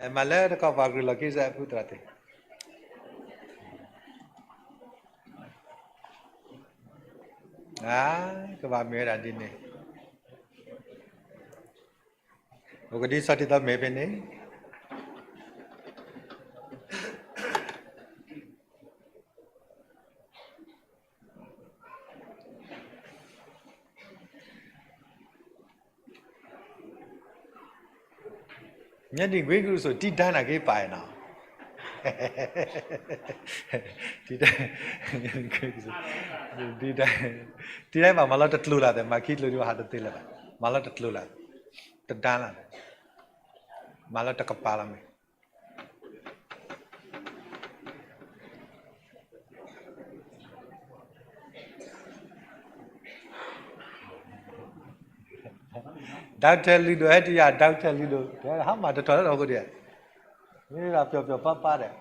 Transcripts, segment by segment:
မၤလၢတကီၢ်ပှၤကရူၢ်လီၢ်ခံစဲးအဖုသရၣ်သ့ၣ်, ကဘၣ်မ့ၢ်ဝဲဒၣ်ဒ်န့ၣ်, အိၣ်ကဒုဆီတံၢ်သီမ့ၢ်ဖဲန့ၣ် မ့ၢ်ဒံးကွ့ကရူၢ်စိၤ တံၢ်ဒၢနၤက့ၤပာ်နီၤ, တံၢ်ဒၢ, တံၢ်ဒၢဘၣ်မၤလီၤတကျိၤလၢ်သဲး မၤခံကျိၤဒုးဟးတသ့လၢၤဘၣ်, မၤလီၤတကျိၤလၢ်, တဒါလၢ်, မၤလီၤတကပၤလီၤမ့ၢ် Doctor လုၢ်ဒိၣ် ဟဲတယၤ Doctor လုၢ်ဒိၣ် ဟးမၤတထီၣ်လၢတၢ်အိၣ်ဃိဒီး, မ့ၢ်ဒၣ်ပျီၤပျီၤပါပါဒီး,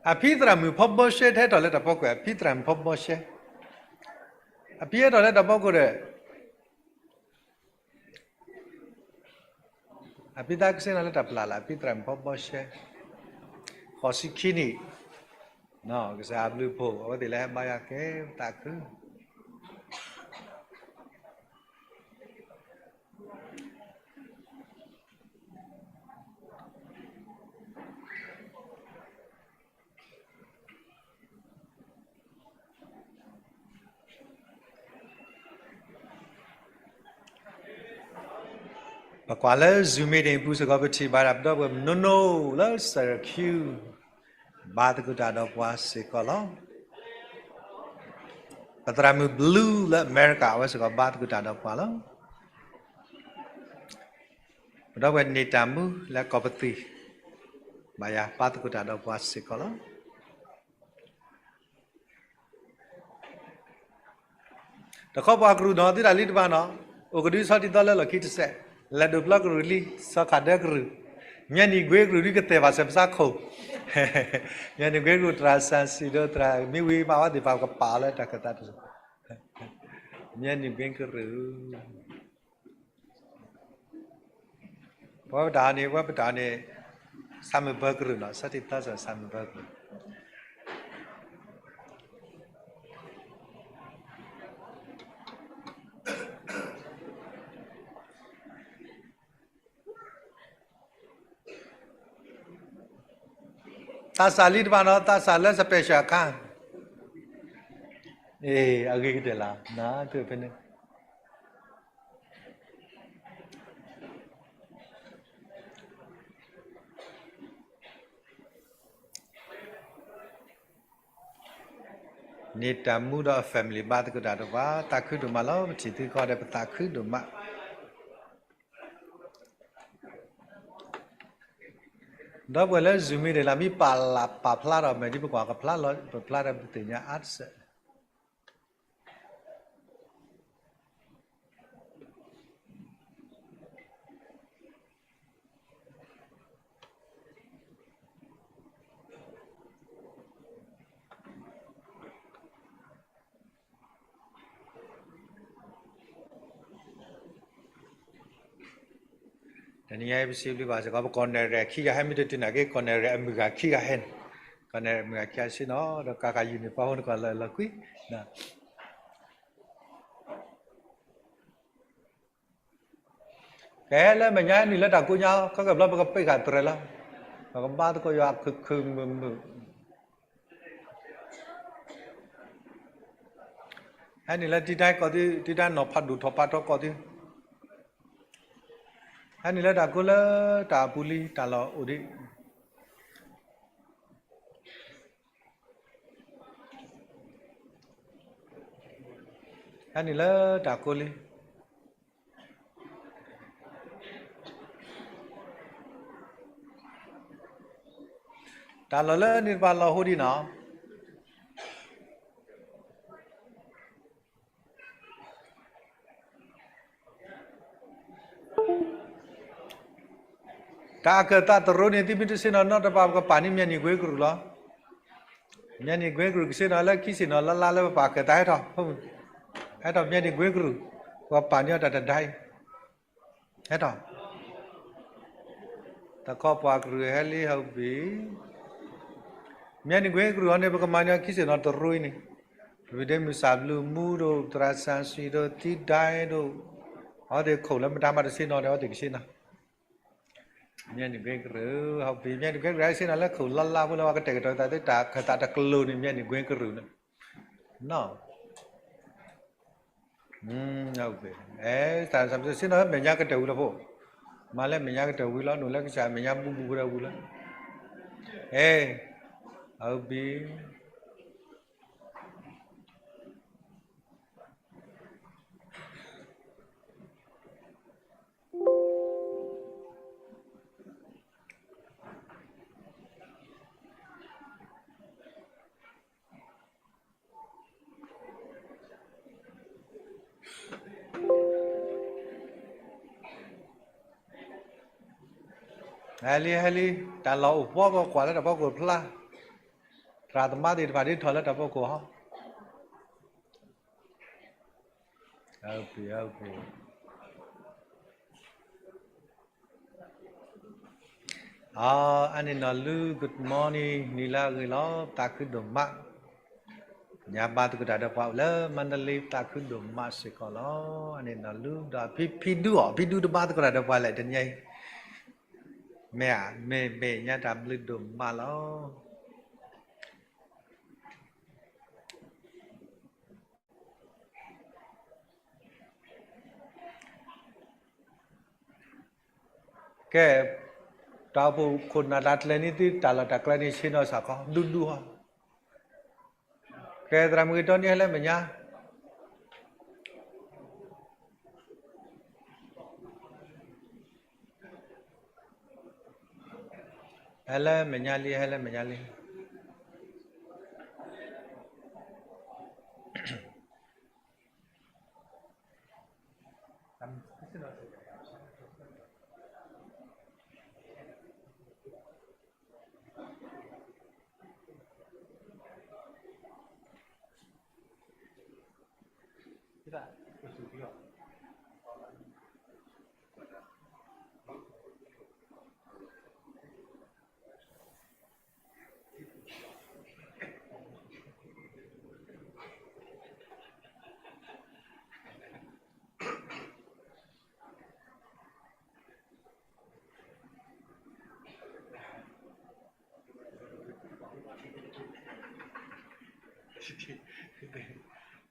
အဖံသရၣ်မုၣ်ဖီဘီရှဲ တဟဲထီၣ်လၢတၢ်ဖီခိၣ် အဖံသရၣ်မုၣ်ဖီဘီရှဲ, အဖံဟဲထီၣ်လၢတၢ်ဖီခိၣ်ဒီး အဖံသးကဆ့ၣ်နီၤလၢတၢ်ပျၢ်လၢ် အဖံသရၣ်မုၣ်ဖီဘီရှဲ, ဃိးဆံခံနံၣ်, ကစၢ်အဘျုးဖှိၣ် အဝဲသ့ၣ်လၢဟဲဘါယွၤကဲသးခု ပကွၢ်လၢ Zoom meeting အပူၤစ့ၢ်ကီး ပထံၣ်ဘၣ်ဒၣ် ပဒီပုၢ်ဝဲၢ်မုၣ်နိၣ်နိၣ်လၢ Syracuse ဘါသကိးတၢ်ဒီးပှၤစ့ၢ်ကီးလီၤ. ပသရၣ်မုၣ် Blue လၢအမဲရကၤ အဝဲစ့ၢ်ကီးဘါသကိးတၢ်ဒီးပှၤလီၤ. ပဒီပုၢ်ဝဲၢ်န့ၢ်တၢ်မူလၢကီၢ်ပသံၣ် ဘၣ်ယၤဘါသကိးတၢ်ဒီးပှၤစ့ၢ်ကီးလီၤ. တခီပှၤကရူၢ်နီၤ သုတၢ်လံတဘၣ်နီၤ, အိၣ်ကဒုဆီတံၢ်သီလၢလီၢ်ခံတစဲး, လဲၤဒိးပျီကရူၢ်လံ, စီၤခးဒၢကရူၢ်, မၠဲနံၣ်ကွ့ကရူၢ်ဒ်ကတဲာ်ဘၣ်စဲးပသးခိၣ်, မၠဲနံၣ်ကွ့ကရူၢ် သရၣ်စၢ်စံၣ်ဒီးသရၣ်မံဝံၤမၤဝဲသ့ၣ်တဖၣ်ကပာ်အီၤလၢတၢ်ခၢၣ်သးတစဲး, မၠဲနံၣ်ကွ့ကရူၢ် ပဝဲပတၢ်န့ၣ် ပဝဲပတၢ်န့ၣ် ဆၣ်မုၢ်ဘၢကရူၢ်နီၤ, ဆီတံၢ်သီစဲးဆၣ်မုၢ်ဘၢကရူၢ်. သးစၢ်လံတဘၣ်နီၤ, သးစၢ်လၢ special အခါ, အဂ့ၤကတၢၢ်လီၤ, နသုဖဲန့ၣ် န့ၢ်တၢ်မူဒီးအ family ဘါသကိးတၢ်ဒီးပှၤ သးခုဒိၣ်မးလီၤ. ပထံၣ်သုကိးဂၤဒဲး ပသးခုဒိၣ်မး. ဒီပုၢ်ဝဲၢ်လၢ Zoom မ့ၢ်ဒၣ်လၢ မ့ၢ်ပာ်လၢပာ်ဖျါထီၣ် မ့ၢ်ဒ်ပကွၢ်ကဖျါလီၤ ပဖျါထီၣ်ပသ့ၣ်ညါအါတစဲး. တနံၤညါအံၤ ပစံးဘျုးဘၣ်စ့ၢ်ကီး ပကီၢ်နဲၣ်ရဲၣ်ခံဂၤဟဲ မ့ၢ်တတုၤနာ်က့ ကီၢ်နဲၣ်ရဲၣ်အမုၢ်ဂၤခံဂၤဟဲန့ၣ်, ကီၢ်နဲၣ်ရဲၣ်အမုၢ်ဂၤခံဂၤဆ့ၣ်နီၤ ဒီးကါကါယုၢ်န့ၣ် ပှၤဟိန့ၣ်ကီၢ်လၢလီၤကွံ ကဟဲလၢမဲာ်ညါ ဟဲနုာ်လၢတၢ်ကိးညါ ခဲကဘျီပကပ့ၢ်ဃာ်တြဲၤလီၤ. ပကဘါသကိးယွၤခုၣ်ခုၣ်မုာ်မုာ် ဟဲနုာ်လၢတံတၢ်ကီၢ်သု တံတၢ်နီၤဖးဒိၣ်ထီၣ်ဖးထီကီၢ်သု, ဟဲနုာ်လၢတၢ်ကိးလၢတၢ်အပူၤလံ တၢ်လီၢ်အိၣ်ဒံး ဟဲနုာ်လၢတၢ်ကိးလံ. တၢ်လီၢ်လၢန့ၣ်တဖၣ်လီၤဟိဒံးနီၤ. တၢ်အကၢၣ်သးတရိးန့ၣ် သုမ့ၢ်တဆ့ၣ်နီၤနီတပၤ ပကပာ်န့ၢ်မၠဲနံၣ်ကွ့ကရူၢ်လီၤ. မၠဲနံၣ်ကွ့ကရူၢ် ကဆ့ၣ်နီၤလၢခံဆ့ၣ်နီၤလၢလါလၢပပာ်ကၢၣ်သးဟဲထီၣ်, ဟဲထီၣ်မၠဲနံၣ်ကွ့ကရူၢ်. ပှၤပာ်န့ၢ်အီၤတၢ်တဒါအံၤ, ဟဲထီၣ်, တၢ်ခီပှၤကရူၢ်ဟဲလံ ဟီဘံၣ်, မ့ၢ်နံၣ်ကွ့ကရူၢ်အီၤန့ၣ် ပကမၤန့ၢ်အီၤခံစ့ၢ်နီၤ တရူအံၤန့ၣ်, ပဒ့မုၢ်စၢ်ဘျုးမူဒိၣ် သရၣ်စၣ်စံၣ်ဒိၣ် သံဒဲဒိၣ်, အဝဲသ့ၣ်ခိၣ်လၢမတၤမၤတဆ့ၣ်နီၤဒီး အဝဲသ့ၣ်ကဆ့ၣ်နီၤ မ့ၢ်နံၣ်ကွ့ကရူၢ်, ဟီဘံၣ် မ့ၢ်နံၣ်ကွ့ကရူၢ် ဟဲဆ့ၣ်နီၤလၢခိၣ်လီလါဖိလၢအဝဲကတဲာ်ကတီၤသးသ့တၢ်ခၢၣ်သးတကလိၤန့ၣ် မ့ၢ်နံၣ်ကွ့ကရူၢ်န့ၣ်, နီၣ်, အဲ, သးစၢ်ဆ့ၣ်နီၤလၢမဲာ်ညါကတၢၢ်ဝံၤလီၤဖိ, မၤလၢမဲာ်ညါကတၢၢ်ဝံၤလီၤ ဒိၣ်လၢကစၢ်မဲာ်ညါဘူးဘူးကတၢၢ်ဝံၤလီၤ, အဲ, ဟီဘံၣ် ဟဲလံ ဟဲလံ, တၢ်လီၢ်အိၣ်ဖှီၣ်ကကွၢ်လၢတၢ်ဖီခိၣ်ဖျါ, သရၣ်သမါသ့ၣ်တဖၣ်ဒ်ထီၣ်လၢတၢ်ဖီခိၣ်ဟီ, အန့ၣ်နီၢ်လူ good morning နံၤလၢအဂ့ၤလီၤ သးခုဒိၣ်မး, ညါဘါသကိးတၢ်ဒီးပှၤအိၣ်လၢ Mandalay သးခုဒိၣ်မးစ့ၢ်ကီးလီၤ, အန့ၣ်နီၢ်လူဒီးဖံဖံဒူအီၤ ဖံဒူတဘါသကိးတၢ်ဒီးပှၤလဲၣ်တနံၤအံၤ, မ့ၢ်ဧါ မ့ၢ်မ့ၢ်ညါတၢ်ဘျုးဒိၣ်မးလီၤ. ကဲ, တၢ်အိၣ်ဖှိၣ်ခိၣ်နၢ်တၢ်ကျဲၤန့ၣ်သု တၢ်လီၢ်တၢ်ကျဲန့ၣ် ဆ့ၣ်နီၤစ့ၢ်ကီး ဒူဒူဟီ, ကဲ သရၣ်မုၣ်က့ၤတီန့ၣ် ဟဲလၢမဲာ်ညါ ဟဲလၢမဲာ်ညါလံ ဟဲလၢမဲာ်ညါလံ.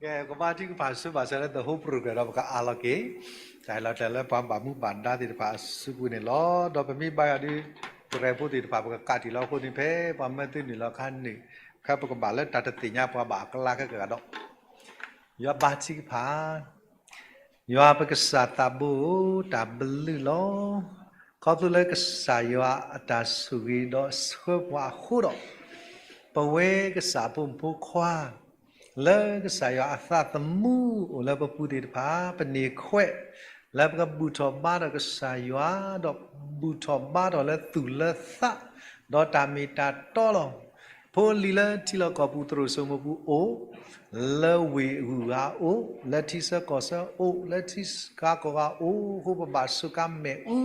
Okay, ကဘါထုကဖၣ်ဆူဘၣ်စၢၤလၢ the whole program ဒီးပကအးလီၤက့ၤ တၢ်လီၢ်တၢ်လၢပှၤဘၣ်မူဘၣ်ဒါသ့ၣ်တဖၣ်အစုပူၤန့ၣ်လီၤ. ဒီးပမ့ၢ်ဘါယွၤဒုး တြဲၤဖိသ့ၣ်တဖၣ် ပကကးတံာ်လီၤအဃိန့ၣ် ဖဲပှၤမၢသုနုာ်လီၤခါန့ၣ် ခဲပကဘၣ်လၢတၢ်တသ့ၣ်ညါပှၤဘၣ်အကျါခဲကဂၤဒီး ယွၤဘါထုကဖၣ် ယွၤပကစၢ်သးဘိဧၢ, တၢ်ဘျုးလီၤ. ခီဖျိလၢကစၢ်ယွၤအတၢ်ဆိၣ်ဂ့ၤဒီးဆှၢပှၤအဃိဒီး, ပဝဲကစၢ်အဖိမုၣ်ဖိခွါ လၢကစၢ်ယွၤအသးသမူအိၣ်လၢပပူၤသ့ၣ်တဖၣ် ပန့ၢ်ခွဲး လၢပကဘူၣ်ထီၣ်ဘါထီၣ်ကစၢ်ယွၤ ဒီးဘူၣ်ထီၣ်ဘါထီၣ်လၢသူၣ်လၢသး ဒီးတၢ်မ့ၢ်တၢ်တီလီၤ. ဖိလံၤလၢထံလီၢ်ကီၢ်ပူၤသရိာ်စိမိၤပူၤအိၣ်, လၢဝ့ၢ်ဂုၤဂၤအိၣ်, လၢထံဆၢကီၢ်ဆၢအိၣ်, လၢထံဂၤကီၢ်ဂၤအိၣ်, အဃိပဘၣ်စူးကါမ့ၣ်အူ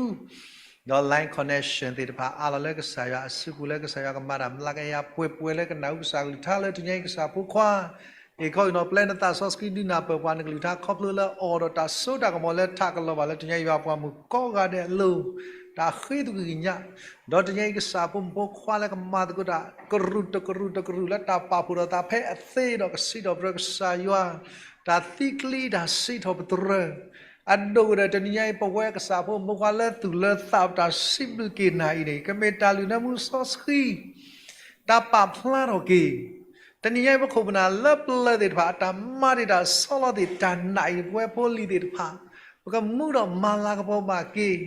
ဒီး line connection သ့ၣ်တဖၣ် အးလီၤလၢကစၢ်ယွၤအစုပူၤ လၢကစၢ်ယွၤကမၤတၢ်မျးကယၤပှဲၤပှဲၤ လၢကနၣ်ဟူကစၢ်ကလုၢ်ကထါလၢတနံၤအံၤ ကစၢ်ဖိခွါ အ့ၣ်ခီအံၤနီၤ ပျဲနသးစီဆှံဒုးနၢ်ပၢၢ်ပှၤနကလုၢ်ကထါ ခီဖျိလၢအီၣ်ဒီးတၢ်စိတၢ်ကမီၤလၢထးကလီၤဘၣ်လၢတနံၤအံၤ ယွၤပှၤမုၣ်ကိးဂၤဒဲးအလိၤ တၢ်ဃ့သကွံာ်ကညး ဒီးတနံၤအံၤ ကစၢ်ဖိမုၣ်ဖိခွါလၢကမၤသကိးတၢ် ကရူၢ်တကရူၢ်တကရူၢ် လၢတၢ်ပာ်ဖှိၣ်ဒီးသးဖဲအသ့ဒီး ကစံးထီၣ်ပတြၢၤကစၢ်ယွၤ တၢ်သံကျံ တၢ်စံးထီၣ်ပတြၢၤ အဒိၣ်ကတၢၢ်တနံၤညါအံၤ ပဝဲကစၢ်ဖိမုၣ်ဖိခွါလၢသူၣ်လၢသး ပတၢ်စံးဘျုးက့ၤနၤအံၤန့ၣ် ကမ့ၢ်တၢ်လုၢ်နၢမူစီဆှံ တၢ်ပာ်ဖျါထီၣ်က့ၤ တနံၤညါအံၤ ပခိၣ်ပနၢ်လၢပျၢၤသ့ၣ်တဖၣ် အတၢ်မၤတ့ၢ်တၢ်ဆီလီၤသ့ၣ် တၢ်နာ်အံၤ ပဝဲဖိလံၤသ့ၣ်တဖၣ် ပကမူဒီးမၤလၤကပီၤဘၣ်က့ၤ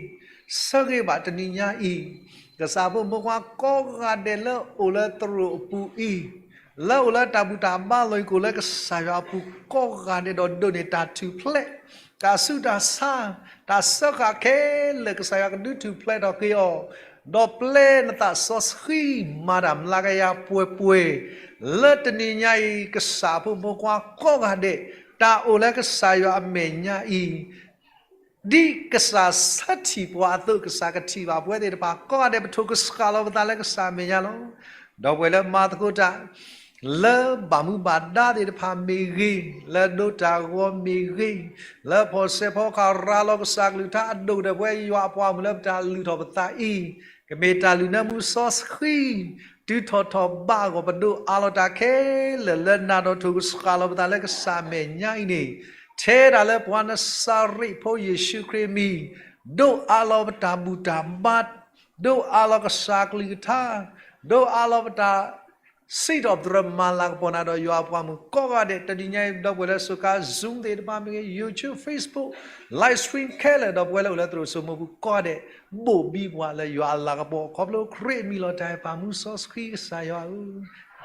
ဆၢဂ့ၤဘၣ်တနံၤညါအံၤ ကစၢ်ဖိမုၣ်ဖိခွါကိးဂၤဒဲးလၢအိၣ်လၢသရိာ်အပူၤအံၤ လၢအိၣ်လၢတၢ်ဘူၣ်တၢ်ဘါလီၢ်အံၤ ကအိၣ်လၢကစၢ်ယွၤအပူၤကိးဂၤဒဲး ဒီးဒိးန့ၢ်တၢ်ထူၣ်ဖျဲး တၢ်ဆူးတၢ်ဆါ တၢ်စၢဃာ်ခဲလၢာ် ကစၢ်ယွၤကဒုးထူၣ်ဖျဲးထီၣ်က့ၤအီၤ ဒီးပျဲနသးစီဆှံမၤတၢ်မျးကယၤပှဲၤပှဲၤ လၢတနံၤညါအံၤ ကစၢ်ဖိမုၣ်ဖိခွါကိးဂၤဒဲး တၢ်အိၣ်လၢကစၢ်ယွၤအမဲာ်ညါအံၤ ဒ်ကစၢ်ဆၢထံၣ်ပှၤအသိး ကစၢ်ကထံၣ်ဘၣ်ပဝဲသ့ၣ်တဖၣ်ကိးဂၤဒဲး ပထိၣ်ကစှၤလီၤပသးလၢကစၢ်အမဲာ်ညါလီၤ. ဒီပုၢ်ဝဲၢ်လၢမၤသကိးတၢ် လၢဘၣ်မူဘၣ်ဒါသ့ၣ်တဖၣ်မ့ၢ်ဂ့ၤ, လၢဒိတၢ်ဂီၤမ့ၢ်ဂ့ၤ, လၢဖီၣ်စဲးဖီကဟၣ်ရၤလီၤကစၢ်ကလုၢ်ကထါအဒိၣ်ကတၢၢ် ပဝဲယွၤအပှၤမုၣ်လၢပတၢ်လုၢ်ထီၣ်ပသးအံၤ ကမ့ၢ်တၢ်လုၢ်နၢမူစီဆှံ တုၤထီၣ်ထီၣ်ဘးအဂီၢ် ပဒိးအးလီၤတၢ်ခဲလၢာ်လၢနၤဒီး ထိၣ်ကစှၤလီၤပသးလၢကစၢ်အမဲာ်ညါအံၤန့ၣ်, ထဲဒၣ်လၢပှၤနစၤရ့းဖိယ့ၣ်ၡူးခရံာ်အမံၤ ဒိးအးလီၤပတၢ်ဘူၣ်တၢ်ဘါ, ဒိးအးလီၤကစၢ်ကလုၢ်ကထါ, ဒိးအးလီၤပတၢ် စံးထီၣ်ပတြၢၤမၤလၤကပီၤနၤဒီးယွၤအပှၤမုၣ်ကိးဂၤဒဲး တနံၤညါအံၤ ဒီပုၢ်ဝဲၢ်လၢအစူးကါ Zoom သ့ၣ်တဖၣ်မ့ၢ်ဂ့ၤ, YouTube, Facebook, live stream ခဲလၢာ် ဒီပုၢ်ဝဲၢ်လၢအိၣ်လၢသရိာ်စိမိၢ်ပူၤကိးဂၤဒဲး ဘိၣ်ဘံပှၤလၢယွၤအလၤကပီၤ ခီဖျိခရံာ်အမံၤလီၤတၢ်အဲၣ်ပၢ်မူစီဆှံကစၢ်ယွၤဧၢ,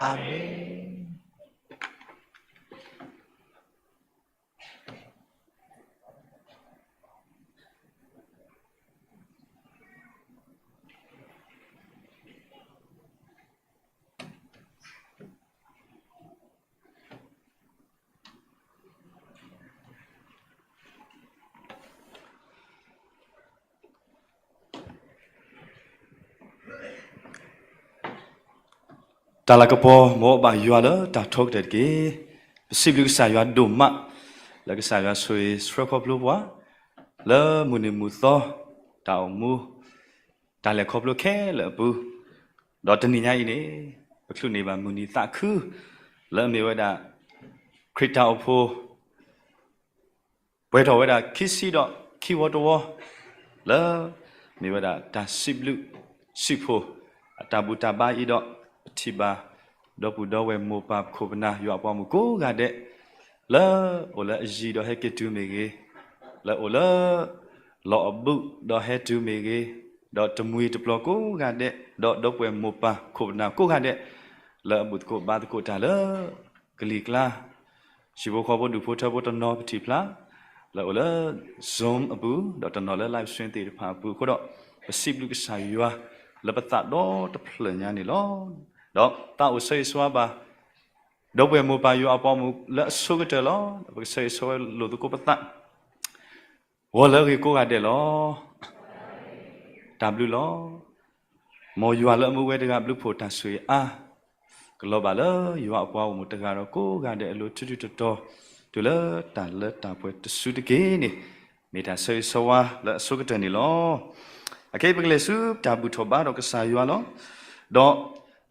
အၤမ့ၣ်. တၢ်လၤကပီၤ မ်အဘၣ်ယွၤလၢတၢ်ထီကတၢၢ်တက့ၢ်. ပစံးဘျုးကစၢ်ယွၤဒိၣ်မး လၢကစၢ်ယွၤဆိၣ်ဂ့ၤဆှၢခီဖျိပှၤ လၢမုၢ်နံၤမုၢ်သီ တၢ်အိၣ်မူ တၢ်လဲၤခီဖျိခဲလၢာ်အပူၤ, ဒီးတနံၤညါအံၤန့ၣ် ပချုးန့ၢ်ဘၣ်မုၢ်နံၤသးခု လၢအမ့ၢ်ဝဲဒၣ် ခရံာ်တၢ်အိၣ်ဖှိၣ် ပှဲၤထီၣ်ဝဲဒၣ်ခံဆံဒီးခံဝီတဝီ လၢမ့ၢ်ဝဲဒၣ်တၢ်စံးဘျုးစံးဖှိၣ် အတၢ်ဘူၣ်တၢ်ဘါအံၤဒီး ပထံၣ်ဘၣ် ဒီပုၢ်ဒီဝဲၢ်မိၢ်ပၢ်ခိၣ်ပနၢ်ယွၤအပှၤမုၣ်ကိးဂၤဒဲး လၢအိၣ်လၢအယံၤဒီးဟဲက့ၤတုၤမ့ၢ်ဂ့ၤ, လၢအိၣ်လၢ လီၢ်အဘူးဒီးဟဲတုၤမ့ၢ်ဂ့ၤ, ဒီးတမှံၤတပျီၤကိးဂၤဒဲး, ဒီးဒီပုၢ်ဝဲၢ်မိၢ်ပၢ်ခိၣ်ပနၢ်ကိးဂၤဒဲး, လၢအဘူၣ်သကိးဘါသကိးတၢ်လၢ ကလံၤကျါ ဟံၣ်ဖိဃီဖိဒူၣ်ဖိထၢဖိတနီၤပထံၣ်ဖျါ လၢအိၣ်လၢ Zoom အပူၤ ဒီးတနီၤလၢ live stream သ့ၣ်တဖၣ်အပူၤအဃိဒီး ပစံးဘျုးကစၢ်ယွၤ လၢပသးဒီတဖျၢၣ်ညါန့ၣ်လီၤ. ဒီးသးအိၣ်ဆၢဂ့ၤဆၢဝါဘၣ် ဒီပုၢ်ဝဲၢ်မိၢ်ပၢ်ယွၤအပှၤမုၣ်လၢအဆိကတၢၢ်လီၤ. ပကဆၢဂ့ၤဆၢဝါလိာ်သကိးပသး ဂီၤလၢအဂ့ၤကိးဂၤဒဲးလီၤ. တၢ်ဘျုးလီၤ. မ်ယွၤလၢအမူဝဲတဂၤဘျုးဖှိၣ်တၢ်ဆိၣ်ဂ့ၤအါ ကလီၤဘၣ်လၢယွၤအပှၤဂီၢ်မုၢ်တဂၤဒီးကိးဂၤဒဲးအလိၤ ထူထူတီတီ တုၤလၢတၢ်လၢတၢ်ပှဲၤတစုတက့ၢ်န့ၣ် မ့ၢ်တၢ်ဆၢဂ့ၤဆၢဝါလၢအဆိကတၢၢ်န့ၣ်လီၤ. အခဲအံၤပကလဲၤဆူတၢ်ဘူၣ်ထီၣ်ဘါဒီးကစၢ်ယွၤလီၤ. ဒီး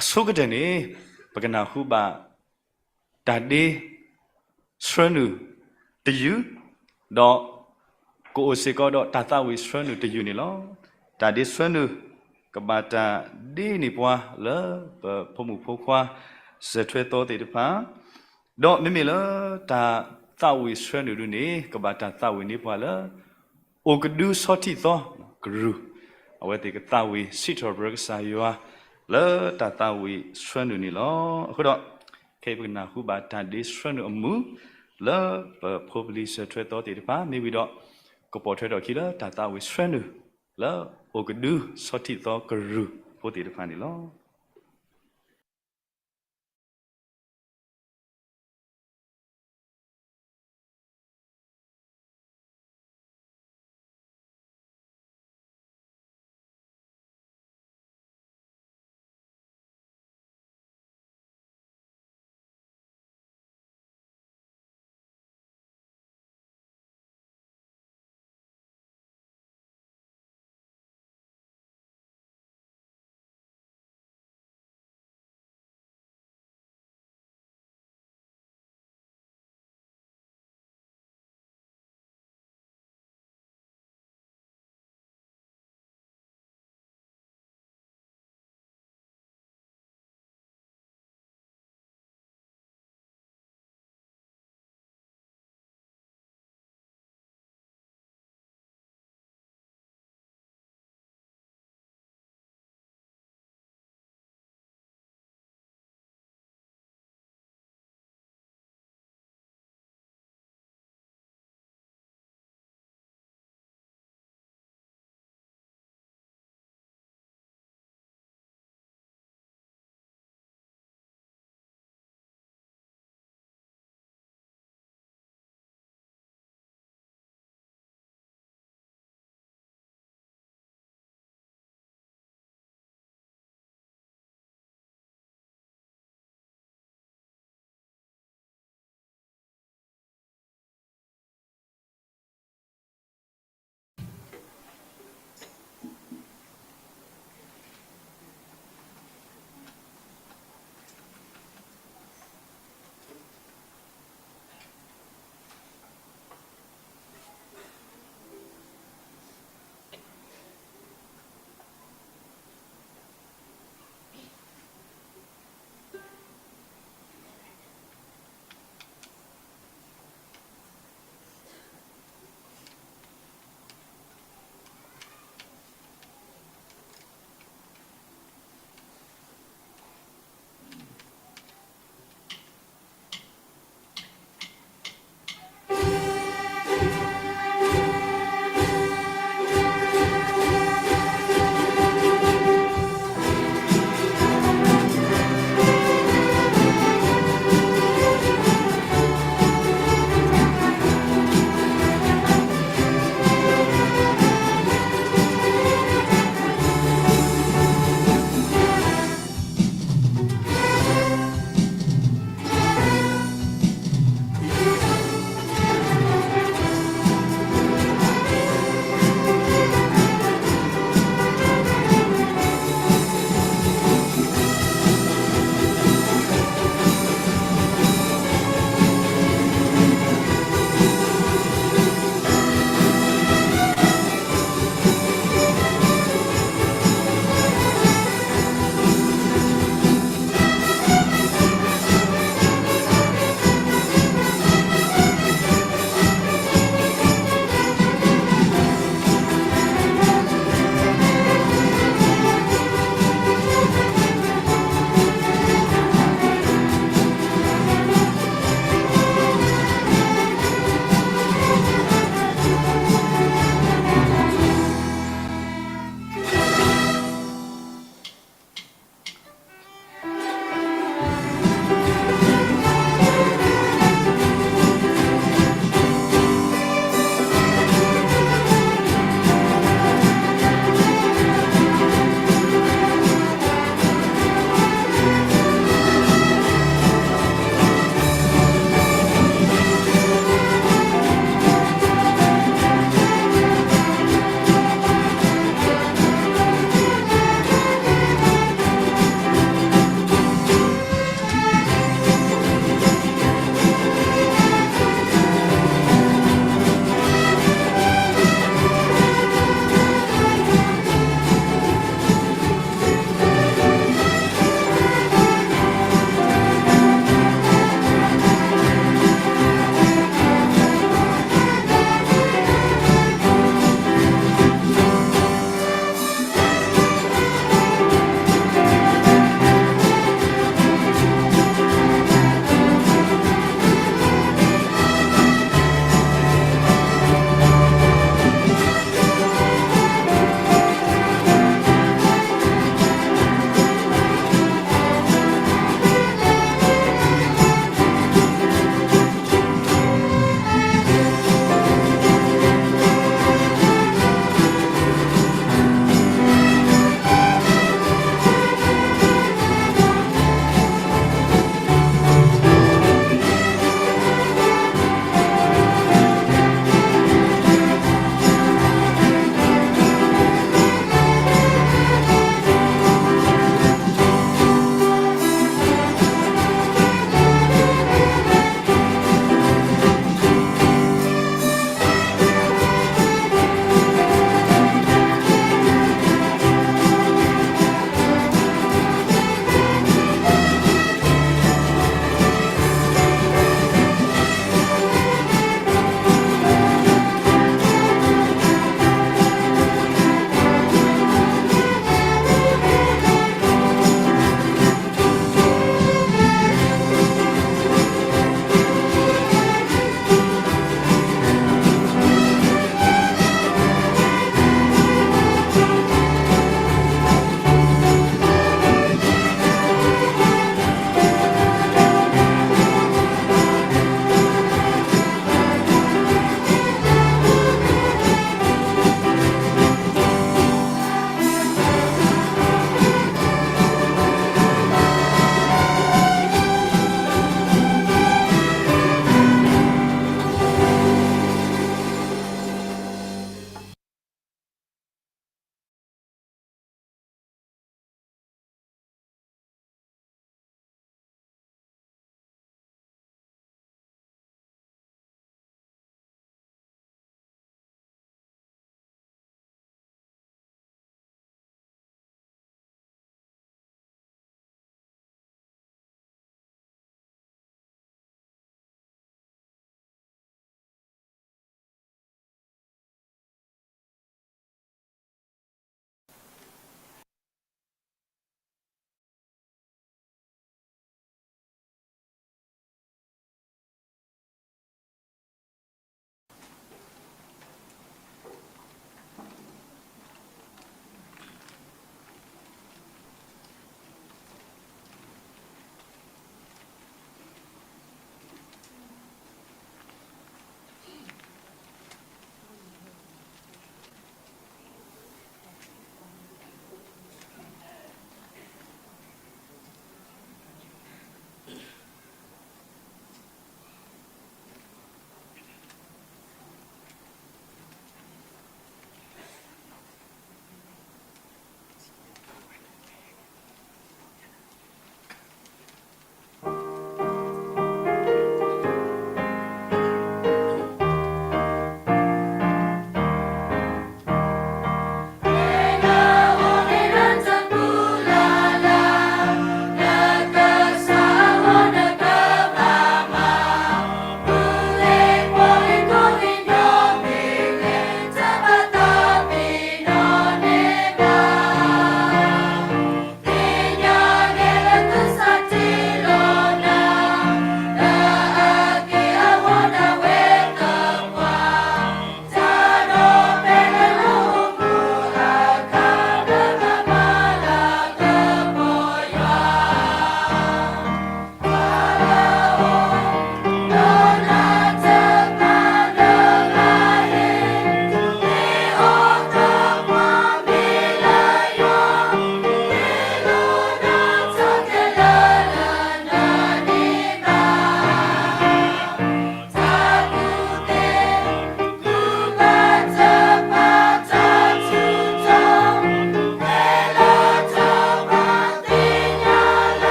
အဆိကတၢၢ်န့ၣ် ပကနၢ်ဟူဘၣ် တၢ်ဒ့ ဆှၢနုာ်တယုၢ်, ဒီးကအိၣ်စ့ၢ်ကီးဒီးတၢ်သးဝံၣ်ဆှၢနုာ်တယုၢ်န့ၣ်လီၤ. တၢ်ဒ့ဆှၢနုာ် ကဘၣ်တၢ်ဒ့န့ၢ်ပှၤလၢပဖိမုၣ်ဖိခွါ စၢၤထွဲသီသ့ၣ်တဖၣ်, ဒီးမ့မ့ၢ်လၢတၢ်သးဝံၣ်ဆှၢနုာ်ဒုန့ၣ် ကဘၣ်တၢ်သးဝံၣ်န့ၢ်ပှၤလၢ အိၣ်ကဒုဆီထံၣ်သီကရူၢ်, အဝဲသ့ၣ်ကသးဝံၣ်စံးထီၣ်ပတြၢၤကစၢ်ယွၤ လၢတၢ်သးဝံၣ်ဆှၢနုာ်န့ၣ်လီၤ. အဃိဒီး ခဲအံၤပကနၢ်ဟူဘၣ်တၢ်ဒ့ဆှၢနုာ်အမုာ် လၢပဖိပလံၤစၢၤထွဲသီသ့ၣ်တဖၣ် မ့ၢ်ဝံၤဒီး ကပိာ်ထွဲထီၣ်အခံလၢတၢ်သးဝံၣ်ဆှၢနုာ် လၢအိၣ်ကဒုဆီထံၣ်သီကရူၢ်ဖိသ့ၣ်တဖၣ်န့ၣ်လီၤ.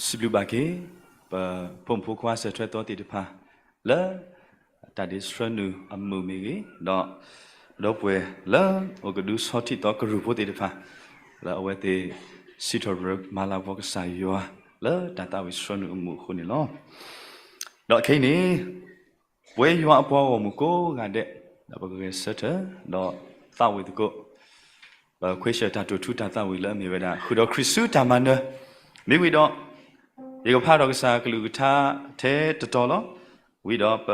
စံးဘျုးဘၣ်က့ၤ ပဖိမုၣ်ဖိခွါစၢၤထွဲသီသ့ၣ်တဖၣ် လၢတၢ်ဒ့ဆှၢနုာ်အမုာ်မ့ၢ်ဂ့ၤ, ဒီး ဒီပုၢ်ဝဲၢ်လၢအိၣ်ကဒုဆီထံၣ်သီကရူၢ်ဖိသ့ၣ်တဖၣ် လၢအဝဲသ့ၣ်စံးထီၣ်ပတြၢၤမၤလၤကပီၤကစၢ်ယွၤ လၢတၢ်သးဝံၣ်ဆှၢနုာ်အမုာ်အဃိန့ၣ်လီၤ. ဒီးခဲအံၤန့ၣ် ပဝဲယွၤအပှၤဂီၢ်မုၢ်ကိးဂၤဒဲး ဒီးပကဂဲၤဆၢထၢၣ် ဒီးသးဝံၣ်သကိး ပခွဲးဆၢၣ်တၢ်တိာ်ထူတၢ်သးဝံၣ်လၢအမ့ၢ်ဝဲဒၣ် ဃုာ်ဒီးခရံာ်ဆူတၢ်မၤနၢၤ, မ့ၢ်ဝံၤဒီး ယကဖးဒီးကစၢ်ကလုၢ်ကထါထဲတတီၤလီၤ. ဝံၤဒီးပ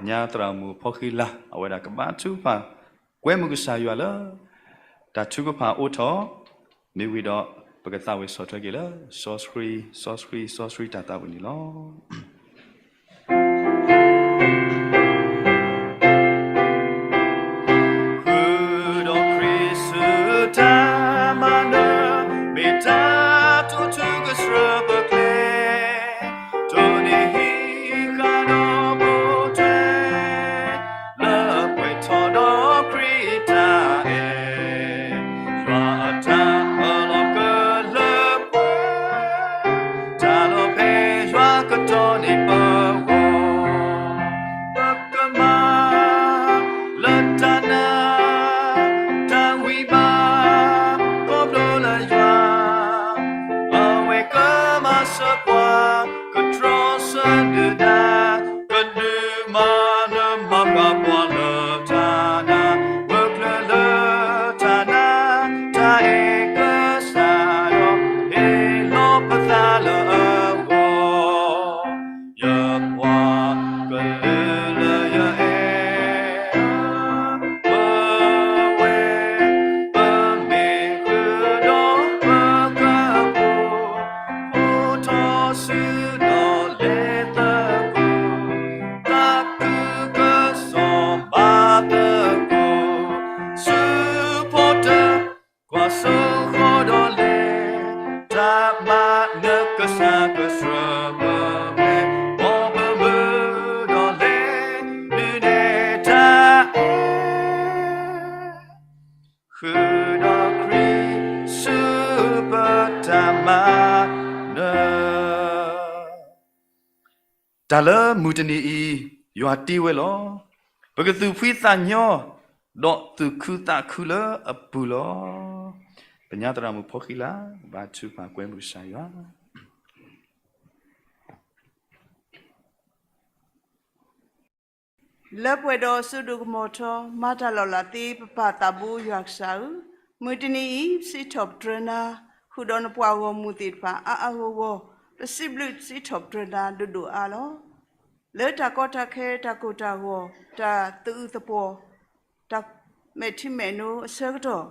ညါသရၣ်မုၣ်ဖီဃံလၤ အဝဲဒၣ်ကဘါထုကဖၣ် ကွဲမုာ်ကစၢ်ယွၤလၢ တၢ်ထုကဖၣ်အိၣ်ထီၣ်, မ့ၢ်ဝံၤဒီး ပကသးဝံၣ်ဆီၣ်ထွဲက့ၤလၢ စီဆှံ စီဆှံ စီဆှံတၢ်သးဝံၣ်န့ၣ်လီၤ. ဃုာ်ဒီးခရံာ်ဆူတၢ်မၤနၢၤ, မ့ၢ်တၢ်တိာ်ထူကစၢၢ်ပကျဲ, တိၢ်နီၣ်ဟံးဃာ်ဒီးပိာ်ထွဲ လၢပှဲၤထီၣ်ဒီးခရံာ်တၢ်အဲၣ်, ယွၤအတၢ်အၢၣ်လီၤကလၢပှဲၤ, တၢ်လီၤဖဲယွၤကတီၢ်န့ၢ်ပဂီၢ်, ပကမၤလၢတၢ်နာ် တၢ်ဝံၣ်ဘၣ် ခီဖျိလၢယွၤ အဝဲကမၤစၢၤပှၤ ကတြီဆၢနုာ်တၢ် ကဒုးမၤနၢၤမၤဃၣ်ပှၤလၢတၢ်နာ်, ပချုးလၢတၢ်နာ် တၢ်အဲၣ်ကစၢ်ဒီး ဟ့ၣ်လီၤပသးလၢအဂီၢ်, ယပှၤကလုာ်လၢယအဲၣ် ပဝဲ ပမ့ၢ်ဃုာ်ဒီးပကပူၤ အိၣ်ထီၣ်ဆူဒီးလဲၤသကိး, သးခုကစီၣ်ဘၣ်သကိး, ဆူဖိတၢ် ကွၢ်စိဃီၤဒီးလဲၤ, တၢ်မၤနၢၤကစၢ်ကစၢၢ်ပကျဲ, ဘီပမုၢ်ဒီးလဲၤနုာ်နဲၣ်တၢ်အဲၣ်, ဃုာ်ဒီးခရံာ်ဆူပတၢ်မၤနၢၤ တၢ်လၢမုၢ်တနံၤအံၤ ယွၤတ့ဝဲလီၤ. ပကသူၣ်ဖှံသးညီ ဒီးသူၣ်ခုသးခုလၢအပူၤလီၤ. ပညါသရၣ်မုၣ်ဖီဃံလၤ ဘါထုကဖၣ်ကွဲမုာ်ကစၢ်ယွၤ လၢပှဲၤဒီးစိဒိၣ်ကမီၤထီ မၤတၢ်လီၤလးသ့ ပပၢ်သးဘိယွၤကစၢ်ဧၢ, မုၢ်တနံၤအံၤ ပစံးထီၣ်ပတြၢၤနၤ, ဃုာ်ဒီးနပှၤဂီၢ်မုၢ်သ့ၣ်တဖၣ်အါအါဂီၢ်ဂီၢ်, ပစံးဘျုးစံးထီၣ်ပတြၢၤနၤဒိၣ်ဒိၣ်အါလီၤ. လၢတၢ်ကီတၢ်ခဲ တၢ်ကိၢ်တၢ်ဂီၤ တၢ်သအုးသပှီၤ တၢ်မဲာ်ထံမဲာ်နိအဆၢကတီၢ်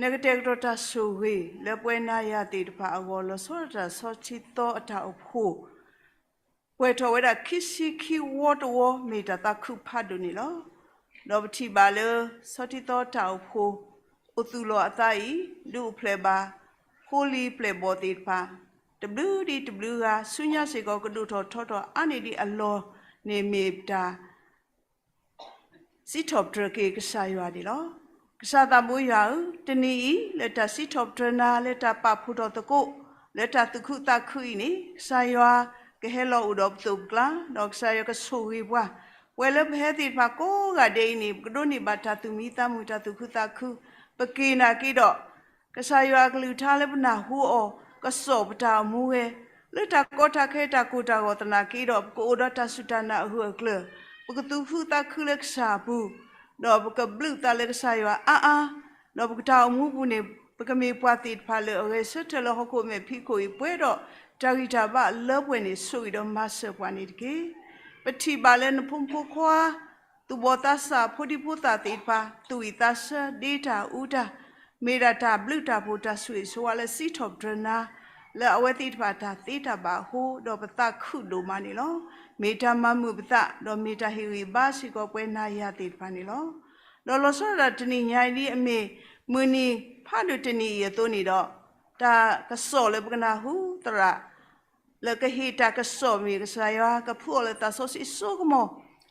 နကတဲာ်ကတီၤတၢ်ဆိၣ်ဂ့ၤ လၢပဝဲနၤယၤသ့ၣ်တဖၣ်အဂီၢ် လီၤဆီဒၣ်တၢ်ဆီထံသီအတၢ်အိၣ်ဖှိၣ် ပှဲၤထီၣ်ဝဲဒၣ်ခံဆံခံဝီတဝီ မ့ၢ်တၢ်သးခုဖးဒိၣ်န့ၣ်လီၤ. ဒီးပထံၣ်ဘၣ်လၢ ဆီထံသီတၢ်အိၣ်ဖှိၣ် အိၣ်သူၣ်လီၤအသးအံၤ ဒုးအိၣ်ဖျဲၣ်ဘၣ် ဖိလံၤပျဲၢ်ဘီၣ်သ့ၣ်တဖၣ် တဘျုးဒံးတဘျုးဂၤ ဆူညါစ့ၢ်ကီး ကဒိၣ်ထီၣ်ထီထီၣ်အါန့ၢ်ဒံးအလီၢ်န့ၣ် မ့ၢ်တၢ် စံးထီၣ်ပတြၢၤက့ၤကစၢ်ယွၤန့ၣ်လီၤ. ကစၢ်သးဘိယွၤဧၢ, တနံၤအံၤ လၢတၢ်စံးထီၣ်ပတြၢၤနၤ လၢတၢ်ပာ်ဖှိၣ်ထီၣ်သကိး လၢတၢ်သူၣ်ခုသးခုအံၤန့ၣ် ကစၢ်ယွၤကဟဲလီၤအိၣ်ဒီးပသိးပကျါ, ဒီးကစၢ်ယွၤကဆိၣ်ဂ့ၤပှၤ, ပှဲၤလၢပဟဲသ့ၣ်တဖၣ်ကိးဂၤဒဲးအံၤန့ၣ် ပကဒိးန့ၢ်ဘၣ်တၢ်သူၣ်မံသးမုာ် တၢ်သူၣ်ခုသးခု, ပက့ၤနာ်က့ၤဒီး ကစၢ်ယွၤအကလုၢ်ကထါလၢပနၢ်ဟူအီၤ ကစီၣ်ပတၢ်အိၣ်မူဝဲ, လၢတၢ်ကီတၢ်ခဲတၢ်ကိၢ်တၢ်ဂီၤသနာ်က့ဒီး ပကအိၣ်ဒီးတၢ်စူၢ်တၢ်နာ်အဂၢၢ်အကျၢၤ, ပကသူၣ်ခုသးခုလၢကစၢ်အပူၤ, ဒီးပကဘျုးသးလၢကစၢ်ယွၤအါအါ, ဒီးပကတၢ်အိၣ်မူပူၤန့ၣ် ပကမ့ၢ်ပှၤသ့ၣ်တဖၣ်လၢအဂဲၤဆၢထၢၣ်လၢဟီၣ်ခိၣ်မဲာ်ဖံးခိၣ်အံၤ ပှဲၤဒီးတၢ်ဂံၢ်တၢ်ဘါအလၢပှဲၤန့ၣ် ဆိၣ်ဂ့ၤဒီးမၤစၢၤပှၤန့ၣ်တက့ၢ်. ပထံၣ်ဘၣ်လၢနဖိမုၣ်ဖိခွါ သူၣ်ဘီၣ်သးစၢ် ဖိဒံဖိသၣ်သ့ၣ်တဖၣ် သူၣ်ဝံၣ်သးဆၢ ဒ့တၢ်အူတၢ်, မ့ၢ်ဒၣ်တၢ်ဘျုးတၢ်ဖှိၣ်တၢ်ဆိၣ်ဂ့ၤဆိၣ်ဝါလၢစံးထီၣ်ပတြၢၤနၤ, လၢအဝဲသ့ၣ်တဖၣ်တၢ်သ့တၢ်ဘၣ်အဃိ, ဒီးပသးခုဒိၣ်မးန့ၣ်လီၤ. မ့ၢ်တၢ်မၤမုာ်ပသး, ဒီးမ့ၢ်တၢ်ဟ့ၣ်ဂံၢ်ဘါစ့ၢ်ကီးပဝဲနၤယၤသ့ၣ်တဖၣ်န့ၣ်လီၤ. ဒီးလီၤဆီဒၣ်တၢ်တနံၤညါအံၤဒ်အမ့ၢ် မုၢ်နံၤဖးဒိၣ်တနံၤအံၤအသိးန့ၣ်ဒီး, တၢ်ကစီၣ်လၢပကနၢ်ဟူသရၣ် လၢကဟ့ၣ်တၢ်ကစီၣ်မ့ၢ်ကစၢ်ယွၤကဖုအီၤလၢသးစီဆှံစိကမီၤ,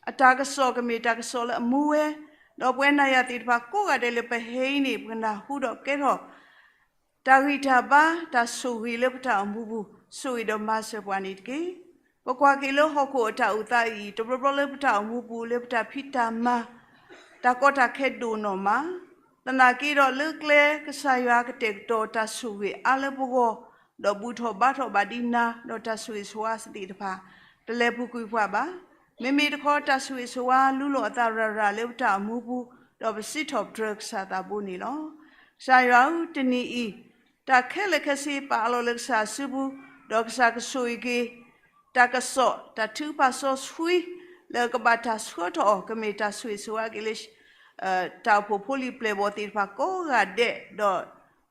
အတၢ်ကစီၣ်ကမ့ၢ်တၢ်ကစီၣ်လၢအမူဝဲ, ဒီးပဝဲနၤယၤသ့ၣ်တဖၣ်ကိးဂၤဒဲးလၢပဟဲအံၤန့ၣ် ပကနၢ်ဟူဒီးကဲထီၣ် တၢ်ဂံၢ်တၢ်ဘါ တၢ်ဆိၣ်ဂ့ၤလၢပတၢ်အိၣ်မူပူၤ, ဆိၣ်ဂ့ၤဒီးမၤစၢၤပှၤန့ၣ်တက့ၢ်. ပကွၢ်က့ၤလၢဟီၣ်ခိၣ်အတၢ်အိၣ်သးအံၤ တဘျီဘျီလၢပတၢ်အိၣ်မူပူၤ လၢပတၢ်ဖံးတၢ်မၤ တၢ်ကီတၢ်ခဲဒိၣ်နီၢ်မး, သနာ်က့ဒီးလၢကျဲကစၢ်ယွၤကတဲာ်ကတီၤတၢ်ဆိၣ်ဂ့ၤအါလၢပဂီၢ်, ဒီးဘူၣ်ထီၣ်ဘါထီၣ်ဘၣ်ဒံးနၤ, ဒီးတၢ်ဆိၣ်ဂ့ၤဆိၣ်ဝါသ့ၣ်တဖၣ် တလဲၤပူၤကွံာ်ပှၤဘၣ်. မ့မ့ၢ်တခီ တၢ်ဆိၣ်ဂ့ၤဆိၣ်ဝါလူလီၤအသးရၤရၤလၢပတၢ်အိၣ်မူပူၤ, ဒီးပစံးထီၣ်ပတြၢၤကစၢ်သးဘိန့ၣ်လီၤ. ကစၢ်ယွၤဧၢ, တနံၤအံၤ တၢ်ခဲလၢာ်ခဲဆ့ပာ်အလီၢ်လၢကစၢ်အစုပူၤ, ဒီးကစၢ်ကဆိၣ်ဂ့ၤက့ၤ တၢ်ကစီၣ် တၢ်ထုကဖၣ်စီဆှံ လၢကဘၣ်တၢ်ဆှၢထီၣ်အီၤ ကမ့ၢ်တၢ်ဆိၣ်ဂ့ၤဆိၣ်ဝါက့ၤလၢ တၢ်အိၣ်ဖှိၣ်ဖိလံၤပျဲၢ်ဘီၣ်သ့ၣ်တဖၣ်ကိးဂၤဒဲး,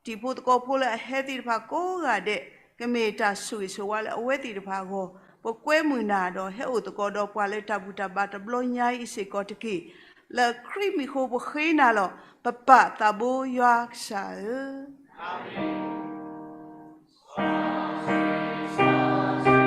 ဒီးတံၤဖိသကိးဖိလၢအဟဲသ့ၣ်တဖၣ်ကိးဂၤဒဲး, ကမ့ၢ်တၢ်ဆိၣ်ဂ့ၤဆိၣ်ဝါလၢအဝဲသ့ၣ်တဖၣ်အဂီၢ်, ပကွဲမုာ်နၤဒီးဟဲအိၣ်သကိးဒီးပှၤလၢတၢ်ဘူၣ်တၢ်ဘါတဘျီညါအံၤစ့ၢ်ကီးတက့ၢ်. လၢခရံာ်မံၤအဃိပဃ့နၤလီၤ. ပ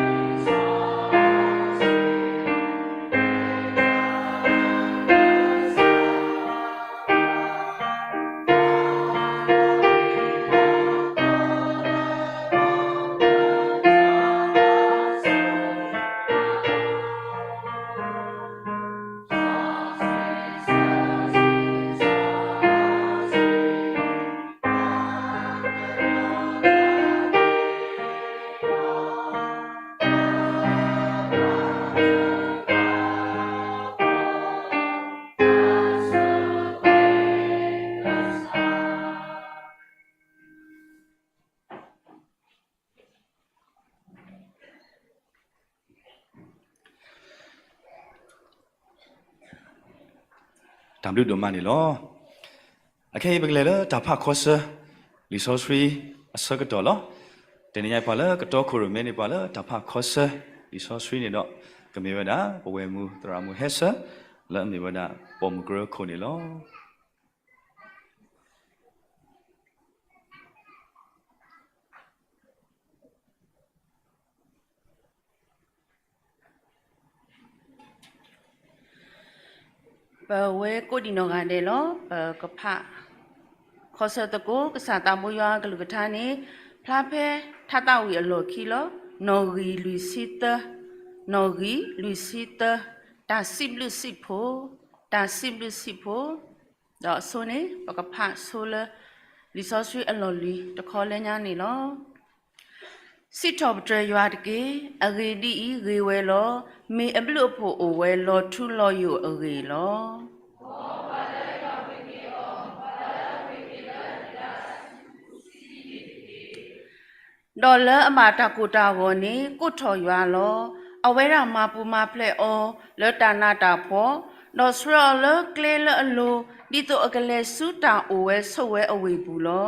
ပၢ်သးဘိယွၤကစၢ်ဧၢ တၢ်ဘျုးဒိၣ်မးန့ၣ်လီၤ. အခဲအံၤပကလဲၤလၢတၢ်ဖးခီဆၢ လံာ်စီဆှံအဆၢကတီၢ်လီၤ. တနံၤညါပှၤလၢကတီခိၣ်ရိၣ်မဲန့ၣ် ပှၤလၢတၢ်ဖးခီဆၢ လံာ်စီဆှံန့ၣ်ဒီး ကမ့ၢ်ဝဲဒၣ် ပဝဲၢ်မုၢ်သရၣ်မုၢ်ဟဲဆၢ လၢအမ့ၢ်ဝဲဒၣ်ပိာ်မုၣ်ကရၢခိၣ်န့ၣ်လီၤ. ပဝဲကိးဒံးနီၢ်ဂၤဒဲးလီၤ. ပကဖးခီဆၢသကိး ကစၢ်သးဘိယွၤကလုၢ်ကထါန့ၣ် ဖျါဖဲထါသးဝံၣ်အလီၢ်ခံလီၤ. နီၣ်ဂံၢ်လွံၢ်ဆံသၢ, နီၣ်ဂံၢ်လွံၢ်ဆံသၢ, တၢ်စံးဘျုးစံးဖှိၣ်, တၢ်စံးဘျုးစံးဖှိၣ်, ဒီးအဆိန့ၣ် ပကဖးဆိလၢ လံာ်စီဆှံအလီၢ်လံၤတခီလၢညါန့ၣ်လီၤ. စံးထီၣ်ပတြၢၤယွၤတက့ၢ်. အဂ့ၢ်ဒ်အံၤ, ဂ့ၤဝဲလီၤ. မ့ၢ်အဘျုးအဖှိၣ်အိၣ်ဝဲလီၤထူလီၤယိာ်အဂ့ၢ်လီၤ. ဒီးလၢအဘၣ်တၢ်ကိၢ်တၢ်ဂီၤန့ၣ် ကိးထီၣ်ယွၤလီၤ. အဝဲဒၣ်မၤပူၤမၤဖျဲးအီၤလၢတၢ်နးတၢ်ဖှီၣ်, ဒီးဆှၢအီၤလၢကျဲလၢအလိၤ, ဒ်သိးအကလဲၤဆူတၢ်အိၣ်ဝဲဆိးဝဲအဝ့ၢ်ပူၤလီၤ.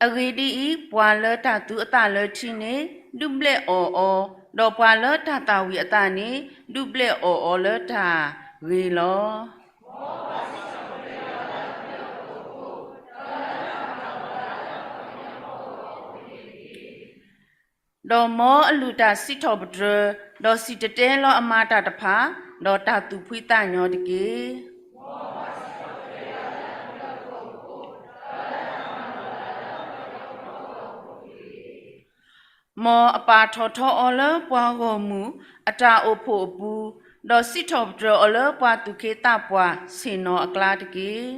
အဂ့ၢ်ဒ်အံၤ, ပှၤလၢတၢ်သူအသးလၢထံန့ၣ် ဒုးဘျဲၣ်အီၣ်အီၤ, ဒီးပှၤလၢတၢ်သၣ်ဝံၤအသးန့ၣ် ဒုးဘျဲၣ်အီၣ်အီၤလၢတၢ်ဂ့ၤလီၤ. ဒီးမ်အလုၢ်တၢ်စံးထီၣ်ပတြၢၤ, ဒီးစံၣ်တဲၤတဲလီၤအမၤတၢ်တဖၣ်, ဒီးတၢ်သူၣ်ဖှံသးညီတက့ၢ်. မ်အပာ်ထီၣ်ထီအီၤလၢပှၤဂီၢ်မုၢ်အတၢ်အိၣ်ဖှိၣ်အပူၤ, ဒီးစံးထီၣ်ပတြၢၤအီၤလၢပှၤသူၣ်က့သးပှၢ်ဆ့ၣ်နီၤအကျါတက့ၢ်.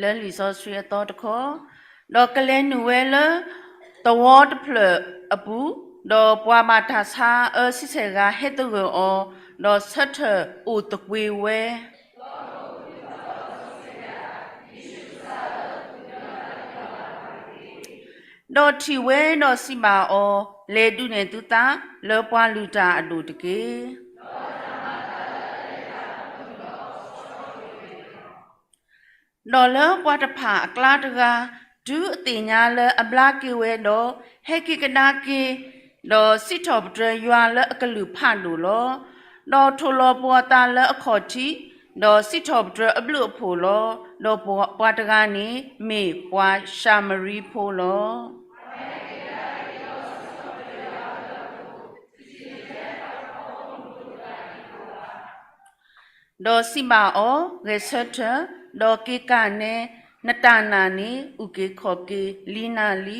လၢလံာ်စီဆှံအသီတခီ, ဒီးကလဲၤနုာ်ဝဲလၢသဝီတဖျၢၣ်အပူၤ, ဒီးပှၤဘၣ်တၢ်ဆါအၢဆံဆဲၣ်ဂၤဟဲသဂၢၢ်အီၤ, ဒီးဆၢထၢၣ်အိၣ်သကွ့ၤဝဲ. ဒီးထံၣ်ဝဲဒီးစံးဘၣ်အီၤ, လဲၤဒုးနဲၣ်သုသးလၢပှၤလုၢ်တၢ်အဒိၣ်တက့ၢ်. ဒီးလၢပှၤတဖၣ်အကျါတဂၤ တုၤအသ့ၣ်ညါလၢအဘျါက့ၤဝဲဒီး, ဟဲက့ၤကဒါက့ၤ, ဒီးစံးထီၣ်ပတြၢၤယွၤလၢအကလုၢ်ဖးဒိၣ်လီၤ. ဒီးထိၣ်လီၤပှီၤအသးလၢအခီၣ်ထံး, ဒီးစံးထီၣ်ပတြၢၤအဘျုးအဖှိၣ်လီၤ. ဒီးပှၤတဂၤန့ၣ်မ့ၢ်ပှၤၡၤမရံဖိလီၤ. ဒီးစံးဘၣ်အီၤ, ဂဲၤဆၢထၢၣ်, ဒီးက့ၤကၣ်နဲ, နတၢ်နာ်န့ၣ် အုၣ်က့ၤခီၣ်က့ၤလံနၤလံ. ဒ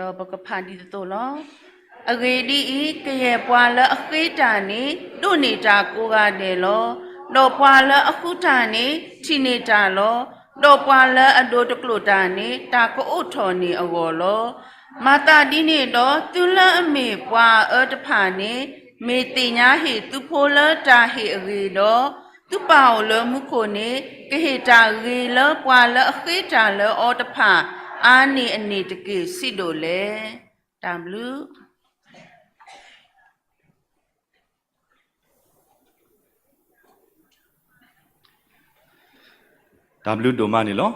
ီးပကဖးဒ်သိးသိးလီၤ. အဂ့ၢ်ဒ်အံၤ, ကယဲၢ်ပှၤလၢအဃ့တၢ်န့ၣ် ဒိးန့ၢ်တၢ်ကိးဂၤဒဲးလီၤ. ဒီးပှၤလၢအဃုတၢ်န့ၣ် ထံၣ်န့ၢ်တၢ်လီၤ. ဒီးပှၤလၢအဒိးတကျိာ်တၢ်န့ၣ် တၢ်ကအိးထီၣ်န့ၢ်အဂီၢ်လီၤ. မၤသးဒ်န့ၣ်ဒီး, သုလၢအမ့ၢ်ပှၤအအၢတဖၣ်န့ၣ်, မ့ၢ်သ့ၣ်ညါဟ့ၣ်သုဖိလၢတၢ်ဟ့ၣ်အဂ့ၢ်ဒီး, သုပၢ်အိၣ်လၢမူခိၣ်န့ၣ် ကဟ့ၣ်တၢ်ဂ့ၤလၢပှၤလၢအဃ့တၢ်လၢအီၤတဖၣ် အါန့ၢ်အန့ၣ်တက့ၢ် စံးဒိၣ်လဲၣ်. တၢ်ဘျုး. တၢ်ဘျုးဒိၣ်မးန့ၣ်လီၤ.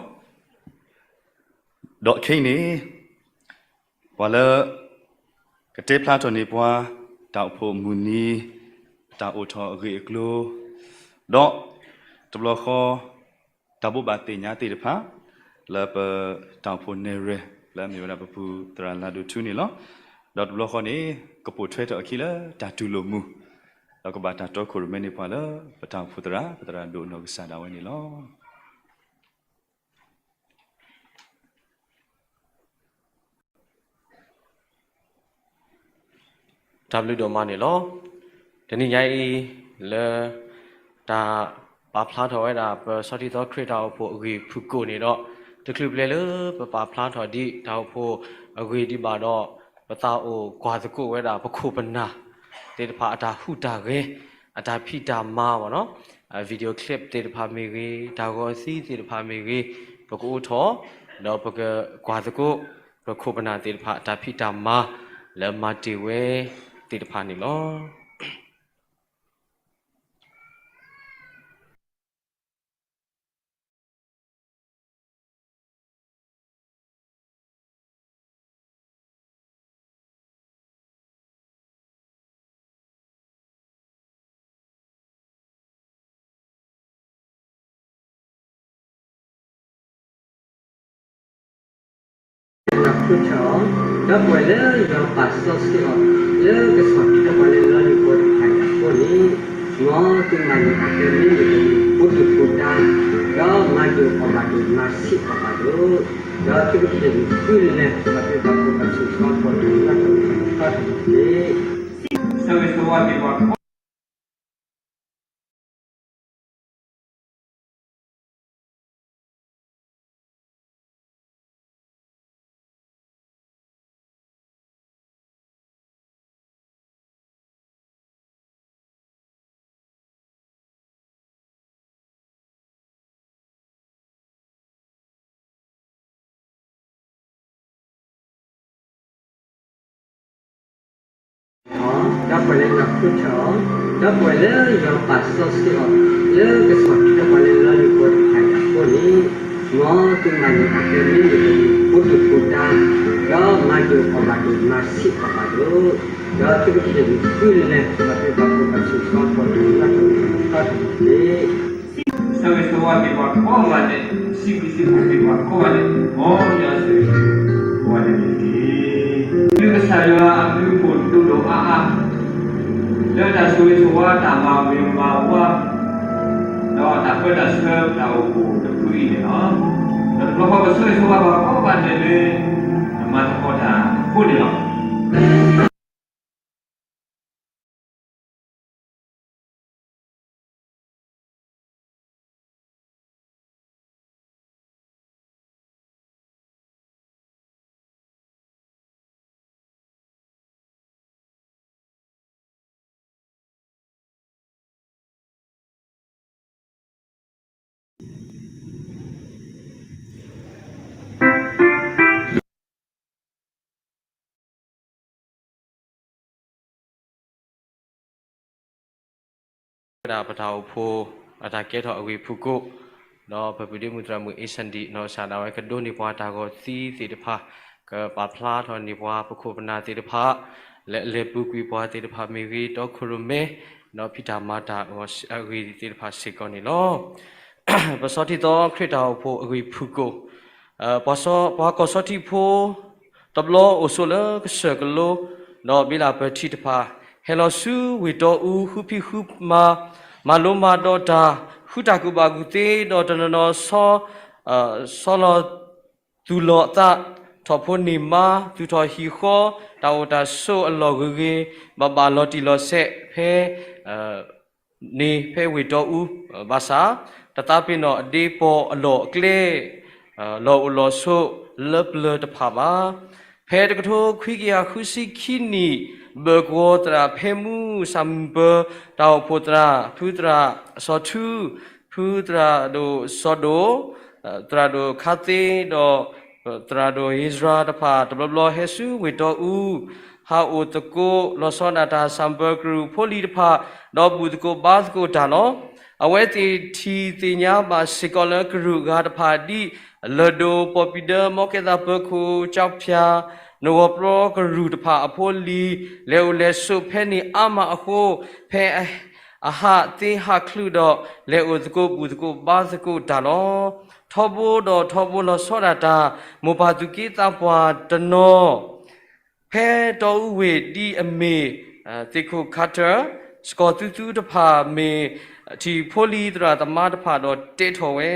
ဒီးခဲအံၤန့ၣ် ပှၤလၢ ကတဲဖျါထီၣ်န့ၢ်ပှၤ တၢ်အိၣ်ဖှိၣ်မုၢ်နံၤ တၢ်အိၣ်ထီၣ်အဂ့ၢ်အကျိၤ, ဒီးတဘျီဃီ တၢ်ဘိးဘၣ်သ့ၣ်ညါသ့ၣ်တဖၣ် လၢပတၢ်အိၣ်ဖှိၣ်နဲၣ်ရွဲၣ် လၢအမ့ၢ်ဝဲဒၣ်ပပူၤသရၣ်လၤဒိၣ်ထူန့ၣ်လီၤ. ဒီးတဘျီဃီန့ၣ် ကပိာ်ထွဲထီၣ်အခံလၢတၢ်တူၢ်လိာ်မုာ်, ဒီးကဘၣ်တၢ်တီခိၣ်ရိၣ်မဲန့ၢ်ပှၤလၢ ပတၢ်အိၣ်ဖှိၣ်သရၣ် ပသရၣ်ဒိၣ်နီၢ်ကစၢ်ဒၣ်ဝဲန့ၣ်လီၤ. တၢ်ဘျုးဒိၣ်မးန့ၣ်လီၤ. တနံၤညါအံၤ လၢ တၢ်ပာ်ဖျါထီၣ်ဝဲဒၣ် ပဆီထံသီခရံာ်တၢ်အိၣ်ဖှိၣ်အဂ့ၢ်ဖုၣ်ကိာ်န့ၣ်ဒီး တချုးပျဲလၢပပာ်ဖျါထီၣ်ဒံးတၢ်အိၣ်ဖှိၣ်အဂ့ၢ်ဒံးဘၣ်ဒီး ပသးအိၣ်ကွၢ်သကိးဝဲဒၣ်ပခိၣ်ပနၢ်သ့ၣ်တဖၣ်အတၢ်ဟူးတၢ်ဂဲၤ အတၢ်ဖံးတၢ်မၤဘၣ်နီၤ, video clip သ့ၣ်တဖၣ်မ့ၢ်ဂ့ၤ, တၢ်ဂီၤသံသ့ၣ်တဖၣ်မ့ၢ်ဂ့ၤ, ပကအိးထီၣ် ဒီးပကကွၢ်သကိး ပခိၣ်ပနၢ်သ့ၣ်တဖၣ်အတၢ်ဖံးတၢ်မၤ လၢမၤတ့ၢ်ဝဲသ့ၣ်တဖၣ်န့ၣ်လီၤ. ဒီပုၢ်ဝဲၢ်လၢယွၤပာ်စီဆှံအီၤ လၢကဆီၣ်ထွဲပှၤလၢလီၢ်လံၤဖိတဖၣ်အံၤအဃိန့ၣ်, မ်သုမၤန့ၢ်အကဲမ့ၢ်ယကမံၤဖိဒိၣ်ဖိဒါ, ဒီးမၤဒိၣ်အီၣ်ဘၣ်ဒိၣ်မၤဆံးအီၣ်ဘၣ်ဒိၣ်, ဒီးသုကဟ့ၣ်ဂံၢ်သုလဲၤ ဒီးသုကပာ်ဖှိၣ်ပာ်ဆူၣ်ထီၣ်ပှၤလၢလီၢ်တတီၤတတီၤတက့ၢ်. ဆၢဂ့ၤဆၢဝါက့ၤပှၤ ဒီပုၢ်ဝဲၢ်လၢယွၤခိၣ်ဆၢအီၤ, ဒီပုၢ်ဝဲၢ်လၢယွၤပာ်စီဆှံအီၤ လၢကဆီၣ်ထွဲပှၤလၢလီၢ်လံၤဖိတဖၣ်အံၤအဃိန့ၣ်, မ်သုမၤန့ၢ်အကဲမ့ၢ်ယကမံၤဖိဒိၣ်ဖိဒါ, ဒီးမၤဒိၣ်အီၣ်ဘၣ်ဒိၣ်မၤဆံးအီၣ်ဘၣ်ဒိၣ်, ဒီးသုကဟ့ၣ်ဂံၢ်သုလဲၤ ဒီးသုကပာ်ဖှိၣ်ပာ်ဆူၣ်ထီၣ်ပှၤလၢလီၢ်တတီၤတတီၤတက့ၢ်. ဆၢဂ့ၤဆၢဝါက့ၤပှၤကိးဂၤဒဲး, စံးဘျုးစံးဖှိၣ်က့ၤပှၤကိးဂၤဒဲး, မ်ယွၤဆိၣ်ဂ့ၤကိးဂၤဒဲးန့ၣ်တက့ၢ်. သုကစၢ်ယွၤအဘျုးအဖှိၣ်ဒိၣ်ဒိၣ်အါအါ, လၢတၢ်ဆိၣ်ဂ့ၤဆိၣ်ဝါတၢ်မၤဂ့ၤမၤဝါ, ဒီးတၢ်ပၢတၢ်ဆှၢတၢ်အိၣ်ဖှိၣ်တဖုအံၤန့ၣ်လီၤ. ဒီးတဘျီဃီပဆိၣ်ဂ့ၤဆိၣ်ဝါပှၤကိးဂၤဒဲးလၢ အမၤသကိးတၢ်အဃိန့ၣ်လီၤ. ဝဲဒၣ်ပတၢ်အိၣ်ဖှိၣ် အတၢ်ကဲထီၣ်အဂ့ၢ်ဖုၣ်ကိာ်, ဒီးပပုၢ်ဒ့မုၣ်သရၣ်မုၣ်အ့ၣ်စၣ်ဒံၣ် နီၢ်ကစၢ်ဒၣ်ဝဲကဒိးန့ၢ်ပှၤတၢ်ဂီၤသံသ့ၣ်တဖၣ်, ကပာ်ဖျါထီၣ်န့ၢ်ပှၤပခိၣ်ပနၢ်သ့ၣ်တဖၣ်, လၢအလဲၤပူၤကွံာ်ပှၤသ့ၣ်တဖၣ်မ့ၢ်ဂ့ၤ, တီခိၣ်ရိၣ်မဲ, ဒီးဖံးတၢ်မၤတၢ်အဂ့ၢ်သ့ၣ်တဖၣ်စ့ၢ်ကီးန့ၣ်လီၤ. ပဆီထံသီခရံာ်တၢ်အိၣ်ဖှိၣ်အဂ့ၢ်ဖုၣ်ကိာ်, ပှၤကီၢ်ဆီထံးဖိ တဘျီအိၣ်ဆိးလၢကစၢၢ်ကလိ ဒီးဘ့လးပၢၢ်ထံးတဖၣ် ဟဲလီၤဆူဝ့ၢ်တီအူ ဃုဖံးဃုမၤ မၤလိမၤဒိးတၢ် ဃုတၢ်ကူၣ်ဘၣ်ကူၣ်သ့ ဒီးတနီၤနီၤ ဆီလီၤ သူၣ်လီၤအသး ထီၣ်ဖိန့ၢ်မါ သူၣ်ထီၣ်ဟံၣ်ဃီ တၢ်အိၣ်တၢ်ဆိးအလီၢ်ဂ့ၤဂ့ၤ ဘၣ်ဘၣ်လီၤတံၢ်လီၤဆဲးဖဲ န့ၣ်ဖဲဝ့ၢ်တီအူ ဘၣ်ဆၣ် တသးပ့ၤနီၣ်အဒ့ပီၢ်အလီၢ်အကျဲ လီၢ်အိၣ်လီၢ်ဆိးလၢပျၢၤတဖၣ်ဘၣ်. ဖဲတကထိခွံကယၤဃုဆံခံနံၣ် ဘၢၣ်ကဝီၤသရၣ်ဖဲမူ စၣ်မုၢ်ပၢၤ တၢ်အိၣ်ဖှိၣ်သရၣ် ဖုသရၣ်စီၤထူ ဖုသရၣ်ဒိၣ်စီၤဒိၣ် သရၣ်ဒိၣ်ခါသ့ ဒီး သရၣ်ဒိၣ်ဧ့စြၤတဖၣ် တဘျီဘျီဟဲဆူဝ့ၢ်တီအူ ဟးအိၣ်သကိးလီၤဆီဒၣ်တၢ် စၣ်မုၢ်ပၢၤကရူၢ်ဖိလံၤတဖၣ် ဒီးဘူၣ်သကိးဘါသကိးတၢ်လီၤ. အဝဲသ့ၣ်ထံၣ်သ့ၣ်ညါဘၣ်စ့ၢ်ကီးလၢကရူၢ်အဂၤတဖၣ်ဒ် လၢၢ်ဒိၣ် ပီၣ်ပံၤဒၢ မီကဲသးပၢၤခိၣ် ကၠီဖၠၣ် နဂီၢ်ပျီကရူၢ်တဖၣ်အဖိလံၤ လဲၤအိၣ်လဲၤဆိးဖဲန့ၣ်အါမးအဃိ ဖဲအဟးသ့ဟးချုးဒီး လဲၤအိၣ်သကိးဘူၣ်သကိးဘါသကိးတၢ်လီၤ. ထီဘိဒီးထီဘိလီၤဆီဒၣ်တၢ် မိၢ်ပၢ်သူၣ်က့သးပှၢ်တနီၤ ဖဲတီအူဝ့ၢ်ဒ်အမ့ၢ် သ့ၣ်ခိၣ်ခါတၢၢ် စကီၤသူသူတဖၣ်မ့ၢ် ထံၣ်ဖိလံၤသရၣ်သမါတဖၣ်ဒီးတဲထီၣ်ဝဲ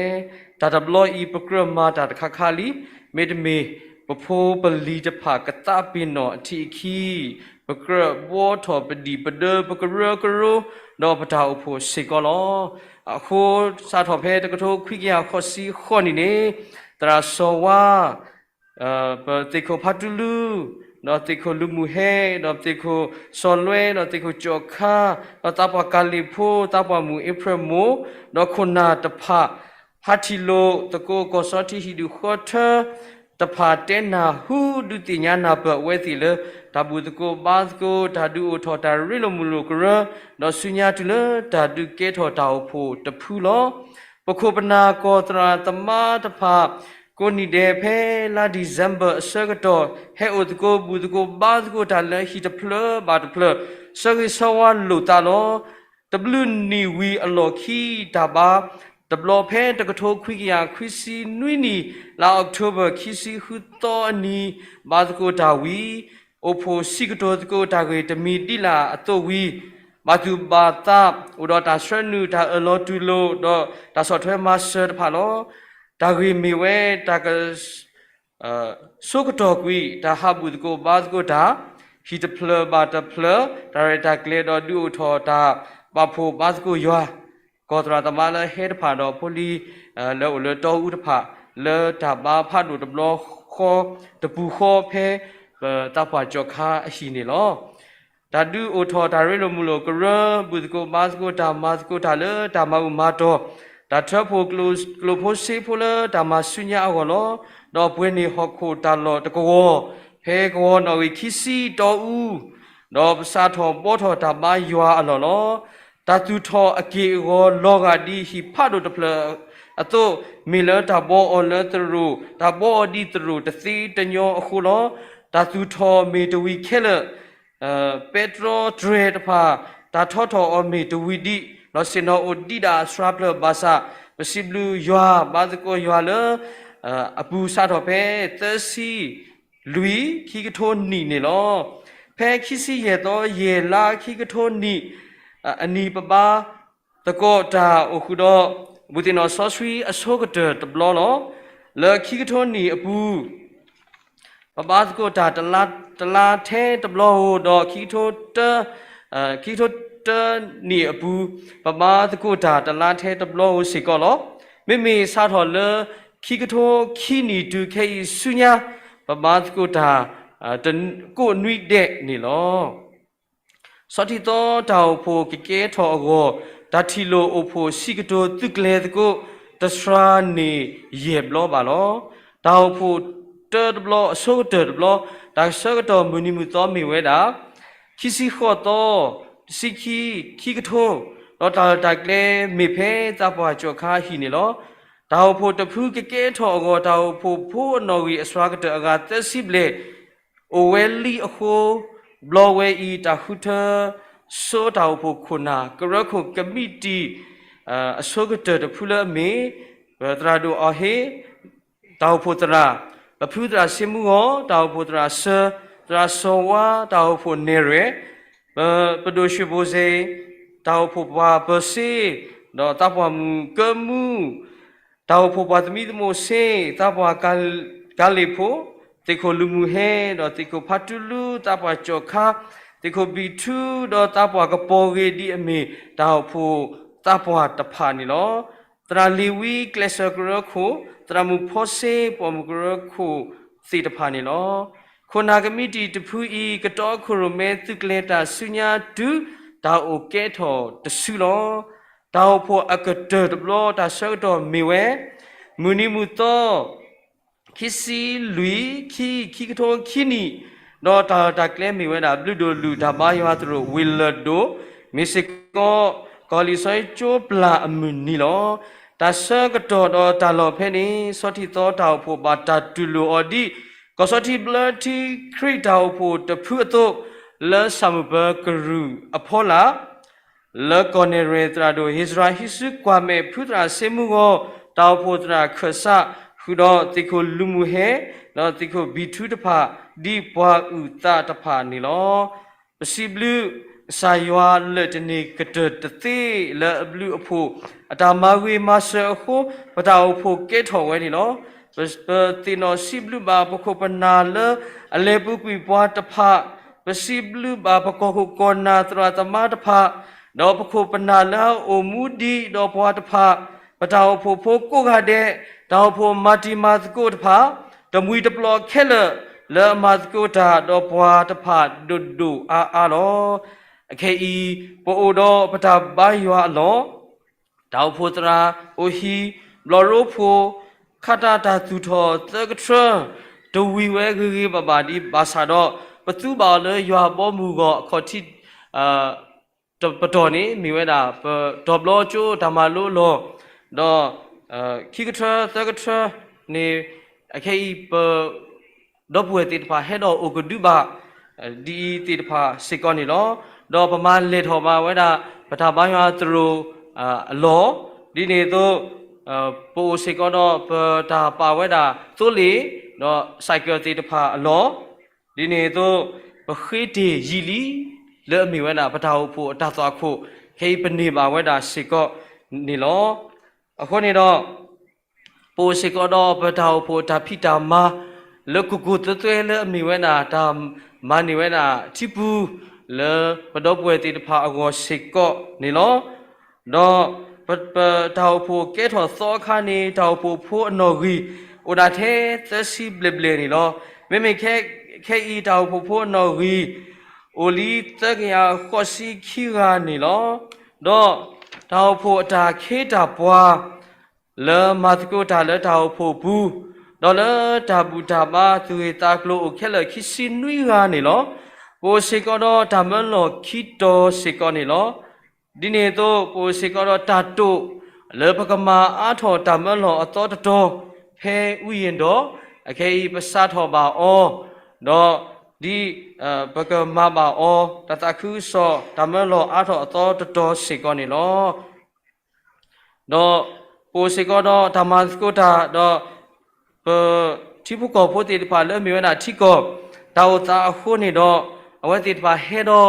တၢ်တဘျီအံၤပကြၢးမၤတၢ်တခါခါလံ, မ့တမ့ၢ် ပဖိပလံၤတဖၣ်ကသးပ့ၤနီၣ်အထံးအခံ, ပကြၢးဘှီထီၣ်ပဒံၣ်ပဒၢပကရၢကရိ ဒီးပတၢ်အိၣ်ဖှိၣ်စ့ၢ်ကီးလီၤ. အဃိ စးထီၣ်ဖဲတကထိခွံကယၤဃိးဆံဃိးနံၣ်န့ၣ် သရၣ်စီၤဝါ ပသ့ၣ်ခိၣ်ဖါတူလူ, ဒီးသ့ၣ်ခိၣ်လူၤမုၢ်ဟဲ, ဒီးသ့ၣ်ခိၣ်စီၤလွဲ, ဒီးသ့ၣ်ခိၣ်ကၠီၣ်ခါ, ဒီးသးပှၢ်ကၤလ့ၣ်ဖိ, သးပှၢ်မုၣ်အ့ဖြၢၣ်မိၢ်, ဒီးခိၣ်နၢ်တဖၣ် ဟးထံၣ်လိာ်သကိးကီၢ်ဆီထံးဟံၣ်ဒူၣ်ဃီထၢတဖၣ်တဲနၢ်ဟူ ဒုးသ့ၣ်ညါနၢ်ပၢၢ်အဝဲသ့ၣ်လၢ တၢ်ဘူၣ်သကိးဘါသကိး, တၢ်ဒုးအိၣ်ထီၣ်တၢ်ရ့လိာ်မုာ်လိာ်ကရၢ, ဒီးဆူညါတုၤလၢတၢ်ဒုးကဲထီၣ်တၢ်အိၣ်ဖှိၣ်တဖုလီၤ. ပခိၣ်ပနၢ်ကီၢ်သရၣ်သမါတဖၣ် ကိးနံၣ်ဒဲးဖဲလါဒံၣ်စ့ဘၢၣ်အဆၢကတီၢ် ဟဲအိၣ်သကိးဘူၣ်သကိးဘါသကိးတၢ်လၢဟံၣ်တဖျၢၣ်ဘၣ်တဖျၢၣ် ဆၢဂ့ၤဆၢဝါလိာ်သးလီၤ. တဘျုးနံၣ်ဝံၤအလီၢ်ခံ တၢ်ဘါတဘျီဖဲတကထိခွံကယၤခွံဆံနွံနံၣ် လါအီးကထိဘၢၣ် ခံဆံဃုသီအနံၤ ဘါသကိးတၢ်ဝံၤ အိၣ်ဖှိၣ်စံးကတိၤသကိးတၢ်ဂ့ၢ်တမံၤဒ်လာ်အသိးဝံၤ ဘၣ်သူၣ်ဘၣ်သး အိၣ်ဒီးတၢ်ဆှၢနုာ် တၢ်အၢၣ်လီၤတူၢ်လိာ် ဒီးတၢ်ဆီၣ်ထွဲမၤစၢၤတဖၣ်လီၤ. တၢ်ဂ့ၢ်မ့ၢ်ဝဲ တၢ်က ဆိကတီၢ်ကွံာ် တၢ်ဟးဘူၣ်သကိးဘါသကိးတၢ်, ဟံၣ်တဖျၢၣ်ဘၣ်တဖျၢၣ် တၢ်ရဲၣ်တၢ်ကျဲၤဒီးဒုးအိၣ်ထီၣ်တၢ်ပာ်ဖှိၣ်ဘါသကိးယွၤ, ကီၢ်သရၣ်သမါလၢဟဲတဖၣ်ဒီးဖိလံၤ လၢအိၣ်လၢတီအူတဖၣ် လၢတၢ်ဘါဖးဒိၣ်တဘျီဃီ တပူၤဃီဖဲ ပသးပှၢ်ကၠီၣ်ခါအဟံၣ်န့ၣ်လီၤ. တၢ်ဒုးအိၣ်ထီၣ်တၢ်ရ့လိာ်မုာ်လိာ်ကရၢ ဘူၣ်သကိးဘါသကိးတၢ် မၤသကိးတၢ်လၢတၢ်မၤဘူၣ်မၤတီၢ်, တၢ်ထၢဖှိၣ်ကျိၣ်ဖိစ့ဖိလၢတၢ်မၤဆူညါအဂီၢ်လီၤ. ဒီးပှဲၤန့ၢ်ဟီၣ်ခိၣ်တၢ်လီၢ်တကဝီၤ ဖဲကဝီၤနီၣ်ဂံၢ်ခံဆံတီအူ ဒီးပစးထီၣ်ဘှီထီၣ်တၢ်ဘါယွၤအလီၢ်လီၤ. တၢ်သူၣ်ထီၣ်အက့ၢ်အဂီၤလီၤဂာ်ဒ်ဟံၣ်ဖးဒိၣ်တဖျၢၣ်အသိး, မ့ၢ်လၢတၢ်ဘှီအီၤလၢသရိာ်, တၢ်ဘှီအီၤဒ်သရိာ်တသ့တညီအဃိလီၤ. တၢ်သူၣ်ထီၣ်မ့ၢ်တဝံၤခဲလၢာ်, ပဲတြီတြဲၤတဖၣ် တၢ်ထီထီၣ်အီၤမ့ၢ်တဝံၤဒံး, ဒီးဆ့ၣ်နီၤအိၣ်ဒံးဒၣ်အစှၤဖျၢၣ်ဘၣ်ဆၣ်, ပစံးဘျုးယွၤ ဘါသကိးယွၤလၢ အပူၤစးထီၣ်ဖဲသၢဆံလွံၢ် ခံကထိနံၣ်န့ၣ်လီၤ. ဖဲခံဆံယဲၢ်သီယဲၢ်လါ ခံကထိနံၣ်အနံၤ ပဘါသကိးတၢ်အိၣ်ဃုာ်ဒီး ဘူၣ်သ့ၣ်နီၣ်စီဆှံအဆိကတၢၢ်တဘျီလီၤ. လၢခံကထိနံၣ်အပူၤ ပဘါသကိးတၢ်တလါထဲတဘျီဧိၤ, ဒီးခံကထိတၢ, ခံကထိတၢနံၣ်အပူၤ ပဘါသကိးတၢ်တလါထဲတဘျီဧိၤစ့ၢ်ကီးလီၤ. မ့မ့ၢ်စးထီၣ်လၢ ခံကထိခံနံၣ်တုၤခဲအံၤဆူညါ ပဘါသကိးတၢ် ကိးနွံဒဲးန့ၣ်လီၤ. ဆီထံသီတၢ်အိၣ်ဖှိၣ်ကကဲထီၣ်အဂီၢ် တၢ်ထံၣ်လိာ်အိၣ်ဖှိၣ်စံးကတိၤသုးကျဲၤသကိး တစှၤန့ၢ်ယဲၢ်ဘျီဘၣ်လီၤ. တၢ်အိၣ်ဖှိၣ်တၢတဘျီ အဆိကတၢၢ်တဘျီ တၢ်ဆၢကတီၢ်မုၢ်နံၤမုၢ်သီမ့ၢ်ဝဲဒၣ် ခံဆံဃိးသီ, တဆံခံ, ခံကထိ, ဒီးတၢ်လီၢ်တၢ်ကျဲမ့ၢ်ဖဲသးပှၢ်ကၠီၣ်ခါအဟံၣ်န့ၣ်လီၤ. တၢ်အိၣ်ဖှိၣ်တဖုကကဲထီၣ်အဂီၢ် တၢ်အိၣ်ဖှိၣ်ဖိအနီၣ်ဂံၢ်အစှၤကတၢၢ်အဂၤသၢဆံဘျဲၣ် အိၣ်ဝဲလံအဃိ ဘျီဝဲအံၤ တၢ်ဃုထၢဆိတၢ်အိၣ်ဖှိၣ်ခိၣ်နၢ် ကရၢခိၣ်ကမံးတံာ် အဆိကတၢၢ်တဖုလၢအမ့ၢ် သရၣ်ဒိၣ်အီၤဟ့ၣ် တၢ်အိၣ်ဖှိၣ်သရၣ်, ပဖုသရၣ်စ့မူဂီၤ, တၢ်အိၣ်ဖှိၣ်သရၣ်ဆၢ, သရၣ်စီၤဝါ, တၢ်အိၣ်ဖှိၣ်နဲၣ်ရွဲၣ်, ပ, ပဒိၣ်ၡ့ၣ်ဘိၣ်စ့ၣ်, တၢ်အိၣ်ဖှိၣ်ပှၤပၢၤစ့, ဒီးသးပှၢ်မုၣ်ကၢမူ, တၢ်အိၣ်ဖှိၣ်ပှၤသမံသမိးစ့, သးပှၢ်ကၤလ့ၣ်ဖိ, သ့ၣ်ခိၣ်လူၤမုၢ်ဟဲ, ဒီးသ့ၣ်ခိၣ်ဖးတူလူ, သးပှၢ်ကၠီၣ်ခါ, သ့ၣ်ခိၣ်ဘံၣ်ထူ, ဒီးသးပှၢ်ကပီၤဂ့ၤဒ်အမ့ၢ် တၢ်အိၣ်ဖှိၣ်သးပှၢ်တဖၣ်န့ၣ်လီၤ. သရၣ်လ့ၤဝံကျဲးစၢးကရၢခိၣ်, သရၣ်မုၣ်ဖီစ့, ပိာ်မုၣ်ကရၢခိၣ်သ့ၣ်တဖၣ်န့ၣ်လီၤ. ခိၣ်နၢ်ကမံးတံာ်တဖုအံၤ ကတီခိၣ်ရိၣ်မဲသုးကျဲၤတၢ်ဆူညါတုၤ တၢ်အိၣ်ကဲထီၣ်တစုလီၤ. တၢ်အိၣ်ဖှိၣ်အကတၢၢ်တဘျီ တၢ်ဆၢကတီၢ်မ့ၢ်ဝဲ မုၢ်နံၤမုၢ်သီ ခံဆံလွံၢ်, ခံ, ခံကထိခံနံၣ်, ဒီးတၢ်, တၢ်ကျဲမ့ၢ်ဝဲဒၣ် ဘျုးဒိၣ်လုၢ်တၢ်ဘါယွၤသရိာ်ဝ့ၢ်လၢၢ်ဒိၣ်, မ့ၢ်စ့ၢ်ကီး ကီၢ်လံာ်စီဆှံကၠိပျၢ်အမုၢ်နံၤလီၤ. တၢ်ဆၢကတီၢ်ဒီးတၢ်လီၢ်ဖဲန့ၣ် ဆီထံသီတၢ်အိၣ်ဖှိၣ်ဘၣ်တၢ်တူၢ်လိာ်အီၤဒ် ကီၢ်ဆီထံဘျၢထံခရံာ်တၢ်အိၣ်ဖှိၣ်တဖုအသိး, လၢဆၣ်မုၢ်ပၢၤကရူၢ်အဖီလာ် လၢကီၢ်နဲၣ်ရွဲၣ်သရၣ်ဒိၣ် ဧ့စြၤဟံးစုကွၢ်မဲာ် ဖုသရၣ်စ့မူဂီၤ, တၢ်အိၣ်ဖှိၣ်သရၣ်ခၢၣ်စး, ဃုာ်ဒီးသ့ၣ်ခိၣ်လူၤမုၢ်ဟဲ, ဒီးသ့ၣ်ခိၣ်ဘံၣ်ထူတဖၣ်, ဒ်ပှၤအုၣ်သးတဖၣ်န့ၣ်လီၤ. ပစံးဘျုးကစၢ်ယွၤလၢာ်တန့ၢ်ကတၢၢ်တသ့ လၢအဘျုးအဖှိၣ် အတၢ်မၤဂ့ၤမၤစၢၤအဃိ ပတၢ်အိၣ်ဖှိၣ်ကဲထီၣ်ဝဲန့ၣ်လီၤ. ပ, ပသ့ၣ်နီၣ်စံးဘျုးဘၣ်ပခိၣ်ပနၢ်လၢအလဲၤပူၤကွံာ်ပှၤတဖၣ်, ပစံးဘျုးဘၣ်ပကီၢ်ခိၣ်ကီၢ်နၢ်သရၣ်သမါတဖၣ်, ဒီးပခိၣ်ပနၢ်လၢအအိၣ်မူဒံးဒီးပှၤတဖၣ်, ပတၢ်အိၣ်ဖှိၣ်ဖိကိးဂၤဒဲး, တၢ်အိၣ်ဖှိၣ်မၤတံၤမၤသကိးတဖၣ်, တမှံၤတပျီၣ်ခဲလၢာ် လၢအမၤသကိးတၢ်ဒီးပှၤတဖၣ်ဒိၣ်ဒိၣ်အါအါလီၤ. အခဲအံၤ ပအိၣ်ဒီးပတၢ်ဘါယွၤအလီၢ် တၢ်အိၣ်ဖှိၣ်သရၣ်, အိၣ်ဟံၣ်, ဘျီၣ်ရိဖှိၣ်, ခးတၢ်တၢ်သူၣ်ထီၣ်သၢကထြၢ, တဝံၤဝဲဂ့ၤဂ့ၤဘၣ်ဘၣ်ဒ်ဘၣ်ဆၣ်ဒီး ပသူဘၣ်အီၤလၢယွၤဘီမုၢ်ဂီၢ်အခီၣ်ထံး တပတီၢ်န့ၣ် မ့ၢ်ဝဲဒၣ် ပတီၤဘျီကၠိတၢ်မၤလိအလီၢ်, ဒီး ခံကထြၢသၢကထြၢန့ၣ် အခဲအံၤ ပ ဒီပုၢ်ဝဲၢ်သ့ၣ်တဖၣ်ဟဲဒီးအိၣ်ကဒုဘၣ် ဒ်အံၤသ့ၣ်တဖၣ်စ့ၢ်ကီးန့ၣ်လီၤ. ဒီးပမၤလဲၢ်ထီၣ်ဘၣ်ဝဲဒၣ် ပတၢ်ဘါယွၤသရိာ်အလီၢ်, ဒ်န့ၣ်အသိး ပအိၣ်စ့ၢ်ကီးဒီးပတၢ်ပာ်ဝဲဒၣ်သိလ့ၣ် ဒီးစဲးကၢးသ့ၣ်တဖၣ်အလီၢ်, ဒ်န့ၣ်အသိး ပဃ့တ့ၢ်ယံာ်လံ လၢအမ့ၢ်ဝဲဒၣ် ပတၢ်အိၣ်ဖှိၣ်အတၢ်သွၣ်ခိၣ် ခဲအံၤပန့ၢ်ဘၣ်ဝဲဒၣ်စ့ၢ်ကီးန့ၣ်လီၤ. အဃိန့ၣ်ဒီး ပအိၣ်စ့ၢ်ကီးဒီးပတၢ်အိၣ်ဖှိၣ်တၢ်ဖံးတၢ်မၤ လၢကိၢ်ကိၢ်သွဲသွဲလၢအမ့ၢ်ဝဲဒၣ် တၢ်မၤန့ၢ်ဝဲဒၣ်ထံပူၤ လၢပဒီပုၢ်ဝဲၢ်သ့ၣ်တဖၣ်အဂီၢ်စ့ၢ်ကီးန့ၣ်လီၤ. ဒီးပ, ပတၢ်အိၣ်ဖှိၣ်ကဲထီၣ်သီအခါန့ၣ် တၢ်အိၣ်ဖှိၣ်ဖိအနီၣ်ဂံၢ် အိၣ်ဒၣ်ထဲသၢဆံဘျဲၣ်ဘျဲၣ်န့ၣ်လီၤ. မ့မ့ၢ်ခဲ, ခဲအံၤတၢ်အိၣ်ဖှိၣ်ဖိအနီၣ်ဂံၢ် အိၣ်လံသၢကယၤဃိးဆံခံဂၤန့ၣ်လီၤ. ဒီးတၢ်အိၣ်ဖှိၣ်အတၢ်ခ့တၢ်ပှၤ လၢမၤသကိးတၢ်လၢတၢ်အိၣ်ဖှိၣ်ပူၤ, ဒီးလၢတၢ်ဘူၣ်တၢ်ဘါ သူၣ်ဂ့ၢ်သးကျိၤအိၣ်ခဲလၢာ်ခံဆံနွံဂၤန့ၣ်လီၤ. ပအိၣ်စ့ၢ်ကီးဒီးတၢ်မၢလီၤခံတီၤစ့ၢ်ကီးန့ၣ်လီၤ. ဒ်န့ၣ်အသိး ပအိၣ်စ့ၢ်ကီးဒီးတၢ်တိာ် လၢပကမၤအါထီၣ်တၢ်မၢလီၤအသီတတီၤ ဖဲဝံယ့ၣ်ဒီး အခဲအံၤပစးထီၣ်ဘၣ်အီၤ, ဒီးဒ် ပကမၤဘၣ်အီၤ တၢ်သးခုကစီၣ် တၢ်မၢလီၤအါထီၣ်အသီတတီၤစ့ၢ်ကီးန့ၣ်လီၤ. ဒီးပအိၣ်စ့ၢ်ကီးဒီးတၢ်မၤသကိးတၢ်ဒီး ပထံဖိကီၢ်ဖိသ့ၣ်တဖၣ်လၢမ့ၢ်ဝဲဒၣ်ထံကီၢ် တၢ်အိၣ်သးအဃိန့ၣ်ဒီး အဝဲသ့ၣ်တဖၣ်ဟဲဒီး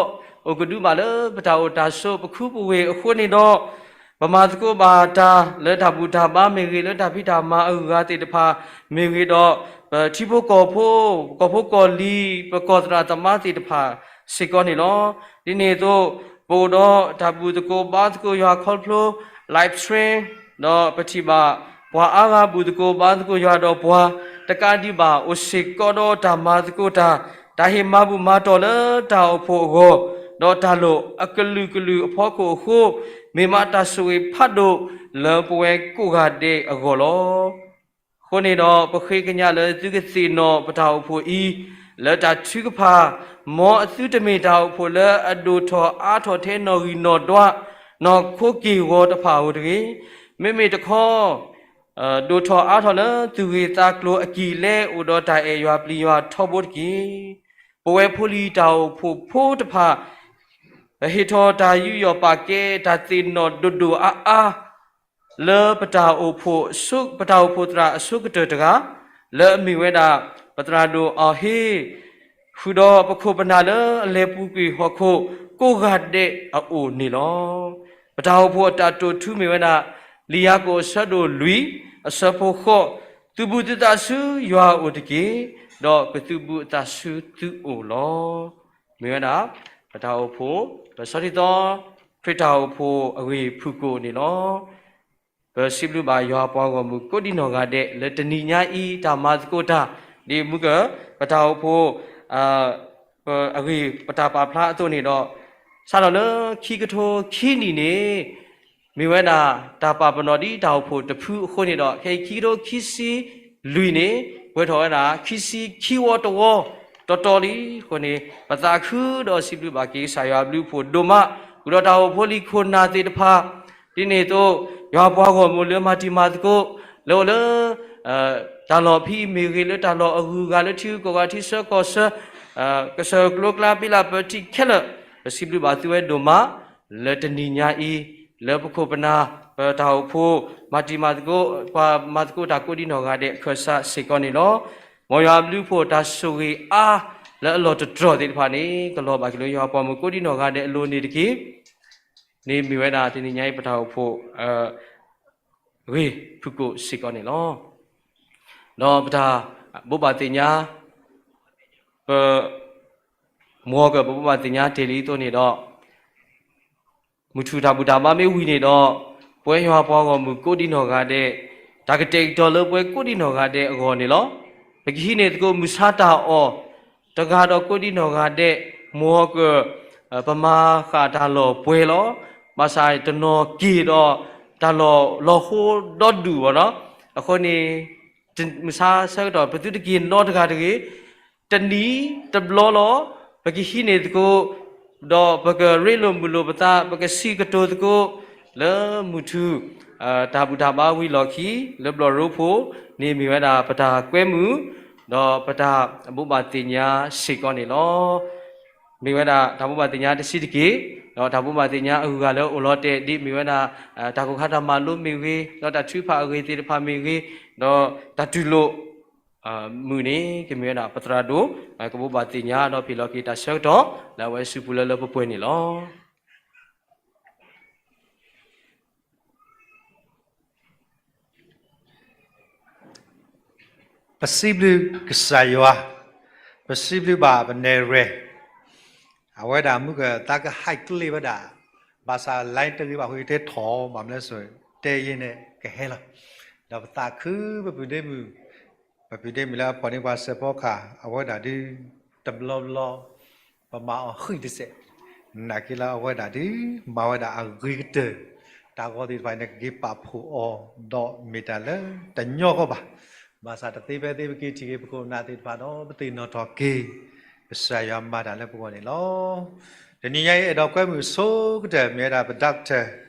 အိၣ်ကဒုဘၣ်လၢပတၢ်အိၣ်တၢ်ဆိးပခူပဝ့ၢ်အဃိန့ၣ်ဒီး ပမၤသကိးဘၣ်တၢ်လၢတၢ်ဘူၣ်တၢ်ဘါမ့ၢ်ဂ့ၤ လၢတၢ်ဖံးတၢ်မၤအဂုၤအဂၤသ့ၣ်တဖၣ်မ့ၢ်ဂ့ၤဒီး ပထံဖိကီၢ်ဖိ ကီၢ်ဖိကီၢ်လံၤ ပကီၢ်သရၣ်သမါသ့ၣ်တဖၣ်စ့ၢ်ကီးန့ၣ်လီၤ. ဒ်န့ၣ်အသိး ပအိၣ်ဒီးတၢ်ဘူၣ်သကိးဘါသကိးယွၤခီဖျိ live stream ဒီးပထံၣ်ဘၣ် ပှၤအါဂၤဘူၣ်သကိးဘါသကိးယွၤဒီးပှၤ တကးဒံးဘၣ် အိၣ်စ့ၢ်ကီးဒီးတၢ်မၤသကိးတၢ် တၢ်ဟ့ၣ်မၤဘူၣ်မၤတီၢ်လၢတၢ်အိၣ်ဖှိၣ်အဂီၢ် ဒီးတၢ်လိၣ်အကလုာ်ကလုာ်အဖီခိၣ်အဃိ မ့ၢ်မးတၢ်ဆိၣ်ဂ့ၤဖးဒိၣ်လၢပဝဲကိးဂၤဒဲးအဂီၢ်လီၤ. အဃိန့ၣ်ဒီး ပဃ့ကညးလၢသုကသ့ၣ်နီၣ်ပတၢ်အိၣ်ဖှိၣ်အံၤ လၢတၢ်ထုကဖၣ် မ်အသုတမ့ၢ်တၢ်အိၣ်ဖှိၣ်လၢအဒိၣ်ထီၣ်အါထီၣ်ထဲနီၣ်ဂံၢ်နီၣ်ဒွး နီၢ်ခိက့ၢ်ဂီၤတဖၣ်ဧိၤတဂ့ၤ, မ့မ့ၢ်တခီ ဒိၣ်ထီၣ်အါထီၣ်လၢသူၣ်ဂ့ၤသးကျိၤအကံၢ်လဲ အိၣ်ဒီးတၢ်အဲၣ်ယွၤပျံၤယွၤထီဘိတက့ၢ်. ပဝဲဖိလံၤတၢ်အိၣ်ဖှိၣ်ဖိတဖၣ် ပဟ့ၣ်ထီၣ်တၢ်ယူးယီၣ်ပာ်ကဲ တၢ်သ့ၣ်နီၣ်ဒိၣ်ဒိၣ်အါအါ လၢပတၢ်အိၣ်ဖှိၣ်, ပတၢ်အိၣ်ဖှိၣ်သရၣ်အဆိကတၢၢ်တဂၤ လၢအမ့ၢ်ဝဲဒၣ် ပသရၣ်ဒိၣ်အီၤဟ့ၣ် ဃုာ်ဒီးပခိၣ်ပနၢ်လၢအလဲၤပူၤကွံာ်ဟီၣ်ခိၣ်ကိးဂၤဒဲးအအိၣ်န့ၣ်လီၤ. ပတၢ်အိၣ်ဖှိၣ်အတၢ်တိာ်ထူမ့ၢ်ဝဲဒၣ် လံာ်ယၤကိာ်အဆၢဒိၣ်လွံၢ် အဆၢဖိဃိး, သုးဘူးသုသးဆူယွၤအအိၣ်တက့ၢ်, ဒီးကသုးဘူးအသးဆူသုအိၣ်လီၤ. မ့ၢ်ဝဲဒၣ် ပတၢ်အိၣ်ဖှိၣ် ပဆီထံသီ ခရံာ်တၢ်အိၣ်ဖှိၣ်အဂ့ၢ်ဖုၣ်ကိာ်န့ၣ်လီၤ. ပစံးဘျုးဘၣ်ယွၤပှၤဂီၢ်မုၢ်ကိးဒံနီၢ်ဂၤဒဲး လၢတနံၤညါအံၤ တၢ်မၤသကိးတၢ် ဒ်မုၢ်က ပတၢ်အိၣ်ဖှိၣ် အဂ့ၢ်ပတၢ်ပာ်ဖျါအသိးန့ၣ်ဒီး စးထီၣ်လၢခံကထိခံနံၣ်န့ၣ် မ့ၢ်ဝဲဒၣ်တၢ်ပာ်ပနီၣ်ဒ်တၢ်အိၣ်ဖှိၣ်တဖုအဃိန့ၣ်ဒီး ခဲအံၤခံကထိခံဆံလွံၢ်န့ၣ် ပှဲၤထီၣ်ဝဲဒၣ် ခံဆံခံဝီတဝီတီတီလံအဃိန့ၣ် ပသးခုဒီးစံးဘျုးဘၣ်က့ၤကစၢ်ယွၤအဘျုးအဖှိၣ်ဒိၣ်မး ဃုာ်ဒီးတၢ်အိၣ်ဖှိၣ်လံၤခိၣ်နၢ်သ့ၣ်တဖၣ် ဒ်န့ၣ်အသိး ယွၤပှၤဂီၢ်မုၢ်လၢမၤတံၤမၤသကိး လၢအိၣ်လၢ တၢ်လီၢ်ဖဲအံၤမ့ၢ်ဂ့ၤ လၢတၢ်လီၢ်အဂုၤအဂၤ လၢထံဂုၤကီၢ်ဂၤ ထံဆၢကီၢ်ဆၢ ကစၢၢ်ကျိၤကျါ ဘ့လၣ်ပၢၤထံးခဲလၢာ် ပစံးဘျုးဘၣ်သုဝဲဒိၣ်မး လၢတနံၤညါအံၤ လၢပခိၣ်ပနၢ် ပတၢ်အိၣ်ဖှိၣ် မၤတံၤမၤသကိး ပှၤမၤသကိးတၢ်ကိးဒံနီၢ်ဂၤဒဲးအခၢၣ်စးစ့ၢ်ကီးန့ၣ်လီၤ. မ်ယွၤအဘျုးအဖှိၣ်တၢ်ဆိၣ်ဂ့ၤအါ လၢအလီၢ်တတြီၢ်သ့ၣ်တဖၣ်န့ၣ် ကလီၤဘၣ်က့ၤလၢယွၤပှၤဂီၢ်မုၢ်ကိးဒံနီၢ်ဂၤဒဲးအလိၤန့ၣ်တက့ၢ်. န့ၣ်မ့ၢ်ဝဲဒၣ်တနံၤညါအံၤပတၢ်အိၣ်ဖှိၣ် ဂ့ၢ်ဖုၣ်ကိာ်စ့ၢ်ကီးန့ၣ်လီၤ. ဒီးပတၢ်ဘိးဘၣ်သ့ၣ်ညါ ပ မ်ကပဘိးဘၣ်သ့ၣ်ညါတ့ၢ်လံအသိးန့ၣ်ဒီး မုၢ်ထူၣ်တၢ်ဘူၣ်တၢ်ဘါမ့ၢ်ဝံၤန့ၣ်ဒီး ပဝဲယွၤပှၤဂီၢ်မုၢ်ကိးဒံနီၢ်ဂၤဒဲး တၢ်ကတဲာ်ကတီၤလၢပဝဲကိးဒံနီၢ်ဂၤဒဲးအဂီၢ်န့ၣ်လီၤ. ပကဟံးန့ၢ်သကိးမုၢ်ဆါတၢ်အီၣ် တဂၤဒီးကိးဒံနီၢ်ဂၤဒဲး မ်က ပမၤဃာ်တၢ်လီၢ်ပှဲၤလီၤ. ဘၣ်ဆၣ်တနီၤက့ၤဒီး တၢ်လီၢ်လီၤဟိဒီဒူၣ်ဘၣ်နီၤ. အဃိန့ၣ် မုၢ်ဆါဆၢကတီၢ် ပသုတက့ၤနီတဂၤတဂ့ၤ တနံၤတဘျီလီၤ. ပကဟံးန့ၢ်သကိး ဒီးပကရ့လိာ်မုာ်လိာ်ပသး ပကစံးကတိၤသကိး လၢမုၢ်ထူၣ် တၢ်ဘူၣ်တၢ်ဘါဝံၤလီၢ်ခံ လၢဘျီၣ်ရိဖှိၣ်န့ၣ်မ့ၢ်ဝဲဒၣ်ပတၢ်ကွဲမုာ် ဒီးပတၢ်ဘိးဘၣ်သ့ၣ်ညါစ့ၢ်ကီးန့ၣ်လီၤ. မ့ၢ်ဝဲဒၣ်တၢ်ဘိးဘၣ်သ့ၣ်ညါတဆံးတက့ၢ်, ဒီးတၢ်ဘိးဘၣ်သ့ၣ်ညါအဂုၤအဂၤလၢအိၣ်လီၤတဲာ်ဒ်မ့ၢ်ဝဲဒၣ် တၢ်ကိၢ်ခါတၢ်မၤလိမ့ၢ်ဂ့ၤ, ဒီးတၢ်ထုကဖၣ်အဂ့ၢ်သ့ၣ်တဖၣ်မ့ၢ်ဂ့ၤ, ဒီးတၢ်တူၢ်လိာ် မုၢ်န့ၣ် ကမ့ၢ်ဝဲဒၣ်ပသရၣ်ဒိၣ် ကဘိးဘၣ်သ့ၣ်ညါဒီးဖံးလီၤက့ၤတၢ်ဆၢကတီၢ် လၢအဝဲစုပူၤလၢလၢပှဲၤပှဲၤန့ၣ်လီၤ. ပစံးဘျုးကစၢ်ယွၤ, ပစံးဘျုးဘၣ်ပနဲၣ်ရဲၣ်, အဝဲဒၣ်မုၢ်ကသးကဟဲကျ့ဝဲဒၣ်, ဘၣ်ဆၣ် line တဂ့ၤဘၣ်ဃိတဲထီၣ် ဘၣ်မနုၤလဲၣ်, တဲယဲန့ၣ်ကဟဲလီၤ. ဒီးပသးခုပပုၢ်ဒ့မုၣ်, ပပုၢ်ဒ့မုၣ်လၢအဖီၣ်န့ၢ်ပှၤစဲးဖီကဟၣ်, အဝဲဒၣ်ဒုး တဘျီဘျီ ပမၤအီၤဃံးတစဲး, နာ်က့လၢအဝဲဒၣ်ဒုး မၤဝဲဒၣ်အဂ့ၤကတၢၢ်, တၢ်ဂီၤသ့ၣ်တဖၣ်န့ၣ် ကက့ၤပာ်ဖှိၣ်အီၤ, ဒီးမ့ၢ်တၢ်လၢတညီဂီၢ်ဘၣ်. ဘၣ်ဆၣ်တသ့ဖဲသ့ ပက့ၤထံၣ်က့ၤပခိၣ်ပနၢ်သ့ၣ်တဖၣ်ဒီး ပသ့ၣ်နီၣ်ထီၣ်က့ၤ ကစၢ်ယွၤမၤတၢ်လၢပဂီၢ်န့ၣ်လီၤ. တနံၤညါအံၤ အဲၣ်ဒိးကွဲမုာ်ဆိကတၢၢ် မ့ၢ်ဝဲဒၣ်ပ Doctor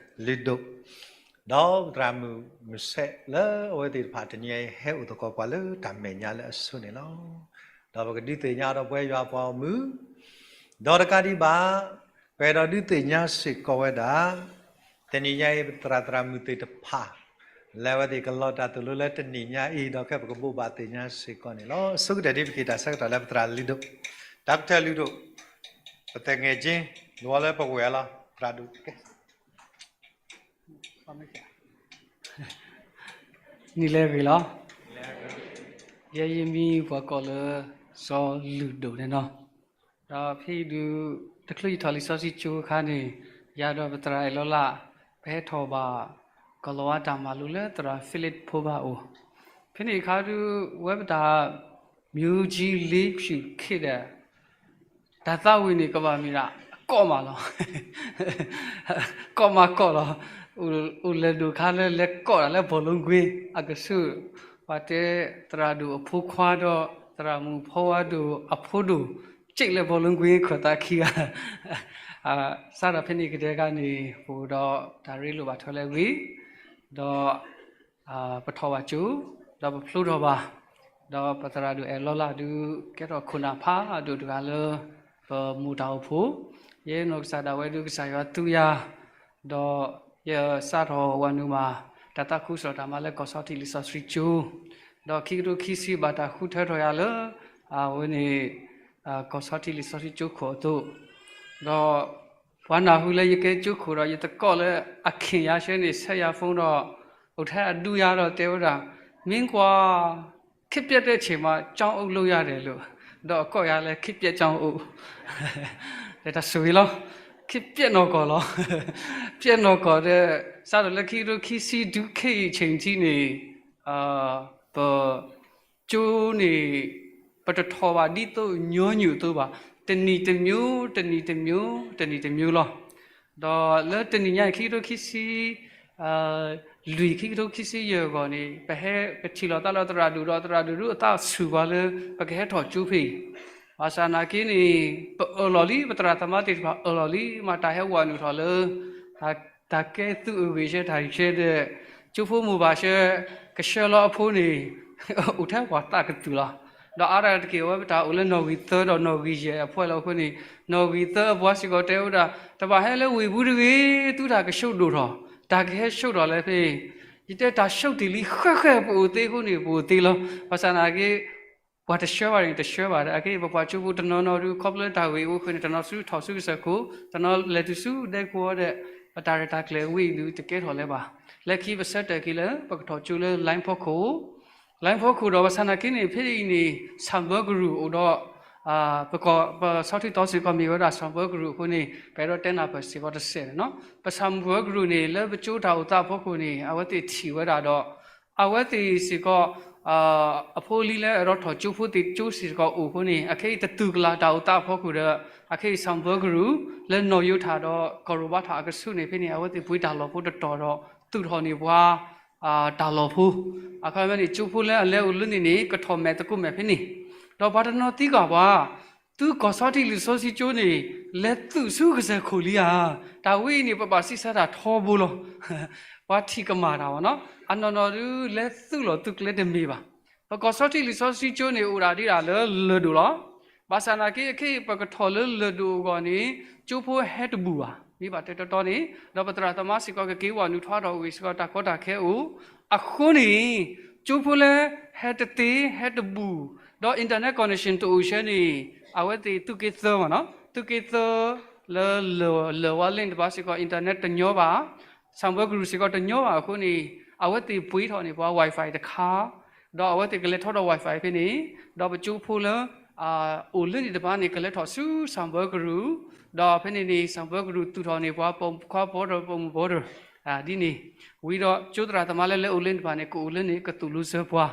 လုၢ်ဒိၣ် ဒီးပသရၣ်မုၣ်မုၢ်ဆဲးလၢအဝဲသ့ၣ်တဖၣ် တနံၤညါအံၤ ဟဲအိၣ်သကိးပှၤလၢတၢ်မဲာ်ညါလၢအဆိန့ၣ်လီၤ. ဒီးပကဒုးသ့ၣ်ညါဒီးပဝဲယွၤပှၤဂီၢ်မုၢ်, ဒီးတကးဒံးဘၣ် ပအဲၣ်ဒိးဒုးသ့ၣ်ညါစ့ၢ်ကီးဝဲဒၣ် တနံၤညါအံၤ ပသရၣ်သရၣ်မုၣ်သ့ၣ်တဖၣ် လၢအဝဲသ့ၣ်ကလီၤတၢ်သိၣ်လိလၢတနံၤညါအံၤ ဒီးခဲပကဘိးဘၣ်သ့ၣ်ညါစ့ၢ်ကီးန့ၣ်လီၤ. ဆိကတၢၢ်ဒ်ပက့ၤတၢ်ဆၢကတီၢ်လၢပသရၣ်လုၢ်ဒိၣ်, Doctor လုၢ်ဒိၣ်, ပသ့ၣ်ငဲၢ်က့ နဝီလၢပဝဲၢ်လီၤ သရၣ်ဒိၣ် နံၤလၢအဂ့ၤလီၤ. ယဲယမံၤပှၤကိးလၢ စီၤလုၢ်ဒိၣ်န့ၣ်လီၤ. ဒီးဖဲအံၤဒုး တချုးယထီၣ်လံာ်စီဆှံကၠိအခါန့ၣ် ယၤဒီးပသရၣ်အဲၣ်လီၤလၢ် ပဟဲထီၣ်ဘၣ် ကလီၤဝါတၢ်မၤလိလၢသရၣ် Philip ဖိဘၣ်အိၣ်, ဖဲန့ၣ်အခါဒုး ဝဲပတၢ် မျိုးကြီးလေးဖြူ ခ့ဒီး တၢ်သးဝံၣ်န့ၣ် ကဘၣ်မ့ၢ်ဒၣ် အကိးမးလီၤ. ကိးမးကိးလီၤ. အိၣ်လဲၤဒိၣ်ခါလၢလဲၤကိးတၢ်လၢ ဘောလုံးကွင်း အကဆူး, ပှၤတဲသရၣ်ဒိၣ်အဖိခွါဒီး သရၣ်မုၣ်ဖီဝါဒိၣ်အဖိဒိၣ် ကၠံၣ်လၢ ဘောလုံးကွင်း ခိၣ်သးခံဂၤ စးထီၣ်ဖဲန့ၣ်ကတၢၢ်ခါန့ၣ် ပအိၣ်ဒီးတၢ်ရ့လိာ်ဘၣ်ထီၣ်လဲၣ်ဂ့ၤ, ဒီး ပထီၣ်ဘၣ်ကၠိ, ဒီးပဖျိထီၣ်ဘၣ်, ဒီးပသရၣ်ဒိၣ်အဲၣ်လီၤလၢ်ဒုး ကဲထီၣ်ခိၣ်နၢ်ဖးဒိၣ်တဂၤလၢ ပမိၢ်တၢ်အိၣ်ဖှိၣ်, ယဲနီၢ်ကစၢ်ဒၣ်ဝဲဒုး ကစၢ်ယွၤသူယၤ, ဒီးယစးထီၣ်ဝၤနုာ်မး တၢ်သးခုကစီၣ်တၢ်မၤလၢကီၢ်ဆီထံးလံာ်စီဆှံကၠိ ဒီးခံကထိခံဆံဘၣ်တၢ်ဃုထၢထီၣ်ယၤလၢ အဝဲန့ၣ် ကီၢ်ဆီထံးလံာ်စီဆှံကၠိခိၣ်အသိး, ဒီးပှၤနၢ်ဟူလၢယကဲကၠိခိၣ်ဒီး ယသကိးလၢအခ့ၣ်ယၤဆၢန့ၣ် ဆဲးယၤ phone ဒီး အိၣ်ထဲအဒူယၤဒီးတဲဝဲဒၣ်, မင်းကွာ ခေတ်ပျက်တဲ့အချိန်မှာ ကျောင်းအုပ်လုပ်ရတယ်လို့, ဒီးအကိးယၤလၢ ခေတ်ပျက်ကျောင်းအုပ်, ဒီးတၢ်ဆိၣ်ဂ့ၤလီၤ, ခေတ်ပျက်နီၢ်ကီၢ်လီၤ, ပျက်နီၢ်ကီၢ်ဒီး စးထီၣ်လၢခံကထိခံဆံ ဒုးခဲအံၤအချိန်ထံးန့ၣ် ပကၠိန့ၣ် ပတထီၣ်ဘၣ်ဒ်သိးညီနုၢ်အသိးဘၣ်, တနံၤတမျိုး တနံၤတမျိုး တနံၤတမျိုးလီၤ. ဒီးလၢတနံၤညါအံၤ ခံကထိခံဆံ လွံၢ် ခံကထိခံဆံယဲၢ်အဂီၢ်န့ၣ် ပဟဲပထံၣ်လိာ်သးလၢသရၣ်ဒိၣ်ဒီး သရၣ်ဒိၣ်ဒုးအသးဆူၣ်ပှၤလၢ ပကဟဲထီၣ်ကၠိဖဲအံၤ, ဘၣ်ဆၣ်နာ်က့န့ၣ် ပအၢၣ်လီၤလံ, ပသရၣ်သမါသ့ၣ်တဖၣ်အၢၣ်လီၤလံ, မ့ၢ်တၢ်ဟဲဝဲနုာ်ထီၣ်လၢ တၢ်ကဲသုးအဂ့ၢ်ဆၢထၢၣ်ဆၢဒီး ကၠိဖိမိၢ်ပၢ်ဆၢ ကဆှၢလီၤအဖိန့ၣ် အိၣ်ထဲပှၤသးကသူၣ်လီၤ. ဒီးအါတက့ၢ်အဝဲပတၢ်အိၣ်လၢနီၣ်ဂံၢ်သၢဒီးနီၣ်ဂံၢ်ယဲၢ်အဖီလာ်အဃိန့ၣ် နီၣ်ဂံၢ်သၢအပှၤစ့ၢ်ကီးတဲဝဲဒၣ် တဘၣ်ဟဲလၢဝ့ၢ်ပူၤတဂ့ၤ, သုတၢ်ကဆှိဒိၣ်ထီၣ်, တၢ်ကဟဲဆှိထီၣ်လၢဖဲ ယတဲတၢ်ဆှိတ့ၢ်လံဃဲဃဲ ပအိၣ်သ့အဃိန့ၣ် ပအိၣ်သ့လီၤ. ဘၣ်ဆၣ်နာ်က့ ပှၤတဆှၢဘၣ်န့ၣ် တဆှၢဘၣ်ဒီး အခဲအံၤ ပပှၤကၠိဖိတနီၤနီၤဒုး ခီဖျိလၢတၢ်ဂ့ၢ်အိၣ်အဃိန့ၣ် တနီၤဆူထီၣ်ဆူကစၢၢ်ခိၣ်, တနီၤလဲၤတုၤဆူဒဲကဝီၤဒီး ပတၢ်ရဲၣ်တၢ်ကျဲၤဝံၤအံၤဒုး တကဲထီၣ်လၢၤဘၣ်. လၢခံပဆၢတဲာ်က့ၤလၢ ပကထီၣ်ကၠိလၢ လိုင်းဖီခိၣ်, လိုင်းဖီခိၣ်ဒီး ဘၣ်ဆၣ်နာ်က့န့ၣ် ဖဲအံၤန့ၣ် ဆၣ်ဘၢကရူၢ်အိၣ်ဒီး ပကီၢ် ပဆီထံတီစ့ၢ်ကီးမ့ၢ်ဝဲဒၣ် ဆၣ်ဘၢကရူၢ်အဃိန့ၣ် ပအဲၣ်ဒိးတဲနၢ်ပၢၢ်စ့ၢ်ကီးတစဲးန့ၣ်လီၤ. ပဆၣ်ဘၢကရူၢ်န့ၣ် လၢပကၠိတၢ်အိၣ်သးအဖီခိၣ်န့ၣ် အဝဲသ့ၣ်ထံၣ်ဝဲဒၣ်ဒီး အဝဲသ့ၣ်စ့ၢ်ကီး အဖိအလံၤလၢအအဲၣ်ဒိးထီၣ်ကၠိဖိသ့ၣ်ကၠိစ့ၢ်ကီးအိၣ်အဃိန့ၣ် အခဲအံၤတတူၢ်ကလာ်တၢ်အိၣ်သးအဖီခိၣ်ဒီး အခဲအံၤဆၣ်ဘၢကရူၢ် လၢနီၣ်ယိၤထၣ်ဒီးကီၢ်ရိၣ်ဘါထၣ်အကဆူးန့ၣ် ဖဲန့ၣ် အဝဲသ့ၣ်ပှ့ၤတၢ်လီၢ်ဖိတတီၤဒီး သူၣ်ထီၣ်န့ၢ်ပှၤ တၢ်လီၢ်ဖိ, အခီပညီန့ၣ် ကၠိဖိလၢအလဲၤအိၣ်လၢန့ၣ်န့ၣ် ကထီၣ်မဲာ်သကိးမဲာ်ဖဲန့ၣ်, ဒီးပှၤတနီၤသံကွၢ်ပှၤ သုကီၢ်ဆီထံးလံာ်စီဆှံကၠိန့ၣ် လဲၤသုးဆူကစၢၢ်ခိၣ်လံဧါ, တၢ်ဝဲအံၤန့ၣ် ပဘၣ်စံးဆၢတၢ်ထီဘိလီၤ. ပှၤထံၣ်ကမၣ်တၢ်ဘၣ်နီၤ, အနီၢ်နီၢ်ဒုး လဲၤသုးလီၢ်သုးကျဲတမ့ၢ်ဘၣ်. ပကီၢ်ဆီထံးလံာ်စီဆှံကၠိန့ၣ် အိၣ်ဒၣ်ဒ်ဒၣ်လၢလၢၢ်ဒိၣ်လီၤ. ဘၣ်ဆၣ်နာ်က့ အခဲအံၤ ပကထီၣ်လၢလၢၢ်ဒိၣ်အဂီၢ်န့ၣ် ကၠိဖိဟဲတဘူၣ်ဘၣ်, မ့ၢ်ဘၣ်တဲတီတီန့ၣ် ဒီးပသရၣ်သမါစ့ၢ်ကီး ကက့ၤဝဲနုာ်ထွဲထီၣ်ဝံၤစ့ၢ်ကီး တၢ်ကီတၢ်ခဲအိၣ်, အဃိန့ၣ် ကၠိဖိလၢ ဟဲတသ့ ဟဲတဘူၣ်, ဒီး internet connection တအိၣ်ဆၢန့ၣ် အဝဲသ့ၣ်သုးက့သၢမ့ၢ်နီၤ, သုးက့သၢ လၢလၢၢ်ဝါလ့ၣ်တဖၣ်စ့ၢ်ကီး internet တညီဘၣ်, ဆၣ်ဘၢကရူၢ်စ့ၢ်ကီးတညီဘၣ်အဃိန့ၣ် အဝဲသ့ၣ်ပှ့ၤထီၣ်န့ၢ်ပှၤ Wi-Fi တခါ, ဒီးအဝဲသ့ၣ်ကလဲၤထီၣ်ဒီး Wi-Fi ဖဲန့ၣ်, ဒီးပကၠိဖိလၢ အိၣ်လၢန့ၣ်တဖၣ်န့ၣ် ကလဲၤထီၣ်ဆူဆၣ်ဘၢကရူၢ်, ဒီးဖဲန့ၣ်န့ၣ် ဆၣ်ဘၢကရူၢ်သူၣ်ထီၣ်န့ၢ်ပှၤပိာ်ခွါ border ပိာ်မုၣ် border ဒ်န့ၣ်, ဝံၤဒီးကၠိသရၣ်သမါလၢလဲၤအိၣ်လၢန့ၣ်တဖၣ်န့ၣ် ကအိၣ်လၢန့ၣ် ကသူၣ်လီၤစၢၤပှၤ,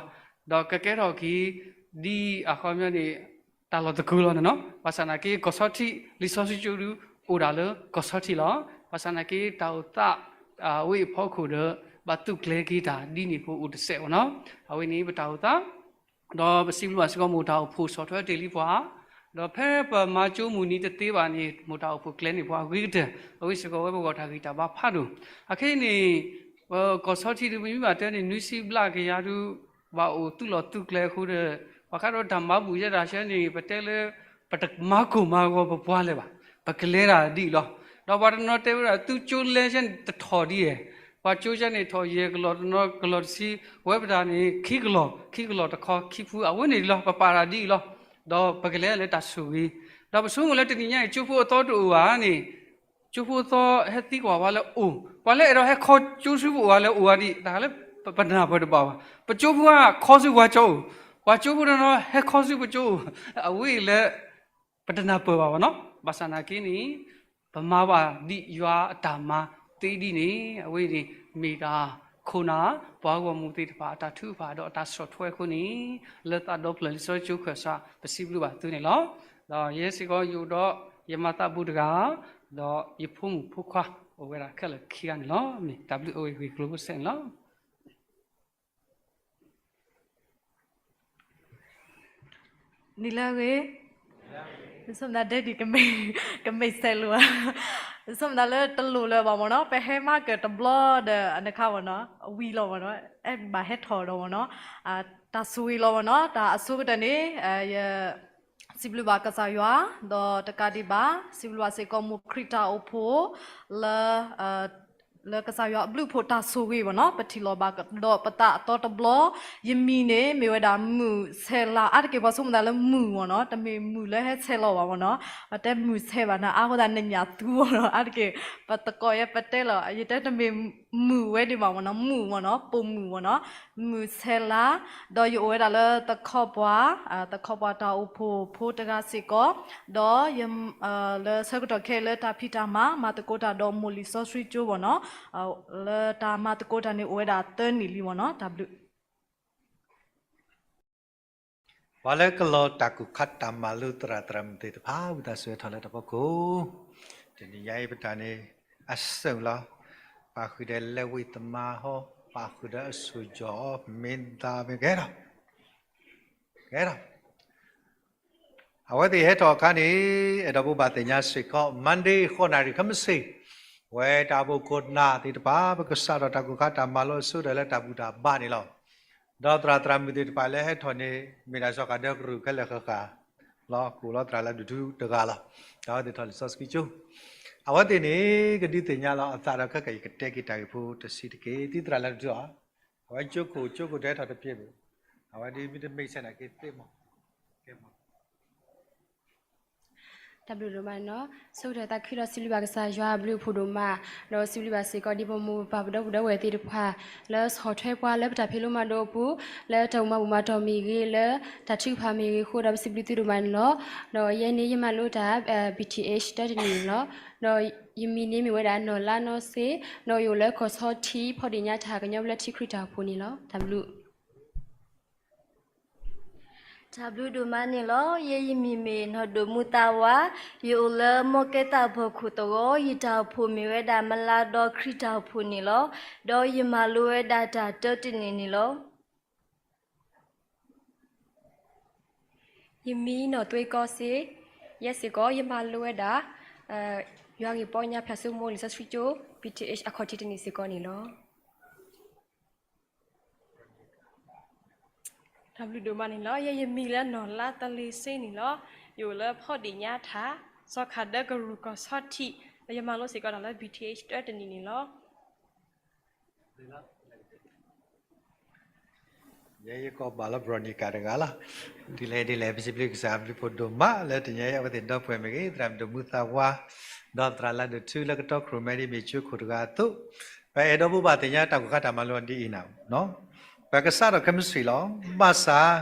ဒီးကကဲထီၣ်က့ၤ ဒ်အခီပညီန့ၣ် တၢ်လီၢ်သကိးလီၤန့ၣ်နီၤ, ဘၣ်ဆၣ်နာ်က့ ကီၢ်ဆီထံးလံာ်စီဆှံကၠိဒုး အိၣ်ဒၣ်လၢကီၢ်ဆီထံးလီၤ. ဘၣ်ဆၣ်နာ်က့ တၢ်အိၣ်သး ဝဲအဖီခိၣ်ဒီး ဘၣ်သုးကျဲၤက့ၤတၢ်ဒ်န့ၣ်ဖိအိၣ်တစဲးဘၣ်နီၤ, အဝဲန့ၣ်ပတၢ်အိၣ်သး ဒီးပစံးဘျုးဘၣ်စ့ၢ်ကီး မိၢ်တၢ်အိၣ်ဖှိၣ်ဆီၣ်ထွဲတ့ၢ်လံပှၤ, ဒီးဖဲပမၤကၠိမုၢ်နံၤတသ့ဘၣ်န့ၣ် မိၢ်တၢ်အိၣ်ဖှိၣ်ကျဲၤန့ၢ်ပှၤအဂ့ၤကတၢၢ်, အဝဲစ့ၢ်ကီးဝဲပဂီၢ်တၢ်ဂံၢ်တၢ်ဘါဖးဒိၣ်, အခဲအံၤန့ၣ် ပကီၢ်ဆီထံးဒုး ပမ့ၢ်ဘၣ်တဲန့ၣ် နွံဆံဘျဲၣ်ကယၤဒုး ဘၣ်အိၣ်သုးလီၢ်သုးကျဲအဃိဒီး ပှၤခါဒီးတၢ်မၤဘူၣ်ယဲဒၣ်ဆၢန့ၣ် ပတဲလၢ ပတမၤကိၢ်မၤဂီၤပပှၤလၢၤဘၣ်, ပကလဲၤတၢ်ဒ်အံၤလီၤ. ဒီးပှၤတနီၤတဲဝဲဒၣ် သုကၠိလဲၤဆၢန့ၣ် တထီၣ်ဒ်ယဲၢ်, ပှၤကၠိဆၢန့ၣ် ထီၣ်ယဲၢ်ကလီၢ်တနီၤ ကလီၢ်တဆံ, ဝဲပတၢ်န့ၣ် ခံကလီၢ် ခံကလီၢ်တခီ ခံဖု အဝဲန့ၣ်လီၤ ပပာ်တၢ်ဒ်အံၤလီၤ. ဒီးပကလဲၤလၢတၢ်ဆိၣ်ဂ့ၤ, ဒီးပဆိကမိၣ်လၢတနံၤညါအံၤ ကၠိဖိအသီတအိၣ်ဘၣ်န့ၣ် ကၠိဖိသီဟဲသံကွၢ်ပှၤလၢအိၣ်, ပှၤလၢအဲၣ်ဒိးဟဲခီကၠိဆူပအိၣ်ဂၤလၢအိၣ်ဂၤဒံး တၢ်လၢပနၢ်ပၢၢ်တဘၣ်ဘၣ်. ပကၠိဖိခီဆူပှၤကၠိအိၣ်, ပှၤကၠိဖိတနီၤဟဲခီဆူပကၠိအိၣ်, အဝဲအံၤလၢ ပတနၢ်ပၢၢ်ဘၣ်ဘၣ်နီၤ. ဘၣ်ဆၣ်နာ်က့န့ၣ် ပမၤဘၣ်ဒ်ယွၤအတၢ်မၤသ့ဒ်န့ၣ် အဝဲန့ၣ်မ့ၢ်တၢ်ခိၣ်နၢ် ပှၤဂီၢ်မုၢ်သ့ၣ်တဖၣ်အတၢ်ထုကဖၣ်ဒီးအတၢ်ဆီၣ်ထွဲအဃိန့ၣ် လၢသးဒီဖျၢၣ်လံာ်စီဆှံကၠိခၢၣ်စး ပစံးဘျုးဘၣ်သုန့ၣ်လီၤ. ဒီးယဲစ့ၢ်ကီးယအိၣ်ဒီးယမၤသးဘူးတဂၤ ဒီးယဖိမုၣ်ဖိခွါ အိၣ်ဝဲဒၣ်ခဲလၢာ်ခံဂၤန့ၣ်လီၤ. မ့ၢ်တၢ်ဘျုးအိၣ်ဝဲဂ့ၢ်ကျိၤဖိစဲးန့ၣ်လီၤ. နံၤလၢအဂ့ၤ, ယဆိမိၣ်သးဒဲဒံး ကမ့ၢ်စဲးလိာ်ဧါ, ယဆိမိၣ်သးလၢတလိၣ်လၢၤဘၣ်မ့ၢ်နီၤ, ပဟဲမၤကၢၢ်တဘျီဒီး အနခါမ့ၢ်နီၤ အဝံၤလီၤမ့ၢ်နီၤ, အဲၣ်ဘၣ်ဟဲထီၣ်ဒီးမ့ၢ်နီၤ, တၢ်ဆိၣ်ဂ့ၤလီၤမ့ၢ်နီၤ, တၢ်အဆိကတၢၢ်န့ၣ် ယ စံးဘျုးဘၣ်ကစၢ်ယွၤ, ဒီးတကးဒံးဘၣ် စံးဘျုးဘၣ်စ့ၢ်ကီးမိၢ်ခရံာ်တၢ်အိၣ်ဖှိၣ်လၢ အ လၢကစၢ်ယွၤအဘျုးအဖှိၣ်တၢ်ဆိၣ်ဂ့ၤမ့ၢ်နီၤ, ပထံၣ်လိာ်ဘၣ်ကဒီးပသးအသီတဘျီ, ယမံၤန့ၣ်မ့ၢ်ဝဲဒၣ်မုၢ်ဆဲးလၤ, အါတက့ၢ်ပှၤဆိကမိၣ်သးလၢမုၢ်မ့ၢ်နီၤ, တမ့ၢ်မုၢ်လၢဟဲဆဲးလီၤဘၣ်မ့ၢ်နီၤ, ပတဲမုၢ်ဆဲးဘၣ်နၤ အါဃိသတးနညၣ်သူမ့ၢ်နီၤ, အါတက့ၢ် ပသကိးယဲပတဲလီၤ, ယတဲတမ့ၢ်မုၢ်ဝဲဒၣ်ဘၣ်မ့ၢ်နီၤ, မုၢ်မ့ၢ်နီၤ, ပိာ်မုၣ်မ့ၢ်နီၤ, မုၢ်ဆဲးလၤ, ဒီးယအိၣ်ဝဲဒၣ်လၢသခီပှၤ, သခီပှၤတၢ်အိၣ်ဖှိၣ်ဖိတဂၤစ့ၢ်ကီး, ဒီးယ လၢဆၢကတီၢ်ခဲအံၤလၢတၢ်ဖံးတၢ်မၤ မၤသကိးတၢ်ဒီးမိၢ်လံာ်စီဆှံကၠိမ့ၢ်နီၤ, လၢတၢ်မၤသကိးတၢ်န့ၣ်အိၣ်ဝဲဒၣ်သၢနံၣ်လံမ့ၢ်နီၤ, တၢ်ဘျုး ပှၤလၢကလီၤတၢ်ကူၣ်ခါတၢ်မၤလိသရၣ်သရၣ်မုၣ်သ့ၣ်တဖၣ် ဝံသးစူၤဟဲထီၣ်လၢတၢ်ဖီခိၣ်, တနံၤညါအံၤပတၢ်န့ၣ် အစိၣ်လီၤ, ပာ်ဃုာ်ဒီးလၢဝံသမားဟီ, ပာ်ဃုာ်ဒီးအစိၣ်ကၠီၣ်အီၤ မ့ၢ်သးမ့ၢ်ကဟဲထီၣ်, ကဟဲထီၣ် အဝဲသ့ၣ်ဟဲထီၣ်အခါန့ၣ် အဲၣ်ဒိးဘိးဘၣ်သ့ၣ်ညါစ့ၢ်ကီး Monday ဃိးနၣ်ရံၣ်ခဲမုၢ်ဆ့ၣ်, ဝဲတၢ်အိၣ်ဖှိၣ်ခိၣ်နၢ်သ့ၣ်တဖၣ် ပကစးထီၣ်တၢ်ကူၣ်ခါတၢ်မၤလိအဆိကတၢၢ်လၢတၢ်ဘူၣ်တၢ်ဘါန့ၣ်လီၤ. ဒီးသရၣ်သရၣ်မုၣ်သ့ၣ်တဖၣ်လၢဟဲထီၣ်န့ၣ် မ့ၢ်ဒၣ်စီၤဃၣ်ဒၢကရူၢ်ခဲလၢာ်ဃၣ်ဃၣ်လီၤ, ကအိၣ်လီၤသရၣ်လၢဒိၣ်ထူတဂၤလီၤ. ဒီးအဝဲသ့ၣ်ထီၣ်လံာ်စီဆှံကၠိ, အဝဲသ့ၣ်န့ၣ် ကဒုးသ့ၣ်ညါလီၤအသးဒီးခဲကနံၣ်အံၤ ယကတဲက့ၤတၢ်ဂ့ၢ်ဖိတဆံးတက့ၢ်. သုသရၣ်လၢဒိၣ်ထူဧါ, အဝဲကၠိခိၣ် ကၠိခိၣ်တဟဲထီၣ်တပျ့ၤဘၣ်, အဝဲဒ်မ့ၢ်တမ့ၢ်ဆဲးန့ၣ်က့ၤသ့မး တၢ်ဘျုးဒိၣ်မးန့ၣ်လီၤ. ဆၢကတီၢ်သးခုဒီးစံးဘျုးဘၣ်ကစၢ်ယွၤအဘျုးအဖှိၣ်ဒိၣ်မး, ဒီးစံးဘျုးဘၣ်စ့ၢ်ကီးဒ်ပမိၢ်ပၢ်ပဒီပုၢ်ဒီဝဲၢ်သ့ၣ်တဖၣ် လၢဆီၣ်ထွဲပှၤလၢပတၢ်ဖံးလိမၤဒိးအပူၤ, လၢတၢ်အိၣ်မၤဘူၣ်မၤတီၢ်မ့ၢ်ဂ့ၤ, လၢတၢ်ထုကဖၣ်မ့ၢ်ဂ့ၤအဃိဒီး ပစံးဘျုးသုဒိၣ်မးန့ၣ်လီၤ. ဒီးယဲန့ၣ်ယမၤလိတၢ် BTh တၢတနံၣ်န့ၣ်လီၤ. ဒီးယမံၤန့ၣ်မ့ၢ်ဝဲဒၣ်နီၢ်လါနီၢ်စ့, ဒီးယအိၣ်လၢကီၢ်ဆီထံး ဖီၣ်ဒ့ၣ်ညါထး ကညီဘျၢထံခရံာ်တၢ်အိၣ်ဖှိၣ်န့ၣ်လီၤ. တၢ်ဘျုး တၢ်ဘျုးဒိၣ်မးန့ၣ်လီၤ. ယဲယမံၤမ့ၢ်နီၢ်ဒိၣ်မူသးဝး, ယအိၣ်လၢမီၢ်ကဲသးဖီခိၣ်သဝီ, ယတၢ်အိၣ်ဖှိၣ်မ့ၢ်ဝဲဒၣ် မလါဒီခရံာ်တၢ်အိၣ်ဖှိၣ်န့ၣ်လီၤ. ဒီးယမၤလိဝဲဒၣ်တၢ်တၢတနံၣ်န့ၣ်လီၤ. ယမံၤနီၢ်သွ့ကီစ့, ယဲစ့ၢ်ကီး ယမၤလိဝဲဒၣ် ယွၤဂ့ၢ်ပီညါဖျါစိမိၤလံာ်စီဆှံကၠိ BTh အခီၣ်ထံးတနံၣ်စ့ၢ်ကီးန့ၣ်လီၤ. တၢ်ဘျုးဒိၣ်မးန့ၣ်လီၤ. ယဲယမံၤလၢနီၢ်လါတလ့ၤစ့န့ၣ်လီၤ. ယအိၣ်လၢဖီၣ်ဒ့ၣ်ညါထး, စီၤခၣ်ဒၢကရူၢ်ကီၢ်ဆီထံး, ဒီးယမၤလိစ့ၢ်ကီးတၢ်လၢ BTh တၢတနံၣ်န့ၣ်လီၤ. ယဲယကိးဘၣ်လၢ Veronica တဂၤလီၤ. ဒ်လဲၣ်ဒ်လဲၣ် ပစံးဘျုးကစၢ်အဘျုးအဖှိၣ်ဒိၣ်မးလၢတနံၤအံၤ အဝဲသ့ၣ်ဒီပုၢ်ဝဲၢ်မ့ၢ်ဂ့ၤ, သရၣ်မုၣ်ဒိၣ်မူသးဝး, ဒီးသရၣ်လၢဒိၣ်ထူလၢကတီခိၣ်ရိၣ်မဲဒ်မ့ၢ်ကၠိခိၣ်တဂၤအသိး, ပအဲၣ်ဒိးဘိးဘၣ်သ့ၣ်ညါတၢ်ကူၣ်ခါတၢ်မၤလိဒ်အံၤန့ၣ်, ပကစးထီၣ်ခဲမုၢ်ဆ့ၣ်လီၤ. ဘၣ်ဆၣ်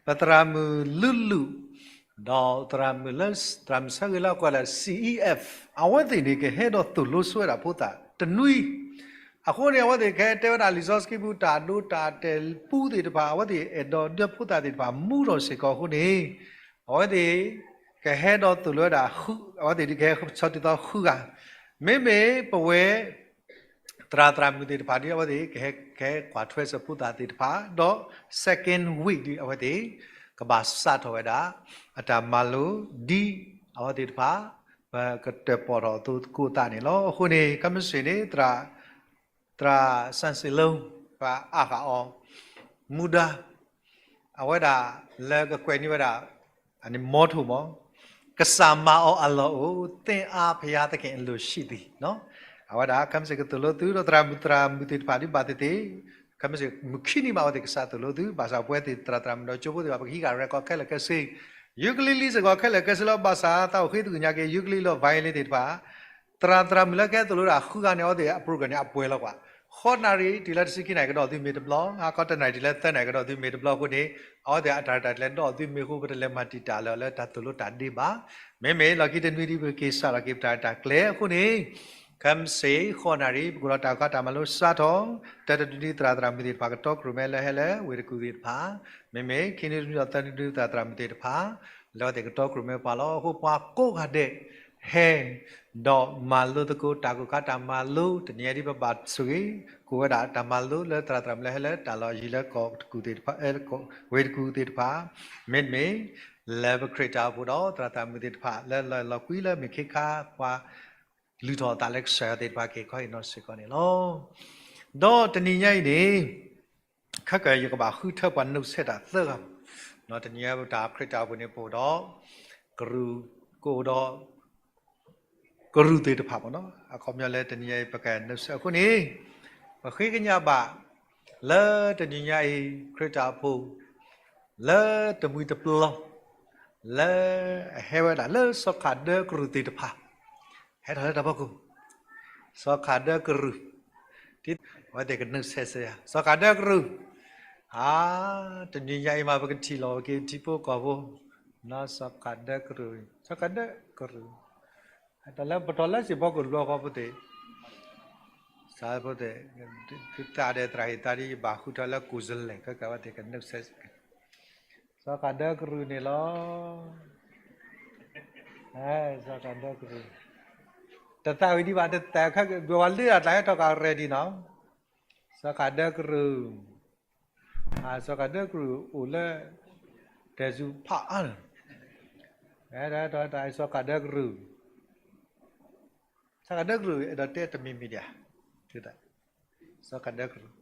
ပသရၣ်မုၣ်လုလုၣ် ဒီးသရၣ်မုၣ်လၢ သရၣ်မုၣ်ဆၢဂ့ၤလၢအကွၢ်လၢ CEF အဝဲသ့ၣ်န့ၣ် ကဟဲဒီးသိၣ်လိဆိဝဲဒၣ်ဖိသၣ်တနွံ, အဃိန့ၣ် အဝဲသ့ၣ်ကဟဲတဲဝဲဒၣ်လံာ်စီဆှံပူၤတၢ်ဒိတၢ်တဲာ်ပူသ့ၣ်တဖၣ်, အဝဲသ့ၣ်အဲၣ်ဒိးဒုးဖိသၣ်သ့ၣ်တဖၣ်မူထီၣ်စ့ၢ်ကီးအဃိန့ၣ်, အဝဲသ့ၣ် ကဟဲဒီးသိၣ်လိဝဲဒၣ်, အဝဲသ့ၣ်ဒ်ကဟဲဆီတံၢ်သီဃုဂၤ, မ့မ့ၢ်ပဝဲ သရၣ်သရၣ်မုၣ်သ့ၣ်တဖၣ်ဒ်အဝဲသ့ၣ် ကဟဲကွၢ်ထွဲစၢၤဖိသၣ်သ့ၣ်တဖၣ်, ဒီး second week ဒ်အဝဲသ့ၣ် ကဘၣ်စးထီၣ်ဝဲဒၣ် အတၢ်မၤလိဒ်အဝဲသ့ၣ်တဖၣ် ပကတၢၣ်ပီၣ်ထီၣ်အသိးသကိးသးန့ၣ်လီၤ. အဃိန့ၣ် ခဲမုၢ်ဆ့ၣ်န့ၣ် သရၣ် သရၣ်စၣ်စ့လိ ပအါဃာ်အီၤ မူဒါ အဝဲဒၣ်လၢကကွဲးန့ၢ်ဝဲဒၣ် အန့ၣ် motto မး, ကစၢ်မၤအီၤအလီၢ်အိၣ်, သင့်အားဘုရားသခင်အလိုရှိသည်. အဝဲဒၣ် ခဲမုၢ်ဆ့ၣ်ကသိၣ်လိသုဒီးသရၣ်မုၣ်သရၣ်မုၣ်သ့ၣ်တဖၣ်ဒ်ဘၣ်သ့ၣ်သ့ၣ်, ခဲမုၢ်ဆ့ၣ်မုၢ်ခံနံၤမး အဝဲသ့ၣ်ကစးသိၣ်လိသု, ဘၣ်ဆၣ်ပဝဲသ့ၣ်သရၣ်သရၣ်မုၣ်ဒီးကၠိဖိသ့ၣ်တဖၣ် ပကဟံးဃာ်ရဲၣ်ကီၢ်ခဲလၢာ်ခဲဆ့, ယူကလံလံစ့ၢ်ကီးခဲလၢာ်ခဲဆ့လီၤ. ဘၣ်ဆၣ်သးအိၣ်ဃ့သကွံၢ်ညါက့ၤ ယူကလံလီၤ violin သ့ၣ်တဖၣ် သရၣ်သရၣ်မုၣ်လၢကဟဲသိၣ်လိဒၣ်ဃုဂၤန့ၣ် အဝဲသ့ၣ်အ program န့ၣ် အပှဲၤလီၤကွၢ်, ဃိးနၣ်ရံၣ်တုၤလၢတဆံခံနၣ်ရံၣ် ကဒီးသုမ့ၢ်တဘျီ, ဟါခီတနၣ်ရံၣ်တုၤလၢသၢနၣ်ရံၣ် ကဒီးသုမ့ၢ်တဘျီအဃိန့ၣ်, အဝဲသ့ၣ်အတၢ်ရဲၣ်တၢ်ကျဲၤဒီးသုမ့ၢ်အဃိ ပတလဲၤမၤတံာ်တာ်လၢၤလၢတၢ်သိၣ်လိတၢ်ဒ့ဘၣ်. မ့မ့ၢ်လီၢ်ခံတနွံဒ်ပက့ၤစးထီၣ်က့ၤပတၢ်ရဲၣ်တၢ်ကျဲၤအဃိန့ၣ်, ခဲမုၢ်ဆ့ၣ်ဃိးနၣ်ရံၣ် ပကအိၣ်ဒီးတၢ်ကူၣ်ခါတၢ်မၤလိစးထီၣ်, တၢတနွံဒ်သရၣ်သရၣ်မုၣ်သ့ၣ်တဖၣ် ကတီခိၣ်ရိၣ်မဲလၢဟဲလၢ ဝ့ၢ်တကူၣ်သ့ၣ်တဖၣ်, မ့မ့ၢ်ခံနွံတနွံဒီးသၢနွံဒ်သရၣ်သရၣ်မုၣ်သ့ၣ်တဖၣ် လၢအဝဲသ့ၣ်ကတီခိၣ်ရိၣ်မဲပှၤလီၤ. အဃိပှၤကိးဂၤဒဲး ဟဲ ဒီးမၤလိသကိးတၢ်ကူၣ်ခါတၢ်မၤလိ တနံၤအံၤဒ်ပဘၣ်ဆိၣ်ဂ့ၤ ကိးဝဲဒၣ်တၢ်မၤလိလၢသရၣ်သရၣ်မုၣ်လၢဟဲလၢတၢ်လီၢ်ယံၤလၢကီၢ်တကူၣ်သ့ၣ်တဖၣ်, ဝ့ၢ်တကူၣ်သ့ၣ်တဖၣ်, မ့တမ့ၢ် လၢပခရံာ်တၢ်အိၣ်ဖှိၣ်ဒီး သရၣ်သရၣ်မုၣ်သ့ၣ်တဖၣ် လၢလီၢ်လီၤကွံလၢမ့ၢ်ခ့ခါ ပှၤလုၢ်ထီၣ်အသးလၢကစၢ်ယွၤသ့ၣ်တဖၣ်က့ၤခီအံၤနီၢ်စ့ၢ်ကီးန့ၣ်လီၤ. ဒီးတနံၤညါအံၤန့ၣ် ခဲကၢၢ်ယကဘၣ်ဃုထၢပှၤနုာ်ဆဲးတၢ်သၢဂၤ, တနံၤညါတၢ်ခရံာ်တၢ်အိၣ်ဖှိၣ်န့ၣ် ပအိၣ်ဒီး ကရူၢ် ကအိၣ်ဒီး ကရူၢ်သ့ၣ်တဖၣ်မ့ၢ်နီၤ, အခီပညီလၢတနံၤညါအံၤ ပကနုဆဲးအဃိန့ၣ်, ပဃ့ကညးဘၣ် လၢတနံၤညါအံၤ ခရံာ်တၢ်အိၣ်ဖှိၣ် လၢတမှံၤတပျီၤ လၢအဟဲဝဲဒၣ်လၢစီၤခးဒၢကရူၢ်သ့ၣ်တဖၣ် ဟဲထီၣ်လၢတၢ်ဖီခိၣ်, စီၤခးဒၢကရူၢ်, အဝဲသ့ၣ်ကနုဆဲးစ့ၢ်ယၤ စီၤခးဒၢကရူၢ်, အါ, တနံၤညါအံၤမး ပကထံၣ်လိာ်က့ၤထံဖိကီၢ်ဖိ, နီၢ်စီၤခးဒၢကရူၢ်, စီၤခးဒၢကရူၢ်, တၢ်လၢပတီၢ်လၢစံၣ်ဖီခိၣ်တဘျီဃီဖိသ့ၣ်, စးဖိသ့ၣ်, သုသးဒီးသရၣ်ဟ့ၣ်သးဒ်ယဘၣ်ဃုထီၣ်လၢကိၣ်စလဲၣ် ခဲကဝဲသ့ၣ်ကနုဆဲးစ့ၢ်ကီး, စီၤခးဒၢကရူၢ်န့ၣ်လီၤ. စီၤခးဒၢကရူၢ်, တသးဝံၤဒံးဘၣ် တသးခဲကဝဲလၢအတၢ်ဟဲထီၣ်က ready နီၤ, စီၤခးဒၢကရူၢ်, စီၤခးဒၢကရူၢ်အိၣ်လၢ တဲၤစူဖးအါန့ၣ်, စီၤခးဒၢကရူၢ်, စီၤခးဒၢကရူၢ် အဲၣ်ဒိးတဲတမံၤမံၤဒံးဧါ, စီၤခးဒၢကရူၢ်,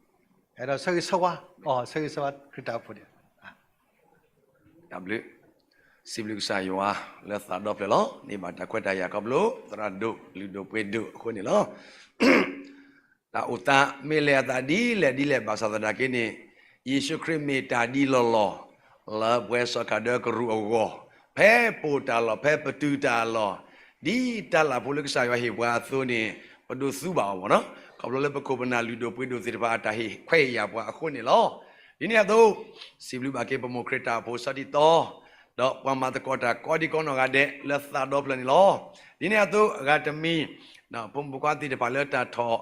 အဲၣ်ဒိးဆၢဂ့ၤဆၢဝါ, အိ ဆၢဂ့ၤဆၢဝါခရံာ်တၢ်အိၣ်ဖှိၣ်ဒံးဧါ, တၢ်ဘျုး, စံးဘျုးကစၢ်ယွၤလၢသးဒီဖျၢၣ်လီၤ. န့ၢ်ဘၣ်တၢ်ခွဲးတၢ်ယာ်ခီဖျိ သရၣ်ဒိၣ်လုၢ်ဒိၣ်ပှ့ၤဒိၣ်အဃိန့ၣ်လီၤ. တၢ်အိၣ်သးမ့ၢ်လဲၤအသးဒ်လဲၣ်ဒ်လဲၣ်ဘၣ်ဆၣ်သနာ်က့န့ၣ်, ယ့ၣ်ၡူးခရံာ်မ့ၢ်တၢ်ဒ်လီၢ်လီၢ် လၢပဝဲစီၤခးဒၢကရူၢ်အဂီၢ်, ဖဲပအိၣ်တၢ်လီၢ် ဖဲပတုၤတၢ်လီၢ်, ဒ်တၢ်လၢ်ဖိလၢကစၢ်ယွၤဟ့ၣ်ပှၤအသိးန့ၣ်, ပဒိးသူဘၣ်အီၤမ့ၢ်နီၤ, ခီဖျိလၢပခိၣ်ပနၢ်လုၢ်ဒိၣ်ပှ့ၤဒိၣ်သ့ၣ်တဖၣ်အတၢ်ဟ့ၣ်ခွဲးယာ်ပှၤအဃိန့ၣ်လီၤ. ဒ်န့ၣ်အသိး, စံးဘျုးဘၣ်က့ၤပမိၢ်ခရံာ်တၢ်အိၣ်ဖှိၣ်စီၤတံၤသီ, ဒီးပှၤမၤသကိးတၢ်ကိးဒံကိးနီၢ်ဂၤဒဲးလၢသးဒီဖျၢၣ်န့ၣ်လီၤ. ဒ်န့ၣ်အသိးအဂၤတမံၤ, ဖိမုၣ်ဖိခွါသ့ၣ်တဖၣ်လၢတၢ်ထီၣ်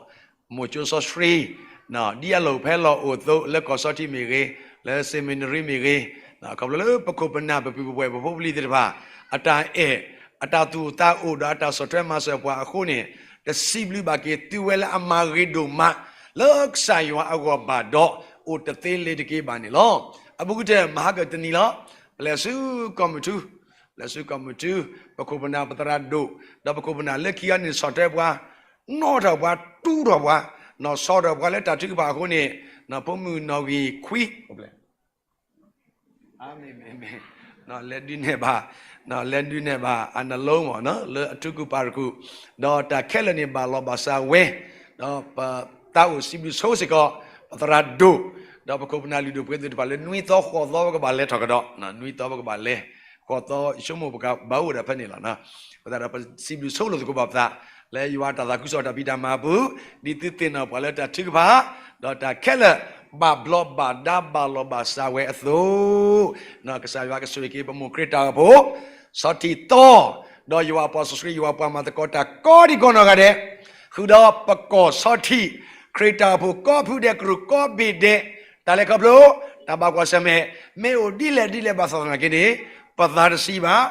မိၤကၠိစီဆှံ, ဒ်အလီၢ်ဖဲလီၢ်အိၣ်အသိး လၢကီၢ်စီထံးမ့ၢ်ဂ့ၤ, လၢ seminary မ့ၢ်ဂ့ၤ, ခီဖျိလၢပခိၣ်ပနၢ်ပပုၢ်ပဝဲၢ်ပဖိပလံၤသ့ၣ်တဖၣ် အတၢ်အဲၣ်, အတၢ်သူၣ်အိၣ်သးအိၣ်ဒီးအတၢ်ဆီၣ်ထွဲမၤစၢၤပှၤအဃိန့ၣ်, တစံးဘျုးဘၣ်က့ၤသုဝဲလၢအမၤဂ့ၤဒိၣ်မး လၢကစၢ်ယွၤအဂီၢ်ဘၣ်ဒီး အိၣ်တသ့လ့ၤတက့ၤဘၣ်န့ၣ်လီၤ. အပူၤကွံာ်တၢ်မဟါကတနံၤလီၤ. ပလဲၤဆူကီၢ်မုၢ်ထူ, ပလဲၤဆူကီၢ်မုၢ်ထူ, ပခိၣ်ပနၢ်ပသရၣ်ဒိၣ်, ဒီးပခိၣ်ပနၢ်လၢခံဂၤန့ၣ်ဆီၣ်ထွဲပှၤ, နီၣ်ထီၣ်ပှၤ, တူၢ်ထီၣ်ပှၤ, နီၣ်ဆီၣ်ထီၣ်ပှၤလၢတၢ်ထုကဖၣ်အဃိန့ၣ်, ဖိမုၣ်နီၣ်ဂံၢ်ခွံ, လဲၤဒုးနဲၣ်ဘၣ်, လဲၤဒုးနဲၣ်ဘၣ် အနလီမ့ၢ်နီၤ လၢအထူကပၤတရူး, ဒီးတၢ်ခဲလၢာ်န့ၣ်ဘၣ်လီၤဘၣ်စးဝဲ, ဒီးပသးအိၣ်စံးဘျုးဆိစ့ၢ်ကီး ပသရၣ်ဒိၣ်, ဒီးပခိၣ်ပနၢ်လုၢ်ဒိၣ်ပှ့ၤဒိၣ်သ့ၣ်တဖၣ်လၢနွံသီဃိးသီပကဘၣ်လဲၤထီၣ်ကဒီး, နွံသီပကဘၣ်လဲၤ, ဃိးသီယဆိကမိၣ်ပကဘၣ်အိၣ်ဒၣ်ဖဲန့ၣ်လီၤ. အဃိသတးဒီးပစံးဘျုးဆိလိာ်သကိးဘၣ်ပသး, လၢယွၤတၢ်သးခုကစီၣ်တၢ်ဖံးတၢ်မၤအပူၤ, ဒ်သုသ့ၣ်နီၣ်ပှၤလၢတၢ်ထုကဖၣ်, ဒီးတၢ်ခဲလၢာ်ဘၣ်ဘျီဘၣ်ဒါဘၣ်လီၤဘၣ်စးဝဲအသိး, ကစၢ်ယွၤကဆိၣ်ဂ့ၤက့ၤပမိၢ်ခရံာ်တၢ်အိၣ်ဖှိၣ်, စီၤထံးသီ, ဒီးယွၤအပှၤစီဆှံ ယွၤပှၤမၤသကိးတၢ်ကိးဒံကိးနီၢ်ဂၤဒဲး, ဃုာ်ဒီးပကီၢ်စီထံး, ခရံာ်တၢ်အိၣ်ဖှိၣ်ကိးဖုဒဲးကရူၢ်ကိးဘ့ၣ်ဒဲး, တၢ်လဲၤခီဖျိ, တၢ်ဘၣ်ကွၢ်ဆၢၣ်မဲာ်, မ့ၢ်အိၣ်ဒ်လဲၣ်ဒ်လဲၣ်ဘၣ်ဆၣ်သနာ်က့န့ၣ်, ပသးတဆံးဘၣ်,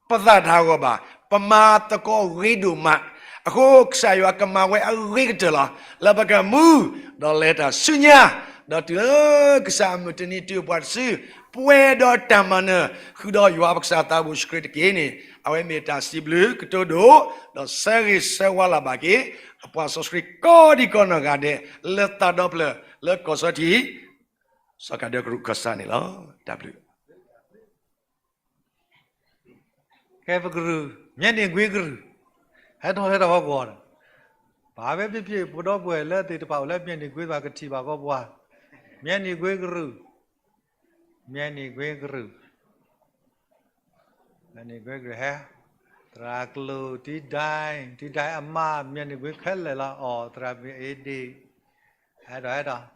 ပသးတဟးဂီၤဘၣ်, ပမၤသကိးဂ့ၤဒိၣ်မး, အဃိကစၢ်ယွၤကမၤဝဲအဂ့ၤကတၢၢ်လီၤ. လၢပကမူ, ဒီးလဲၤတၢ်ဆူညါ, ဒီးတုၤလၢကစၢ်အမုၢ်တနံၤတုၤပှၤတစု, ပှဲၤဒီးတၢ်မၤနၢၤ, ဃုာ်ဒီးယွၤပကစၢ်သးဘိၣ်ယ့ၣ်ၡူးခရံာ်တက့ၢ်န့ၣ်, အဝဲမ့ၢ်တၢ်စံးဘျုးကတိၤဒိၣ်, ဒီးဆၢဂ့ၤဆၢဝါလၢ်ဘၣ်က့ၤ, အပှၤစီဆှံကိးဒံကိးနီၢ်ဂၤဒဲး, လၢသးဒီဖျၢၣ်, လၢကီၢ်စီထံး, စီၤခးဒၢကရူၢ်ကီၢ်ဆၣ်န့ၣ်လီၤ. တၢ်ဘျုး ကဲပကရူၢ်, မၠဲၣ်နံၣ်ကွ့ကရူၢ်, ဟဲထီၣ်ဟဲထီၣ်ဟီၣ်ကဝီၤ, ဘၣ်ဝဲဖံးဖံး ဖိဒီပုၢ်ဝဲၢ်လၢသ့ၣ်တဖၣ်အိၣ်လၢမၠဲၣ်နံၣ်ကွ့ ဘၣ်ကထံၣ်ဘၣ်ကီးပှၤ, မၠဲၣ်နံၣ်ကွ့ကရူၢ်, မၠဲၣ်နံၣ်ကွ့ကရူၢ်, မၠဲၣ်နံၣ်ကွ့ကရူၢ်ဟဲ, သရၣ်ကျိၤ တံဒဲ, တံဒဲအမါ မၠဲၣ်နံၣ်ကွ့ခဲလၢာ်လီၤ အီၤ သရၣ်မုၣ်အ့ဒ့ၣ်, ဟဲဒီးဟဲဒီး,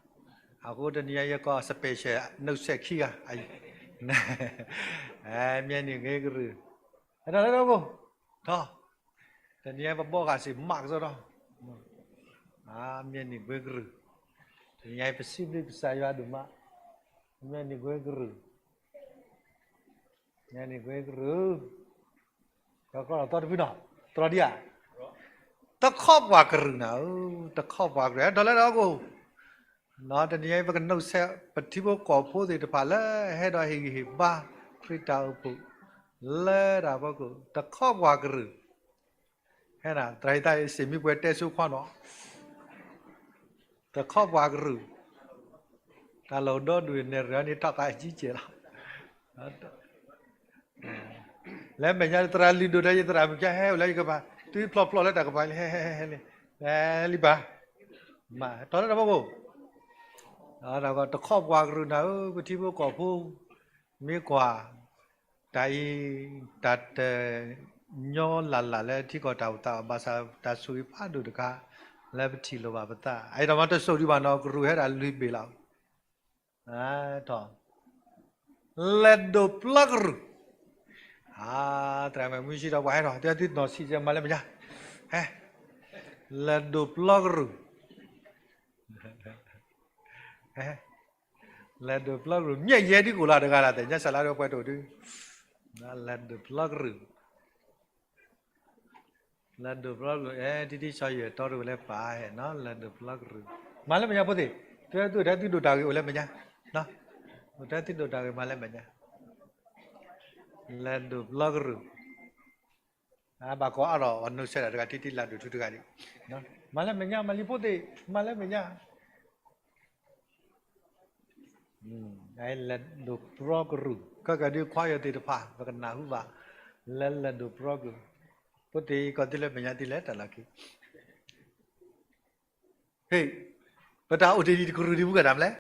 အဃိတနံၤအံၤယကီၢ် special နုတ်ဆက်ခံဂၤ, မၠဲၣ်နံၣ်ကွ့ကရူၢ်, ဟဲဒီးလၢဒီးကိၢ်, ထီၣ်, တနံၤအံၤပဘီဂာ်စ့ၢ်မးကစီဒီ, မၠဲၣ်နံၣ်ကွ့ကရူၢ်, တနံၤအံၤပစံးဘျုးကစၢ်ယွၤဒိၣ်မး, မၠဲၣ်နံၣ်ကွ့ကရူၢ် မၠဲၣ်နံၣ်ကွ့ကရူၢ်, ဒီးကီၢ်ဒီးသီတဖုနီၤ, တြီဒံဧါ, တခီပှၤကရူၢ်နၤဧၢ, တခီပှၤကရူၢ် ဟဲဒီးလၢဒီးကိၢ်, တနံၤအံၤပကနုတ်ဆက် ပထံဖိကီၢ်ဖိသ့ၣ်တဖၣ်လၢဟဲဒီးဟ့ၣ်ဂံၢ်ဟ့ၣ်ဘါ ခရံာ်တၢ်အိၣ်ဖှိၣ် လၢတၢ်ဖီခိၣ် တခီပှၤကရူၢ်, ဟဲနၤ သရၣ်ဟ့ၣ်သးစ့ၢ်မံပှဲၤတဲဆိခွါနီၤ တခီပှၤကရူၢ်, တၢ်လီၢ်ဒီဒူၣ်န့ၣ် ရၢန့ၣ်ထီၣ်ကးအကြီးကျယ်လီၤ, လၢမဲာ်ညါသရၣ်လုၢ်ဒိၣ်ဒီးယသရၣ်မုၣ်ကဟဲအိၣ်လၢယကပၤ, တုၤဖျိဖျိလၢတၢ်ကပၤလံ, ဟဲဟဲဟဲလံ, ဟဲလံဘၣ်, မၤထီၣ်လၢတၢ်ဖီခိၣ်, တခီပှၤကရူၢ်နၤဧၢ, ပထံဖိကီၢ်ဖိ, မ့ၢ်ကွၢ်, တၢ်အံၤ, တၢ်တညီလၢ်လၢ်လၢထံကီၢ်တၢ်အိၣ်သး ဘၣ်ဆၣ်တၢ်ဆိၣ်ဂ့ၤဖးဒိၣ်တခါ, လၢပထံၣ်လိာ်ဘၣ်ပသး, အအံၤဒီးမၤတစိၢ်ဒံးဘၣ်နီၤ, ကရူၢ်ဟဲဒၣ်လွံၢ်ဘ့ၣ်လီၤ. ထီၣ်, လဲၤဒိးပျီကရူၢ်, သရၣ်မုၣ်မုၢ်ဆံးဒီးပှၤဟဲထီၣ်, တုၤသ့ၣ်နီၣ်ဆံးစဲမၤလၢမဲာ်ညါ, ဟဲ, လဲၤဒိးပျီကရူၢ်, ဟဲ, လဲၤဒိးပျီကရူၢ်, မ့ၢ်ယဲဒ်ကိၣ်လၢတဂၤလၢ် သ့ၣ်ညါစၢ်လၢဒိးပှဲၤတိၣ်ဒု, လဲၤဒိးပျီကရူၢ် လဲၤဒိးပျီကရူၢ်, အဲ ထံထံဆၢယဲၢ်တီတဝဲလၢပာ်ဟဲနီၤ, လဲၤဒိးပျီကရူၢ်, မၤလၢမဲာ်ညါဖိသ့ၣ်, တုၤဒၣ်သုဒိၣ်တၢ်ဂ့ၤအိၣ်လၢမဲာ်ညါ, အိၣ်တုၤသုဒိၣ်တၢ်ဂ့ၤမၤလၢမဲာ်ညါ, လဲၤဒိးပျီကရူၢ်, ဘၣ်ကိးအါထီၣ်အနီၢ်ဆဲးတဂၤ ထံထံလၢဒိၣ်ထူတဂၤဒံး, မၤလၢမဲာ်ညါ, မၤလံဖိသ့ၣ်, မၤလၢမဲာ်ညါ လဲၤဒိးပျီကရူၢ်, ခဲကဒုးခွါယီၤသ့ၣ်တဖၣ် ပကနၢ်ဟူဘၣ်, လၢလဲၤဒိးပျီကရူၢ်, ဖိသ့ၣ်ကီၢ်သ့ၣ်လၢမဲာ်ညါသ့ၣ်လဲၤတၢ်လီၢ်ခံ, ဟ့ၣ်, ပတၢ်အိၣ်တ့ၢ်ဒံးတကရူၢ်ဒံးမုၢ်ကတၢ်မလဲၣ်,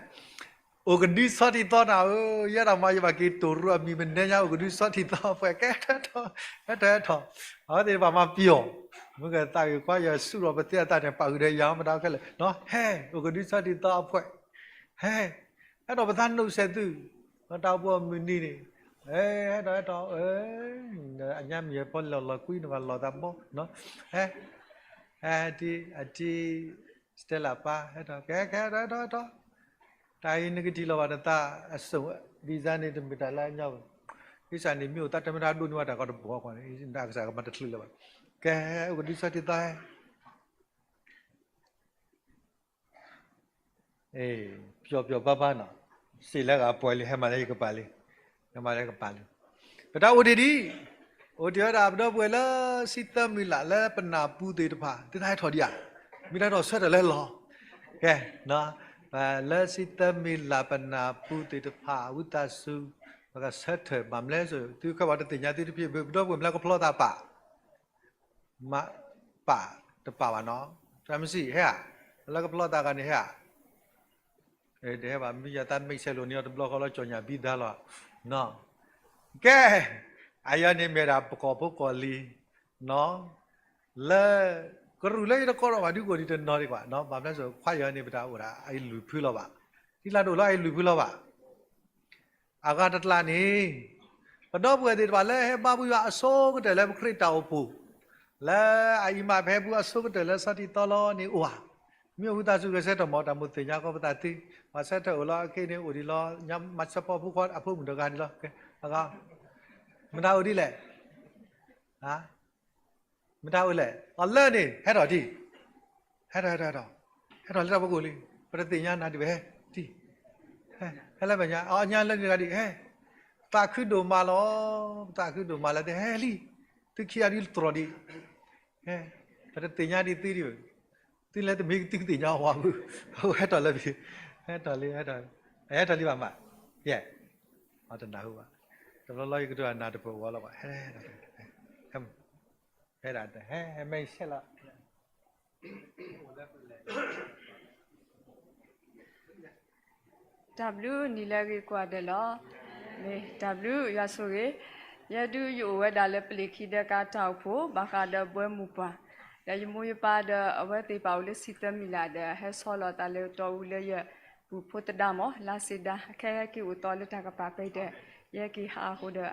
အိၣ်ကဒုဆီထံသီနၤဧၢ, ယဲဒၣ်မၤယဘၣ်က့ၤတိၢ်ရူအမံၤမနုၤညါ အိၣ်ကဒုဆီထံသီအဖှဲၣ် ကဲထီၣ်ထီၣ်, ဟဲထီၣ်ဟဲထီၣ်, အဝဲသ့ၣ်တဖၣ်မၤပျီၢ်, မုၢ်ကသးဂ့ၤခွါယီၤဆူၣ်ထီၣ်ပသ့အသးန့ၣ် ပာ်ဃုာ်ဒီးယၤမတၤခဲလၢာ်, ဟဲ, အိၣ်ကဒုဆီထံသီအဖှဲၣ် ဟဲ, အဲၣ်ဒိးပသးနုာ်စဲးသု, တၢ်အိၣ်ဖှိၣ်အမုၢ်နံၤန့ၣ်, ဟဲ, ဟဲထီၣ်ဟဲထီၣ်, အညါမံၤဖီလီၢ်လီၤကွံ နဘၣ်လီၤသးဘီ, ဟဲ, ဟဲ, အတံ, အတံ, Stella ပၢ်, ဟဲထီၣ်ကဲကဲ ဟဲထီၣ်ဟဲထီၣ်, တၢ်အံၤနကထံၣ်လီၤဘၣ်နသးအစိၣ်, visa န့ၣ် တမ့ၢ်တၢ်လၢအညီဘၣ်, ဒ်စၢ်န့ၣ် မ့ၢ်အိၣ်သးတမ့ၢ်တၢ်ဒိးန့ၢ်ဘၣ်တၢ်ကီတဘီကွၢ်န့ၣ် အကစၢ်ကမၤတချုးလၢၤဘၣ်, ကဲ, အိၣ်ကဒုဆီထံသီဟဲ ပျီပျီပါပါနီၤ, စံးလၢဂၤပှဲၤလံ ဟဲမၤလၢယကပၤလံ, ဟဲမၤလၢယကပၤလံ, ပတၢ်အိၣ်တ့ၢ်ဒံး, အိၣ်တ့ၢ်ဝဲဒၣ်ပဒီပုၢ်ဝဲၢ်လၢ ဆံသၢမံၤလၢ်လၢပနၢ်ပူၤသ့ၣ်တဖၣ် သုတၢ်ဟဲထီၣ်ဒံးဧါ, မ့ၢ်တၢ်ထီၣ်ဆၢထၢၣ်လၢလီၤ, ကဲ, လၢဆံသၢမံၤလၢ်ပနၢ်ပူၤသ့ၣ်တဖၣ် ဝံသးစူၤ, ပကဆၢထၢၣ်ဘၣ်မလဲၣ်, သုခဲဘၣ်တသ့ၣ်ညါသုတဖၣ် ပဒီပုၢ်ဝဲၢ်မ့ၢ်လၢကဖျီသးပာ် မ့ၢ်ပာ်တပာ်ဘၣ်နီၤ, တၢ်မစံးဟဲဧါ, လၢကဖျီသးဂၤန့ၣ်ဟဲဧါ, တဟဲဘၣ် မ့ၢ်ယသးမ့ၢ်ဆဲးလိာ်န့ၢ်အီၤတဘျီဃီလီၤ ကၠီၣ်ညၣ်ဘံသါလီၤ, ကဲ, အယၤန့ၣ်မ့ၢ်ဒၣ်ပကီၢ်ဖိကီၢ်လံၤ, လၢ, ကရူၢ်လၢယတကိးထီၣ်ဘၣ်ဒုးကအိၣ်ဒံးတနီၤဒံးကွၢ်, ဘၣ်မနုၤလဲၣ် ခွါယီၤန့ၣ်ပတၢ်အိၣ်ဒၣ်အအံၤလွံၢ်ဖုလီၤဘၣ်, ထံကျါတအိၣ်လၢအအံၤလွံၢ်ဖုလီၤဘၣ် အဂၤတကျါန့ၣ်, ပဒီပုၢ်ဝဲၢ်သ့ၣ်တဖၣ်လၢဟဲဘါဘူယွၤအဆိကတၢၢ်လၢပခရံာ်တၢ်အိၣ်ဖှိၣ်, လၢအအံၤမးပဟဲဘူအဆိကတၢၢ်လၢဆီထံသီလီၤန့ၣ်အိၣ်ဧါ, မ့ၢ်အိၣ်ဝံသးစူၤဂဲၤဆၢထၢၣ်မး တၢ်မိၣ်သ့ၣ်ညါကီးပသးသ့, ပှၤဆၢထၢၣ်အိၣ်လီၤအခဲအံၤန့ၣ်အိၣ်ဒံးလီၤ, ညါမၤဆၢဖီဖိခွါအဖိမုၣ်တဂၤဒံးလီၤ, အဂၤ, မတၤအိၣ်ဒ်လဲၣ် မတၤအိၣ်လဲၣ်, အလၢန့ၣ် ဟဲထီၣ်ဒံး, ဟဲထီၣ် ဟဲထီၣ် ဟဲထီၣ်လၢတၢ်ဖီခိၣ်လံ, ပတသ့ၣ်ညါနၤဒံးဘၣ် ဟဲ, ဟဲလၢမဲာ်ညါ အညါလၢန့ၣ်တဂၤဒံး ဟဲ, သးခုဒိၣ်မးလီၤ, သးခုဒိၣ်မးလၢသုဟဲလံ, သုခံဂၤဒ်တြီၤဒံး, ဟဲ, ပတသ့ၣ်ညါဒံးသုဒံးဘၣ်, သုလဲၤတမ့ၢ်သုကသ့ၣ်ညါဝဲဘၣ်, ဟဲထီၣ်လၢဖဲ, ဟဲထီၣ်လံ, ဟဲထီၣ်လံ, ဟဲထီၣ်လံဘၣ်မး, ယဲ, အတနၢ်ဟူဘၣ်, တဘျီလီၤယကတိၤနၤတပၢၢ်ဝဲလီၤဘၣ်, ဟဲ, ဟဲ, ဟဲဒၣ် ဟဲ, ဟဲမ့ၢ်ဆဲးလီၤ တၢ်ဘျုးနံၤလၢအဂ့ၤကိးဂၤဒဲးလီၤ. မ့ၢ်တၢ်ဘျုးယွၤဆိၣ်ဂ့ၤ, ယဲဒုးယအိၣ်ဝဲဒၣ်လၢပလံၤခံဒဲကၤတၢ်အိၣ်ဖှိၣ် ဘၣ်ဃးဒီးဘှဲမုၢ်ပှၢ်, ဒီးယမိၢ်ယပၢ်ဒီးအဝဲသ့ၣ်ပာ်အိၣ်လၢဆံသၢမံၤလၢ်ဒီး ဟဲဆီလီၤသးလၢတီအူလၢယပူၤဖိသဒါမး လါစ့ဒါ ခဲဟဲက့ၤအိၣ်သီလၢတၢ်ကပၤပဲဒီး ယဟဲက့ၤဟးအဃိဒီး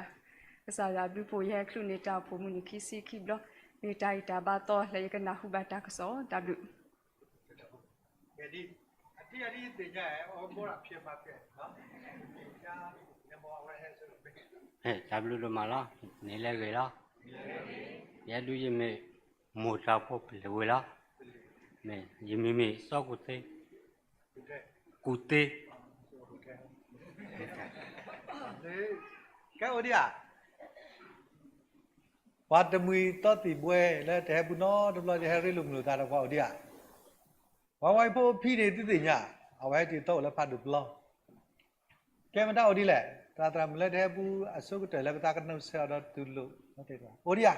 ကစၢ်ယွၤဘျုးဖှိၣ်ယဟဲချုးန့ၢ်တၢ်အိၣ်ဖှိၣ်မုၢ်နံၤခံဆံခံဘျီ, မ့ၢ်တၢ်ဂံၢ်တၢ်ဘါသီလၢယကနၢ်ဟူဘၣ်တၢ်ကစီၣ် တၢ်ဘျုး တၢ်ဘျုးဒိၣ်မးလီၤ, နံၤလၢအဂ့ၤလီၤ. ယဲဒုးယမ့ၢ်မိၢ်တၢ်ဖိပလဲၤဝဲလီၤ. မ့ၢ်ယမံၤမ့ၢ်စီၤကူၣ်သ့, ကူၣ်သ့, ကဲအိၣ်ဒံးဧါ ပှၤတမှံၤသီသံၣ်ဘှဲလၢတဟဲပူၤနီတဘျီ တဟဲရ့လိာ်မုာ်လိာ်သးဒီးပှၤအိၣ်ဒံးဧါ. ပှၤဝဲဖိဖံန့ၣ် သုသ့ၣ်ညါ, အဝဲဟဲတုၤသီအိၣ်လၢဖးဒိၣ်ပျီ, ကဲမတၤအိၣ်ဒ်လဲၣ်, သရၣ်သရၣ်မုၣ်လၢတဟဲပူၤအဆိကတၢၢ်လၢပသးကနုာ်ဆဲးအီၤဒီးတူၢ်လိာ်, အိၣ်ဒံးဧါ.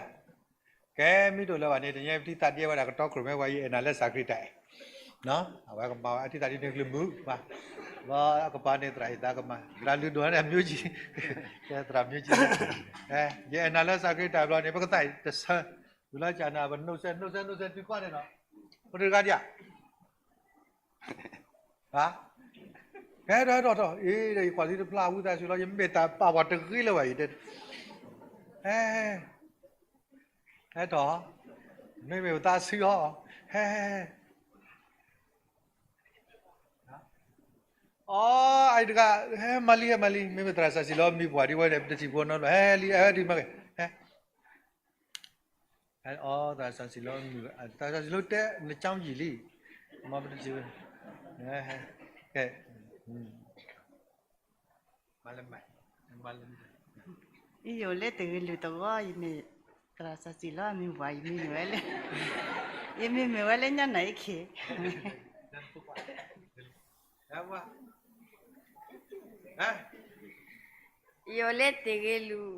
ကဲမ့ၢ်တအိၣ်လၢၤဘၣ်န့ၣ် တနံၤအံၤပထံၣ်သးဒ်ဝဲဒၣ်ကတီခိၣ်ရိၣ်မဲဝဲ ယအဲၣ်နၤလၢစၢ်ခရံာ်တၢ်အဲၣ်, အဝဲကမၤဝဲအထံၣ်သးဒ်န့ၣ်ကလုၢ်မုာ်ဘၣ်, လီၤအကပၤန့ၣ်သရၣ်ဟ့ၣ်သးကမၤ သရၣ်လုၢ်ဒိၣ်န့ၣ်အမျိုးကြီး, သရၣ်မျိုးကြီး, ယအဲၣ်နၤလၢစၢ်ခရံာ်တၢ်ဘျီန့ၣ် ပကသးတဆၢ, ဝံၤလီၤကၢ်နၤ ပနိးစဲး နိးစဲး နိးစဲးတုၤကွၢ်န့ၣ်လီၤ, ပတဂၤဒံးဧါ ဟဲထီၣ် ဟဲထီၣ်ထီၣ် အ့ ယကွၢ်လံတဖျါဝံသးစူၤလီၤ ယမ့ၢ်တၢ်ပာ်ပှၤတဂ့ၤလၢၤဘၣ်အံၤ, ဟဲ ဟဲထီၣ်, မ့မ့ၢ်ပသးဆံးအီၤ, ဟဲ အီ အအံၤတဂၤ ဟဲမၤလံ ဟဲမၤလံ မ့မ့ၢ်သရၣ်စီဆှံလီၤမံၤပှၢ်ဒ်ဝဲန့ၣ် ပတထံၣ်ဖိနီတဘျီ ဟဲလံ ဟဲဒ်မၤက့ၤ ဟဲ သရၣ်စီဆှံလီၤမံၤ သရၣ်စီဆှံလီၤတဲ နကၠီယံာ်လံ, မ်ပတထံၣ်ဝဲ, ကဲ မၤလၢမၤ ယိၤလၢတဂ့ၤလူၤတဂီၢ် ယမ့ၢ်သရၣ်စီဆှံလီၤမံၤပှၢ် ယမံၤမ့ၢ်ဝဲလၢ ယမံၤမ့ၢ်ဝဲလၢညါနၤအံၤခ့ ယိၤလၢတဂ့ၤလူၤ,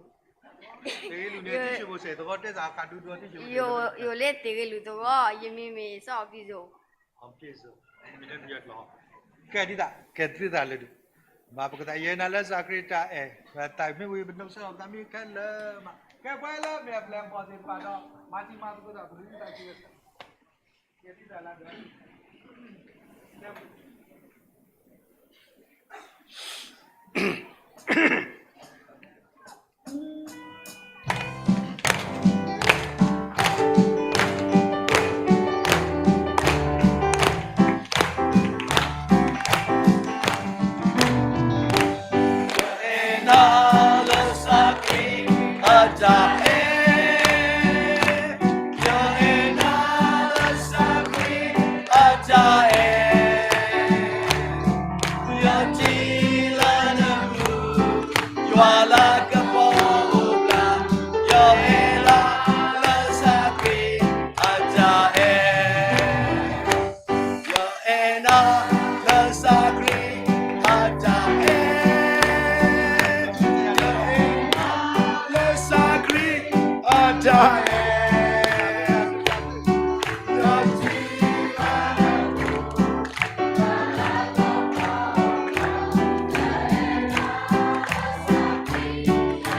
ယိၤလၢတဂ့ၤလူၤတဂီၢ် ယမံၤမ့ၢ်စီၤအီၤဖံစိၤ, ကဲဒ်သး ကဲဒ်သးလၢဒုး, မၤပကသးယဲနၤလၢစၢ်ခရံာ်တၢ်အဲၣ် ပသးမ့ၢ်ဝံၤ ပနိးစဲးအီၤ ပသးမ့ၢ်ခဲလၢာ်မး, ကဲပှၤလၢမ့ၢ်အပျဲၢ်အဘီၣ်သ့ၣ်တဖၣ်ဒီး မၤတံၤမၤသကိးတၢ် ပကလုၢ်သးစံးဝဲ ကဲဒ်သးလၢဒုး ယအဲၣ်နၤလၢစၢ်ခရံာ်အတၢ်အဲၣ်, ယအဲၣ်နၤလၢစၢ်ခရံာ်အတၢ်အဲၣ်, ယထံၣ်လၢနပူၤ ယွၤလၤကပီၤအိၣ်ဘျါ, ယအဲၣ်နၤလၢစၢ်ခရံာ်အတၢ်အဲၣ်, ယအဲၣ်နၤလၢစၢ်ခရံာ်အတၢ်အဲၣ်, ယအဲၣ်န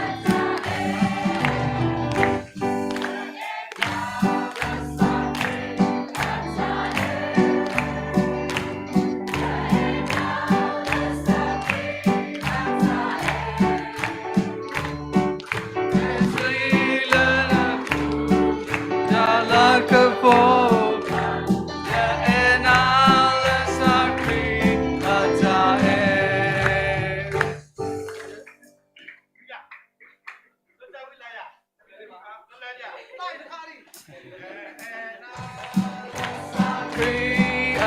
ၤလၢစၢ်ခရံာ်အတၢ်အဲၣ်. ယလၤကပီၤ, ယအဲၣ်နၤလၢစၢ်ခရံာ်အတၢ်အဲၣ်. ခရံာ်အတၢ်အဲၣ်, ယ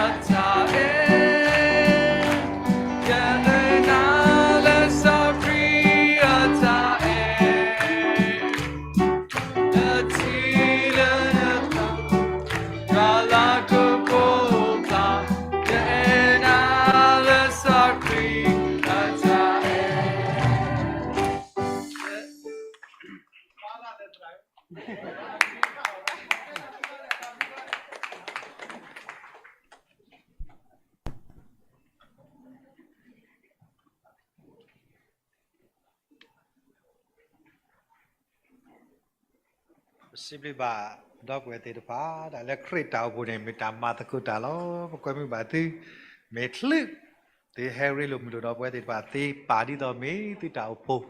အဲၣ်နၤလၢစၢ်ခရံာ်အတၢ်အဲၣ်, ယထံၣ်လၢနပူၤ ယွၤလၤကပီၤအိၣ်ဘျါ, ယအဲၣ်နၤလၢစၢ်ခရံာ်အတၢ်အဲၣ်. ပစံးဘျုးဘၣ်ဒီပုၢ်ဝဲၢ်သ့ၣ်တဖၣ် တၢ်လၢခရံာ်တၢ်အိၣ်ဖှိၣ်န့ၣ် မ့ၢ်တၢ်မၤသကိးတၢ်လီၤ. ပကွဲမုာ်ဘၣ်သု, မ့ၢ်ချုး သုဟဲရ့လိာ်မုာ်လိာ်ဒီပုၢ်ဝဲၢ်သ့ၣ်တဖၣ် သ့ပာ်ဒ်သိးမ့ၢ်သုတၢ်အိၣ်ဖှိၣ်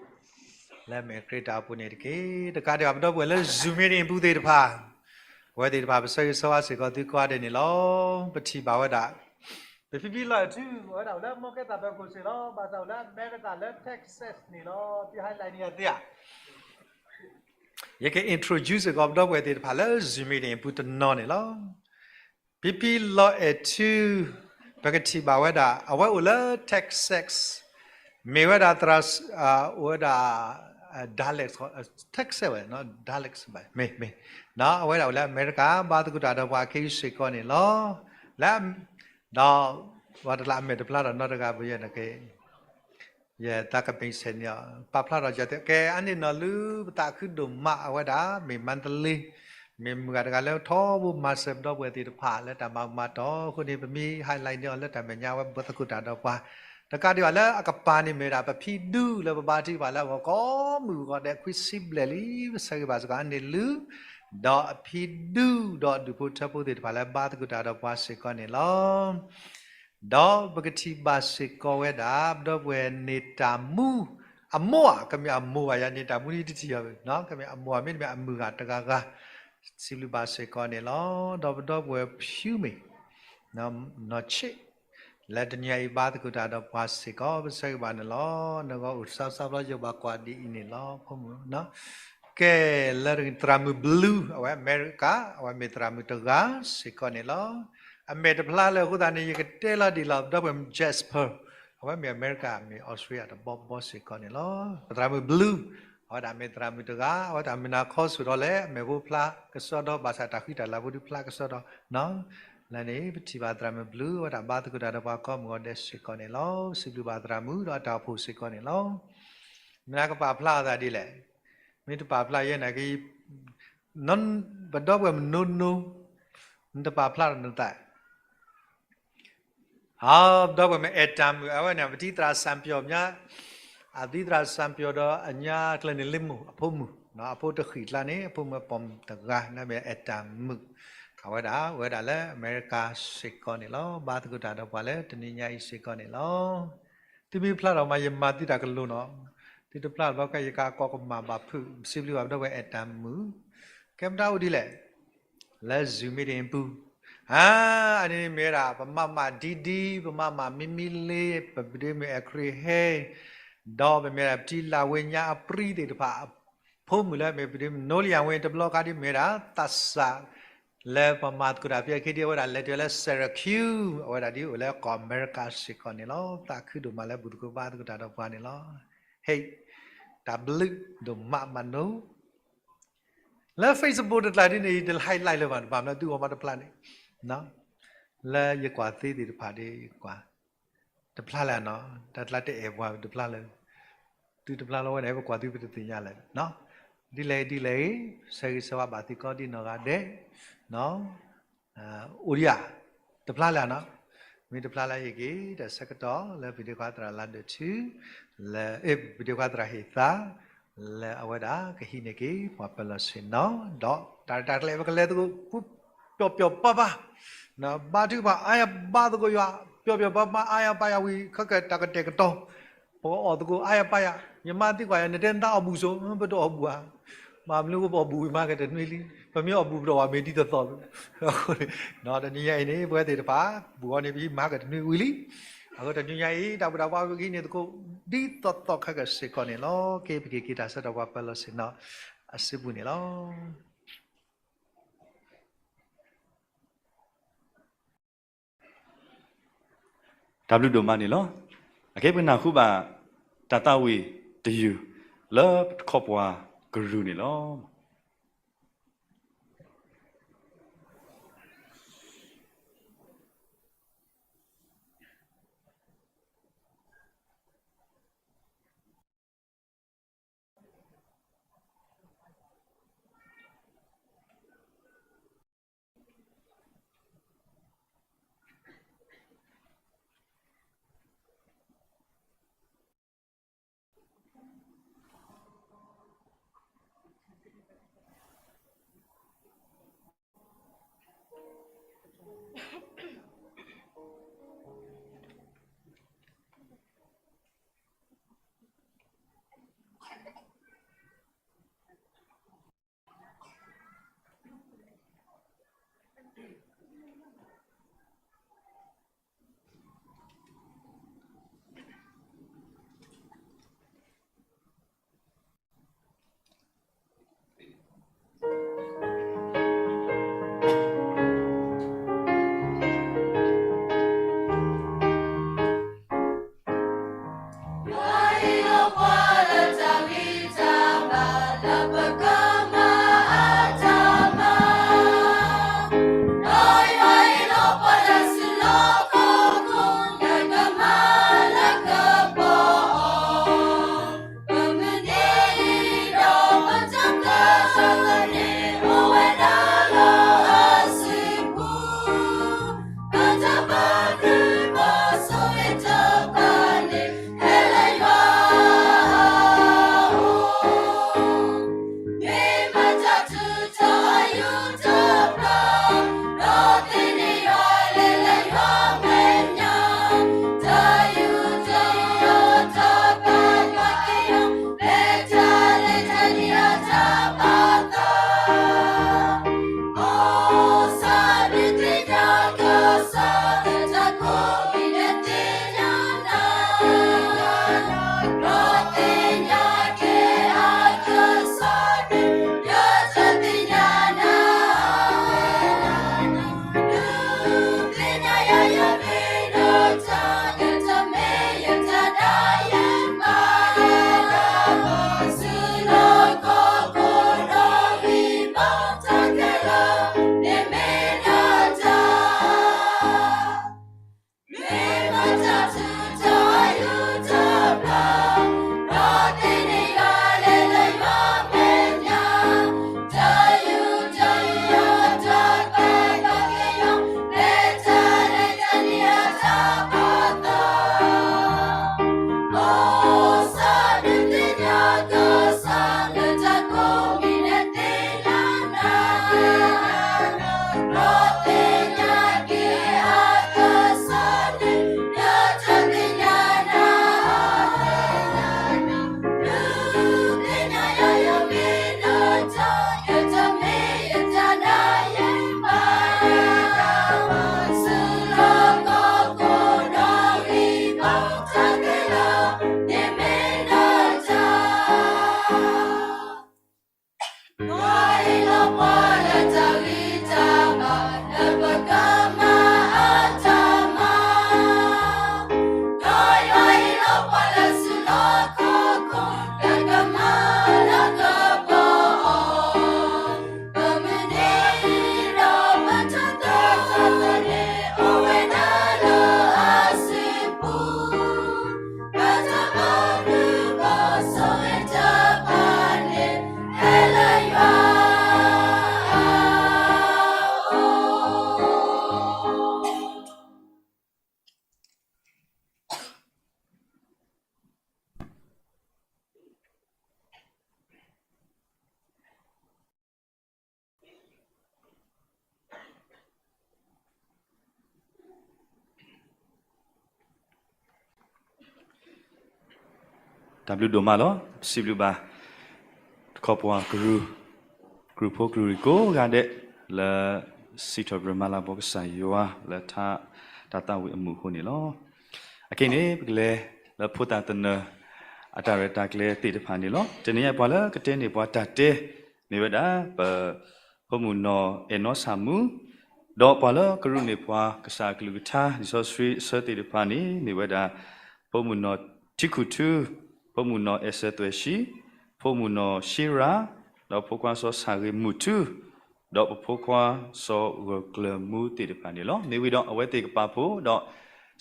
လၢမ့ၢ်ခရံာ်တၢ်အိၣ်ဖှိၣ်န့ၣ်တက့ၢ်. တကးဒံးဘၣ် ပဒီပုၢ်ဝဲၢ်လၢ Zoom meeting အပူၤသ့ၣ်တဖၣ်, အဝဲသ့ၣ်တဖၣ် ပဆၢဂ့ၤဆၢဝါစ့ၢ်ကီးသုကိးဂၤဒဲးန့ၣ်လီၤ. ပထံၣ်ဘၣ်ဝဲဒၣ် ပဖံဖံလီၤအဲၣ်ထူ အဝဲဒၣ်အိၣ်လၢမီကဲသးဖၢခိၣ်စ့ၢ်လီၤ. ဘၣ်ဆၣ်အိၣ်လၢအမဲရကၤလၢ Texas န့ၣ်လီၤ. သု highlight န့ၢ်ယၤသ့ဧါ. ယက introduce စ့ၢ်ကီးပဒီပုၢ်ဝဲၢ်သ့ၣ်တဖၣ်လၢ Zoom meeting အပူၤတနီၤန့ၣ်လီၤ. ဖံဖံလီၤအဲၣ်ထူ ပကထံၣ်ဘၣ်ဝဲဒၣ် အဝဲအိၣ်လၢ Texas, မ့ၢ်ဝဲဒၣ်သရၣ်, အိၣ်ဝဲဒၣ် Dallas, Texas ဝဲ Dallas ဘၣ် မ့ၢ်, မ့ၢ်, အဝဲဒၣ်အိၣ်လၢအမဲရကၤ ဘါသကိးတၢ်ဒီးပှၤခ့ယုၢ်စ့ၢ်ကီးန့ၣ်လီၤ. လၢ, ဒီး ပှၤတလးအမဲာ်တဖျါဒီးနီတဂၤ ပယဲၢ်နက့ ယသးကမ့ၢ်ဆဲးန့ၣ် ပာ်ဖျါထီၣ်ကဲ အါန့ၢ်နီၢ်လူ ပသးခုဒိၣ်မး အဝဲဒၣ် မ့ၢ်မါတလ့, ဒီး မ့ၢ်မုၢ်ဂၤတဂၤလၢထီဘိမၤစၢၤပဒီပုၢ်ဝဲၢ်သ့ၣ်တဖၣ်လၢတၢ်မၤမၤတီၢ်အဃိန့ၣ် ပမ့ၢ် highlight န့ၢ်အီၤလၢတၢ်မဲာ်ညါ အဝဲဘၣ်သကိးတၢ်ဒီးပှၤ, တကးဒံးဘၣ်လၢအကပၤန့ၣ်မ့ၢ်ဒၣ် ပဖံဒူလၢပဘါထုကဖၣ်လၢအဂီၢ်ကိးမုၢ်ဂီၤဒဲးခွံဆံဘျဲၣ်လံ, ပဆၢဂ့ၤဘၣ်စ့ၢ်ကီးအန့ၣ်လၢ ဒီးအဖံဒူဒီးဒူၣ်ဖိထၢဖိသ့ၣ်တဖၣ်လၢဘါသကိးတၢ်ဒီးပှၤစ့ၢ်ကီးန့ၣ်လီၤ. ဒီးပကထံၣ်ဘၣ်စ့ၢ်ကီးဝဲဒၣ် ပဒီပုၢ်ဝဲၢ်န့ၢ်တၢ်မူ အမိၢ်ဧါ, ကမ့ၢ်အမိၢ်ဘၣ်ယၤန့ၢ်တၢ်မူန့ၣ်တထံၣ်အီၤ, ကမ့ၢ်အမိၢ်ဧါ မ့တမ့ၢ်အမုၢ်ဂၤတဂၤဂၤ, စံးဘျုးဘၣ်စ့ၢ်ကီးန့ၣ်လီၤ. ဒီးပဒီပုၢ်ဝဲၢ်ဖၠူမ့ၢ် နီၢ်ဆ့ၣ် လၢတနံၤအံၤဘါသကိးတၢ်ဒီးပှၤစ့ၢ်ကီး ပဆၢဂ့ၤဘၣ်န့ၣ်လီၤ. နဂီၢ်အိၣ်စါစါဘျီ ယဘၣ်ကွၢ်ဒ်အံၤန့ၣ်လီၤ ဖိမုၣ်. ကဲ လၢသရၣ်မုၣ် Blue အဝဲအမဲရကၤ အဝဲမ့ၢ်သရၣ်မုၣ်တဂၤစ့ၢ်ကီးန့ၣ်လီၤ. အမဲာ်တဖျါလၢအဃိသတးန့ၣ် ယကတဲလီၤဒံးလီၤ ပဒီပုၢ်ဝဲၢ် Jasper အဝဲမ့ၢ်အမဲရကၤ မ့ၢ်အီစထြ့လယါတဘီဘီစ့ၢ်ကီးန့ၣ်လီၤ. ပသရၣ်မုၣ် Blue အဝဲဒၣ်မ့ၢ်သရၣ်မုၣ်တဂၤ အဝဲတၢ်မုၢ်နၤခီဆူၣ်ထီၣ်လဲၣ် အမဲာ်ဖိဖျါကစီဒီ ဘၣ်ဆၣ်တၢ်ဃံတၢ်လၤဖိဒုးဖျါကစီဒီ လၢန့ၣ် ပထံၣ်ဘၣ်သရၣ်မုၣ် Blue အဝဲဒၣ်ဘါသကိးတၢ်ဒီးပှၤကိးမုၢ်ဂီၤဒဲးစ့ၢ်ကီးန့ၣ်လီၤ. စံးဘျုးဘၣ်သရၣ်မုၣ်ဒီးအတၢ်အိၣ်ဖှိၣ်စ့ၢ်ကီးန့ၣ်လီၤ. မ့ၢ်နကပာ်ဖျါအသးဒ်လဲၣ်, မ့ၢ်တပာ်ဖျါယဲန့ၣ်က့ ပဒီပုၢ်ဝဲၢ်မနိနိ နတပာ်ဖျါဒီးနသး ပဒီပုၢ်ဝဲၢ်မ့ၢ်အဲၣ်တၢ်မုၣ် အဝဲန့ၣ် ပတံၤသရၣ်စံပျီၣ်ညါ, အတံၤသရၣ်စံပျီၣ်ဒီးအညါကျဲန့ၣ်လ့မိၢ် အဖိမုၣ်, အဖိတဃံၣ်ကျါန့ၣ် အဖိမုၣ်ပိာ်မုၣ်တဂၤ လၢမ့ၢ်အဲၣ်တၢ်မုၣ်, အဝဲဒၣ် ဝဲဒၣ်လၢအမဲရကၤစ့ၢ်ကီးန့ၣ်လီၤ. ဘါသကိးတၢ်ဒီးပှၤလၢတနံၤညါအံၤစ့ၢ်ကီးန့ၣ်လီၤ. သုမ့ၢ်ဖျါထီၣ်မး ယမၤသုတၢ်ကလိၤနီၤ, သုတဖျါထီၣ်ဘၣ် ကဲယကကိးကမၣ်ဘၣ်ဖုး စံးဘျုးဘၣ်ပဒီပုၢ်ဝဲၢ်အဲၣ်တၢ်မုၣ်, ကဲမတၤအိၣ်ဒ်လဲၣ် လၢ Zoom meeting ပူၤ, အန့ၣ်မ့ၢ်ဝဲဒၣ် ပမၤမၤဒ်ဒ် ပမၤမၤမံမံလ့ ပပဒ့မ့ၢ်အဲၣ်ခရံာ်ဟဲ, ဒီးပမ့ၢ်ဒၣ်ပတံၤလၢဝ့ၢ်ညါအပြံသ့ၣ်တဖၣ်, ဖိမုၣ်လၢမ့ၢ်ပဒ့မ့ၢ်နိလံယၤဝဲ တဘျီခါဒ်မ့ၢ်ဝဲဒၣ် သးစၢ် လၢပမၤသကိးတၢ်ဖဲအခံဒ်အဝဲဒၣ်လဲၤတုၤလၢ Syracuse အဝဲဒၣ်ဒ်အိၣ်လၢကီၢ်အမဲရကၤစ့ၢ်ကီးန့ၣ်လီၤ. သးခုဒိၣ်မးလၢဘူၣ်သကိးဘါသကိးတၢ်ဒီးပှၤန့ၣ်လီၤ. ဟဲ, တၢ်ဘျုးဒိၣ်မးမးနီၤ လၢ Facebook တကျါဒ်န့ၣ် ယတ highlight လၢၤဘၣ် တဘၣ်မနုၤသုဂီၢ်မးတဖျါန့ၣ်, လၢယကွၢ်သ့သ့ၣ်တဖၣ်ဒ်ကွၢ်, တဖျါလၢၤနီၤ, တၢ်တကျါတအဲၣ်ပှၤတဖျါလၢၤ, သုတဖျါလၢၤဝဲန့ၣ် ပကွၢ်သုပတသ့ၣ်ညါလၢၤ, ဒ်လဲၣ်ဒ်လဲၣ်ဂ့ၤ, ဆၢဂ့ၤဆၢဝါဘၣ်သုကိးဒ်နီၢ်ဂၤဒဲး အိၣ်ဒံးဧါ, တဖျါလၢၤနီၤ, မ့ၢ်တဖျါလၢၤအံၤက့ၤ တၢ်ဆၢကတီၢ်လၢပဒ့ခွါသရၣ်လါဒိၣ်ထူ, လၢ ပဒ့ခွါသရၣ်ဟ့ၣ်သါ, လၢအဝဲဒၣ်ကဟံးန့ၢ်က့ၤ ပှၤပၢၤလီၢ်ဆ့ၣ်နီၤ, ဒီးတၢ်ရဲၣ်တၢ်ကျဲၤပကလဲၤသကိး ပျီပျီပၤပၤ, ဘါထုကဖၣ် အါယၤဘါသကိးယွၤ, ပျီပျီပၤပၤ အါယၤပာ်ယၤဝံၤ ခဲကတၢၢ်တကတီၢ်, ပကအီၣ်သကိး အါယၤပာ်ယၤ, ယမါသံကွၢ်ယၤ နတဲနသးအီၣ်ဘူၣ်စိ, ပတအီၣ်ဘူၣ်ဧါ, မ့ၢ်မနုၤပအီၣ်ဘူၣ်ဝံၤမၤကတနွံလံ, ပမ့ၢ်အီၣ်ဘူၣ်ပတအီၣ်ဘၣ်မ့ၢ်ဒ်သိးသိး, တနံၤညါအံၤန့ၣ် ပဝဲသ့ၣ်တဖၣ် ဘူၣ်အီၤန့ၣ် ပဟံးမၤကတနွံဝံၤလံ, အဃိတနံၤညါအံၤ တၢ်ဘူၣ်တၢ်ဘါပကဟံးန့ၢ်သကိး ဒ်သိးသိးခဲကစ့ၢ်ကီးန့ၣ်လီၤ. က့ၤပက့ၤက့ၤတၢ်ဆၢကတီၢ်ပှၤပၢၤလီၢ်ဆ့ၣ်နီၤအစုပူၤန့ၣ်လီၤ. တၢ်ဘျုးဒိၣ်မးန့ၣ်လီၤ. အကဲပနၢ်ဟူဘၣ် တၢ်သးဝံၣ်တယုၢ် လၢပတခီပှၤကရူၢ်န့ၣ်လီၤ. တၢ်ဘျုးဒိၣ်မးလီၤ. ပစံးဘျုးဘၣ် တခီပှၤကရူၢ်, ကရူၢ်ဖိကရူၢ်ရံၣ်ကိးဂၤဒဲး လၢစံးထီၣ်ပတြၢၤမၤလၤကပီၤကစၢ်ယွၤ လၢတၢ်သးဝံၣ်အမူးအဃိန့ၣ်လီၤ. အခဲအံၤန့ၣ် ပကလဲၤလၢဖိသၣ်သနၢၣ် အတၢ်ရဲၣ်တၢ်ကျဲၤသ့ၣ်တဖၣ်န့ၣ်လီၤ. တနံၤအံၤပှၤလၢကတဲန့ၢ်ပှၤတၢ်တဲ မ့ၢ်ဝဲဒၣ် ပဖိမုၣ်နီၢ်အဲၣ်နီဆၣ်မူ, ဒီးပှၤလၢကရူၢ်န့ၢ်ပှၤကစၢ်အကလုၢ်ကထါ လံာ်စီဆှံအဆၢသ့ၣ်တဖၣ်န့ၣ် မ့ၢ်ဝဲဒၣ် ဖိမုၣ်နီၢ်ထံခုၣ်ထူ, ဖိမုၣ်နီၢ်အဲၣ်စၢၤသွဲၣ်ၡံ, ဖိမုၣ်နီၢ်ရှ့ရၤ, ဒီးဖိခွါစီၤဆၣ်ဂ့ၤမုၢ်ထူ, ဒီးပဖိခွါစီၤဂၢၢ်ကျၢၤမူသ့ၣ်တဖၣ်န့ၣ်လီၤ. မ့ၢ်ဝံၤဒီးအဝဲသ့ၣ်ကပာ်ဖှိၣ် ဒီး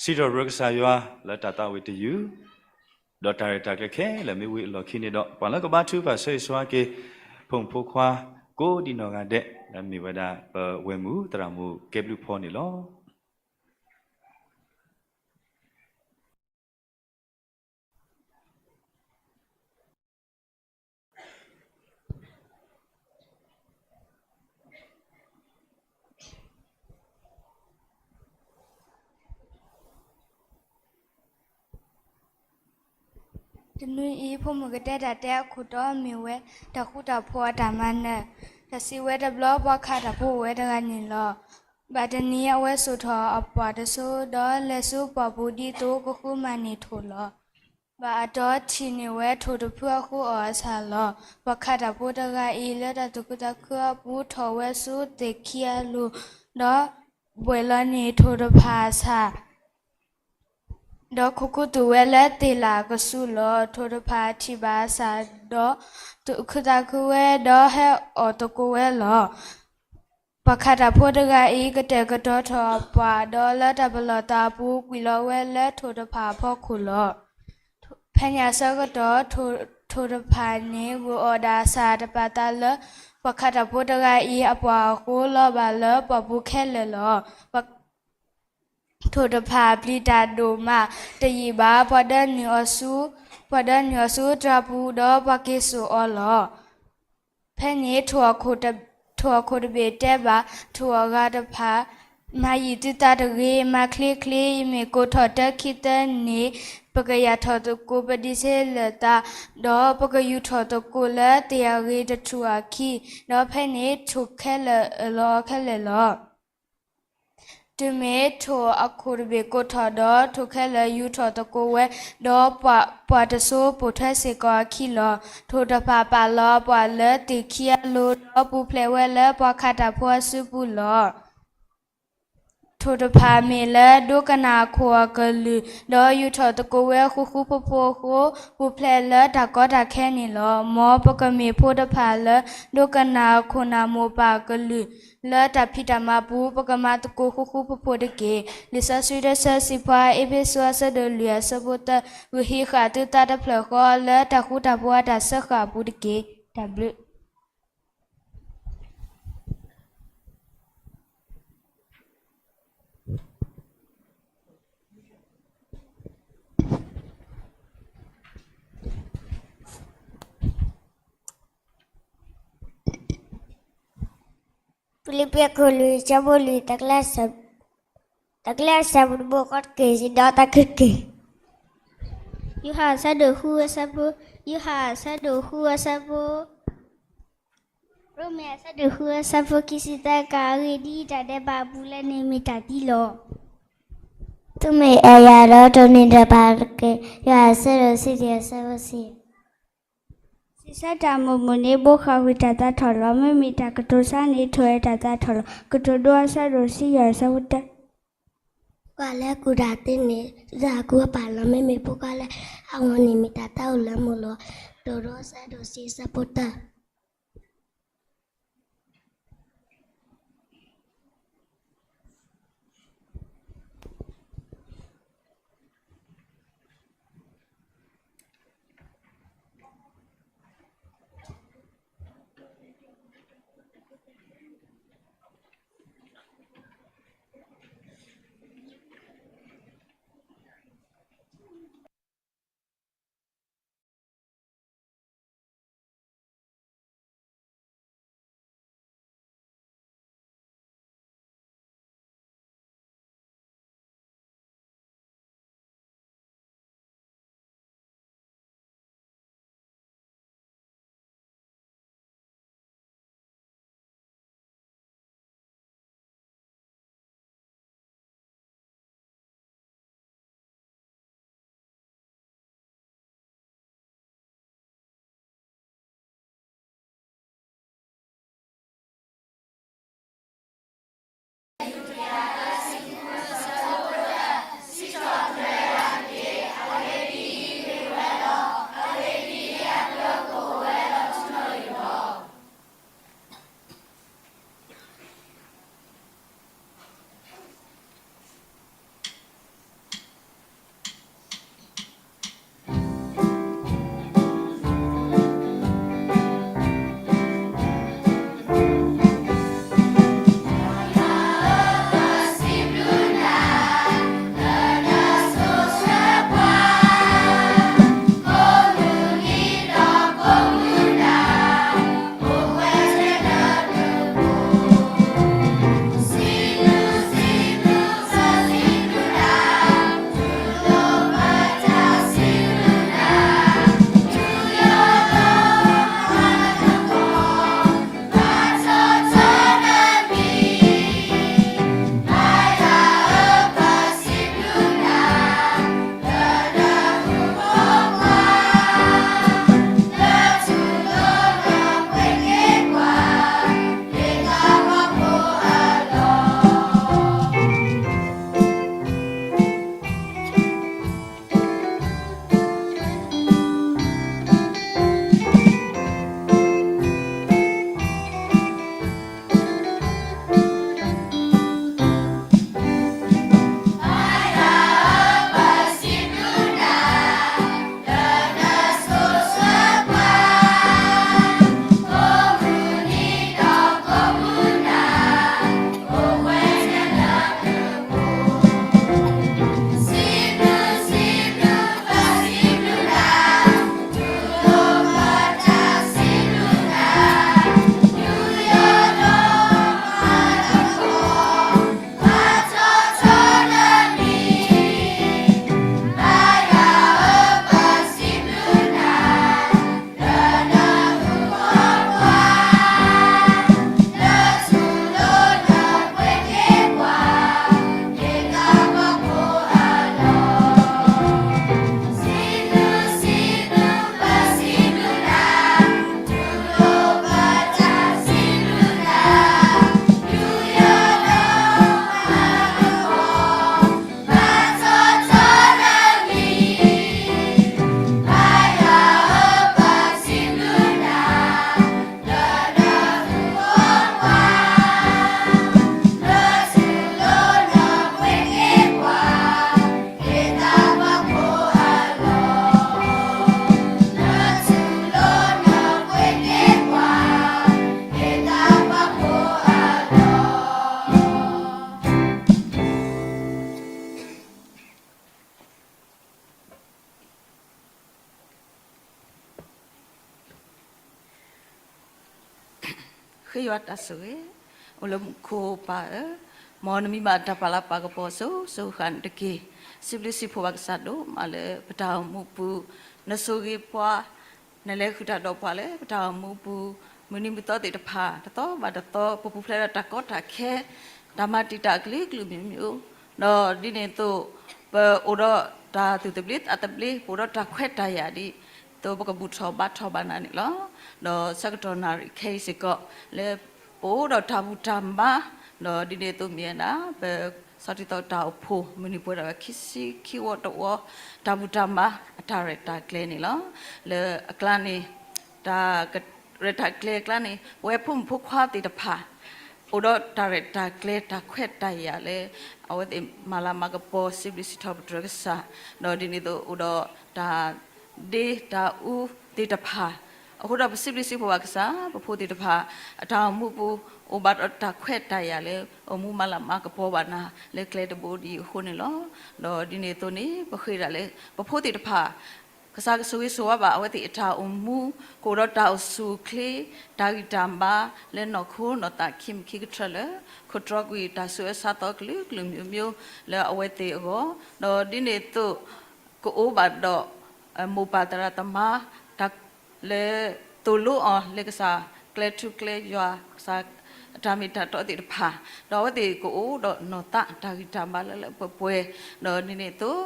စံးထီၣ်ပတြၢၤကစၢ်ယွၤ လၢတၢ်သးဝံၣ်တယုၢ် ဒီးတၢ်ရဲၣ်တၢ်ကျဲၤခဲလၢာ်မ့ၢ်ဝံၤအလီၢ်ခံန့ၣ်ဒီး ပှၤလၢကဘါထုကဖၣ်ဆၢဂ့ၤဆၢဝါက့ၤ ဖိမုၣ်ဖိခွါ ကိးဒံနီၢ်ဂၤဒဲး လၢမ့ၢ်ဝဲဒၣ် ပဝဲၢ်မုၢ်သရၣ်မုၣ်ကဲဘျုးဖီန့ၣ်လီၤ. တနွံအံၤ ဖိမုၣ်ကတဲတၢ်တဲအခိၣ်တီမ့ၢ်ဝဲ တၢ်ဃူတၢ်ဖိးအတၢ်မၤနၢၤ. တၢ်စံးဝဲတဘျီ ပှၤခးတၢ်ဖိအိၣ်ဝဲတဂၤန့ၣ်လီၤ. ဘၣ်တနံၤအဝဲစိာ်ထီၣ်အပှၢ်တစိၤ ဒီးလဲၤဆူပှၢ်ပူၤဒ်သိးကဃုမၤန့ၢ်ထိၣ်လီၤ. ဘၣ်အတီၤထံၣ်န့ၢ်ဝဲထိၣ်တဖုအဃိအီၣ်အဆၣ်လီၤ. ပှၤခးတၢ်ဖိတဂၤအံၤ လၢတၢ်သူၣ်ခုသးခုအပူၤထီၣ်ဝဲဆူသ့ၣ်ခံအလိၤ ဒီးဘှဲၣ်လီၤန့ၢ်ထိၣ်တဖၣ်အဆၣ် ဒီးခူၣ်ခူသူၣ်ဝဲလၢသ့ၣ်လၣ်ကဆူးလီၤ. ထိၣ်တဖၣ်ထံၣ်ဘၣ်အဆၣ်ဒီး သူၣ်ခုသးခုဝဲဒီးဟဲအီၣ်သကိးဝဲလီၤ. ပှၤခးတၢ်ဖိတဂၤအံၤ ကတဲာ်ကတီၤထီၣ်အပှၤ ဒီးလၢတၢ်ပလီၢ်သးအပူၤ ကွံာ်လီၤဝဲလၢထိၣ်တဖၣ်အဖီခိၣ်လီၤ. ဖဲန့ၣ်အဆၢကတီၢ် ထိၣ်တဖၣ်န့ၣ် ဂုာ်အီၣ်ဒၣ်အဆၣ်တပာ်သးလၢ ပှၤခးတၢ်ဖိတဂၤအံၤအပှၢ်အဃိ လီၤဘၣ်လၢပှၢ်ပူၤခဲလၢာ်လီၤ. ထိၣ်တဖၣ်ပျံၤတၢ်ဒိၣ်မး တယံာ်ဘၣ် ပှၤဒၢနုာ်အီၤဆူ ပှၤဒၢနုာ်အီၤဆူတြၢပူၤ ဒီးပှၤက့ၤစိာ်အီၤလီၤ. ဖဲန့ၣ် ထိၣ်အခိၣ်တဘ့ၣ်တဲဘၣ် ထိၣ်အဂၤတဖၣ်, မၤယံာ်သုသးတဂ့ၤ, မၤချ့ချ့, ယမ့ၢ်ကိးထီၣ်တၢခံသၢန့ၣ် ပကယာ်ထီၣ်သကိးပဒံးဆ့လၢာ်သး, ဒီးပကယူာ်ထီၣ်သကိးလၢသ့ၣ်အဂ့ၤတထူၣ်အခံ, ဒီးဖဲန့ၣ်ထိၣ်ခဲလၢာ်အၢၣ်လီၤအီၤခဲလၢာ်လီၤ. တုၤမ့ၢ်ထိၣ်အခိၣ်တဘ့ၣ်ကိးထီၣ်ဒီး ထိၣ်ခဲလၢာ်ယူာ်ထီၣ်သကိးဝဲ, ဒီးပှၢ်တစိၤပိာ်ထွဲစ့ၢ်ကီးအခံလီၤ. ထိၣ်တဖၣ်ပာ်လီၤအပှၤလၢသ့ၣ်ခံအလိၤ ဒီးပူၤဖျဲးဝဲလၢပှၤခးတၢ်ဖိအစုပူၤလီၤ. ထိၣ်တဖၣ်မ့ၢ်လၢဒိကနၣ်အခိၣ်အကလုၢ်, ဒီးယူာ်ထီၣ်သကိးဝဲဃူဃူဖိးဖိးအဃိ, ပူၤဖျဲးလၢတၢ်ကီတၢ်ခဲန့ၣ်လီၤ. မ်ပကမ့ၢ်ဖိတဖၣ်လၢ ဒိကနၣ်အခိၣ်နၢ်မိၢ်ပၢ်အကလုၢ်, လၢတၢ်ဖံးတၢ်မၤပူၤ ပကမၤသကိးဃူဃူဖိးဖိးတက့ၢ်. လံာ်စီဆှံတဆၢစံးပှၤ အ့းဖ့းစူးအဆၢဒိၣ်လွံၢ်အဆၢဖိသၢ, ဂုာ်ဟံးဃာ်သုသးတဖျၢၣ်ဃီ လၢတၢ်ဃူတၢ်ဖိးအတၢ်စၢဃာ်အပူၤတက့ၢ်. တၢ်ဘျုး ဖံလံးပံးအခိၣ်လွံၢ် အဆၢဖိလွံၢ်, တၢ်ကျဲးစၢးပူၤတဘိဃီတက့ၢ်, စံးဒီးတၢ်ခဲက့ၢ်. ယိၤဟၣ်အဆၢဒိၣ်ဃုအဆၢဖိ, ယိၤဟၣ်အဆၢဒိၣ်ဃုအဆၢဖိ, ရိမ့ၤအဆၢဒိၣ်ဃုအဆၢဖိခံဆံသၢ, ကဂ့ၢ်ဒ်အံၤ, တၢ်ဒဲးဘးအပူၤလၢန့ၣ်မ့ၢ်တၢ်သံလီၤ. သုမ့ၢ်အဲၣ်ယၤဒီးတိၢ်န့ၢ်တၢ်ဘၣ်တက့ၢ်. ယိၤဟၣ်အဆၢဒိၣ်ဆံယဲၢ်အဆၢဖိဆံ စံးဆၢတၢ်မုာ်မုာ်န့ၣ် ဘိးဃၣ်ဝံၤတၢ်သးထီၣ်လီၤ. မ့မ့ၢ်တၢ်ကတိၤဆါန့ၣ် ထိၣ်အဲၣ်တၢ်သးထီၣ်လီၤ. ကတိၤဒိအဆၢဒိၣ်ဆံယဲၢ်အဆၢဖိတၢ, ပှၤလၢကူၣ်တၢ်သ့န့ၣ် သးကူအပၢ်လီၤ. မ့မ့ၢ်ဖိခွါလၢအဂီၢ်န့ၣ် မ့ၢ်တၢ်သးအိၣ်လၢမုာ်လီၤ. ကတိၤဒိအဆၢဒိၣ်ဆံအဆၢဖိတၢ. ယွၤတၢ်ဆိၣ်ဂ့ၤ အိၣ်လၢမူခိၣ်ပၢ်ဧၢ, မ်နမံၤဘၣ်တၢ်ပာ်လၤပာ်ကပီၤစိၤစိၤဃၣ်ဃၣ်န့ၣ်တက့ၢ်. စံးဘျုးစံးဖှိၣ်ဘၣ်ကစၢ်ဒိၣ်မးလၢပတၢ်အိၣ်မူပူၤ, နဆိၣ်ဂ့ၤပှၤ, နလဲၤဃုာ်တၢ်ဒီးပှၤလၢပတၢ်အိၣ်မူပူၤ, မုၢ်နံၤမုၢ်သီသ့ၣ်တဖၣ် တသီဘၣ်တသီ ပပူၤဖျဲးဒီးတၢ်ကီတၢ်ခဲ, တၢ်မၤတံာ်တာ်အကလုာ်ကလုာ်မံၤမံၤ, ဒီးဒ်န့ၣ်အသိး ပအိၣ်ဒီးတၢ်သူၣ်သဘျ့သးသဘျ့ ပအိၣ်ဒီးတၢ်ခွဲးတၢ်ယာ်ဒ်သိး ပကဘူၣ်ထီၣ်ဘါထီၣ်ဘၣ်နၤန့ၣ်လီၤ. ဒီးဆၢကတီၢ်နၣ်ရံၣ်ခဲအံၤစ့ၢ်ကီး လၢပအိၣ်ဒီးတၢ်ဘူၣ်တၢ်ဘါ, ဒီးဒ်န့ၣ်အသိးမ့ၢ်ဝဲဒၣ် ပဆီၣ်တံၢ်သီတၢ်အိၣ်ဖှိၣ် မုၢ်နံၤပှဲၤဒၣ်ဝဲခံဆံခံဝီတဝီ တၢ်ဘူၣ်တၢ်ဘါ အတၢ်ရဲၣ်တၢ်ကျဲၤန့ၣ်လီၤ. လၢအကျါန့ၣ် တၢ်ရဲၣ်တၢ်ကျဲၤအကျါန့ၣ် ပဝဲဖိမုၣ်ဖိခွါသ့ၣ်တဖၣ် အိၣ်ဒီးတၢ်ရဲၣ်တၢ်ကျဲၤတၢ်ခွဲးတၢ်ယာ်လၢ အဝဲသ့ၣ်မၤလၤမၤကပီၤ စံးဘျုးစံးထီၣ်ပတြၢၤကစၢ်, ဒီးဒ်န့ၣ်အသိးအိၣ်ဒီးတၢ်ဒ့တၢ်အူသ့ၣ်တဖၣ်, အဃိဒီးပစံးဘျုးစံးဖှိၣ်ဘၣ်ကစၢ် ပဖိသ့ၣ်တဖၣ် အတၢ်အိၣ်မူပူၤ အိၣ်ဘၣ်ဒီးတၢ်ခွဲးတၢ်ယာ်လၢ အိၣ်မူမၤလၤမၤကပီၤဘၣ်နၤလၢကျဲတဘိဒ်အံၤအဃိန့ၣ်လီၤ. ဒီးဒ်န့ၣ်အသိးန့ၣ် ပဃ့ဒၣ်လၢ ပဖိသ့ၣ်တဖၣ် ကစၢ်ကဆိၣ်ဂ့ၤဆိၣ်ဝါဘၣ်အဝဲသ့ၣ်အတၢ်အိၣ်မူ, ကအိၣ်ဒီးတၢ်အိၣ်ဆူၣ်အိၣ်ချ့, တၢ်ဂံၢ်တၢ်ဘါ လၢနီၢ်ခိနီၢ်သးခံမံၤခံကထၢလၢ ခိၣ်တြီကွံာ်တၢ်ဆူးအၢဆါသီကလုာ်ကလုာ်မံၤမံၤ လၢအဝဲသ့ၣ်အဂီၢ်, ဒီးဒ်န့ၣ်အသိး ကအိၣ်ဘၣ်ဒီး မိၢ်ပၢ်သရၣ်သမါ လၢသိၣ်လိအီၤလၢကစၢ်ကျဲထူကျဲယွၤ ကစၢ်အတၢ်မ့ၢ်တၢ်တီသ့ၣ်တဖၣ်, ဒီးအဝဲသ့ၣ်ကအိၣ်ဒီးနီၢ်သးတၢ်ဂံၢ်တၢ်ဘါလၢလၢပှဲၤပှဲၤ, ဒီးဒ်န့ၣ်အသိး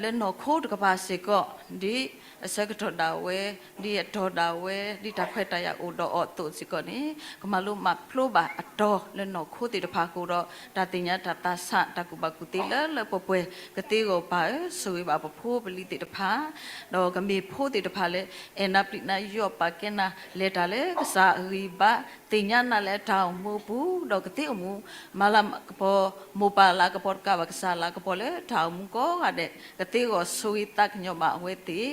လၢနီၢ်ခိတကပၤစ့ၢ်ကီး ဒ်အဆၢကတီၢ်ဒၣ်ဝဲ, ဒ်အတီၢ်ဒၣ်ဝဲ, ဒ်တၢ်ခွဲးတၢ်ယာ်အိၣ်ဒီးအီၤအသိးစ့ၢ်ကီးန့ၣ် ကမၤလိမၤဖျိဘၣ်အတီၤလၢနီၢ်ခိသ့ၣ်တဖၣ်ကအိၣ်ဒီး တၢ်သ့ၣ်ညါတၢ်သးဆး တၢ်ကူၣ်ဘၣ်ကူၣ်သ့လၢလၢပှဲၤပှဲၤ, ကသ့အဂီၢ်ပၢ်ဧၢ, ဆိၣ်ဂ့ၤဘၣ်ပဖိပလံၤသ့ၣ်တဖၣ် ဒီးကမ့ၢ်ဖိသ့ၣ်တဖၣ်လၢ အဲၣ်နၤပျံၤနၤယီၢ်ပာ်ကဲနၤ လဲၤတၢ်လၢကစၢ်အဂံၢ်ဘါ, သ့ၣ်ညါနၤလၢတၢ်အိၣ်မူအပူၤ, ဒီးကသ့အိၣ်မူ မၤလၤကပီၤ မိၢ်ပၢ်လၤကပီၤတကးဘၣ် ကစၢ်လၤကပီၤလၢတၢ်အိၣ်မူကိးဂၤဒဲး, ကသ့အဂီၢ်ဆိၣ်ဂ့ၤသးကညီၤဘၣ်အဝဲသ့ၣ်, ဒီး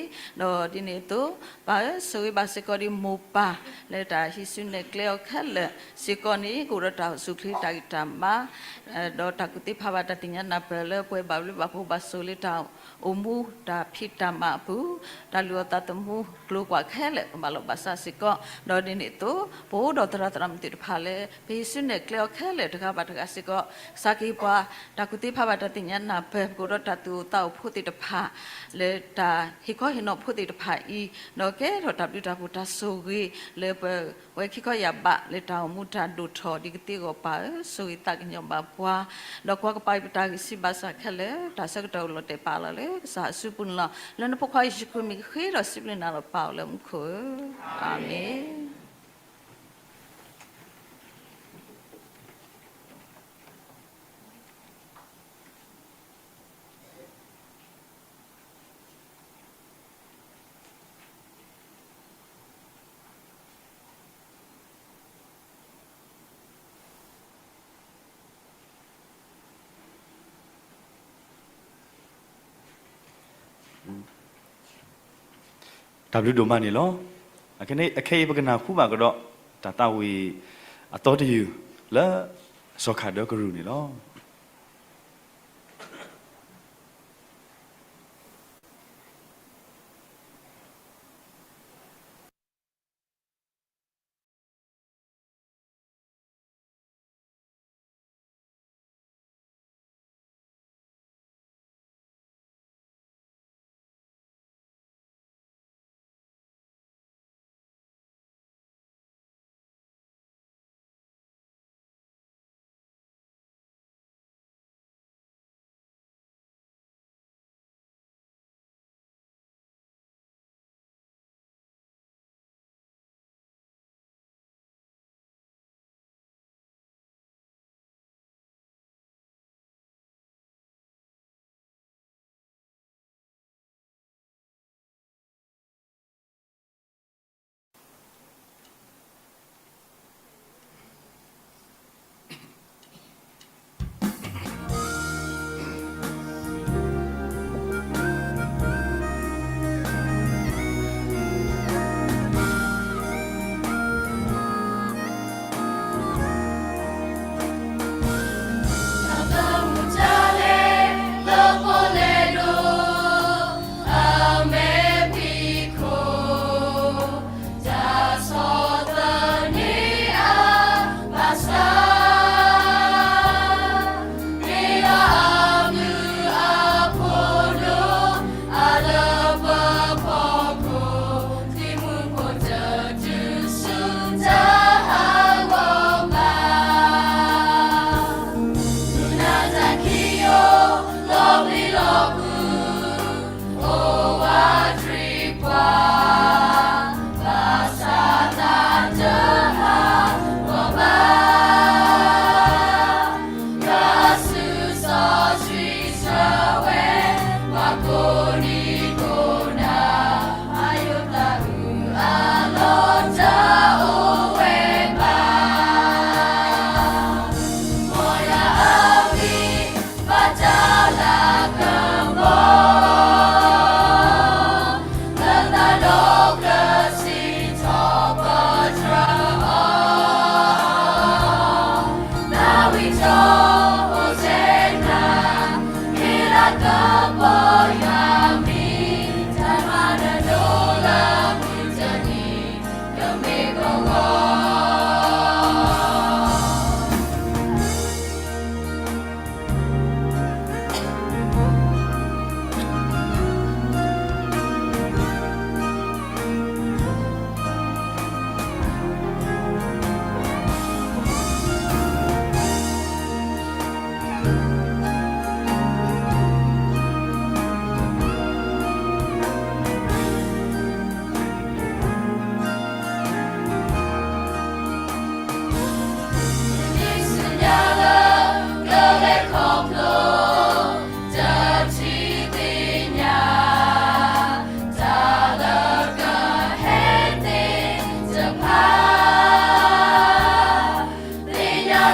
ဒ်န့ၣ်အသိး ပၢ်ဧၢ, ဆိၣ်ဂ့ၤဘၣ်စ့ၢ်ကီးဒ်မိၢ်ပၢ် လၢတၢ်ဟံးစုနဲၣ်ကျဲအီၤခဲလၢာ်စ့ၢ်ကီးန့ၣ် ကအိၣ်ဒီးတၢ်အိၣ်ဆူၣ်အိၣ်ချ့တၢ်ဂံၢ်တၢ်ဘါ ဒီးတၢ်ကူၣ်သ့ဖးဘၣ်တၢ်သ့ၣ်ညါနၢ်ပၢၢ်လၢပှဲၤဘၣ်ဘျုးဘၣ်ဖှိၣ်ဘၣ်ဆိၣ်လၢတၢ်အိၣ်မူတၢ်ဖံးတၢ်မၤအပူၤ, တၢ်လုၢ်အီၣ်သးသမူကျိၤကွၢ်ခဲလၢာ် ကဘၣ်လီၤဘၣ်စးစ့ၢ်ကီး, ဒီးဒ်န့ၣ်အသိး ပအိၣ်ဒီးသရၣ်သရၣ်မုၣ်သ့ၣ်တဖၣ်လၢ ပဟံးစုနဲၣ်ကျဲအီၤခဲလၢာ်တဂၤဘၣ်တဂၤစ့ၢ်ကီး, ကစၢ်ကဟ့ၣ်ပှၤ တၢ်ကူၣ်သ့ဖးဘၣ်တၢ်သ့ၣ်ညါနၢ်ပၢၢ် ပကအိၣ်ဒီးတၢ်သူၣ်အိၣ်သးအိၣ်ဖိသ့ၣ်တဖၣ် လၢတၢ်ဟ့ၣ်ခီဟ့ၣ်နီၤဖိသ့ၣ်တဖၣ်အံၤ, ဒီးကဲထီၣ်တၢ်ဘျုးတၢ်ဖှိၣ်တၢ်ဆိၣ်ဂ့ၤ လၢပဝဲခံခီယၢ်ဘး လၢတၢ်အိၣ်မူတၢ်ဒိၣ်ထီၣ်ဒ်ကသ့အဂီၢ်ပၢ်ဧၢ, ဆိၣ်ဂ့ၤသးကညီၤဘၣ်ပှၤ, ဒီးကွၢ်ကပၤပတၢ်ဂံၢ်စၢ်ဘါစၢ်ခဲလၢာ်, တၢ်ဆၢကတီၢ်အိၣ်လီၤတဲာ်ပာ်လီၤလၢကစၢ်အစုပူၤန့ၣ်လီၤ. လၢနဖိခွါယ့ၣ်ၡူးခရံာ်မံၤကဃ့ဒီးစံးဘျုးနၤလီၤပၢ်အိၣ်လၢမူခိၣ်ဧၢ, အၤမ့ၣ်. တၢ်ဘျုးဒိၣ်မးန့ၣ်လီၤ. အခဲအံၤပကနၢ်ဟူဘၣ်ကဒီး တၢ်သးဝံၣ်အသီတယုၢ်လၢ စီၤခၣ်ဒၢကရူၢ်န့ၣ်လီၤ.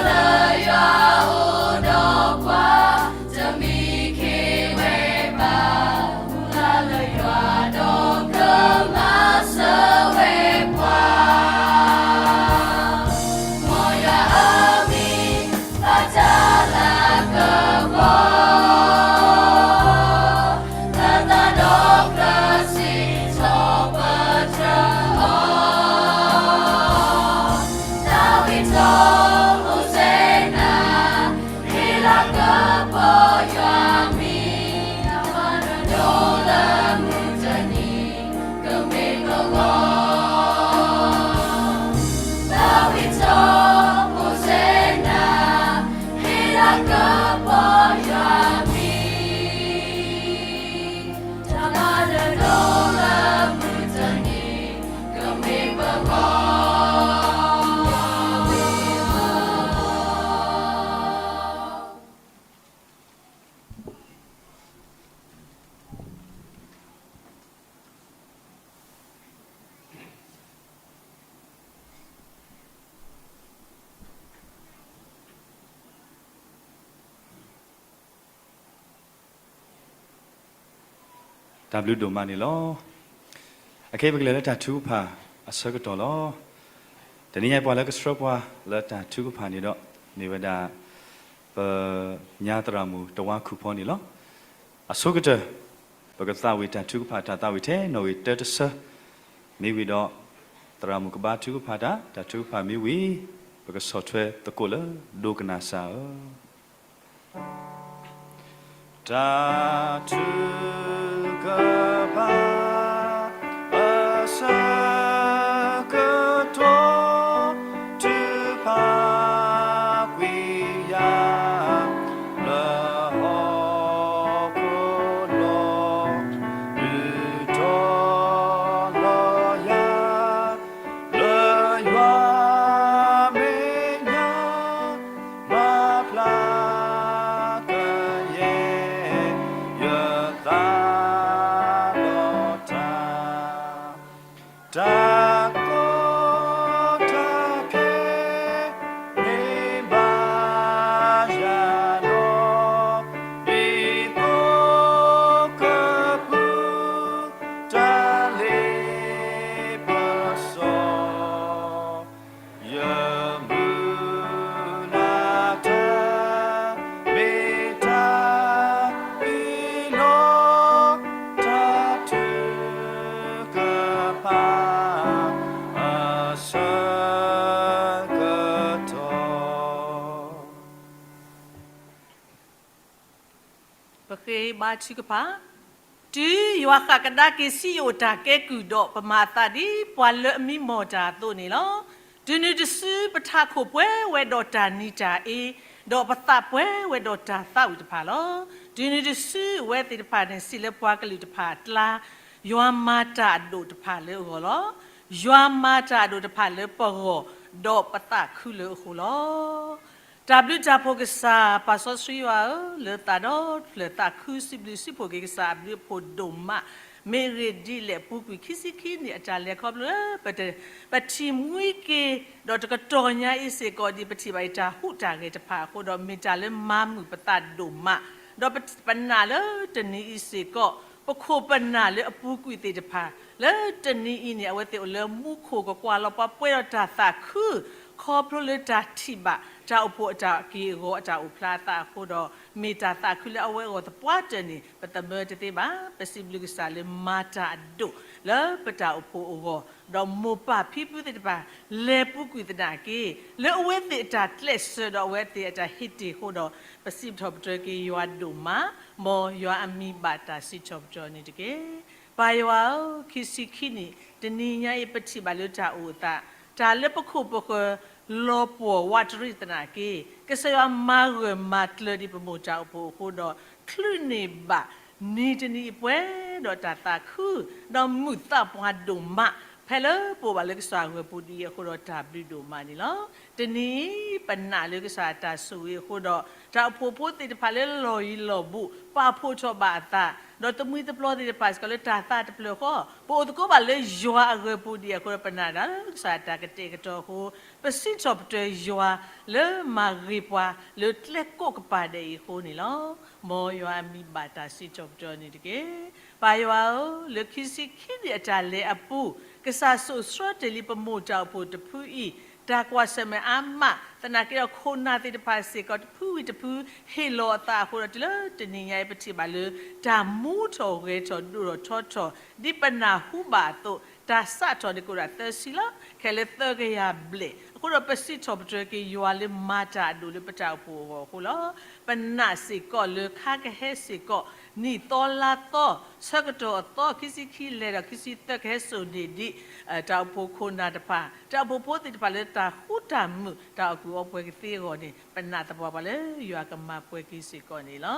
လၢယွၤအိၣ်ဒီးပှၤ, တမံခ့ဝဲဘၣ်, မူလၢလၢယွၤဒီးကမၤစၢၤဝဲပှၤ, မ်ယွၤအမံၤ ဘၣ်တၢ်လၤကပီၤ, လၢသးဒီဖျၢၣ်စံးထီၣ်ပတြၢၤအီၤ, တၢ်ဝံထီၣ် ဟိၣ်စ့နၤ, ဟ့ၣ်လၤကပီၤယွၤမံၤ, တၢ်မၤနၢၤဒိၣ်လၢမုၢ်တနံၤ ကမ့ၢ်ပဂီၢ်, တၢ်ဝံထီၣ် ဟိၣ်စ့နၤ, ဟ့ၣ်လၤကပီၤယွၤမံၤ, တၢ်မၤနၢၤဒိၣ်လၢမုၢ်တနံၤ ကမ့ၢ်ပဂီၢ်. တၢ်ဘျုးဒိၣ်မးန့ၣ်လီၤ. အခဲအံၤပကလဲၤလၢတၢ်ထုကဖၣ်အဆၢကတီၢ်လီၤ. တနံၤညါပှၤလၢကဆှၢပှၤလၢတၢ်ထုကဖၣ်န့ၣ်ဒီး မ့ၢ်ဝဲဒၣ် ပညါသရၣ်မုၣ်တဝါခူၣ်ဖီန့ၣ်လီၤ. အဆိကတၢၢ် ပကသးဝံၣ်တၢ်ထုကဖၣ် တၢ်သးဝံၣ်ထဲနီၣ်ဂံၢ်တၢတဆၢ, မ့ၢ်ဝံၤဒီး သရၣ်မုၣ်ကဘါထုကဖၣ်တၢ်, တၢ်ထုကဖၣ်မ့ၢ်ဝံၤ ပကဆီၣ်ထွဲသကိးလၢ ဒိကနၣ်စၢ်ဧၢ. တၢ်ထုကဖၣ်အဆၢကတီၢ်, ထုကဖၣ်ကွံာ်ယၤ လၢဟီၣ်ခိၣ်လီၤ, ဒုးတီၤလီၤယၤ လၢယွၤမဲာ်ညါ မၤဖျါကယဲၢ် ယသးဒီးတၢ်, တၢ်ကီတၢ်ခဲ မ့ၢ်ဘၣ်ယၤလီၤ, ဒ်သိးကပူၤ တၢ်လ့ပစီ ယမုၢ်လၢ်တၢ် မ့ၢ်တၢ်အ့ၣ်လိာ် တၢ်ထုကဖၣ်အဆၢကတီၢ်. ပဃ့ဘါထုကဖၣ်. တုၤယွၤဃၣ်ကဒါက့ၤစံယိၣ်တၢ်ကဲကုၢ်ဒီး ပမၤအသးဒ်ပှၤလၢအမံမီၢ်တၢ်အသိးန့ၣ်လီၤ. တုၤနုၤတစုပထးခိၣ်ပှဲၤဝဲဒီးတၢ်နံၤတၢ်အ့, ဒီးပသးပှဲၤဝဲဒီးတၢ်သးဝံၣ်တဖၣ်လီၤ. တုၤနုၤတစုအဝဲသ့ၣ်တဖၣ်န့ၣ် စံးလၢပှၤကလုာ်တဖၣ်အကျါ, ယွၤမၤတၢ်အဒိၣ်တဖၣ်လၢအဂီၢ်လီၤ. ယွၤမၤတၢ်အဒိၣ်တဖၣ်လၢပဂီၢ်, ဒီးပသးခုလၢအဃိလီၤ. တၢ်ဘျုးတၢ်ဖှိၣ်ကစၢ် ပၢ်စီဆှံယွၤဧၢ, လၢသးဒီဖျၢၣ်သးခုစံးဘျုးစံးဖှိၣ်က့ၤကစၢ်အဘျုးအဖှိၣ်ဒိၣ်မး, မ့ၢ်ဂ့ၢ်ဒ်လဲၣ် ပူၤကွံာ်ခံဆံခံနံၣ်အတၢ်လဲၤခီဖျိလၢ ပထံၣ်မှံက့ၤ, ဒီးတကတီၢ်ညါအံၤစ့ၢ်ကီး ဒ်ပထံၣ်ဘၣ်အံၤတၢ်ဟူးတၢ်ဂဲၤတဖၣ်အဃိဒီး မ့ၢ်တၢ်လၢမၤမုာ်ပသးဒိၣ်မး, ဒီးပနာ်လၢတနံၤအံၤစ့ၢ်ကီး ပခိၣ်ပနၢ်လၢအပူၤကွံာ်သ့ၣ်တဖၣ် လၢတနံၤအံၤန့ၣ် အဝဲသ့ၣ်အိၣ်လၢမူခိၣ်ကကွၢ်လီၤပှၤပှဲၤဒီးတၢ်သးခု ခီဖျိလၢတၢ်ထံၣ်ဘၣ် တၢ်အိၣ်ဖှိၣ်အတၢ်က့ၢ်အဂီၤအတၢ်အိၣ်ဖျါအသးအဃိဒီး မ့ၢ်တၢ်သးခုလၢအဝဲအဂီၢ်သပှၢ်တၢၢ်န့ၣ် ပသမၢတသ့ဘၣ်. ပစံးဘျုးကစၢ်လၢမၤတၢ်အဒိၣ် လၢပတၢ်အိၣ်ဖှိၣ်အဂီၢ်, ဒီးမိၢ်ပၢ်ဖံဖုသ့ၣ်တဖၣ် လဲၤပူၤကွံာ်သနာ်က့ လၢအဝဲသ့ၣ်အတၢ်ကျဲးစၢးဒီးအဝဲသ့ၣ်အတၢ်ဟ့ၣ်တ့ၢ်အဃိဒီး ပစံးထီၣ်ပတြၢၤက့ၤယွၤဒိၣ်မး, မ်ယွၤအမံၤဘၣ်တၢ်စံးထီၣ်ပတြၢၤန့ၣ်တက့ၢ်. ပၢ်ယွၤဧၢ, ခံဆံခံနံၣ် တနံၤညါအံၤ ပထံၣ်ဘၣ်လၢတၢ်အိၣ်အသး, တၢ်လၢပခိၣ်ပဃၢၤ လီၤပှီၢ်ဝးတရံးသနာ်က့, ကစၢ်ယွၤမၤဂၢၢ်မၤကျၢၤဒံးပမိၢ်တၢ်အိၣ်ဖှိၣ်အဃိဒီး ချုးန့ၢ်ဘၣ် နံၤတနံၤအံၤပှဲၤဒီးတၢ်သးခု, ဒီးမုာ်သးပှၢ်ဒိၣ်မး, ဖဲလၢပအိၣ်ဘၣ်လၢကစၢ်အဂၢၢ်ပူၤဒ်အံၤအဃိဒီးတၢ်ဘျုးဒိၣ်မးန့ၣ်လီၤ. တနံၤအံၤ ပနာ်လၢကစၢ်အတၢ်ဆိၣ်ဂ့ၤအဃိဒီး တၢ်အိၣ်ဖှိၣ်ဖိသ့ၣ်တဖၣ်လၢလီၢ်ယံၤလီၢ်ဘူး ပာ်ဖှိၣ်ထီၣ်ဘၣ်အသး ဒီးတမှံၤတပျီၤသ့ၣ်တဖၣ်စ့ၢ်ကီးလၢတၢ်သးတဖျၢၣ်ဃီ, ပအိၣ်သကိးဘၣ်လၢယွၤအဂၢၤပူၤဒံးအဃိဒီး ပနာ်တၢ်လၢကစၢ်တၢ်ကတဲာ်ကတီၤအဃိ, ပစံးထီၣ်ပတြၢၤယွၤလၢမၤဂ့ၤပှၤလၢကျဲကိးကပၤဒဲးအံၤအဃိန့ၣ်လီၤ. မ်ယွၤအမံၤဘၣ်တၢ်စံးထီၣ်ပတြၢၤန့ၣ်တက့ၢ်. ပၢ်ယွၤဧၢ, လၢခံဆံခံနံၣ်အတၢ်လဲၤအပူၤ, ကစၢ်စိာ်ဆှၢတ့ၢ်လံပမိၢ်တၢ်အိၣ်ဖှိၣ်တဖုအံၤ, တၢ်ကွၢ်ဆၢၣ်မဲာ်အါမး, သနာ်က့ဒီးခိၣ်နၢ်သ့ၣ်တဖၣ်စ့ၢ်ကီးတဖုဝံၤတဖု ဟ့ၣ်လီၤအသးအဃိဒီး တုၤလၢတနံၤညါအံၤ ပထံၣ်ဘၣ်လၢ တၢ်မူထီၣ်ဂဲၤထီၣ်ဒိၣ်ထီၣ်ထီထီၣ် ဒ်ပနၢ်ဟူဘၣ်အသိး, တၢ်စးထီၣ်န့ၣ်ကအိၣ်ဒၣ်သၢဆံလီၤ, ခဲလၢာ်သၢကယၤဘျဲၣ်, အဃိဒီးပစံးထီၣ်ပတြၢၤက့ၤယွၤလၢ မၤတၢ်အဒိၣ်လၢပတၢ်အိၣ်ဖှိၣ်အဂီၢ်အဃိလီၤ. ပနာ်စ့ၢ်ကီးလၢခါကဟဲစ့ၢ်ကီး, နံၣ်သီလါသီ, ဆၢကတီၢ်အသီ, ခံဆံခံလဲၤဒီးခံဆံသၢကဟဲစိာ်န့ၢ်ဒံး တၢ်အိၣ်ဖှိၣ်ခိၣ်နၢ်တဖၣ်, တၢ်အိၣ်ဖှိၣ်ဖိသ့ၣ်တဖၣ်လၢတၢ်ဃူတၢ်မုာ် တၢ်အီၣ်ကုာ်အီပှဲၤကသ့အဂီၢ်န့ၣ် ပနာ်သပှၢ်ပှၢ်လၢယွၤကမၤပှဲၤက့ၤစ့ၢ်ကီးန့ၣ်လီၤ.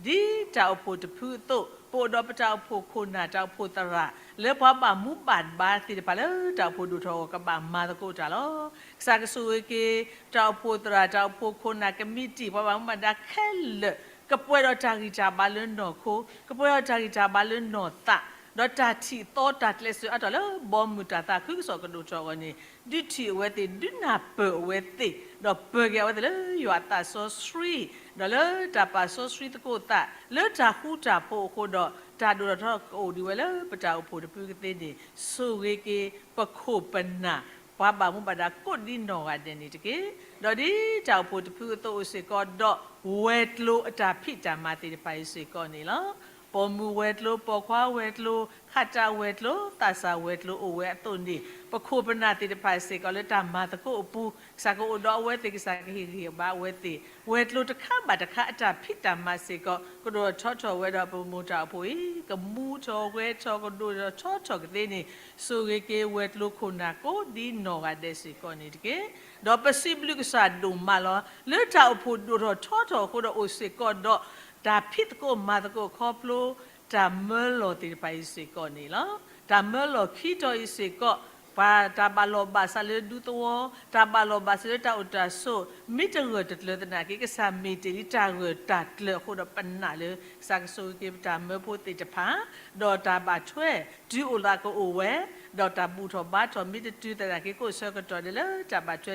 ဒ်တၢ်အိၣ်ဖှိၣ်တဖုအသိး, ပအိၣ်ဒီးပတၢ်အိၣ်ဖှိၣ်ခိၣ်နၢ် တၢ်အိၣ်ဖှိၣ်သရၣ် လၢပှၤဘၣ်မူဘၣ်ဒါသ့ၣ်တဖၣ်လၢတၢ်အိၣ်ဖှိၣ်ဒိၣ်ထီၣ်အဂီၢ် ကဘၣ်မၤသကိးတၢ်လီၤ. ကစၢ်ကဆိၣ်ဂ့ၤက့ၤ တၢ်အိၣ်ဖှိၣ်သရၣ် တၢ်အိၣ်ဖှိၣ်ခိၣ်နၢ်ကမံးတံာ် ပှၤဘၣ်မူဘၣ်ဒါခဲလၢာ် ကပှဲၤဒီးတၢ်ဂံၢ်တၢ်ဘါလၢနီၢ်ခိ, ကပှဲၤဒီးတၢ်ဂံၢ်တၢ်ဘါလၢနီၢ်သး, ဒီးတၢ်ထံၣ်သီတၢ်ကျဲးစၢးအါထီၣ်လၢ ဘီမုၢ်တၢ်သးခုကစီၣ်ကဒိၣ်ထီၣ်အဂီၢ်န့ၣ်, ဒုးထံၣ်အဝဲသ့ၣ်, ဒုးနၢ်ပၢၢ်အဝဲသ့ၣ်, ဒီးပၢၤက့ၤအဝဲသ့ၣ်လၢယွၤအသးစီဆှံ, ဒီးလၢတၢ်ပာ်စီဆှံသကိးသး လၢတၢ်ဃူတၢ်ဖိးအဃိဒီး တၢ်ဒိၣ်ထီၣ်ထီထီၣ်ကအိၣ်ဒံးဝဲလၢပတၢ်အိၣ်ဖှိၣ်တဖုကသ့န့ၣ်, ဆိၣ်ဂ့ၤက့ၤ ပခိၣ်ပနၢ် ပှၤဘၣ်မူဘၣ်ဒါကိးဒ်နီၢ်ဂၤဒဲးန့ၣ်တက့ၢ်. ဒီးဒ်တၢ်အိၣ်ဖှိၣ်တဖုအသိးအိၣ်စ့ၢ်ကီးဒီး ဝဲၤကျိၤအတၢ်ဖံးတၢ်မၤသ့ၣ်တဖၣ်အံၤစ့ၢ်ကီးန့ၣ်လီၤ. ပိာ်မုၣ်ဝဲၤကျိၤ, ပိာ်ခွါဝဲၤကျိၤ, ခးတၢ်ဝဲၤကျိၤ, သးစၢ်ဝဲၤကျိၤအိၣ်ဝဲအသိးန့ၣ်, ပခိၣ်ပနၢ်သ့ၣ်တဖၣ်စ့ၢ်ကီးလၢတၢ်မၤသကိးအပူၤ, ကစၢ်ကအိၣ်ဒီးအဝဲသ့ၣ်, ကစၢ်ကဟ့ၣ်ဂံၢ်ဟ့ၣ်ဘါအဝဲသ့ၣ်, ဝဲၤကျိၤတခါဘၣ်တခါအတၢ်ဖံးတၢ်မၤစ့ၢ်ကီး ကဒိၣ်ထီၣ်ထီထီၣ်ဝဲဒီးပမိၢ်တၢ်အိၣ်ဖှိၣ်အံၤ ကမူထီၣ်ဂဲၤထီၣ်ကဒိၣ်ထီၣ်ထီထီၣ်ကသ့န့ၣ်, ဆိၣ်ဂ့ၤက့ၤဝဲၤကျိၤခိၣ်နၢ်ကိးဒ်နီၢ်ဂၤဒဲးစ့ၢ်ကီးန့ၣ်တက့ၢ်. ဒီးပစံးဘျုးကစၢ်ဒိၣ်မးလီၤ. လၢတၢ်အိၣ်ဖှိၣ်ဒိၣ်ထီၣ်ထီထီၣ်အဃိဒီးအိၣ်စ့ၢ်ကီးဒီး တၢ်ဖံးသကိးမၤသကိးခီဖျိ တၢ်မၢလီၤသ့ၣ်တဖၣ်အံၤစ့ၢ်ကီးန့ၣ်လီၤ. တၢ်မၢလီၤခံတီၤအံၤစ့ၢ်ကီး, ပှၤတၢ်ဘၣ်လီၢ်ဘၣ်စးလၢဒူသဝီ, တၢ်ဘၣ်လီၢ်ဘၣ်စးလၢတၢ်အိၣ်တၢ်ဆိး, မ့ၢ်တဂၢၢ်တကျၢၤသနာ်က့ ကစၢ်မ့ၢ်တ့ၢ်လံတၢ်ဂၢၢ်တၢ်ကျၢၤအဃိဒီး ပနာ်လၢ ကစၢ်ကဆိၣ်ဂ့ၤက့ၤပတၢ်မၢဖိသ့ၣ်တဖၣ်, ဒီးတၢ်ဘၣ်ထွဲတုၤအိၣ်သးကအိၣ်ဝဲ, ဒီးတၢ်ဘူၣ်ထီၣ်ဘါထီၣ်မ့ၢ်တတုၤသနာ်က့ ကိးဆၢကတီၢ်ဒဲးလၢတၢ်ဘၣ်ထွဲ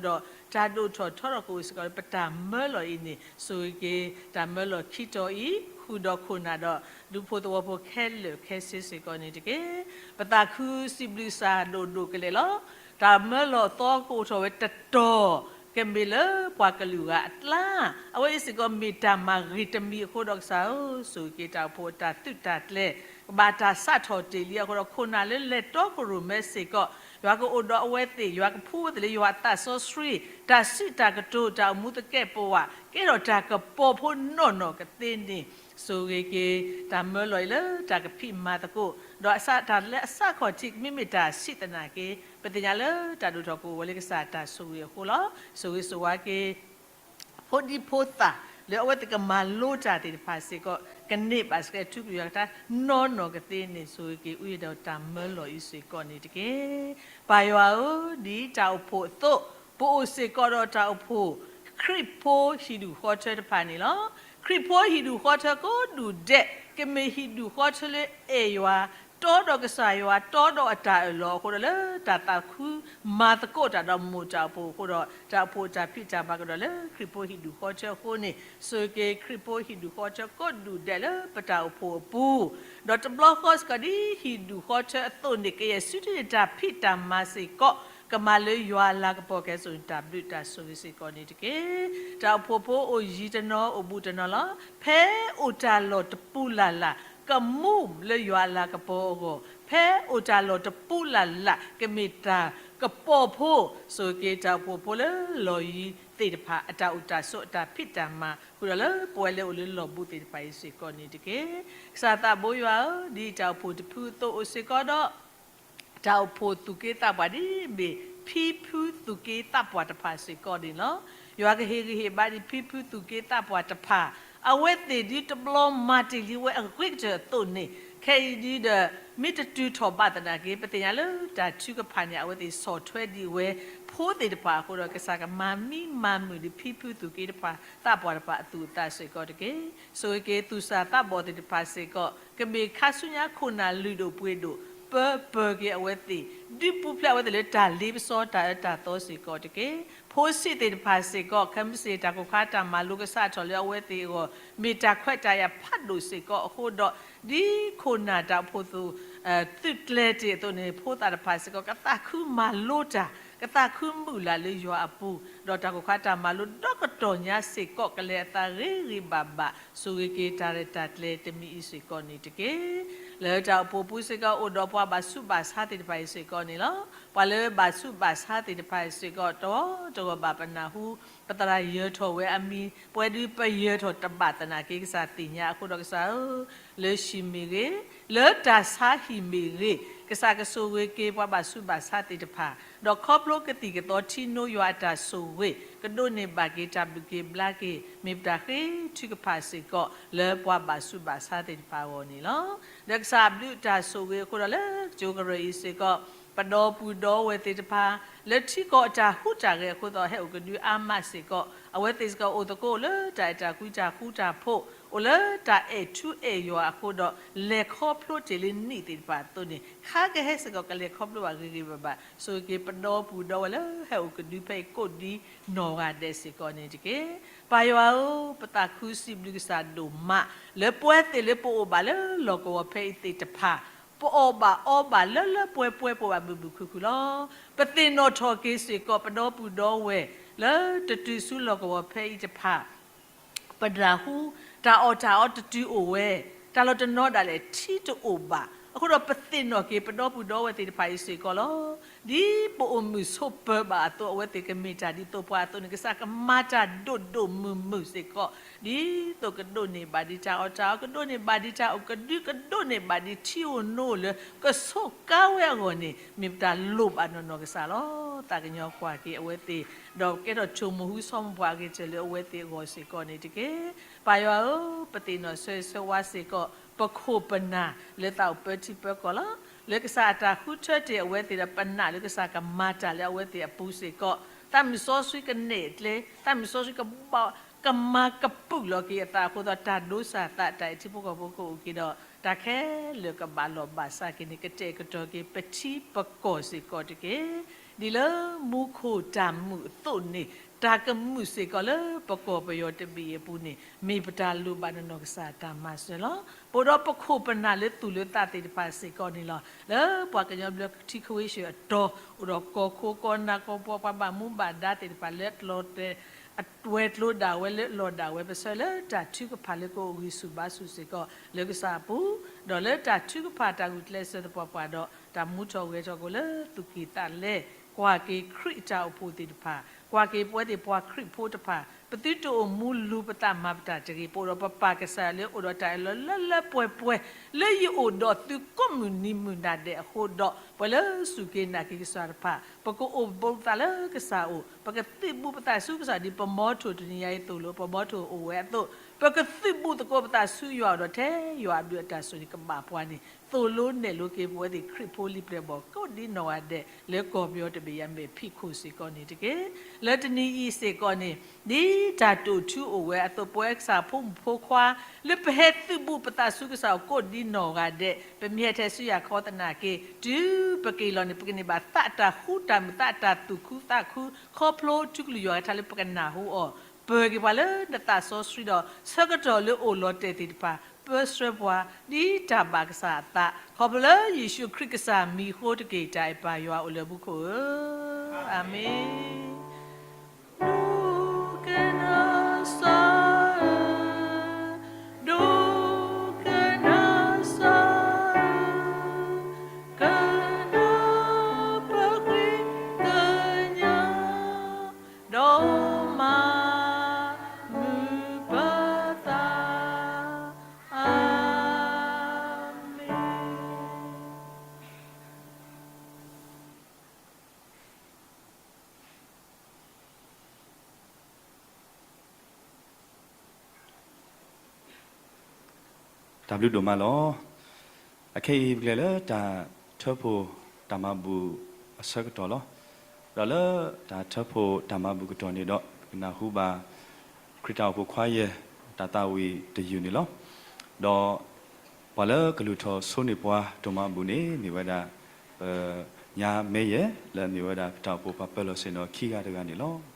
တုၤအိၣ်အဃိဒီး တၢ်ဒိၣ်ထီၣ်ထီထီၣ်ကအိၣ်စ့ၢ်ကီးလၢပတၢ်မၢလီၤအံၤန့ၣ်, ဆိၣ်ဂ့ၤက့ၤတၢ်မၢလီၤခံတီၤအံၤ ဃုာ်ဒီးခိၣ်နၢ်ဒီး ဒူဖိသဝီဖိခဲလၢာ်ခဲဆ့စ့ၢ်ကီးန့ၣ်တက့ၢ်. ပသးခုစံးဘျုးကစၢ်ဒိၣ်ဒိၣ်ကလဲာ်လီၤ. တၢ်မၢလီၤအသီကအိၣ်ထီၣ်ဝဲတတီၤ, ကမ့ၢ်လၢပှၤကလုာ်ဂၤအကျါ, အဝဲအံၤစ့ၢ်ကီးမ့ၢ်တၢ်မၤဂ့ၤတမံၤအဃိဒီးကစၢ်ဧၢ, ဆိၣ်ဂ့ၤက့ၤတၢ်အိၣ်ဖှိၣ်အတၢ်သုးတၢ်ကျဲၤ ကဘၣ်တၢ်စးထီၣ်တ့ၢ်လံအဃိဒီး ခိၣ်နၢ်လၢလဲၤတီခိၣ်ရိၣ်မဲစ့ၢ်ကီး, ယွၤကအိၣ်ဒီးအဝဲသ့ၣ်, ယွၤကဖှူအဝဲသ့ၣ်လၢယွၤအသးစီဆှံ, တၢ်စံးတၢ်ကတိၤ တၢ်အိၣ်မူသကဲးပဝး ကဲထီၣ်တၢ်ကပီၤဖိနီၢ်နီၢ်ကသ့န့ၣ်, ဆိၣ်ဂ့ၤက့ၤ တၢ်မၢလီၤအံၤလၢတၢ်ကဖံးမၤသကိး, ဒီးအစးတၢ်လၢအစးခီၣ်ထံး မ့မ့ၢ်တၢ်ဆံးသနာ်က့, ပသ့ၣ်ညါလၢတၢ်ဒိၣ်ထီၣ်ကအိၣ်ဝဲလၢကစၢ်တၢ်ဆိၣ်ဂ့ၤအဃိလီၤ. ဆိၣ်ဂ့ၤဆိၣ်ဝါက့ၤ ဖိဒံဖိသၣ် လၢအဝဲသ့ၣ်ကမၤလိတၢ်သ့ၣ်တဖၣ်စ့ၢ်ကီး, ကန့ၢ်ဘၣ်စ့ၢ်ကီးထူကလုၢ်ယွၤကထါ နီၢ်နီၢ်ကသ့န့ၣ်, ဆိၣ်ဂ့ၤက့ၤအူယဲၢ်ဒီးတၢ်မၢလီၤအံၤစ့ၢ်ကီးန့ၣ်တက့ၢ်. ပၢ်ယွၤဧၢ, ဒ်တၢ်အိၣ်ဖှိၣ်အသိး, ပအိၣ်စ့ၢ်ကီးဒီးတၢ်အိၣ်ဖှိၣ် ခရံာ်ဖိဟံၣ်ဒူၣ်ဃီထၢတဖၣ်န့ၣ်လီၤ. ခရံာ်ဖိဟံၣ်ဒူၣ်ဃီထၢကိးဒူၣ်ဒဲး ကမ့ၢ်ဟံၣ်ဒူၣ်ဃီထၢလၢအဲၣ်ယွၤ, တီဒီးကစၢ်ယွၤ, တီဒီးအတၢ်အၢၣ်လီၤအဃိဒီး လၢတၢ်သးခုမၤသကိးတၢ်ဒီးမိၢ်တၢ်အိၣ်ဖှိၣ်အဃိဒီး တၢ်အိၣ်ဖှိၣ်အတၢ်ဖံးတၢ်မၤကဒီးလၢခရံာ်ဖိဟံၣ်ဒူၣ်ဃီထၢအဃိန့ၣ်, ဆိၣ်ဂ့ၤက့ၤခရံာ်ဖိဟံၣ်ဒူၣ်ဃီထၢကိးဒူၣ်ဒဲးလၢပတၢ်အိၣ်ဖှိၣ်အပူၤ, ဒီးတဘျီဃီစ့ၢ်ကီးဒ်ဟံၣ်ဒူၣ်ဃီထၢအသိးန့ၣ် ကယဲၢ်ဆူတ့ၢ်တၢ်ဖံးတၢ်မၤစ့ၢ်ကီး, ကမၤလၢယွၤအလၤကပီၤကဲစိာ်န့ၣ် တၢ်ဘျုးတၢ်ဆိၣ်ဂ့ၤစ့ၢ်ကီးန့ၣ်တက့ၢ်. တၢ်အိၣ်ဖှိၣ်ဖိအိၣ်ယံၤတနီၤ အိၣ်ဘူးတနီၤလီၤ. ဖဲအိၣ်တၢ်လီၢ်တပူၤလၢ်လၢ် ကမူလၢယွၤအလၤကပီၤအဂီၢ်, ဖဲအိၣ်တၢ်လီၢ်တပူၤလၢ်လၢ် ကမ့ၢ်တၢ်ကပီၤဖိ, ဆိၣ်ဂ့ၤက့ၤတၢ်အိၣ်ဖှိၣ်ဖိလၢလီၢ်ယံၤသ့ၣ်တဖၣ် အတၢ်အိၣ်တၢ်ဆိးအတၢ်ဖံးတၢ်မၤ ဃုာ်ဒီးလၢပဝဲလၢအိၣ်လၢလီၢ်ဘူးသ့ၣ်တဖၣ်အံၤစ့ၢ်ကီးန့ၣ်တက့ၢ်. ကစၢ်သးဘိယွၤဧၢ, ဒ်တၢ်အိၣ်ဖှိၣ်တဖုအသိးအိၣ်စ့ၢ်ကီးဒီး တၢ်အိၣ်ဖှိၣ်သူၣ်က့သးပှၢ်ဒ်မ့ၢ် ဖံဖုသူၣ်က့သးပှၢ်တဖၣ်စ့ၢ်ကီးန့ၣ်လီၤ. ယွၤကဟ့ၣ်ဂံၢ်ဟ့ၣ်ဘါဒံးဖံဖုသူၣ်က့သးပှၢ်တဖၣ်, အဝဲသ့ၣ်ဒ်တဘျီမၤတ့ၢ်လံဝဲအဂ့ၤကတၢၢ်အသိးန့ၣ်, ခဲအံၤဒ်ဒီး မ့ၢ်တတုၤထီၣ်ဘၣ်သနာ်က့ ပသ့ၣ်ညါလၢတၢ်ထုကဖၣ်န့ၣ် အဝဲသ့ၣ်ဆီၣ်ထွဲဒံးဝဲ ဖိသ့ၣ်တဖၣ်အဃိဒီး ကစၢ်ကမၤမံမၤမုာ်ဒံးဖံဖုသူၣ်က့တဖၣ် သးပှၢ်တဖၣ်အသူၣ်အသးစ့ၢ်ကီးတက့ၢ်. ဆိၣ်ဂ့ၤက့ၤသူၣ်စၢ်သးဘီၣ်သ့ၣ်တဖၣ်စ့ၢ်ကီး ကမ့ၢ်ခါဆူညါခိၣ်နၢ်လုၢ်ဒိၣ်ပှ့ၤဒိၣ် ပၢပၢၤက့ၤအဝဲသ့ၣ် ဒုးပူၤဖျဲးအဝဲသ့ၣ်လၢတၢ်လ့ပစီတၢ်အၢတၢ်သီစ့ၢ်ကီးတက့ၢ်. ဖိဆံးသ့ၣ်တဖၣ်စ့ၢ်ကီး ခဲမုၢ်ဆ့ၣ်တၢ်ကိၢ်ခါတၢ်မၤလိကစးထီၣ်လၢအဝဲသ့ၣ်အဂီၢ် မ့ၢ်တၢ်ခွဲးတၢ်ယာ်ဖးဒိၣ်စ့ၢ်ကီးအဃိဒီး ဒ်ခိၣ်နၢ်တၢ်အိၣ်ဖှိၣ်သူၣ် သုးကျဲၤတ့ၢ်အသိးန့ၣ် ဖိသၣ်တဖၣ်စ့ၢ်ကီး ကသးခုမၤလိတၢ် ကသးခုမုၢ်လၢ်လၢယွၤအပူၤ ဒီးတၢ်ကိၢ်ခါတၢ်မၤလိဒီကတီၢ်ညါစ့ၢ်ကီး ကလဲၤအသးဂ့ၤဂ့ၤဘၣ်ဘၣ် ဆိၣ်ဂ့ၤက့ၤတၢ်ရဲၣ်တၢ်ကျဲၤတမံၤအံၤစ့ၢ်ကီးန့ၣ်တက့ၢ်. လၢတၢ်အိၣ်ဖှိၣ်ပူၤစ့ၢ်ကီး အိၣ်ဒီးပှၤဘၣ်ဆူးဘၣ်ဆါသ့ၣ်တဖၣ်အံၤစ့ၢ်ကီးန့ၣ်လီၤ. ပှၤလၢဘၣ်ဆူးဘၣ်ဆါသ့ၣ်တဖၣ်အံၤစ့ၢ်ကီး တဂီၤတဂီၤဘၣ်ပနၢ်ဟူ ပသရၣ်ယၢၤထီၣ်ဝဲအမံၤ ပဝဲဒုးပယၢၤထီၣ်တဘၣ်သနာ်က့ ကစၢ်သ့ၣ်ညါအဃိဒီးကစၢ်ဧၢ လၢဟံၣ်မ့ၢ်ဂ့ၤ, လၢတၢ်ဆါဟံၣ်မ့ၢ်ဂ့ၤ, ကစၢ်ကဆိၣ်ဂ့ၤက့ၤပှၤဘၣ်ဆူးဘၣ်ဆါသ့ၣ်တဖၣ်, ဒီးခီဖျိကသံၣ်ကသီထံနိယွၤအတၢ်ဆိၣ်ဂ့ၤ ကဒိးန့ၢ်ဘၣ်က့ၤတၢ်ဘျုးက့ၤဘျါက့ၤ မ့ၢ်ပတၢ်ဃ့ထုကဖၣ်စ့ၢ်ကီး လၢပှၤဘၣ်ဆူးဘၣ်ဆါသ့ၣ်တဖၣ်အဂီၢ်န့ၣ်လီၤ. ဒီးကစၢ်အဘျုးအတၢ်ဆိၣ်ဂ့ၤအဃိဒီးလၢကၠိကရၢၢ်အံၤစ့ၢ်ကီး ပဒီပုၢ်ဒီဝဲၢ်သ့ၣ်တဖၣ် လၢထံကီၢ်အတၢ်ဟူးတၢ်ဂဲၤအဃိသတး ဟဲအိၣ်ကဒုအါမးစ့ၢ်ကီး အဝဲသ့ၣ်စ့ၢ်ကီးအိၣ်သကိးလၢတၢ်အဲၣ်တၢ်ကွံတၢ်ဃူတၢ်ဖိး အိၣ်လၢတၢ်အဲၣ်ထူအဲၣ်ယွၤအဃိဒီး လဲၤခီဖျိတ့ၢ်လၢနံၣ်သ့ၣ်တဖၣ်အသိးန့ၣ် ခါကဟဲစ့ၢ်ကီးကလဲၤခီဖျိဘၣ်ဂ့ၤဂ့ၤဘၣ်ဘၣ် ဆိၣ်ဂ့ၤက့ၤပဒီပုၢ်ဒီဝဲၢ်လၢဟဲအိၣ်ကဒုဖဲအံၤကိးဒံနီၢ်ဂၤဒဲးစ့ၢ်ကီးန့ၣ်တက့ၢ်. ပၢ်ယွၤဧၢ, ပသးခုစံးဘျုးကစၢ်ဒိၣ်မး လၢပဝဲသ့ၣ်လၢပအိၣ်ဘၣ်လၢလီၢ်ကဝီၤဖဲအံၤသ့ၣ်တဖၣ် ပအီၣ်ဘၣ်အီဘၣ်လၢလၢပှဲၤပှဲၤ ပအိၣ်ဘၣ်မုာ်မုာ်ခုၣ်ခုၣ်လီၤ. ပသ့ၣ်နီၣ်ထီၣ်က့ၤစ့ၢ်ကီး ပဒီပုၢ်ဒီဝဲၢ် လၢတတုၤဆူလီၢ်ကဝီၤဖဲအံၤတဖၣ် ပနၢ်ဟူ တၢ်အီၣ်တၢ်အီတတုၤအိၣ်ဝဲ, တၢ်လီၤတနီၤဒၣ်လဲာ်ထံတအိၣ်ဘၣ်. အဃိဒီးပသ့ၣ်နီၣ်က့ၤ ပဒီပုၢ်ဒီဝဲၢ်သ့ၣ်တဖၣ်အံၤစ့ၢ်ကီးလီၤ. ဒ်ပအိၣ်မုာ်ဆိးပၢၤဘၣ်အသိး အဝဲသ့ၣ်ကမ့ၢ်တၢ်ဒ်သိးပှၤအသိးန့ၣ် ကစၢ်ကမၤတၢ်ဒိၣ်ဒိၣ်မုၢ်မုၢ်စ့ၢ်ကီး ဒ်သိးကဒိးန့ၢ်ဘၣ်ဒံးတၢ်အီၣ်တၢ်အီ ကဒိးန့ၢ်ဘၣ်ဒံးတၢ်အိၣ်ကဒု ကဒိးန့ၢ်ဘၣ်ဒံးထံအိၣ်နိအိၣ်လၢ ကဆိးကါဝဲအဂီၢ်န့ၣ် မ့ၢ်ပတၢ်လိၣ်ဘၣ်နီၢ်နီၢ်ကစၢ်လီၤ. သးကညီၤကွၢ်က့ၤအဝဲသ့ၣ် ဒီးကဲထီၣ်ဆိမိၣ်ဟူဆိမိၣ်ပှၢ်အဂ့ၤကတၢၢ်လၢအဝဲသ့ၣ်အဂီၢ်စ့ၢ်ကီးန့ၣ်တက့ၢ်. ပၢ်ယွၤဧၢ, ပသ့ၣ်နီၣ်ဆၢဂ့ၤဆၢဝါစ့ၢ်ကီး ပခိၣ်ပနၢ်လၢသးအိၣ်ပၢထံပၢကီၢ်လီၤ. လၢကစၢ်အတၢ်ဃုထၢတ့ၢ်အဝဲသ့ၣ်ဒီး ပနာ်လၢကစၢ်ကမၤတၢ်လၢအဝဲသ့ၣ်အပူၤစ့ၢ်ကီး သးမုၢ်စီဆှံကနဲၣ်ကျဲ သးမုၢ်စီဆှံကဘၣ် ကမၤကပုာ်လီၤက့ၤအသးအဃိသတး တၢ်ဒိးစၢ်သး တၢ်အဲၣ်ထံဖိကီၢ်ဖိကအိၣ်က့ၤဒီး တၢ်ခဲလၢာ်ကဘၣ်လီၢ်ဘၣ်စးက့ၤန့ၣ် ကတဲာ်ကတီၤက့ၤပထံပကီၢ်စ့ၢ်ကီးတက့ၢ်. ဒ်လၢမူခိၣ်တၢ်မုာ်အသိးန့ၣ် တၢ်ကမုာ်စ့ၢ်ကီးလၢပကီၢ်ပယီၤတဘ့ၣ်အပူၤန့ၣ် မ့ၢ်ပတၢ်လိၣ်ဘၣ်နီၢ်နီၢ်ကစၢ်တၢ်မၤစၢၤလီၤ. ပအိၣ်ဒီးပခိၣ်ပနၢ်လၢသူၣ်လၢသးသ့ၣ်တဖၣ်စ့ၢ်ကီးန့ၣ်လီၤ. လၢပှၤကညီဘျၢထံခဝ့ၡၢၣ်အတီၤ အိၣ်ဒီးကီၢ်ခိၣ်ကီၢ်နၢ်ကီၢ်ပှၤ ပှၤဘၣ်မူဘၣ်ဒါသ့ၣ်တဖၣ်လၢအကျီတဲာ် အဝဲၤကျိၤဒၣ်ဝဲလၢအလီၢ်ဒၣ်ဝဲ ပဆၢလၢတၢ်ထုကဖၣ်လၢကအိၣ်ဂံၢ်ဆူၣ်ဘါဆူၣ်စ့ၢ်ကီးလၢကစၢ်အပူၤ, ဒီးလၢတၢ်ထုကဖၣ်တၢ်ဂုာ်ကျဲးစၢးသပှၢ်ပှၢ်ဒီး တၢ်မူထီၣ်ဂဲၤထီၣ်က့ၤလၢသူၣ်ကံၢ်သးလဲ ကွၢ်က့ၤခရံာ်အတၢ်အိၣ်ဖှိၣ်သ့ၣ်တဖၣ်, ကွၢ်က့ၤပဝဲသ့ၣ်ပှၤခရံာ်ဖိတဖၣ်, ပသုတအိၣ်မူလူၤပသးမၤပတၢ်တဂ့ၤ, ပအိၣ်ဒီးပပၢ်ကစၢ်ယွၤလၢအိၣ်ဒီးတၢ်အၢၣ်လီၤလၢလၢပှဲၤပှဲၤ, လၢယအိၣ်ဒီးသုကိးမုၢ်နံၤမုၢ်နၤဒဲးအဃိဒီး ပှၤလၢစူၢ်က့ၤနာ်က့ၤကစၢ်တဖၣ် ပကအိၣ်ဘူးပသးလၢကစၢ်အအိၣ်, ပကသုးဘူးပသးဆူကစၢ်ဒ်ပမီထိၣ်တနံၤညါအံၤအသိးလီၤ. ပမီထိၣ်အိၣ်ဝဲအသိး ပကသုးဘူးသကိးပသးဆူယွၤအအိၣ်ဒီးထဲယွၤအဘျုးအတၢ်ဆိၣ်ဂ့ၤကဘၣ်ပှၤန့ၣ် သိၣ်လိနဲၣ်လိက့ၤပဝဲသ့ၣ်ခရံာ်ဖိလံာ်ပျဲၢ်ဘီၣ် ကိးဒ်နီၢ်ဂၤဒဲး လၢကီၢ်ပယီၤတဘ့ၣ်ယၤမဲာ်ဖံးခိၣ်စ့ၢ်ကီးန့ၣ်တက့ၢ်. လၢတနံၤအံၤစ့ၢ်ကီးန့ၣ် ဒ်တၢ်တိာ်ထူအိၣ်ဝဲအသိး ပဝဲကစၢ်ဖိမုၣ်ဖိခွါ လၢပဟဲသုးဘူးပသးဆူကစၢ်အအိၣ်ကိးဒ်နီၢ်ဂၤဒဲး ပမ့ၢ်ဟဲထဲဆူယၤခီသနာ်က့ တုၤပက့ၤလီၤန့ၣ် ပကန့ၢ်ဘၣ်သးတၢ်ဃူတၢ်မုာ် သးတၢ်သူၣ်ခုသးခု ခီဖျိထူကလုၢ်ယွၤကထါလၢပကနၢ်ဟူအီၤ ပၢၤက့ၤပှၤလၢနသးစီဆှံဒီး ဆၢကတီၢ်လၢအိၣ်လီၤတဲာ်သ့ၣ်တဖၣ် ပၢဆှၢပှၤ ဒ်တၢ်ဘၣ်ကစၢ်အသး ခီဖျိလၢယ့ၣ်ၡူးခရံာ်ကစၢ်မံၤအဃိတက့ၢ်. တၢ်အဲၣ်ပၢ်ယွၤအိၣ်လၢမူခိၣ်ဧၢ, အၤမ့ၣ်. ဒိကနၣ်စၢ်ဧၢ, ဒိကနၣ်စၢ်ဧၢ, ကနၣ်ပဃ့ကညး ဒီးမၤမုာ်ပသး, အၤမ့ၣ်. တၢ်ဘျုးဒိၣ်မးလီၤ. အခဲအံၤပကလဲၤလၢတၢ်ထၢဖှိၣ်တၢ်မၤဘူၣ်အဆၢကတီၢ်လီၤ. ဒီးလၢတၢ်ထၢဖှိၣ်တၢ်မၤဘူၣ်ကတီၢ်န့ၣ်ဒီး ပကနၢ်ဟူဘၣ် ခရံာ်တၢ်အိၣ်ဖှိၣ်ခွါယဲၢ် တၢ်သးဝံၣ်တယုၢ်န့ၣ်လီၤ. ဒီးပှၤလၢကလုၢ်ထီၣ်ဆိန့ၢ်ပှၤတၢ်မၤဘူၣ်န့ၣ် မ့ၢ်ဝဲဒၣ် ပညါမဲယဲၢ် လၢအမ့ၢ်ဝဲဒၣ်ပတၢ်အိၣ်ဖှိၣ်ပှၤပၢၤလီၢ်ဆ့ၣ်နီၤခံဂၤတဂၤန့ၣ်လီၤ.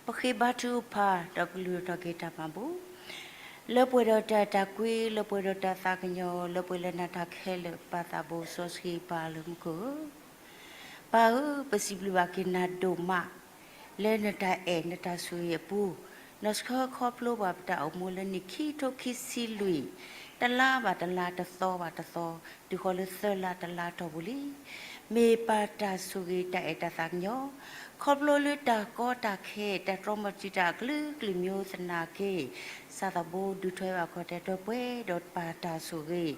ပဃ့ဘါထုကဖၣ် ဒီးပကလုၢ်ထီၣ်က့ၤတၢ်မၤဘူၣ်, လၢပှဲၤဒီးတၢ်အဲၣ်တၢ်ကွံ, လၢပှဲၤဒီးတၢ်သးကညီၤ, လၢပှဲၤလၢနၤတၢ်ခဲလၢာ် ပၢ်သးဘိစီဆှံပၢ်လၢမူခိၣ်ဧၢ, ပၢ်ဧၢ, ပစံးဘျုးဘၣ်က့ၤနၤဒိၣ်မး လၢနတၢ်အဲၣ်နတၢ်ဆိၣ်ဂ့ၤအပူၤ, နီၢ်ဆှၢခီဖျိဘၣ်ပတၢ်အိၣ်မူလၢနံၣ်ခံထိခံဆံလွံၢ်, တလါဘၣ်တလါ တသီဘၣ်တသီ, တုၤဃီၤလၢသၢလါတလါတီၢ်ပူၤလံ. မ့ၢ်ပၢ်တၢ်ဆိၣ်ဂ့ၤတၢ်အဲၣ်တၢ်သးကညီၤ, ခီဖျိလၢတၢ်ကီတၢ်ခဲ တၢ်တြီမၤတံာ်တာ်အကလုာ်ကလုာ် မ့ၢ်သနာ်က့ စၢ်သးဘိဒုးထွဲဘၣ်ခီၣ်ထံးတၢ်ပှဲၤဒီးပၢ်တၢ်ဆိၣ်ဂ့ၤ,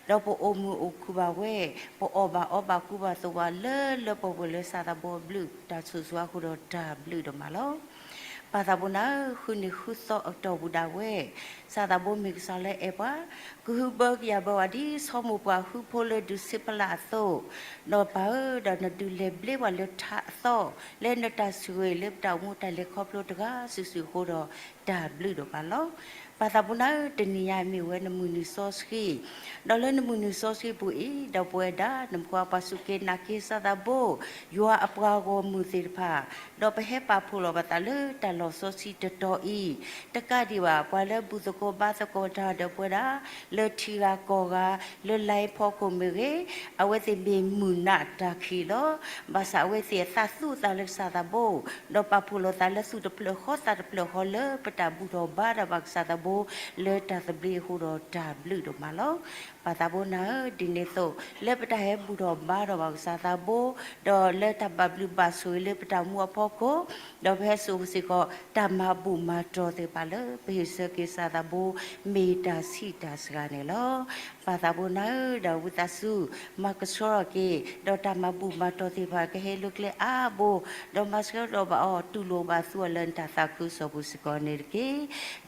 ဒီးပအိၣ်မုာ်အိၣ်ခုၣ်ဘၣ်ဝဲ, ပအီၣ်ဘၣ်အီဘၣ်ကူဘၣ်သိးဘၣ်လၢလၢပှဲၤပှဲၤလၢစၢ်သးဘိအဘျုးတၢ်ဆိၣ်ဂ့ၤအဃိဒီးတၢ်ဘျုးဒိၣ်မးလီၤ. ပၢ်သးဘိနၤဧၢ, ဃုနံၤဃုသီအတီၢ်ပူၤဒၣ်ဝဲ, စၢ်သးဘိမ့ၢ်ကစၢ်လၢအဲၣ်ပှၤ, ကဟုဘၢကယာ်ဘၢပှၤဒ်ဆိမိၣ်ပှၢ်ဟုဖိလၢဒုးဆ့ဖလၢ်အသိး, ဒီးပၢ်ဧၢ, ဒီးနဒုးလဲၤဘျ့ပှၤလၢထးအသီ, လၢနတၢ်ဆိၣ်ဂ့ၤလၢပတၢ်အိၣ်မူတၢ်လဲၤခီဖျိတဂၤစုာ်စုာ်အဃိဒီးတၢ်ဘျုးဒိၣ်မးလီၤ. ပၢ်သးဘိနၤဧၢ, တနံၤညါမ့ၢ်ဝဲနမုၢ်နံၤစီဆှံ, ဒီးလၢနမုၢ်နံၤစီဆှံပူၤအံၤ ဒီးပဝဲဒၣ်နဖိခွါပှၤစူၢ်က့ၤနာ်က့ၤစၢ်သးဘိ ယွၤအပှၤဂီၢ်မုၢ်သ့ၣ်တဖၣ်, ဒီးပဟဲပာ်ဖှိၣ်လီၤပသးလၢတၢ်လီၢ်စီဆှံတတီၤအံၤ, တကးဒံးဘၣ် ပှၤလၢဘူၣ်သကိးဘါသကိးတၢ်ဒီးပဝဲဒၣ် လၢထံဂၤကီၢ်ဂၤ လၢ line ဖီခိၣ်မ့ၢ်ဂ့ၤ, အဝဲသ့ၣ်မ့ၢ်မုၢ်နၤတၢ်ခံးလီၤ. ဘၣ်ဆၣ်အဝဲသ့ၣ်အသးသူၣ်အသးလၢကစၢ်သးဘိ, ဒီးပာ်ဖှိၣ်လီၤသးလၢသူၣ်တဖျၢၣ်ဃီသးတဖျၢၣ်ဃီလၢပတၢ်ဘူၣ်ထီၣ်ဘါထီၣ်ဘၣ်ကစၢ်သးဘိ လၢတၢ်သဘျ့အဃိဒီးတၢ်ဘျုးဒိၣ်မးလီၤ. ပၢ်သးဘိနၤဧၢ, ဒ်န့ၣ်အသိး လၢပတၢ်ဟဲဘူၣ်ထီၣ်ဘါထီၣ်ဘၣ်ကစၢ်သးဘိ, ဒီးလၢတၢ်ဘၣ်ဘျုးဘၣ်ဆိၣ်ဂ့ၤလၢပတၢ်အိၣ်မူအဖီခိၣ်, ဒီးပဟဲစိာ်စ့ၢ်ကီး တၢ်မၤဘူၣ်မၤတီၤသ့ၣ်တဖၣ်လၢ ပဟ့ၣ်ဆၢက့ၤစၢ်သးဘိ မ့ၢ်တၢ်ဆံးတၢ်စှၤန့ၣ်လီၤ. ပၢ်သးဘိနၤဧၢ, ဒီးဝံသးစူၤ မၤကဆှီထီၣ်က့ၤ ဒီးတၢ်မၤဘူၣ်မၤတီၤသ့ၣ်တဖၣ် ကဟဲလၢကျဲအါဘိ, ဒီးမၤဆှၢထီၣ်ဘၣ်အီၤ တူၢ်လိာ်ဘၣ်သူအီၤလၢနတၢ်သးခုကစီၣ်ပူၤစ့ၢ်ကီးန့ၣ်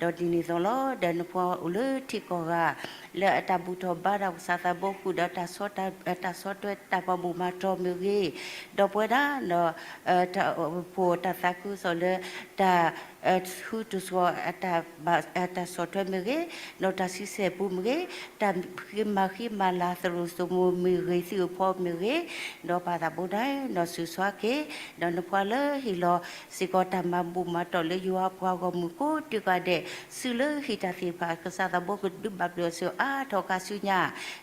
တက့ၢ်. ဒီးဒ်န့ၣ်အသိးလီၤ, ဒီးနဖိအိၣ်လၢထံကီၢ်ဂၤ လၢအတၢ်ဘူၣ်ထီၣ်ဘါထီၣ်ကစၢ်သးဘိဃုာ်ဒီး တၢ်ဆီၣ်ထွဲတၢ်မၤဘူၣ်မၤတီၤမ့ၢ်ဂ့ၤ, ဒီးပဝဲဒၣ် တၢ်အိၣ်ဖှိၣ်တၢ်သးခုကစီၣ်လၢ တၢ် ဟုတစှီၤ တၢ်ဆီၣ်ထွဲမ့ၢ်ဂ့ၤ, ဒီးတၢ်ဆံဆဲၣ်ပူၤမ့ၢ်ဂ့ၤ, တၢ်ဃ့မၤဃံမၤလၤသရိာ်စိမိၤမ့ၢ်ဂ့ၤ သံၣ်ဧိၤဖီမ့ၢ်ဂ့ၤ, ဒီးပၢ်သးဘိနၤဧၢ, နီၢ်ဆူၣ်ဆှါက့ၤ ဒီးနဖိလၢဟ့ၣ်လီၤစ့ၢ်ကီးတၢ်မၤဘူၣ်မၤတီၤလၢယွၤအပှၤဂီၢ်မုၢ်ကိးဒံကိးဂၤဒဲး, စုလၢဟံၣ်တၢ်သ့ၣ်တဖၣ် ကစၢ်သးဘိကဒုးဘၣ်ဘျုးအီၤဆူအါထီၣ်ခါဆူညါ,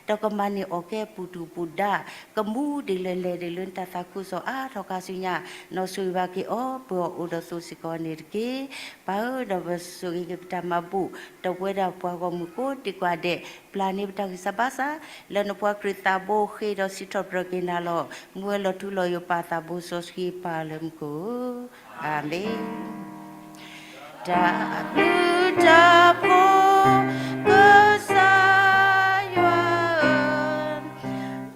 ဒီးကမၤန့ၢ်အီၣ်ကဲပူၤဒူၣ်ပူၤဒါ, ကမူဒ်လဲၣ်လဲၣ်ဒ်လၢနတၢ်သးခုကစီၣ်အါထီၣ်ခါဆူညါ, နီၢ်ဆိၣ်ဂ့ၤဘၣ်က့ၤအီၤ ပၢၤအီၤအိၣ်ဒီးသိးစ့ၢ်ကီးန့ၣ်တက့ၢ်. ပၢ်ဧၢ, ဒီးပဆိၣ်ဂ့ၤက့ၤပတၢ်မၤဘူၣ် ဒီးပဝဲဒၣ်ပှၤဂီၢ်မုၢ်ကိးဒံကိးဂၤဒဲး, ပျၢ်န့ၢ်ပတၢ်ဂံၢ်စၢ်ဘါစၢ် လၢနဖိခွါခရံာ်သးဘိဃ့ဒီးစံးထီၣ်ပတြၢၤက့ၤနၤလီၤ. မူဝဲလီၤထူလီၤယိာ်ပၢ်သးဘိစီဆှံပၢ်လၢမူခိၣ်ဧၢ, အၤမ့ၣ်. တၢ်ဘျုးတၢ်ဖှိၣ် ကစၢ်ယွၤဧၢ,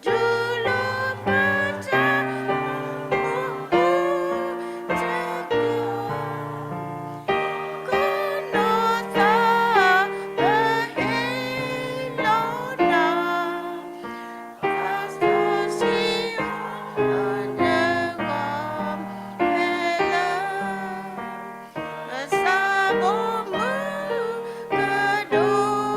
တူၢ်လိာ်ပတၢ်အိၣ်မူအိၣ်တက့ၢ်, ကနီၤသးပဟ့ၣ်လီၤနၤ ကစၢ်ဘိမုၢ်ကဒိၣ်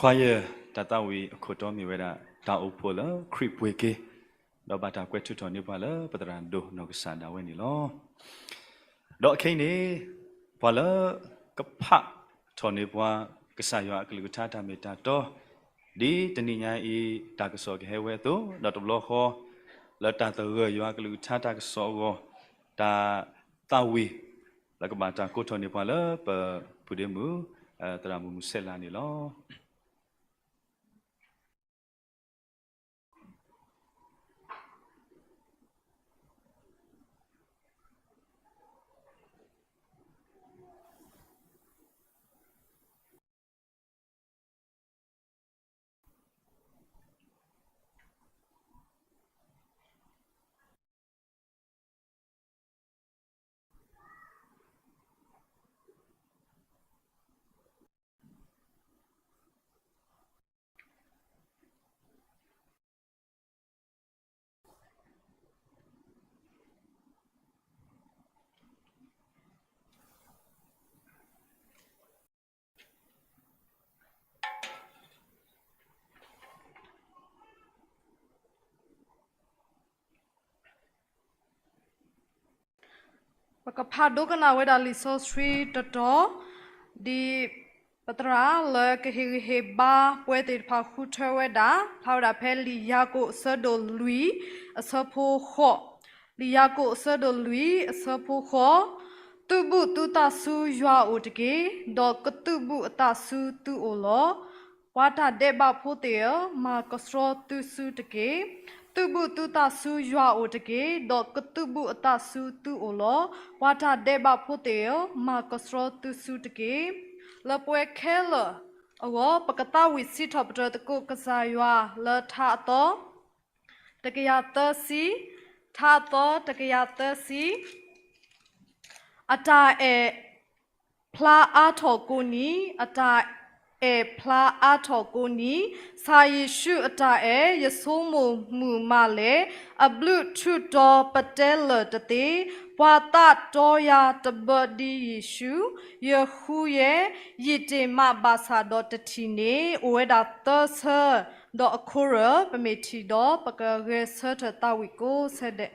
ပှၤယတၢ်သးဝံၣ်အခိၣ်တီမ့ၢ်ဝဲဒၣ် တၢ်အိၣ်ဖှိၣ်လၢခရံာ်ပှ့ၤက့ၤ, ဒီးဘၣ်တၢ်ကွဲးထုးထီၣ်န့ၢ်ပှၤလၢပသရၣ်ဒိၣ်နီၢ်ကစၢ်ဒၣ်ဝဲန့ၣ်လီၤ. ဒီးခဲအံၤန့ၣ် ပှၤလၢကဖးထီၣ်န့ၢ်ပှၤ ကစၢ်ယွၤအကလုၢ်ကထါတၢ်မ့ၢ်တၢ်တီ, ဒ်တနံၤညါအံၤ တၢ်ကစီၣ်ကဟဲဝဲအသိး, ဒီးတဘျီဃီ လၢတၢ်သဂၢၢ်ယွၤအကလုၢ်ကထါတၢ်ကစီၣ်အဂီၢ်, တၢ်သးဝံၣ် လၢကဘၣ်တၢ်ကိးထီၣ်န့ၢ်ပှၤလၢပပုၢ်ဒ့မုၣ် သရၣ်မုၣ်မုၢ်ဆဲးလးန့ၣ်လီၤ. ပကဖးဒိကနၣ်ဝဲဒၣ်လံာ်စီဆှံတတီၤ, ဒ်ပသရၣ်လၢကဟ့ၣ်ဂံၢ်ဟ့ၣ်ဘါပှၤသ့ၣ်တဖၣ်ဃုထၢဝဲဒၣ်, ဖျါဝဲဒၣ်ဖဲလံာ်ယၤကိာ်အဆၢဒိၣ်လွံၢ်အဆၢဖိဃိး, လံာ်ယၤကိာ်အဆၢဒိၣ်လွံၢ်အဆၢဖိဃိး, သုးဘူးသုသးဆူယွၤအအိၣ်တက့ၢ်, ဒီးကသုးဘူးအသးဆူသုအိၣ်လီၤ. ပှၤတၢ်ဒဲးဘးဖိသ့ၣ်ဧၢ, မၤကဆှီသုစုတက့ၢ်. သုးဘူးသုသးဆူယွၤအအိၣ်တက့ၢ်, ဒီးကသုးဘူးအသးဆူသုအိၣ်လီၤ. ပှၤတၢ်ဒဲးဘးဖိသ့ၣ်ဧၢ, မၤကဆှီသုစုတက့ၢ်. လၢပဝဲခဲလၢာ်အဂီၢ် ပကသးဝံၣ်စံးထီၣ်ပတြၢၤသကိးကစၢ်ယွၤလၢထါအသီ တကယၤသၢဆံ, ထါအသီတကယၤသၢဆံ, အတၢ်အဲၣ်ဖျါအါထီၣ်ကိးနံၤ, အတၢ်အဲၣ်ဖျါအါထီၣ်ကိးနံၤ, ကစၢ်ယ့ၣ်ၡူးအတၢ်အဲၣ် ယဆိကမိၣ်မုာ်မးလဲၣ်, အဘျုးထူးတီၤပတဲလၢာ်တသ့, ပှၤသးတီယၤတဘၢဒ်ယ့ၣ်ၡူး, ယဃုယဲ, ယံာ်တ့ၢ်မးဘၣ်ဆၣ်ဒီးတထံၣ်န့ၣ် အိၣ်ဝဲဒၣ်သၢဆၢ, ဒီးအခိၣ်ရၢ ပမ့ၢ်ထံၣ်ဒီး ပကဂဲၤဆၢထၢၣ်သးဝံၣ်ကိးဆၢဒဲး.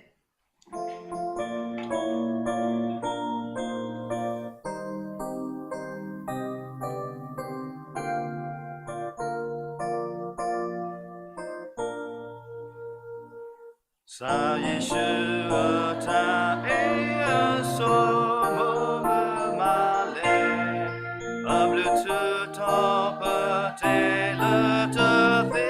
ကစၢ်ယ့ၣ်ၡူးအတၢ်အဲၣ် ယဆိကမိၣ်မုာ်မးလဲၣ်, အဘျုးထူးတီၤပတဲလၢာ်တသ့,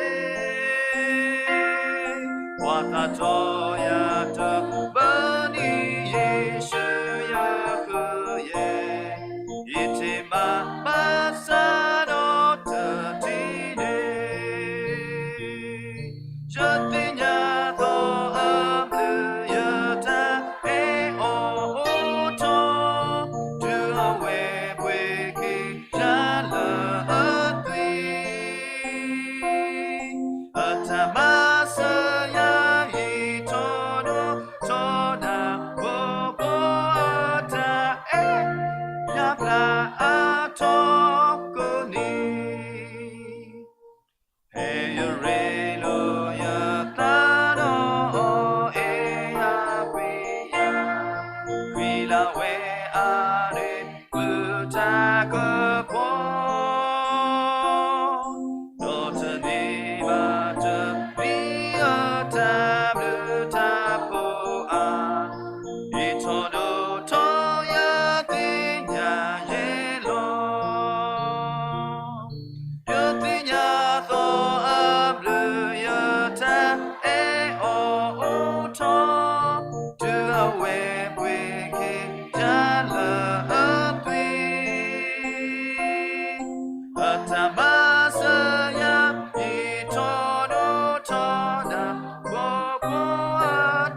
ပှၤသးတီယၤတဘၢဒ်ယ့ၣ်ၡူး, ယဃုယဲ, ယံာ်တ့ၢ်မးဘၣ်ဆၣ်ဒီးတထံၣ်န့ၣ် ယသ့ၣ်ညါသီအဘျုး ယတၢ်အဲၣ်အီၤအိၣ်ထီၣ်, တုၤအဝဲပှ့ၤက့ၤယၤလၢအသွံၣ်, အတၢ်မၤစၢၤယၤ ယံာ်ထီၣ်ဒိၣ်ထီၣ်နၤ, ပှၤအတၢ်အဲၣ် ယၤဖျါအါထီၣ်ကိးနံၤ ဖဲယရ့လိာ်ယသးဒီးအီၤ အဲၣ်ယၤပှ့ၤယၤ, ကွံာ်လၢ်ဝဲအါန့ၢ် ဘျုးတၢ်ကပီၤ, ဒီးတန့ၢ်ဘၣ်တမံၤအတၢ်ဘျုးတၢ်ဖှိၣ်အါ, ယံာ်ထီၣ်ဒိၣ်ထီၣ်ယသ့ၣ်ညါယဲလီၤ. ယသ့ၣ်ညါသီအဘျုး ယတၢ်အဲၣ်အီၤအိၣ်ထီၣ်, တုၤအဝဲပှ့ၤက့ၤယၤလၢအသွံၣ်, အတၢ်မၤစၢၤယၤ ယံာ်ထီၣ်ဒိၣ်ထီၣ်နၤ, ပှၤကိးအ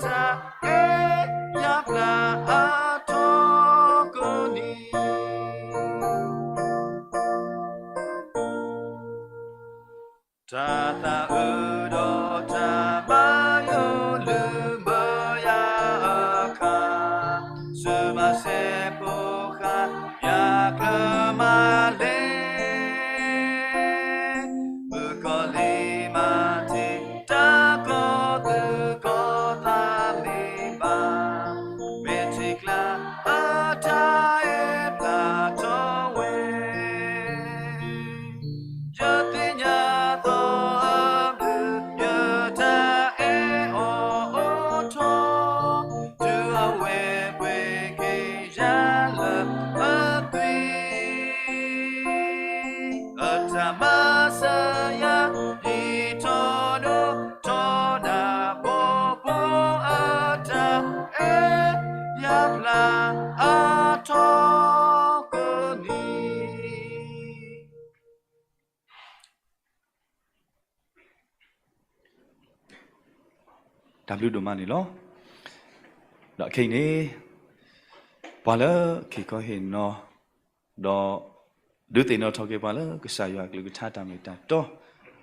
တၢ်အဲၣ်ယၤဖျါအါထီၣ်ကိးနံၤ တၢ်သးအုးဒီးတၢ်မၤယိး လုၢ်မၢယၤအခါ, ဆူမၤစဲးဖိဃါ ယၤကျၢၤမးလဲၣ်. သ့ၣ်ညါသီအဘျုး ယတၢ်အဲၣ်အီၤအိၣ်ထီၣ်, တုၤအဝဲပှ့ၤက့ၤယၤလၢအသွံၣ်, အတၢ်မၤစၢၤယၤ ဒ်ထီဒိၣ်ထီဒါဘိဘိအတၢ်အဲၣ်ယၤဖျါအါထီၣ်ကိးနံၤ. တၢ်ဘျုးဒိၣ်မးန့ၣ်လီၤ. ဒီးခဲအံၤန့ၣ် ပှၤလၢအဟ့ၣ်ခီဟ့ၣ်နီၤ ဒီးဒုးသ့ၣ်နီၣ်ထီၣ်က့ၤပှၤလၢကစၢ်ယွၤအကလုၢ်ကထါတၢ်မ့ၢ်တၢ်တီ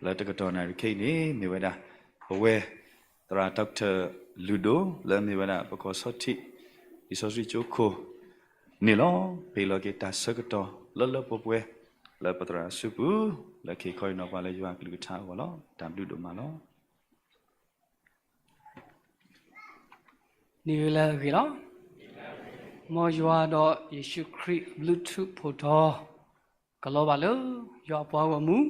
လၢတကတီၢ်နၣ်ရံၣ်ခဲအံၤန့ၣ် မ့ၢ်ဝဲဒၣ် ပဝဲ သရၣ် Doctor လုၢ်ဒိၣ် လၢအမ့ၢ်ဝဲဒၣ် ပကီၢ်ဆီထံး လံာ်စီဆှံကၠိခိၣ်န့ၣ်လီၤ. ဟ့ၣ်လီၤက့ၤတၢ်ဆၢကတီၢ်လၢလၢပှဲၤပှဲၤ လၢပသရၣ်အစုပူၤ လၢကဟ့ၣ်ခီဟ့ၣ်နီၤပှၤလၢယွၤအကလုၢ်ကထါအဂီၢ်လီၤ. တၢ်ဘျုးဒိၣ်မးလီၤ. န့ၣ်လၢအဂ့ၤလီၤ. မ်ယွၤဒီးယ့ၣ်ၡူးခရံာ် Bluetooth ဖိးတီ ကလီၤဘၣ်လၢ ယွၤအပှၤဂီၢ်မုၢ်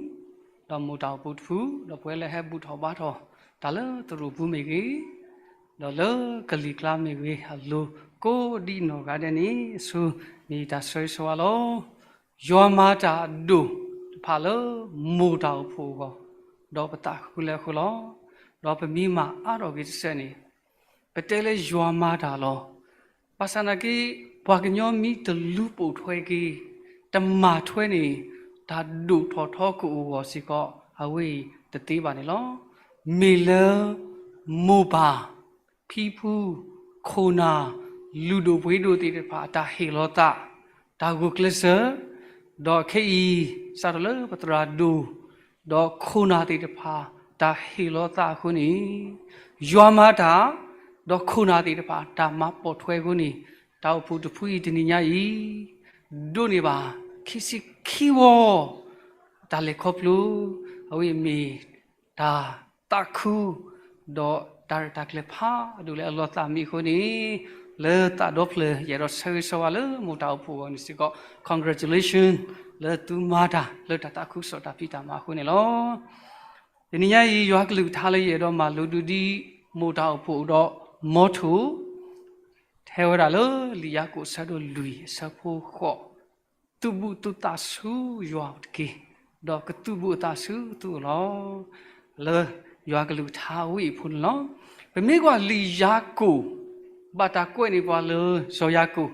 ဒီးမိၢ်တၢ်အိၣ်ဖှိၣ်တဖု ဒီးပဝဲလၢဟဲဘူၣ်ထီၣ်ဘါထီၣ် တၢ်လၢသရိာ်ပူၤမ့ၢ်ဂ့ၤ, ဒီးလၢကလံၤကျါမ့ၢ်ဂ့ၤ အလိၤကိးဒ်နီၢ်ဂၤဒဲးန့ၣ် ဆူမ့ၢ်တၢ်ဆၢဂ့ၤဆၢဝါလီၤ. ယွၤမၤတၢ်အဒိၣ်တဖၣ်လၢမိၢ်တၢ်အိၣ်ဖှိၣ်အဂီၢ်, ဒီးပသးဃုလၢအဃိလီၤ. ဒီးပမ့ၢ်မၤအါထီၣ်က့ၤတစဲးန့ၣ် ပတဲလၢယွၤမၤတၢ်လီၤ. ဘၣ်ဆၣ်နာ်က့ ပှၤကညီမ့ၢ်တလူၤပိာ်ထွဲက့ၤ တမၤထွဲန့ၣ် တၢ်ဒိၣ်ထီၣ်ထီကအိၣ်အဂီၢ်စ့ၢ်ကီး အဝဲအံၤတသ့ဘၣ်န့ၣ်လီၤ. မ့ၢ်လၢ မိၢ်ပၢ် ဖံဖု ခိၣ်နၢ် လုၢ်ဒိၣ်ပှ့ၤဒိၣ်သ့ၣ်တဖၣ် တၢ်ဟ့ၣ်လီၤသး တၢ်ဂုာ်ကျဲးစၢး, ဒီးခဲအံၤ စးထီၣ်လၢပသရၣ်ဒိၣ် ဒီးခိၣ်နၢ်သ့ၣ်တဖၣ် တၢ်ဟ့ၣ်လီၤသးအဃိန့ၣ် ယွၤမၤတၢ်, ဒီးခိၣ်နၢ်သ့ၣ်တဖၣ် တၢ်မၤပိာ်ထွဲအဃိန့ၣ် တၢ်အိၣ်ဖှိၣ်တဖုအံၤတနံၤညါအံၤ ဒိးန့ၢ်ဘၣ် ခံဆံခံဝီ တၢ်လဲၤခီဖျိ အဝဲအံၤမ့ၢ် တၢ်သးခု ဒီးတၢ်ရဲၣ်တၢ်ကျဲၤဖးဒိၣ်လၢအလီၤသးမံအဃိန့ၣ် လၢသးဒီဖျၢၣ် ယအဲၣ်ဒိးဆၢဂ့ၤဆၢဝါလၢမိၢ်တၢ်အိၣ်ဖှိၣ်အဂီၢ်န့ၣ်စ့ၢ်ကီး congratulation လၢသုမၤတၢ်လၢတၢ်သးခုကစီၣ်တၢ်ဖံးတၢ်မၤအဃိန့ၣ်လီၤ. တနံၤညါအံၤ ယွၤကလုၢ်ကထါလၢယအဲၣ်ဒိးမၤလိဒုဒ်မိၢ်တၢ်အိၣ်ဖှိၣ်ဒီး motto ထဲဝဲဒၣ်လၢ လံာ်ယၤကိာ်အဆၢဒိၣ်လွံၢ်အဆၢဖိဃိး, သုးဘူးသုသးဆူယွၤအအိၣ်တက့ၢ်, ဒီးကသုးဘူးအသးဆူသုအိၣ်လီၤ. လၢယွၤကလုၢ်ကထါဝဲအံၤအဖီခိၣ်န့ၣ်လီၤ. ပမ့ၢ်ကွၢ်လံာ်ယၤကိာ် ဘၣ်တၢ်ကွဲးန့ၢ်ပှၤလၢစီၤယၤကိာ်,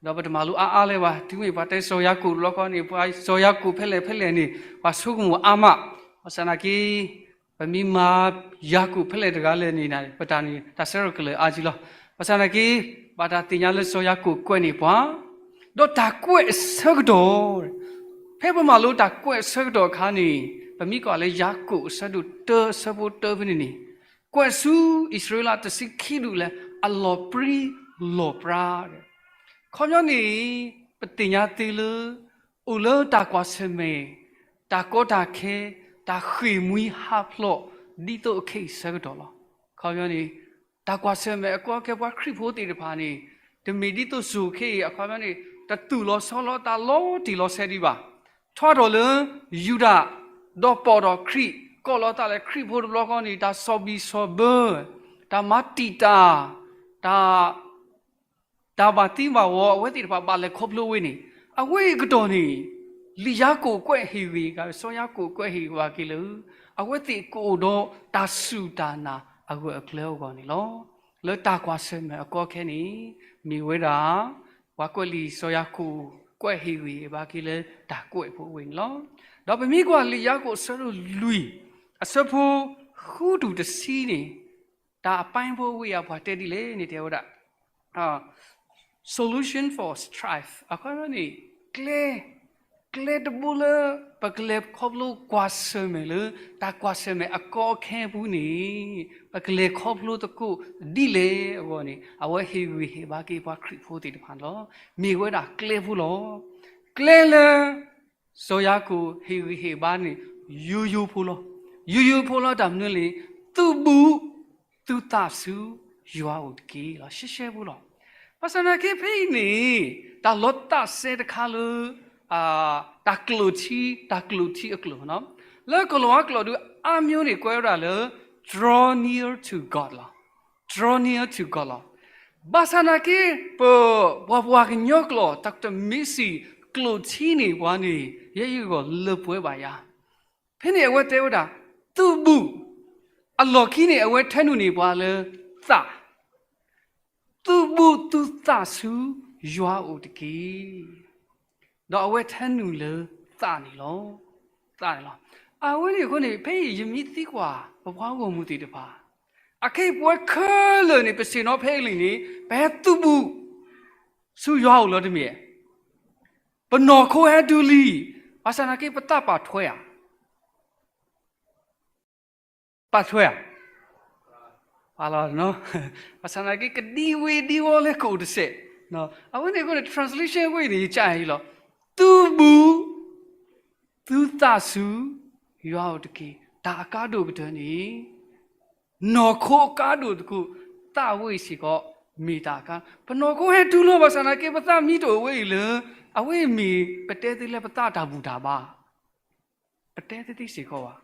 ဒီးပတမၤလိအါအါလၢၤဘၣ်, တုၤမ့ၢ်ပှၤတဲစီၤယၤကိာ်တဘျီဃီန့ၣ် ပှၤစီၤယၤကိာ်ဖဲလဲၣ်ဖဲလဲၣ်န့ၣ် ပှၤဆိကမိၣ်အါမး, ဘၣ်ဆၣ်သနာ်က့ ပမ့ၢ်မၤယၤကိာ်ဖဲလဲၣ်တဂၤလဲၣ်န့ၣ် ပတၢ်န့ၣ် တၢ်ဆၢထၢၣ်ကလၢာ်အါကံလီၤ. ဘၣ်ဆၣ်သနာ်က့ ဘၣ်တၢ်သ့ၣ်ညါလၢစီၤယၤကိာ်ကွဲးန့ၢ်ပှၤ, ဒီးတၢ်ကွဲးအဆၢကတီၢ်, ဖဲပမၤလိတၢ်ကွဲးအဆၢကတီၢ်အခါန့ၣ် ပမ့ၢ်ကွၢ်လၢယၤကိာ်အဆၢဒိၣ်တၢအဆၢဖိတၢဖဲန့ၣ်န့ၣ်, ကွဲးဆူအံၣ်စရ့လးတဆံခံဒူၣ်လၢအလီၤပြံလီၤပြါ ခီပညီန့ၣ် ပသ့ၣ်ညါသ့လၢ အိၣ်လၢတၢ်ကွၢ်ဆၢၣ်မဲာ်, တၢ်ကီတၢ်ခဲ, တၢ်ဃ့ၢ်မှံဟးဖျိး ဒ်သိးအခဲအံၤဆၢကတီၢ်လီၤ. ခီပညီန့ၣ် တၢ်ကွၢ်ဆၢၣ်မဲာ်အကီအခဲပှၤခရံာ်ဖိသ့ၣ်တဖၣ်န့ၣ် တမ့ၢ်ဒ်သိးစိၤခဲအံၤ အခီပညီန့ၣ် တသူၣ်လီၤဆီလီၤသးလီၤတံၢ်လီၤဆဲးဒံးဘၣ်. ထီထီၣ်လၢ ယူဒၤ ဒီးပိာ်ထီၣ်ခရံာ် ကိးလီၤသးလၢခရံာ်ဖိတဘျီဃီန့ၣ် တၢ်ဆီၣ်ဘံၣ်ဆီၣ်ဘၢ တၢ်မၤတံာ်တာ် တၢ် တၢ်ဘၣ်သံဘၣ်ဝီ အဝဲသ့ၣ်တဖၣ်ဘၣ်လဲၤခီဖျိဝဲန့ၣ် အဝဲအံၤကတီၢ်န့ၣ် လံာ်ယၤကိာ်ကွဲးဟ့ၣ်ဂ့ၤဂ့ၤ စီၤယၤကိာ်ကွဲးဟ့ၣ်ဂ့ၤဘၣ်က့ၤလၢ အဝဲသ့ၣ်ကအိၣ်ဒီးတၢ်စူၢ်တၢ်နာ်အဂၢၢ်အကျၢၤအဂီၢ်န့ၣ်လီၤ. လၢတၢ်ကွၢ်ဆၢၣ်မဲာ်အကီအခဲန့ၣ် မ့ၢ်ဝဲဒၣ် ပှၤကွဲးလံာ်စီၤယၤကိာ်ကွဲးဟ့ၣ်ဂ့ၤဘၣ်က့ၤလၢတၢ်ကွဲးဖိအဝဲန့ၣ်လီၤ. ဒီးပမ့ၢ်ကွၢ်လံာ်ယၤကိာ်အဆၢဒိၣ်လွံၢ် အဆၢဖိဃုတုၤတဆံန့ၣ် တၢ်အပိုင်းဖိဝဲအံၤ ပှၤတဲဒ်လဲၣ်န့ၣ် တဲဝဲဒၣ် solution for strife အခီပညီန့ၣ် ကျဲ ကျဲတဘိလၢ ပကလဲၤခီဖျိကွၢ်ဆၢၣ်မဲာ်လၢ တၢ်ကွၢ်ဆၢၣ်မဲာ်အကီအခဲပူၤန့ၣ် ပကလဲၤခီဖျိသကိးဒ်လဲၣ်အဂီၢ်န့ၣ် အဝဲဟ့ၣ်ဂံၢ်ဟ့ၣ်ဘါက့ၤပှၤခရံာ်ဖိသ့ၣ်တဖၣ်န့ၣ်လီၤ. မ့ၢ်ဝဲဒၣ်ကျဲဖိလီၤ. ကျဲလၢ စီၤယၤကိာ်ဟ့ၣ်ဂံၢ်ဟ့ၣ်ဘါန့ၣ် ယိယိဖိလီၤ. ယိယိဖိလီၤတၢ်မနုၤလဲၣ်, သုးဘူးသုသးဆူယွၤအအိၣ်တက့ၢ်လီၤ. ရှဲရှဲဖိလီၤ. ဘၣ်ဆၣ်သနာ်က့ဖဲအံၤန့ၣ် တၢ်လီၤသးစဲတခါလၢ တၢ်ကျိၣ်ထံ တၢ်ကျိၣ်ထံအကျိာ်နီၤ လၢကီၢ်လၤဝါကျိာ်ဒုး အါမံၤန့ၣ်ကွဲးဝဲဒၣ်လၢ draw near to God လီၤ. Draw near to God လီၤ. ဘၣ်ဆၣ်နာ်က့ ပပှၤပှၤကညီကျိာ် တၢ်ကတမ့ၢ်စံး ကျိာ်ထံန့ၢ်ပှၤန့ၣ် ယဲယဂီၢ်လၢပှဲၤဘၣ်ယၤ. ဖဲန့ၣ်အဝဲတဲဝဲဒၣ် သုးဘူး, အလီၢ်ခံန့ၣ် အဝဲထဲနုာ်န့ၢ်ပှၤလၢ သး သုးဘူးသုသးဆူယွၤအိၣ်တက့ၢ်. ဒီးအဝဲထဲနုာ်လၢသးန့ၣ်လီၤ. သးန့ၣ်လီၤ. အဝဲန့ၣ်အဃိန့ၣ် ဖဲအံၤယမ့ၢ်သံကွၢ် ပပှၤဂီၢ်မုၢ်သ့ၣ်တဖၣ်, အခဲအံၤပဝဲခဲလၢာ်န့ၣ် ပဆ့ၣ်နီၤဖဲအံၤလံန့ၣ် ပဟဲသုးဘူး ဆူယွၤအိၣ်လီၤတမ့ၢ်. ပနီၢ်ခိဟဲတုၤလံ, ဘၣ်ဆၣ်နာ်က့ ပသးပာ်ထွဲဧါ. ပာ်ထွဲဧါ. ပာ်လီၤနီၤ. ဘၣ်ဆၣ်နာ်က့ ကဒံဝ့ၤဒံဝီလၢကအိၣ်တစဲး. အဝဲန့ၣ်အဃိန့ၣ် translation အဝဲအံၤန့ၣ် ယကးအံၤလီၤ. သုးဘူးသုသးဆူ ယွၤအိၣ်တက့ၢ်. တၢ်အကါဒိၣ်ကတၢၢ်န့ၣ် နီၢ်ခိအကါဒိၣ်တခိၣ်, သးဝဲအံၤစ့ၢ်ကီး မ့ၢ်တၢ်အကါ. ပနီၢ်ခိဟဲတုၤလီၤ ဘၣ်ဆၣ်နာ်က့ ပသးမံတအိၣ်ဝဲအံၤလၢ အဝဲအံၤမ့ၢ် ပတဲသ့လၢပသးတၢ်ဘူၣ်တၢ်ဘါ ပတဲသ့သ့စ့ၢ်ကီးဘၣ်.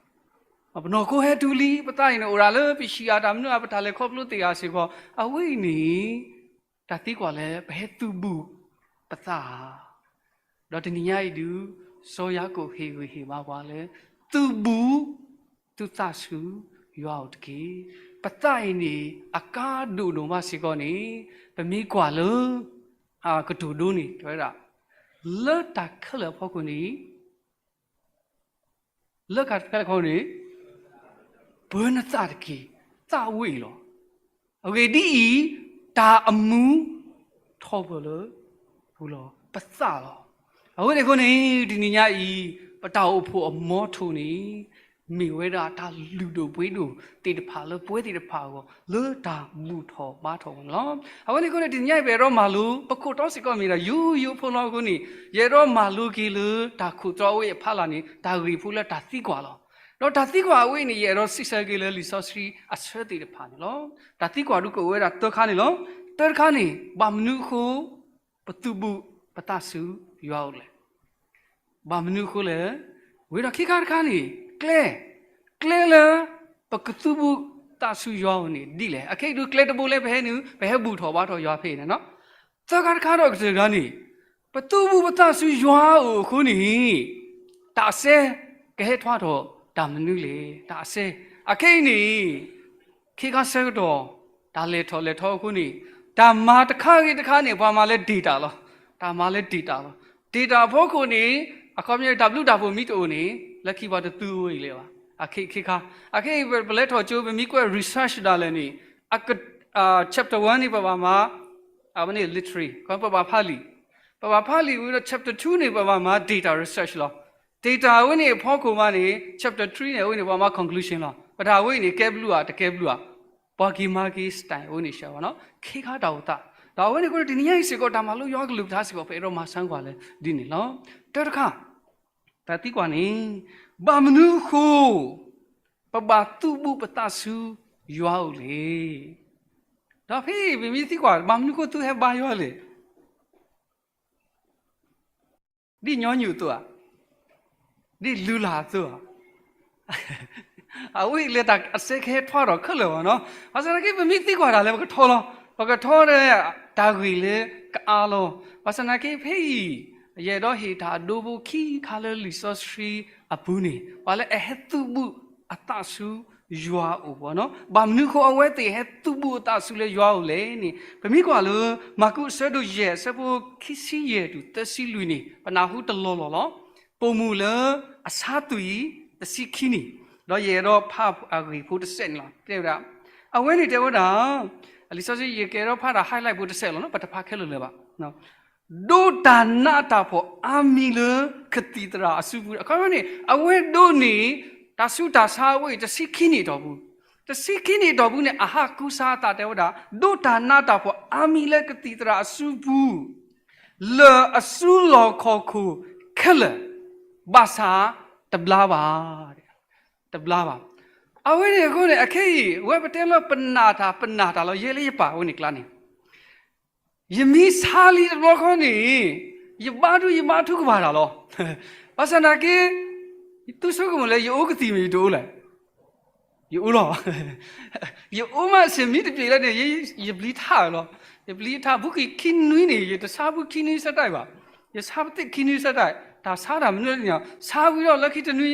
ပနီၢ်ခိဟဲတုၤလံ, ပသးအံၤန့ၣ် အိၣ်ဒၣ်လၢပဟံးဂၤတၢ်မနုၤဧါ, ပတၢ်လဲၤခီဖျိသ့ၣ်ဧါစ့ၢ်ကီး, အဝဲအံၤန့ၣ် တၢ်သံကွၢ်လၢ ပဟဲသုးဘူးပသးဧါ. ဒီးတနံၤညါအံၤဒုး စီၤယၤကိာ်ဟ့ၣ်ဂံၢ်ဟ့ၣ်ဘါပှၤလၢ သုးဘူးသုသးဆူယွၤအိၣ်တက့ၢ်. ပသးအံၤန့ၣ် အကါဒိၣ်ဒိၣ်မးစ့ၢ်ကီးန့ၣ် ပမ့ၢ်ကွၢ်လၢ ကတိၤဒိန့ၣ် တဲဝဲဒၣ် လၢတၢ်ခဲလၢာ်အဖီခိၣ်န့ၣ် လၢတၢ်ခဲလၢာ်အဖီခိၣ်န့ၣ် ပၢနသးတက့ၢ်, သးဝဲအံၤလီၤ. အဂ့ၢ်ဒ်အံၤ, တၢ်အမူထီၣ်ပၢၢ်လၢပူၤလီၤ, ပသးလီၤ. အဝဲန့ၣ်အဃိန့ၣ် တနံၤညါအံၤ ပတၢ်အိၣ်ဖှိၣ်အမီထိၣ်န့ၣ် မ့ၢ်ဝဲဒၣ်တၢ်လုၢ်ဒိၣ်ပှ့ၤဒိၣ်သ့ၣ်တဖၣ်လၢပဝဲသ့ၣ်တဖၣ်အဂီၢ် လၢတၢ်ဘူၣ်ထီၣ်ဘါထီၣ်ဝဲန့ၣ်လီၤ. အဝဲန့ၣ်အဃိန့ၣ် တနံၤညါအံၤ ပအဲၣ်ဒိးမၤလိ ပခိၣ်တီစ့ၢ်ကီးမ့ၢ်ဒၣ်ယိယိဖိလီၤအဃိန့ၣ် ယအဲၣ်ဒိးမၤလိက့ၤလၢတၢ်ခိၣ်သီအဝဲအဖီလာ်န့ၣ် တၢ်ဂ့ၢ်ဖိလၢတၢ်သံကွၢ်လီၤ. ဒီးတၢ်သံကွၢ်အဝဲအံၤန့ၣ် ယအဲၣ်ဒိးစံးဆၢက့ၤလၢလံာ်စီဆှံအဆၢသ့ၣ်တဖၣ်န့ၣ်လီၤ. တၢ်သံကွၢ်ဒုးကအိၣ်ဝဲဒၣ်သၢခါန့ၣ်လီၤ. တၢတခါန့ၣ် ဘၣ်မနုၤအဃိ ပသုးဘူးပသးဆူယွၤအိၣ်လဲၣ်. ဘၣ်မနုၤအဃိလဲၣ်. ဝံၤဒီးခံခါတခါန့ၣ် ကျဲ, ကျဲလၢပကသုးဘူးသးဆူယွၤအိၣ်န့ၣ်ဒ်လဲၣ်. အခဲအံၤဒုးကျဲတဘိလၢပဟဲနုာ် ပဟဲဘူၣ်ထီၣ်ဘါထီၣ်ယွၤဖဲအံၤန့ၣ်လီၤ. သၢခါတခါဒီးကတၢၢ်တခါန့ၣ် ပသုးဘူးပသးဆူယွၤအိၣ်အဃိန့ၣ် တၢ်အစဲကဟဲထွါထီၣ်တၢ်မနုၤလဲၣ်. တၢ်အစဲ အခဲအံၤန့ၣ် ခံခါဆၢကတီၢ် တၢ်လဲၤထီၣ်လဲၤထီအဃိန့ၣ် တၢ်မၤတခါဂ့ၤတခါန့ၣ် ပှၤမၤလၢ data လီၤ. တၢ်မၤလၢ data လီၤ. data အဖီခိၣ်န့ၣ် အခီပညီ တၢ်ဘျုးတၢ်ဖှိၣ်မ့ၢ်တအိၣ်န့ၣ် လၢခံပှၤတသုးဝဲအံၤလၢၤဘၣ်. အခံခါ အခဲအံၤ ပလဲၤထီၣ်ကၠိ ပမ့ၢ်ကွဲး research ဒၣ်လဲာ်န့ၣ် အ chapter one န့ၣ် ပဘၣ်မၤ အဝဲန့ၣ် literary ပဘၣ်ဖးလံာ်, ပဘၣ်ဖးလံာ်ဝံၤဒီး chapter two န့ၣ် ပဘၣ်မၤ data research လီၤ. data အဝဲန့ၣ်အဖီခိၣ်မးန့ၣ် chapter three န့ၣ် အဝဲန့ၣ် ပဘၣ်မၤ conclusion လီၤ. ပတၢ်ဝဲအံၤန့ၣ် ကဲဘျုးဧါ တကဲဘျုးဧါ, ပှၤက့ၤမၤက့ၤ style အဝဲန့ၣ် ရှဲဝဲနီၤ ခံခါတၢ်အိၣ်သး. ဒီးအဝဲန့ၣ်အဃိန့ၣ် တနံၤညါအံၤစ့ၢ်ကီး တၢ်မၤလိယွၤကလုၢ်ကထါစ့ၢ်ကီး ပအဲၣ်ဒိးမၤစၢၤကွၢ်လၢဒ်န့ၣ်လီၤ. တၢတခါ တၢ်သံကွၢ်န့ၣ် ဘၣ်မနုၤအဃိ ပဘၣ်သုးဘူးပသးဆူယွၤအိၣ်လဲၣ်. ဒီးဖဲအံၤ ပမ့ၢ်သံကွၢ် ဘၣ်မနုၤအဃိသုဟဲဘါယွၤလဲၣ်. ဒ်ညီနုၢ်အသိးဧါ, ဒ်လုၢ်လၢ်အသိးဧါ, အဝဲအံၤလၢတၢ်အစဲကဟဲထွါထီၣ်ခဲလၢာ်ဘၣ်နီၤ. ဘၣ်ဆၣ်သနာ်က့ ပမ့ၢ်သံကွၢ်တၢ်လၢပကထီလီၤ. ပကထီဒီးတၢ်ဂ့ၢ်လၢကအါလီၤ. ဘၣ်ဆၣ်သနာ်က့ ဖဲအံၤ ယအဲၣ်ဒိးဟ့ၣ်တၢ်အဒိဖိခံခါလၢလံာ်စီဆှံအပူၤန့ၣ် ပှၤလၢအဟဲသုးဘူးအသးဆူယွၤအိၣ်ဘၣ်နီၤ. ဘၣ်မနုၤအဃိအဝဲသ့ၣ်ဟဲသုးဘူးအသးဆူလၢယွၤအိၣ်လဲၣ်န့ၣ် ပမ့ၢ်ကွၢ်လၢ မၢ်ကူးအဆၢဒိၣ်ယဲၢ် အဆၢဖိခံဆံယဲၢ်တုၤသၢဆံလွံၢ်န့ၣ် ပနၢ်ဟူတလီၢ်လီၢ်လီၤ. ပိာ်မုၣ်လၢအဆါသွံၣ်တဆံခံနံၣ်, ဒီးယအဲၣ်ဒိးဖးအဂ့ၢ်ဖိတစဲးန့ၣ်လီၤ. တဲဝဲဒၣ်, အဝဲန့ၣ်တဲဝဲဒၣ် အလံာ်စီဆှံ ယကအဲၣ်ဒိးဖးတၢ် highlight ဖိတစဲးလီၤနီၤ, ပတဖးခဲလၢာ်လၢၤဘၣ်. ဒိးတၢ်နးတၢ်ဖှီၣ်အါမံၤလၢကသံၣ်သရၣ်အစုပူၤ, အခီပညီန့ၣ် အဝဲဒိးန့ၢ် တၢ်ဆူးတၢ်ဆါအဝဲအံၤ တဆံခံနံၣ်အတီၢ်ပူၤ, တဆံခံနံၣ်အတီၢ်ပူၤန့ၣ် အဟးကူစါအသးတဲဝဲဒၣ် ဒိးတၢ်နးတၢ်ဖှီၣ်အါမံၤလၢကသံၣ်သရၣ်အစုပူၤ လၢအစုလီၢ်ခီၣ်ခိၣ်ခဲလၢာ်, ဘၣ်ဆၣ်တဘျါဘၣ်, တဘျါဘၣ်. အဝဲန့ၣ်အဃိန့ၣ် အခဲအံၤ ဝဲပတဲလၢပနာ်တၢ်ပနာ်တၢ်လီၤ. ယဲလၢယပာ်ဝဲန့ၣ်ကျါန့ၣ် ယမ့ၢ်ဆါလံတဘျီဃီန့ၣ် ယဘါထုယဘါထုကဘၣ်တၢ်လီၤ. ဘၣ်ဆၣ်သနာ်က့ ယသူဆိကမိၣ်လၢယအိၣ်ကသံၣ်မ့ၢ်ယတအိၣ်လဲၣ်. ယအိၣ်လီၤ. ယအိၣ်မးစ့ၢ်မ့ၢ်တပျံၤလၢန့ၣ် ယ ယပျံၤထးလီၤ. ယပျံၤထး ဘူးက့ၤခံနွံန့ၣ် ယတဆါဘူးခံနွံဆၢတၢ်ဘၣ်. ယဆါပသ့ၣ်ခံနွံဆၢတၢ်, တၢ်ဆါတၢ်မနုၤလဲၣ်န့ၣ် ဆါဝံၤဒီးလၢခံတနွံ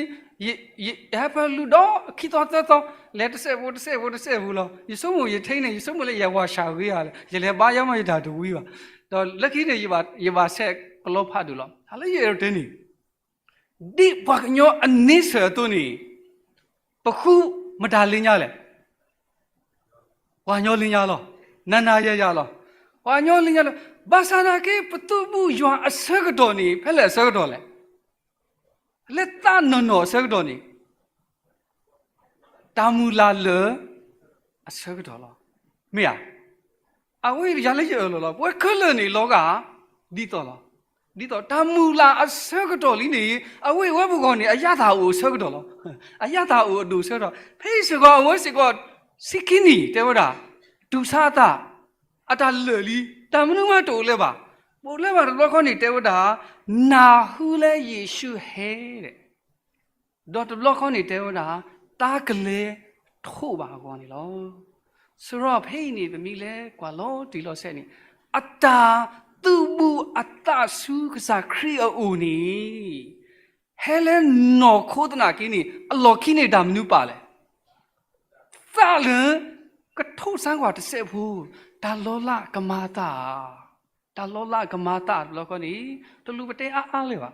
ယ ယဟဲဖၢလူဒီးခံသီသၢသီ လဲၤတစဲးဖိတစဲးဖိတစဲးဖိလီၤ. ယဆိကမိၣ်ယထံန့ၣ် ယဆိကမိၣ်လၢယဝၤဆှးဂ့ၤဧါ, ယလဲၤဘါယါမးယတၢ်တဝံဘၣ်. ဒီးလၢခံန့ၣ် ယဘၣ် ယဘၣ်ဆဲးကလီဖးဒိၣ်လီၤ. တၢ်လၢယအဲၣ်ဒိးတဲန့ၣ် ဒ်ပှၤကညီအန့ဆၢၣ်အသိးန့ၣ် ပဃုမတၤလၢညါလဲၣ်. ပှၤကညီလၢညါလီၤ. နၤနၤယၤယၤလီၤ. ပှၤကညီလၢညါလီၤ. ဘၣ်ဆၣ်သနာ်က့ ပသုးဘူးယွၤအဆၢကတီၢ်န့ၣ် ဖဲလဲၣ်အဆၢကတီၢ်လဲၣ်. လၢသးနီၢ်နီၢ်အဆၢကတီၢ်န့ၣ် တၢ်မုၢ်လၢ်လၢာ်အဆၢကတီၢ်လီၤ. မ့ၢ်ဧါ. အဝဲယၤလၢယအၢၣ်လီၤလီၤ. ပဝဲခဲလၢာ်န့ၣ် လီၤဂာ်ဒ်သိးလီၤ. ဒ်သိးတၢ်မုၢ်လၢ်အဆၢကတီၢ်လံန့ၣ် အဝဲအံၤဝဲပဂီၢ်န့ၣ် အယါသးအိၣ်အဆၢကတီၢ်လီၤ. အယါသးအိၣ်အဒိၣ်အဆၢကတီၢ်. ဖဲအံၤစ့ၢ်ကီး အဝဲစ့ၢ်ကီး ဆံခံနံၣ်တဲဝဲဒၣ် တူၢ်ဆါအသး အတၢ်လၢာ်လံ, တၢ်မနုၤမးတအိၣ်လၢၤဘၣ်. ပအိၣ်လၢၤဘၣ်တဘျီခီန့ၣ် တဲဝဲဒၣ် နၢ်ဟူလၢယ့ၣ်ၡူးဟဲဒီး ဒီးတဘျီခီန့ၣ်တဲဝဲဒၣ် တၢ်ကလဲၤထိးဘၣ်အဂီၢ်န့ၣ်လီၤ. စရီဖဲအံၤန့ၣ် ပမ့ၢ်လဲၤကွၢ်လီၤတံၢ်လီၤဆဲးန့ၣ် အတၢ်သုးဘူးအသးဆူကစၢ်ခရံာ်အအိၣ်န့ၣ် ဟဲလၢနီၢ်ခိသနာ်က့န့ၣ် အလီၢ်ခံန့ၣ်တၢ်မနုၤပာ်လဲၣ်. သးလၢ ကထိးစၢ်ကွၢ်တစဲးဖိ, တၢ်လီၤလးကမၤသး တၢ်လီၤလးကမၤသးတဘျီဃီန့ၣ် တလူၤပတဲအါအါလၢၤဘၣ်.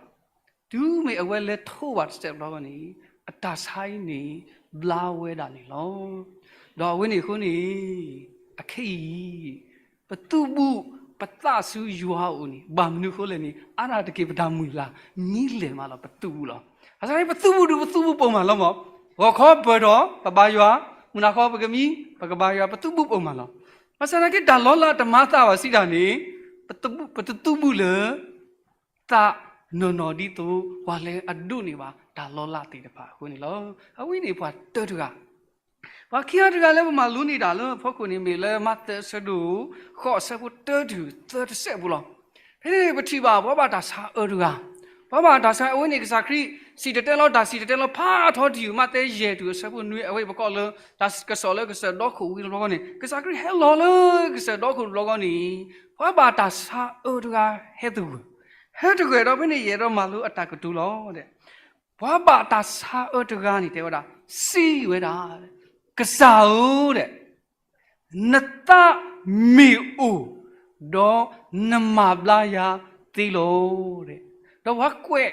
တုၤမ့ၢ်အဝဲလဲၤထိးဘၣ်တစဲးတဘျီဃီန့ၣ် အတၢ်ဆါအံၤန့ၣ် ဘျါဝဲဒၣ်န့ၣ်လီၤ. ဒီးအဝဲန့ၣ်အဃိန့ၣ် အခဲအံၤ ပသုးဘူးပသးဆူယွၤအအိၣ်န့ၣ် ဘၣ်မနုၤအဃိလဲၣ်န့ၣ် အါဒၣ်တက့ၢ်ပတၢ်မုၢ်လၢ် မံၤလဲၢ်မးလီၤ ပသုးဘူးလီၤ. ဘၣ်ဆၣ်န့ၣ် ပသုးဘူးဒုး ပသုးဘူးပိာ်မးလီၤမး. ဂီၤခီပၢၢ်ထီၣ် ပဘါယွၤ, မုၢ်နၤခီပကမံ ပကဘါယွၤ ပသုးဘူးပိာ်မးလီၤ. ဘၣ်ဆၣ်သနာ်က့ တၢ်လီၤလးတမၤသးဘၣ်စံးတၢ်န့ၣ် ပသုးဘူးလၢ သးနီၢ်နီၢ်ဒ်သိး ပှၤလၢအဒိးန့ၢ်ဘၣ်တၢ်လီၤလးသ့ၣ်တဖၣ်အဃိန့ၣ်လီၤ. အဝဲန့ၣ်ပှၤတၢတဂၤ ပှၤခံဂၤတဂၤလၢပမၤလိန့ၢ်တၢ်လၢအဖီခိၣ်န့ၣ် မ့ၢ်လၢမးသဲအဆၢဒိၣ်ဃိး အဆၢဖိတၢတုၤသၢတစဲးပူၤလီၤ. ဖဲန့ၣ်ပထံၣ်ဘၣ် ပှၤဘၣ်တၢ်ဆါအၢတဂၤ, ပှၤဘၣ်တၢ်ဆါအဝဲန့ၣ် ကစၢ်ခရံာ် စံၣ်တဲၤတဲလီၤတၢ် စံၣ်တဲၤတဲလီၤဖးထီတယုၢ် မးသဲယဲၢ်တုၤအဆၢဖိနွံ အဝဲပကိးလၢ တၢ်ကစီၣ်လၢကစၢၢ်ဒီခိၣ်ဝံၤတဘျီဃီန့ၣ် ကစၢ်ခရံာ်ဟဲလီၤလၢကစၢၢ်ဒီခိၣ်တဘျီဃီန့ၣ် ပှၤဘၣ်တၢ်ဆါအၢတဂၤဟဲသဂၢၢ်, ဟဲသဂၢၢ်ဒီးဖဲန့ၣ် ယအဲၣ်ဒိးမၤလိအတၢ်ကတိၤလီၤ. ပှၤဘၣ်တၢ်ဆါအၢတဂၤန့ၣ် တဲဝဲဒၣ်, စံးဝဲဒၣ်, ကစၢ်ဧၢ, နသးမ့ၢ်အိၣ်, ဒီးနမၤဘျါယၤသ့လီၤ. ဒီးပှၤကွဲး,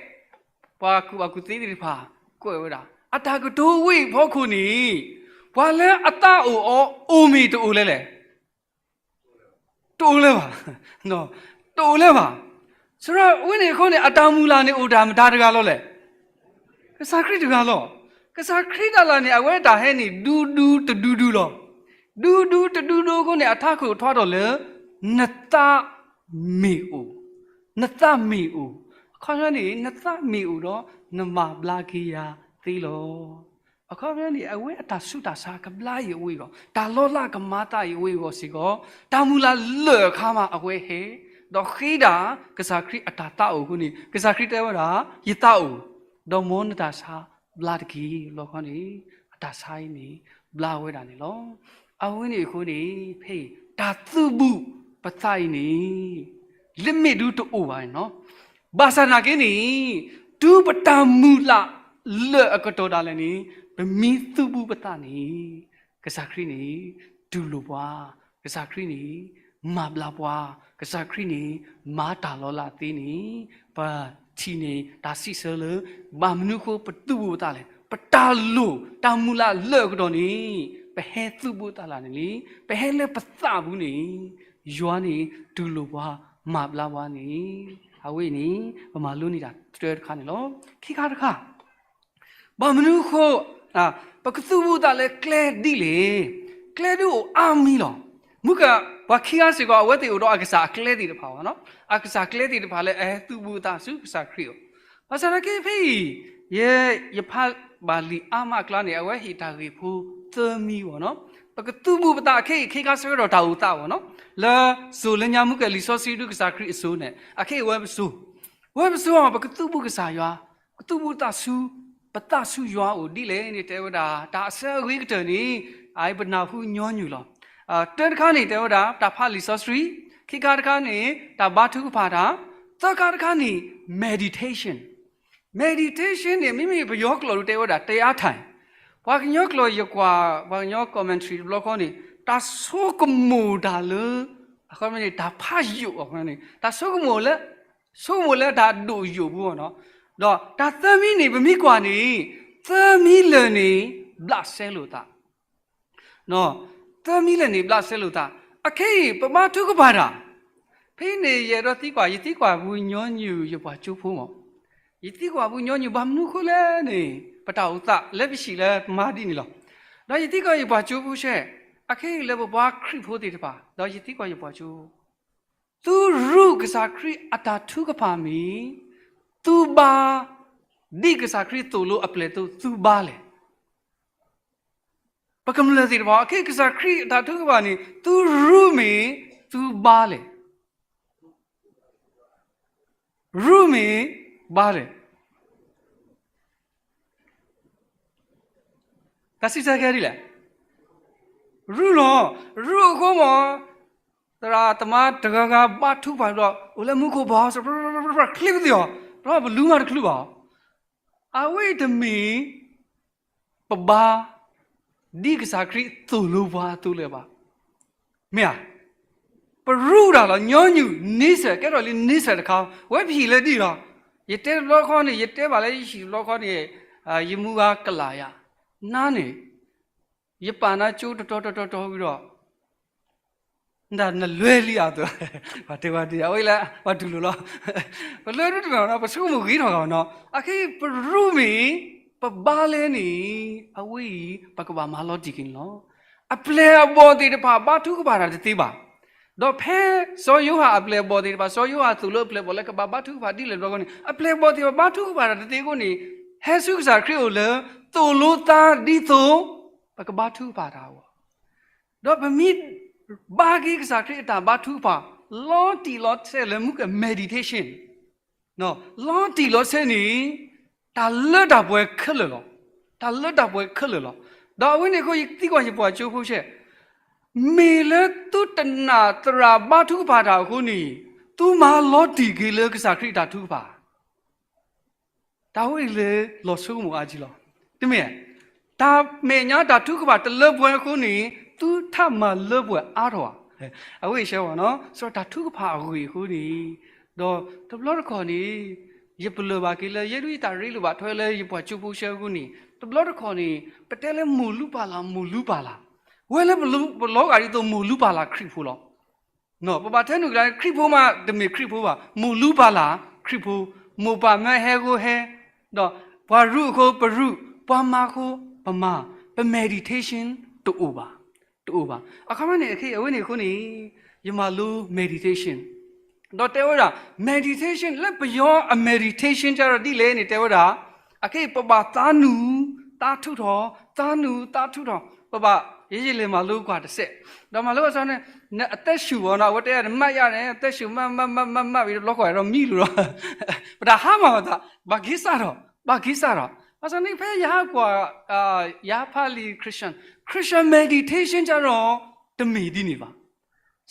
ပှၤကူၣ်ဘၣ်ကူၣ်သ့သ့ၣ်တဖၣ် ကွဲးဝဲဒၣ်, အတၢ်ကတိၤဝဲအံၤအဖီခိၣ်န့ၣ် ပှၤလၢအသးအိၣ်အီၤအိၣ်မ့ၢ်တအိၣ်လဲၣ်လဲၣ် တအိၣ်လၢၤဘၣ်, တအိၣ်လၢၤဘၣ်. စရီဝဲန့ၣ်အဃိန့ၣ် အတၢ်မုၢ်လၢ်န့ၣ်အိၣ်တၢ်မတၤတဂၤလီၤလဲၣ်. ကစၢ်ခရံာ်တဂၤလီၤ. ကစၢ်ခရံာ်တၢ်လၢ်န့ၣ် အဝဲတၢ်ဟဲန့ၣ် ဒူဒူတဒူဒူလီၤ. ဒူဒူတဒူဒူအဃိန့ၣ် အထးခိၣ်ထွါထီၣ်လၢ နသးမ့ၢ်အိၣ်, နသးမ့ၢ်အိၣ်, အခီပညီန့ၣ် နသးမ့ၢ်အိၣ်ဒီး နမၤဘျါက့ၤယၤသ့လီၤ. အခီပညီန့ၣ် အဝဲအတၢ်ဆူးတၢ်ဆါကဘျါအံၤအဝဲအဂီၢ်, တၢ်လီၤလးကမၤသးအံၤအဝဲအဂီၢ်စ့ၢ်ကီး, တၢ်မုၢ်လၢ်လၢာ်အခါမးအဝဲဟဲ, ဒီးဃ့ဒၣ်ကစၢ်ခရံာ်အတၢ်သးအိၣ်အဃိန့ၣ် ကစၢ်ခရံာ်တဲဝဲဒၣ်, ယသးအိၣ်, ဒီးမ်နတၢ်ဆါဘျါတက့ၢ်. လီခီန့ၣ် အတၢ်ဆါအံၤန့ၣ် ဘျါဝဲဒၣ်န့ၣ်လီၤ. အဝဲန့ၣ်အဃိန့ၣ် ဖဲအံၤ တၢ်သုးဘူးပသးအံၤန့ၣ် လၢမ့ၢ်ဒုတအိၣ်ဘၣ်န့ၣ်လီၤ. ဘၣ်ဆၣ်သနာ်က့န့ၣ် တုၤပတၢ်မုၢ်လၢ်လၢာ်အကတီၢ်ဒၣ်လဲာ်န့ၣ် ပမ့ၢ်သုးဘူးပသးန့ၣ် ကစၢ်ခရံာ်န့ၣ် တူၢ်လိာ်ပှၤ, ကစၢ်ခရံာ်န့ၣ် မၤဘျါပှၤ, ကစၢ်ခရံာ်န့ၣ် မၤတၢ်လီၤလးသ့န့ၣ် ပထံၣ်န့ၢ်တၢ်စံးဆၢလၢ ဘၣ်မနုၤအဃိပသုးဘူးပသးလဲၣ်. ပတၢ်လိၣ်တၢ်မုၢ်လၢ်လၢာ်အကတီၢ်န့ၣ် ပဟဲသုးဘူးသးလၢ်န့ၣ်လံ, ပဟဲလၢပသးပူၤန့ၣ် ယွၤန့ၣ်တူၢ်လိာ်ပှၤ မၤဘျါပှၤန့ၣ် အဝဲအံၤန့ၣ် ပမၤလိန့ၢ်တၢ်တခါန့ၣ်လီၤ. ခံခါတခါ ဘၣ်မနုၤအဃိ ပကသုးဘူးသးလၢကျဲဒ်လဲၣ်. ကျဲဒ်အိၣ်အါမံၤလီၤ. မုၢ်က ပှၤခံဂၤစ့ၢ်ကီး အဝဲသ့ၣ်အိၣ်ဒီးအကစၢ်အကျဲသ့ၣ်တဖၣ်ဘၣ်နီၤ. အကစၢ်ကျဲသ့ၣ်တဖၣ်လၢအဟဲသုးဘူးသးဆူကစၢ်ခရံာ်အအိၣ်. ဘၣ်ဆၣ်သနာ်က့ဖဲအံၤ ယဲ ယဖးဘၣ်လံာ်အါမးအကျါန့ၣ် အဝဲဟ့ၣ်တၢ်ဂ့ၢ်ဖိသၢမံၤဘၣ်နီၤ. ပကသုးဘူးပသးခဲအံၤ ခဲခါဆၢကတီၢ်တၢ်အိၣ်သးဘၣ်နီၤ. လၢစိၤလၢညါမုၢ်ကလံၤစီဆှံဒုကစၢ်ခရံာ်အစိၤန့ၣ် အခဲအံၤဝဲပစိၤ ဝဲပစိၤ ပကသုးဘူးကစၢ်ယွၤ, ပကသုးဘူးသးဆူ ပသးဆူယွၤအိၣ်ဒ်လဲၣ်န့ၣ် တဲဝဲဒၣ် တၢ်အဆၢအဂ့ၤကတၢၢ်န့ၣ် အပနၢ်ဟူညီနုၢ်လီၤ. တၢတခါန့ၣ် တဲဝဲဒၣ် တၢ်ဖးလံာ်စီဆှံ, ခံခါတခါန့ၣ် တၢ်ဘါထုကဖၣ်တၢ်, သၢခါတခါန့ၣ် meditation. meditation န့ၣ် မ့မ့ၢ်ပယီၤကျိာ်ဒ်တဲဝဲဒၣ် တရားထိုင်. ပှၤကညီကျိာ်ယကွၢ် ပှၤကညီ commentary တဘျီဃီန့ၣ် တၢ်ဆိကမိၣ်တၢ်လၢ အခီပညီန့ၣ် တၢ်ဖးယိာ်အဃိန့ၣ် တၢ်ဆိကမိၣ်လၢ ဆိကမိၣ်လၢတၢ်ဒိၣ်ယိာ်ပူၤနီၤ. ဒီးတၢ်သၢမံၤန့ၣ် ပမ့ၢ်ကွၢ်န့ၣ် သၢမံၤလၢာ်န့ၣ် ဘျးစဲလိာ်သး သၢမံၤလၢာ်န့ၣ် ဘျးစဲလိာ်သး. အခဲအံၤ ပဘါထုကဖၣ်တၢ်, ဖဲန့ၣ် ယအဲၣ်ဒိးသံကွၢ်, ယသံကွၢ်ပှၤကညီညီ ယပှၤကၠိဖိမး, ယသံကွၢ်ပှၤကညီညီ ဘၣ်မနုၤအဃိလဲၣ်န့ၣ် ပတၢ်အိၣ်သးလၢပဟံၣ်လၢမါဒ်န့ၣ်လီၤ. ဒီးယသံကွၢ်ယပှၤကၠိဖိဆဲး, အခဲအံၤလၢပပှၤခရံာ်ဖိသ့ၣ်တဖၣ်, ဒီးယသံကွၢ်ယပှၤကၠိ သုရူၢ်ကစၢ်ခရံာ်အတၢ်ထုကဖၣ်မ့ၢ် သုဘါ ဒ်ကစၢ်ခရံာ်သိၣ်လိအပျဲၢ်အသိး သုဘါလဲၣ်. ပကမျၢၢ်သ့ၣ်တဖၣ် အခဲကစၢ်ခရံာ်အတၢ်ထုကဖၣ်န့ၣ် သုရူၢ်မ့ၢ် သုဘါလဲၣ်. ရူၢ်မ့ၢ် ဘါလဲၣ်. တၢ်စံးဆၢကဲဒ်လဲၣ်. ရူၢ်လီၤ. ရူၢ်အဃိမး သရၣ်သမါတဂၤဂၤဘါထုကဖၣ်ဒီး အိၣ်လၢမူခိၣ်ဘီ ချ့ပသ့ၣ်အီၤ, ဒီးပလူမးတချုးဘၣ်အီၤ. အဝဲအံၤတမ့ၢ် ပဘါ ဒ်ကစၢ်ခရံာ်သိၣ်လိပှၤအသိးလၢၤဘၣ်. မ့ၢ်ဧါ. ပရူၢ်တၢ်လီၤ. ညီနုၢ် nature ကဲထီၣ်လံ nature တခါ, ဝဲပဟံၣ်လၢဒ်လီၤ. ယတဲတဘျီဃီန့ၣ် ယတဲဘၣ်လၢယဟံၣ်တဘျီဃီန့ၣ် ယမူဂၤကလးယၤ နါန့ၣ် ယပာ်နၤကၠိတတီၤတတီၤတတီၤဝံၤဒီး နတၢ်နလွဲလံအသိး, ပှၤတဲဝဲဒ်အဝဲလၢ ပှၤတူၢ်လိာ်လီၤ. ပလွဲဒိတနီၤနီၤ ပဆိကမိၣ်ဂ့ၤထီၣ်ဂ့ၤနီၤ. အခဲအံၤ ပရူၢ်မ့ၢ် ပဘါလဲၣ်န့ၣ် အဝဲအံၤ ပကဘၣ်မၤလီၤတံၢ်က့ၤန့ၣ်လီၤ. အပျဲၢ်အဘီၣ်သ့ၣ်တဖၣ် ဘါထုကဖၣ်တၢ်တသ့ဘၣ်. ဒီးဖဲစီၤယိၤဟၣ်အပျဲၢ်အဘီၣ်သ့ၣ်တဖၣ် စီၤယိၤဟၣ်သိၣ်လိအပျဲၢ်အဘီၣ်လၢကဘၣ်ဘါထုကဖၣ်ဒ်လဲၣ်တဘျီဃီန့ၣ် အပျဲၢ်အဘီၣ်သ့ၣ်တဖၣ် ဘါထုကဖၣ်တၢ်တသ့အဃိန့ၣ် ဟဲဆူကစၢ်ခရံာ်အအိၣ်လၢ သိၣ်လိသးဒ်သိး ပကဘါထုကဖၣ်တၢ်အဂီၢ် ဒီးပမ့ၢ်ဘါက့ၤကစၢ်ခရံာ်အတၢ်ဘါထုကဖၣ် လီၤတံၢ်လီၤဆဲးလၢမူက meditation လီၤတံၢ်လီၤဆဲးန့ၣ် တၢ်လၢတၢ်ပှဲၤခဲလၢာ်လီၤ. တၢ်လၢတၢ်ပှဲၤခဲလၢာ်လီၤ. ဒီးအဝဲန့ၣ်အဃိ ယသံကွၢ်ယပှၤကၠိဖိဆဲး, မ့ၢ်လၢသုတနာ်သရၣ်ဘါထုကဖၣ်တၢ်အဃိန့ၣ် သုမၤလီၤတံၢ်က့ၤလၢကစၢ်ခရံာ်အတၢ်ထုကဖၣ် တၢ်ဝဲအံၤလၢလီၤဆိကမိၣ်အါကံလီၤ. တမ့ၢ်, တၢ်မဲာ်ညါတၢ်ထုကဖၣ်တလၢပှဲၤအဃိန့ၣ် သုထးမၤလၢပှဲၤအါထီၣ်ဧါ. အဝဲအံၤဆဲဝဲနီၤ စးတၢ်ထုကဖၣ်အဂ့ၢ်အဃိန့ၣ်, ဒီးတဘျီတခီၣ်န့ၣ် ယပလၢၢ်ဘၣ်က့ၤလၢ ယဲဒၣ်ယတၢ်ရ့လိာ်ဘၣ်ထွဲလၢယပှၤကၠိဖိဆဲအဃိန့ၣ် တဘျီတခီၣ်န့ၣ် ပတဲလၢမိၢ်လူပၢ်လၢ် မိၢ်လူပၢ်လၢ်, ဝဲလၢပလီၤဂာ်ဒ်သိးမိၢ်လူပၢ်လၢ်ခရံာ်ဖိလီၤ. ပဘၣ်ထဲနုာ်ကဒါ ခရံာ်ဖိမးတမ့ၢ်ခရံာ်ဖိဘၣ်, မိၢ်လူပၢ်လၢ်ခရံာ်ဖိ, မိၢ်ပၢ်မၢဟဲဂိဟဲ, ဒီးပှၤရူးအဃိပရူး, ပှၤမၤအဃိပမၤ, ပ meditation တအိၣ်ဘၣ်, တအိၣ်ဘၣ်. အခီပညီန့ၣ် အခဲအံၤအဝဲန့ၣ်အဃိန့ၣ် ယမၤလိ meditation ဒီးတဲဝဲဒၣ် meditation လၢပယီၤအ meditation ကဒီးဒ်လဲၣ်န့ၣ် တဲဝဲဒၣ် အခဲအံၤပဘၣ်သးနူာ်သးထူးထီၣ်, သးနူာ်သးထူးထီၣ်, ပဘၣ် ယယလဲၤမၤလိကွၢ်တစဲး, ဒီးမၤလိအစးန့ၣ် နအသက်ရှူ ဘၣ်နီၤ, အဝဲတဲ နမးယၤန့ၣ် အသက်ရှူ မးမးမးမးမးဝံၤတဘျီဃီဒီးမံလိာ်ဒီး ပတၢ်ဟါမၢ်ပသး, ဘၣ်က့ၤစးထီၣ်, ဘၣ်က့ၤစးထီၣ်. ဘၣ်ဆၣ်န့ၣ် ဖဲယဟးကွၢ် ယဟးဖးလံာ် Christian, Christian meditation ကဒီး တမ့ၢ်ဒ်န့ၣ်ဘၣ်.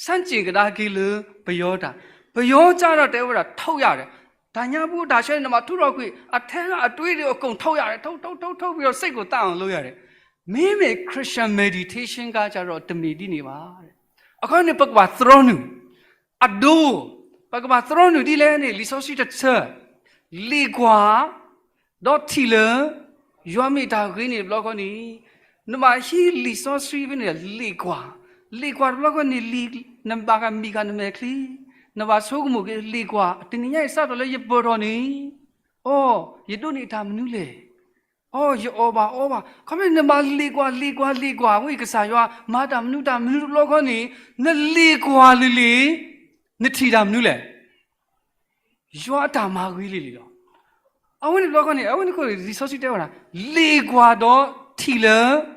ဆန့်ကျင်ကဒါက့ၤလၢပယီၤတၢ်, ပယီၤကဒီးတဲဝဲဒၣ် ထုတ်ရတယ်, တၢ်ညါပူၤတၢ်ဆၢန့ၣ် နဘၣ်ထုးထီၣ်ကွံာ်, အထဲကအတွေးတွေအကုန် ထုတ်ရတယ်, ထုတ်ထုတ်ထုတ်ထုတ်ပြီးတော့ စိတ်ကိုသတ်အောင်လုပ်ရတယ်. မ့မ့ၢ် Christian meditation ကဒီး တမ့ၢ်ဒ်န့ၣ်ဘၣ်. အခီပညီန့ၣ် ပကဘၣ်သြီနုာ်, အဒိ, ပကဘၣ်သြီနုာ်ဒ်လဲၣ်န့ၣ် လံာ်စီဆှံတဆၢ, လ့ၣ်ကွၢ် ဒီးထံၣ်လၢ ယွၤမ့ၢ်တၢ်ဂ့ၤန့ၣ်တဘျီဃီန့ၣ်, နဘၣ်ဟံးလံာ်စီဆှံဖဲန့ၣ် လ့ၣ်ကွၢ်, လ့ၣ်ကွၢ်တဘျီဃီန့ၣ် လံာ် နဘၣ်ကမံၤကနမဲာ်ချံ, နဘၣ်ဆိကမိၣ်က့ၤ လ့ၣ်ကွၢ် တနံၤညါအံၤစးထီၣ်လၢယပၢၢ်ထီၣ်န့ၣ်, အိ, ယဒိးန့ၢ်တၢ်မနုၤလဲၣ်. အိ, ယအီၣ်ဘၣ်အီဘၣ်. ခီဖျိနဘၣ်လ့ၣ်ကွၢ် လ့ၣ်ကွၢ် လ့ၣ်ကွၢ် ဝဲကစၢ်ယွၤ မၤတၢ်မနုၤတၢ်မနုၤတဘျီဃီန့ၣ်, နလ့ၣ်ကွၢ်လံၤလံၤ, နထံၣ်တၢ်မနုၤလဲၣ်. ယွၤအတၢ်မၤဂ့ၤလံၤလံၤလီၤ. အဝဲန့ၣ်တဘျီဃီန့ၣ် အဝဲန့ၣ်အဃိ လံာ်စီဆှံတဲဝဲဒၣ် လ့ၣ်ကွၢ်ဒီးထံၣ်လၢ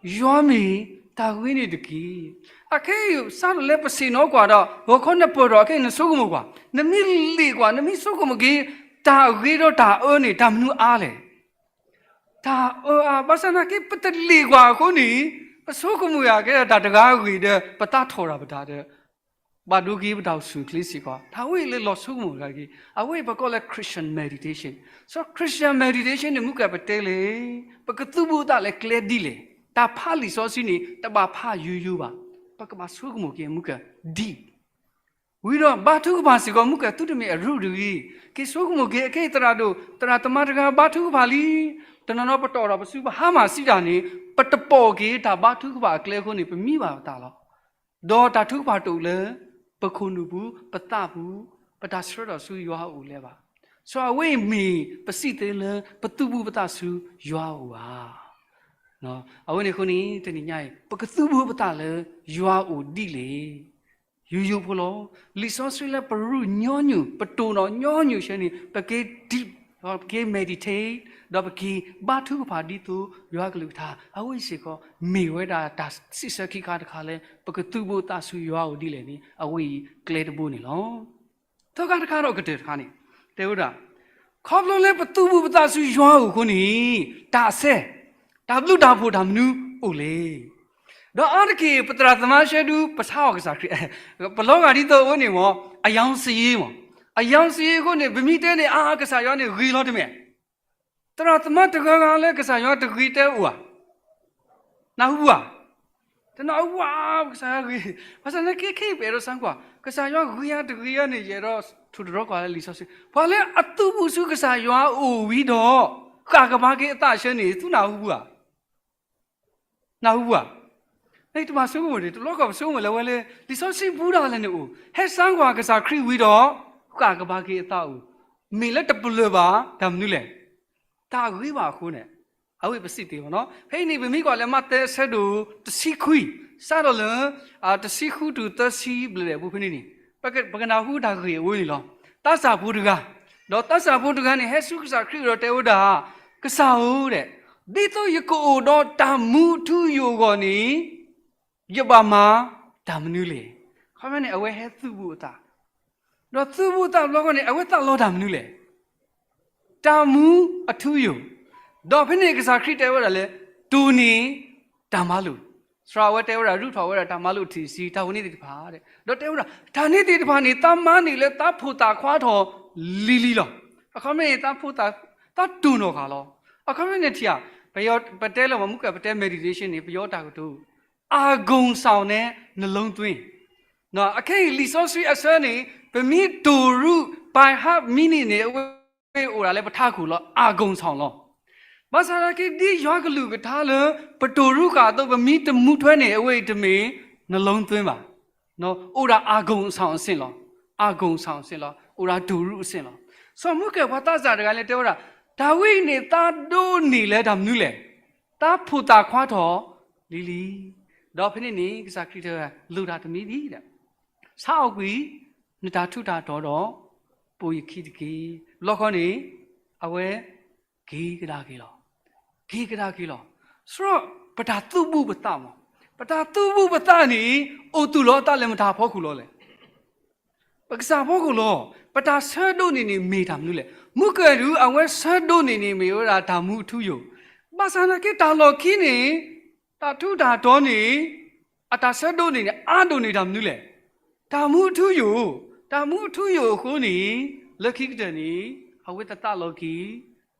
ယွၤမ့ၢ်တၢ်ဂ့ၤန့ၣ်တက့ၢ်. အခဲအံၤ စးထီၣ်လၢပဆ့ၣ်နီၤကွၢ်ဒီး ဂီၤခီနပၢၢ်ထီၣ်အခဲအံၤ နဆိကမိၣ်ကွၢ်, နမ့ၢ်လ့ၣ်ကွၢ် နမ့ၢ်ဆိကမိၣ်က့ၤ တၢ်အဂ့ၤဒီးတၢ်အၢန့ၣ် တၢ်မနုၤအါလဲၣ်. တၢ်အၢအါ ဘၣ်ဆၣ်သနာ်က့ ပတလ့ၣ်ကွၢ်အဃိန့ၣ် ပဆိကမိၣ်ယၤကဲတၢ်တဂၤအဂ့ၢ်ဒီး ပသးထီၣ်တၢ်ပတၢ်ဒီး ဘၣ်ဒိက့ၤပတၢ်အိၣ်ဆူၣ်အိၣ်ချ့စ့ၢ်ကီး တၢ်ဝဲအံၤလၢလီၤဆိကမိၣ်တဂၤတဂ့ၤ အဝဲအံၤပကိးလၢ Christian meditation. So Christian meditation န့ၣ် မုၢ်ကၢ်ပတဲလဲၣ် ပကသူၣ်ဘိၣ်သးလၢကျဲဒ်လဲၣ် တၢ်ဖးလံာ်စီဆှံန့ၣ် တဘၣ်ဖးယိယိဘၣ် ပကဘၣ်ဆိကမိၣ်က့ၤမုၢ်ကၢ် deep ဝံၤဒီးဘါထုကဖၣ်စ့ၢ်ကီး မုၢ်ကၢ်သုတမ့ၢ်အရူၣ်တဂ့ၤ က့ၤဆိကမိၣ်က့ၤအခဲအံၤသရၣ်ဒိၣ် သရၣ်သမါတဂၤဘါထုကဖၣ်လံ တနီၤနီၤပတီၢ်ထီၣ်ပစုပဟါမၢ်စံးတၢ်န့ၣ် ပတပိာ်က့ၤတၢ်ဘါထုကဖၣ်အကျဲအဃိန့ၣ် ပမံဘၣ်ပသးလီၤ. ဒီးတၢ်ထုကဖၣ်တအိၣ်လၢ ပခိၣ်နူာ်ပူၤ ပသးပူၤ ပတၢ်ဆှၢထီၣ်ဆူယွၤအအိၣ်လၢၤဘၣ်. So အဝဲအံၤမ့ၢ်ပစံးသ့လၢ ပသူၣ်ဘိၣ်ပသးဆူယွၤအအိၣ်ဧါ. အဝဲန့ၣ်အဃိန့ၣ် တနံၤညါအံၤ ပကသူၣ်ဘိၣ်ပသးလၢယွၤအအိၣ်ဒ်လဲၣ် ယိယိဖိလီၤ. လံာ်စီဆှံလၢပရူၢ်ညီနုၢ် ပတိၢ်နီၣ်ညီနုၢ်ဆဲန့ၣ် ပက့ၤ deep ဒီးပက့ၤ meditate ဒီးပက့ၤဘါထုကဖၣ်ဒ်သိးယွၤကလုၢ်ကထါ အဝဲအံၤစ့ၢ်ကီး မ့ၢ်ဝဲဒၣ်တၢ်စံးဆၢခံခါတခါလၢ ပကသူၣ်ဘိၣ်သးဆူယွၤအအိၣ်ဒ်လဲၣ်န့ၣ် အဝဲအံၤကျဲတဘိန့ၣ်လီၤ. သၢခါတခါဒီးကတၢၢ်တခါန့ၣ် တဲဝဲဒၣ် ခီဖျိလၢပသူၣ်ဘိၣ်ပသးဆူယွၤအအိၣ်အဃိန့ၣ် တၢ်ဆဲ တၢ်ဘျုးတၢ်ဖှိၣ်တၢ်မနုၤအိၣ်လဲၣ်. ဒီးအါတက့ၢ် ပသရၣ်သမါရှဲဒု ပဆါအီၤကစၢ်ခရံာ် ပလီၤဂာ်ဒ်သိးအဝဲန့ၣ်မ့ၢ် အရောင်စာရင်းမ့ၢ် အရောင်စာရင်းအဃိန့ၣ် ပမ့ၢ်တဲန့ၣ် အါ ကစၢ်ယွၤန့ၣ်ဂ့ၤလီၤတမ့ၢ် သရၣ်သမါတဂၤဂၤလၢကစၢ်ယွၤတဂ့ၤတဲအိၣ်ဧါ. နၢ်ဟူဧါ. တနၢ်ဟူဧါ ကစၢ်ယွၤဂ့ၤ. ဘၣ်ဆၣ်သနာ်က့ခဲအံၤပအဲၣ်ဒိးစံးကွၢ် ကစၢ်ယွၤဂ့ၤဧါတဂ့ၤဧါန့ၣ် ယအဲၣ်ဒိးထိၣ်တရီကွၢ်လၢလံာ်စီဆှံ ပှၤလၢအသူၣ်ဘိၣ်ဆူကစၢ်ယွၤအအိၣ်ဝံၤဒီး ဃၣ်ကဘါက့ၤအသးဆၢန့ၣ် သုနၢ်ဟူဧါ. နၢ်ဟူဧါ. တဘၣ်ဆိကမိၣ်န့ၣ် တဘျီဃီပဆိကမိၣ်လၢဝဲလၢ လံာ်စီဆှံပူၤဒၣ်လဲာ်န့ၣ်အိၣ် ဟဲစံးကွၢ်ကစၢ်ခရံာ်ဝံၤဒီး ဃၣ်ကဘါက့ၤအသးအိၣ် မ့ၢ်လၢတပလၢၢ်ဘၣ် တၢ်မနုၤလဲၣ် တၢ်ဂ့ၤဘၣ်အဃိန့ၣ် အဝဲပစံးသ့လီၤ. ဖဲအံၤန့ၣ် ပမ့ၢ်ကွၢ်လၢမးသဲအဆၢဒိၣ်တဆံခွံ စးထီၣ်လၢ တဆံဃုတုၤသၢဆံဘျဲၣ်ဒဲးပူၤဖဲန့ၣ်န့ၣ် ပကနၢ်ဟူတၢ်ဂ့ၢ်အဝဲန့ၣ်လီၤ. သးစၢ်ဖိတဂၤ ဒီးသးစၢ်ဖိတဂၤန့ၣ် ဟဲဆူကစၢ်ခရံာ်ဒီးတဲဝဲဒၣ် ကစၢ်ဧၢ ဒ်သိးယကအိၣ်ဒီးတၢ်မူအထူအယိာ်အဂီၢ်န့ၣ် ယဘၣ်မၤတၢ်မနုၤလဲၣ်. ခီဖျိန့ၣ် အဝဲဟဲသူၣ်ဘိၣ်အသး ဒီးသူၣ်ဘိၣ်သးတဘျီဃီန့ၣ် အဝဲသးလီတၢ်မနုၤလဲၣ်. တၢ်မူအထူအယိာ်. ဒီးဖဲန့ၣ်ကစၢ်ခရံာ်တဲဝဲဒၣ်လၢ တိၢ်န့ၢ်တၢ်မၤလိာ်. သရၣ်ဝဲတဲဝဲဒၣ် ရူၢ်ထီၣ်ဝဲဒၣ်တၢ်မၤလိာ်ထံၣ်ဆံ တၢ်ဝဲန့ၣ်သ့ၣ်တဖၣ် ဒီးတဲဝဲဒၣ် တၢ်န့ၣ်သ့ၣ်တဖၣ်န့ၣ် သးမၤန့ၢ်လၢသးဖိသၣ်ခွါထီၣ်လံၤလံၤလီၤ. အခီပညီန့ၣ် သးဖိသၣ် သးတိၢ်နီၣ်ဃာ်လီၤ. အခီပညီန့ၣ်ထံၣ်ဧါ ပတဲလၢမ့ၢ်မုၢ်ကၢ်ပတဲ meditation န့ၣ် ပယီၤတၢ်ကတိၤ အဂုဏ်ဆောင်နဲ့ နှလုံးသွင်း အခဲအံၤလံာ်စီဆှံအဆၢန့ၣ် ပမ့ၢ်တိၢ်ရူၢ် by heart meaning န့ၣ် အဝဲအိၣ်ဒၣ်လၢပထးခိၣ်လီၤ အဂုဏ်ဆောင်လီၤ. ဘၣ်ဆၣ်သနာ်က့ ဒ်ယွၤကလုၢ်ကထါလၢ ပတိၢ်ရူၢ်ဃာ်အသိး ပမ့ၢ်တမူထွဲန့ၣ် အဝဲအံၤတမ့ၢ် နှလုံးသွင်း ဘၣ်. အိၣ်ဒၣ် အဂုဏ်ဆောင်အဆင့် လီၤ. အဂုဏ်ဆောင်အဆင့် လီၤ. အိၣ်ဒၣ်တိၢ်ရူၢ်အဆင့်လီၤ. စီၤမုၢ်ကၢ်ပှၤသးစၢ်တဂၤလၢတဲဝဲဒၣ် တၢ်ဝဲအံၤန့ၣ် သးဒိးန့ၢ်လၢတၢ်မနုၤလဲၣ်. သးဖိသၣ်ခွါထီၣ်လံၤလံၤ. ဒီးဖဲန့ၣ်န့ၣ် ကစၢ်ခရံာ်တဲဝဲဒၣ် လိၣ်တၢ်တမံၤဒံး ဆါအီၣ်ကွံာ် နတၢ်ထူးတၢ်တီၤဒီး ပိာ်ယခံတက့ၢ်. တဘျီဃီန့ၣ် အဝဲ က့ၤကဒါက့ၤလီၤ. က့ၤကဒါက့ၤလီၤ. စရီ ပတၢ်သူၣ်ဘိၣ်ပသးမး, ပတၢ်သူၣ်ဘိၣ်ပသးန့ၣ် အိၣ်သူၣ်လီၤအသးလၢမတၤအဖီခိၣ်လီၤလဲၣ်. ပကစၢ်အဖီခိၣ်လီၤ. ပတၢ်ဆၢဒိးန့ၢ်န့ၣ်မ့ၢ်တၢ်မနုၤလဲၣ်. မုၢ်ကၢၢ်ဒုး အဝဲဆၢဒိးန့ၢ်န့ၣ်မ့ၢ်ဝဲဒၣ်တၢ်မူအထူအယိာ်. ဘၣ်ဆၣ်သနာ်က့တၢ်လီၢ်ခံန့ၣ် တၢ်ထူးတၢ်တီၤန့ၣ် အတၢ်ဆၢဒိးန့ၢ်န့ၣ် အါဒိၣ်န့ၢ်တၢ်မနုၤလဲၣ်. တၢ်မူအထူအယိာ်, တၢ်မူအထူအယိာ်အဃိန့ၣ် လၢခံကတၢၢ်န့ၣ် အဝဲတသးလီၤက့ၤ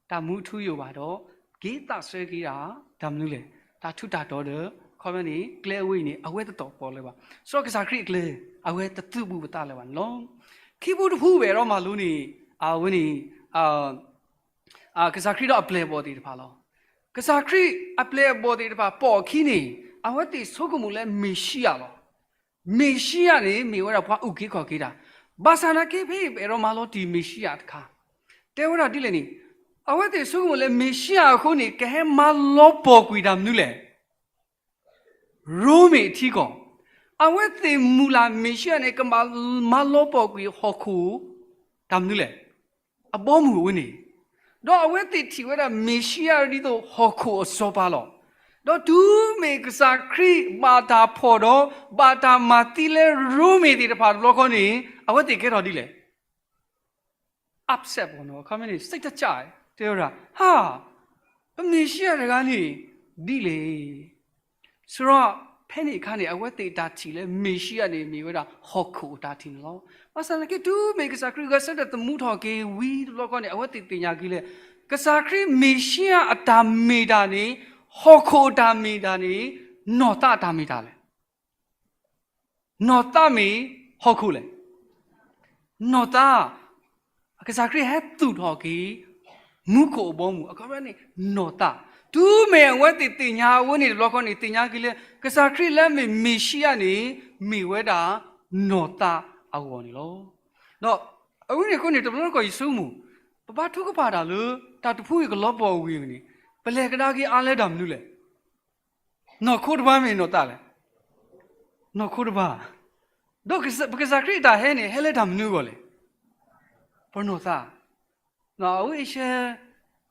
တၢ်မူအထူအယိာ်ဘၣ်ဒီး က့ၤသးဆၢက့ၤဒၣ် တၢ်မနုၤလဲၣ်. တၢ်ထူးတၢ်တီၤဒီး ခီပညီန့ၣ် ကျဲအဝဲအံၤန့ၣ် အဝဲတတီၤပီၣ်လၢၤဘၣ်. စီၤကစၢ်ခရံာ်အကျဲ အဝဲတသူၣ်ဘိၣ်ပသးလၢၤဘၣ်န့ၣ်လီၤ. ခံဘိတဖုပအဲၣ်ဒိးမၤလိန့ၣ် အဝဲန့ၣ် ကစၢ်ခရံာ်ဒီးအပျဲၢ်အဘီၣ်သ့ၣ်တဖၣ်လီၤ. ကစၢ်ခရံာ်အပျဲၢ်အဘီၣ်သ့ၣ်တဖၣ်ပိာ်အခံန့ၣ် အဝဲသ့ၣ်ဆိကမိၣ်လၢမ့ၤၡံအၤလီၤ. မ့ၤၡံအၤန့ၣ် မ့ၢ်ဝဲဒၣ်ပှၤအုၣ်က့ၤခီၣ်က့ၤတၢ်. ဘၣ်ဆၣ်သနာ်က့ဖဲအံၤ ပအဲၣ်ဒိးမၤလီၤတံၢ်မ့ၤၡံအၤတခါ တဲဝဲဒၣ်ဒ်လဲၣ်န့ၣ် အဝဲသ့ၣ်ဆိကမိၣ်လၢမ့ၤၡံအၤအဃိန့ၣ် ကဟဲမၤလီၤပှီၢ်ကွံာ်တၢ်မနုၤလဲၣ်. ရိမ့ၤအထံကီၢ်, အဝဲသ့ၣ်မုၢ်လၢ်မ့ၤၡံအၤန့ၣ် ကမၤလီၤပှီၢ်ကွံာ်ဟီၣ်ခိၣ် တၢ်မနုၤလဲၣ်. အဘီအမုၢ်အဝဲန့ၣ်, ဒီးအဝဲသ့ၣ်ထံၣ်ဝဲဒၣ်မ့ၤၡံအၤဒ်သိးဟီၣ်ခိၣ်အစီၤပၤလီၤ. ဒီးတုၤမ့ၢ်ကစၢ်ခရံာ်ဘၣ်တၢ်ဖီၣ်ဒီး ဘၣ်တၢ်မၤသံလၢရိမ့ၤသ့ၣ်တဖၣ်တဘျီဃီန့ၣ် အဝဲသ့ၣ်ကဲထီၣ်ဒ်လဲၣ် upset ဘၣ်နီၤ, အခီပညီန့ၣ် စိတ်တကြိုက်, တဲဝဲဒၣ် ဟါ, ပမ့ၣ်ၡံအၤတဂၤန့ၣ် ဒ်လဲၣ်. စရီ ဖဲန့ၣ်အခါန့ၣ် အဝဲသ့ၣ်အတၢ်ထံၣ်လၢမ့ၣ်ၡံအၤန့ၣ် မ့ၢ်ဝဲဒၣ်ဟီၣ်ခိၣ်အတၢ်ထံၣ်န့ၣ်လီၤ. ဘၣ်ဆၣ်သနာ်က့ တုၤမ့ၢ်ကစၢ်ခရံာ်ဂဲၤဆၢထၢၣ်သမူထီၣ်က့ၤဝံၤတဘျီဃီန့ၣ် အဝဲသ့ၣ်သ့ၣ်ညါက့ၤလၢ ကစၢ်ခရံာ်မ့ၣ်ၡံအၤအတၢ်မ့ၢ်တၢ်န့ၣ် ဟီၣ်ခိၣ်အတၢ်မ့ၢ်တၢ်န့ၣ် နီၢ်သးအတၢ်မ့ၢ်တၢ်လဲၣ်. နီၢ်သးမ့ၢ်ဟီၣ်ခိၣ်လဲၣ်. နီၢ်သး, ကစၢ်ခရံာ်ဟဲသူၣ်ထီၣ်က့ၤ မူခိၣ်အဘီအမုၢ် အခီပညီန့ၣ် နီၢ်သး, တုၤမ့ၢ်အဝဲသ့ၣ်သ့ၣ်ညါအဝဲန့ၣ်တဘျီဃီန့ၣ် သ့ၣ်ညါက့ၤလၢ ကစၢ်ခရံာ်လၢအမ့ၢ်မ့ၣ်ၡံအၤန့ၣ် မ့ၢ်ဝဲဒၣ်နီၢ်သးအဂီၢ်န့ၣ်လီၤ. ဒီးအဝဲန့ၣ်အဃိန့ၣ် တဘျီတခီၣ်ယဆိကမိၣ် ပဘါထုကဖၣ်တၢ်လၢ တၢ်တဖုအံၤကလီၤပှီၢ်ဝံၤန့ၣ် ပလဲၤကဒါက့ၤအါလၢတၢ်မနုၤလဲၣ်. နီၢ်ခိတဘၣ်မ့ၢ်နီၢ်သးလဲၣ်. နီၢ်ခိတဘၣ်, ဒီးပကစၢ်ခရံာ်အတၢ်ဟဲန့ၣ် ဟဲလၢတၢ်မနုၤအဂီၢ်လဲၣ်. ပနီၢ်သး, အဝဲအံၤရှဲ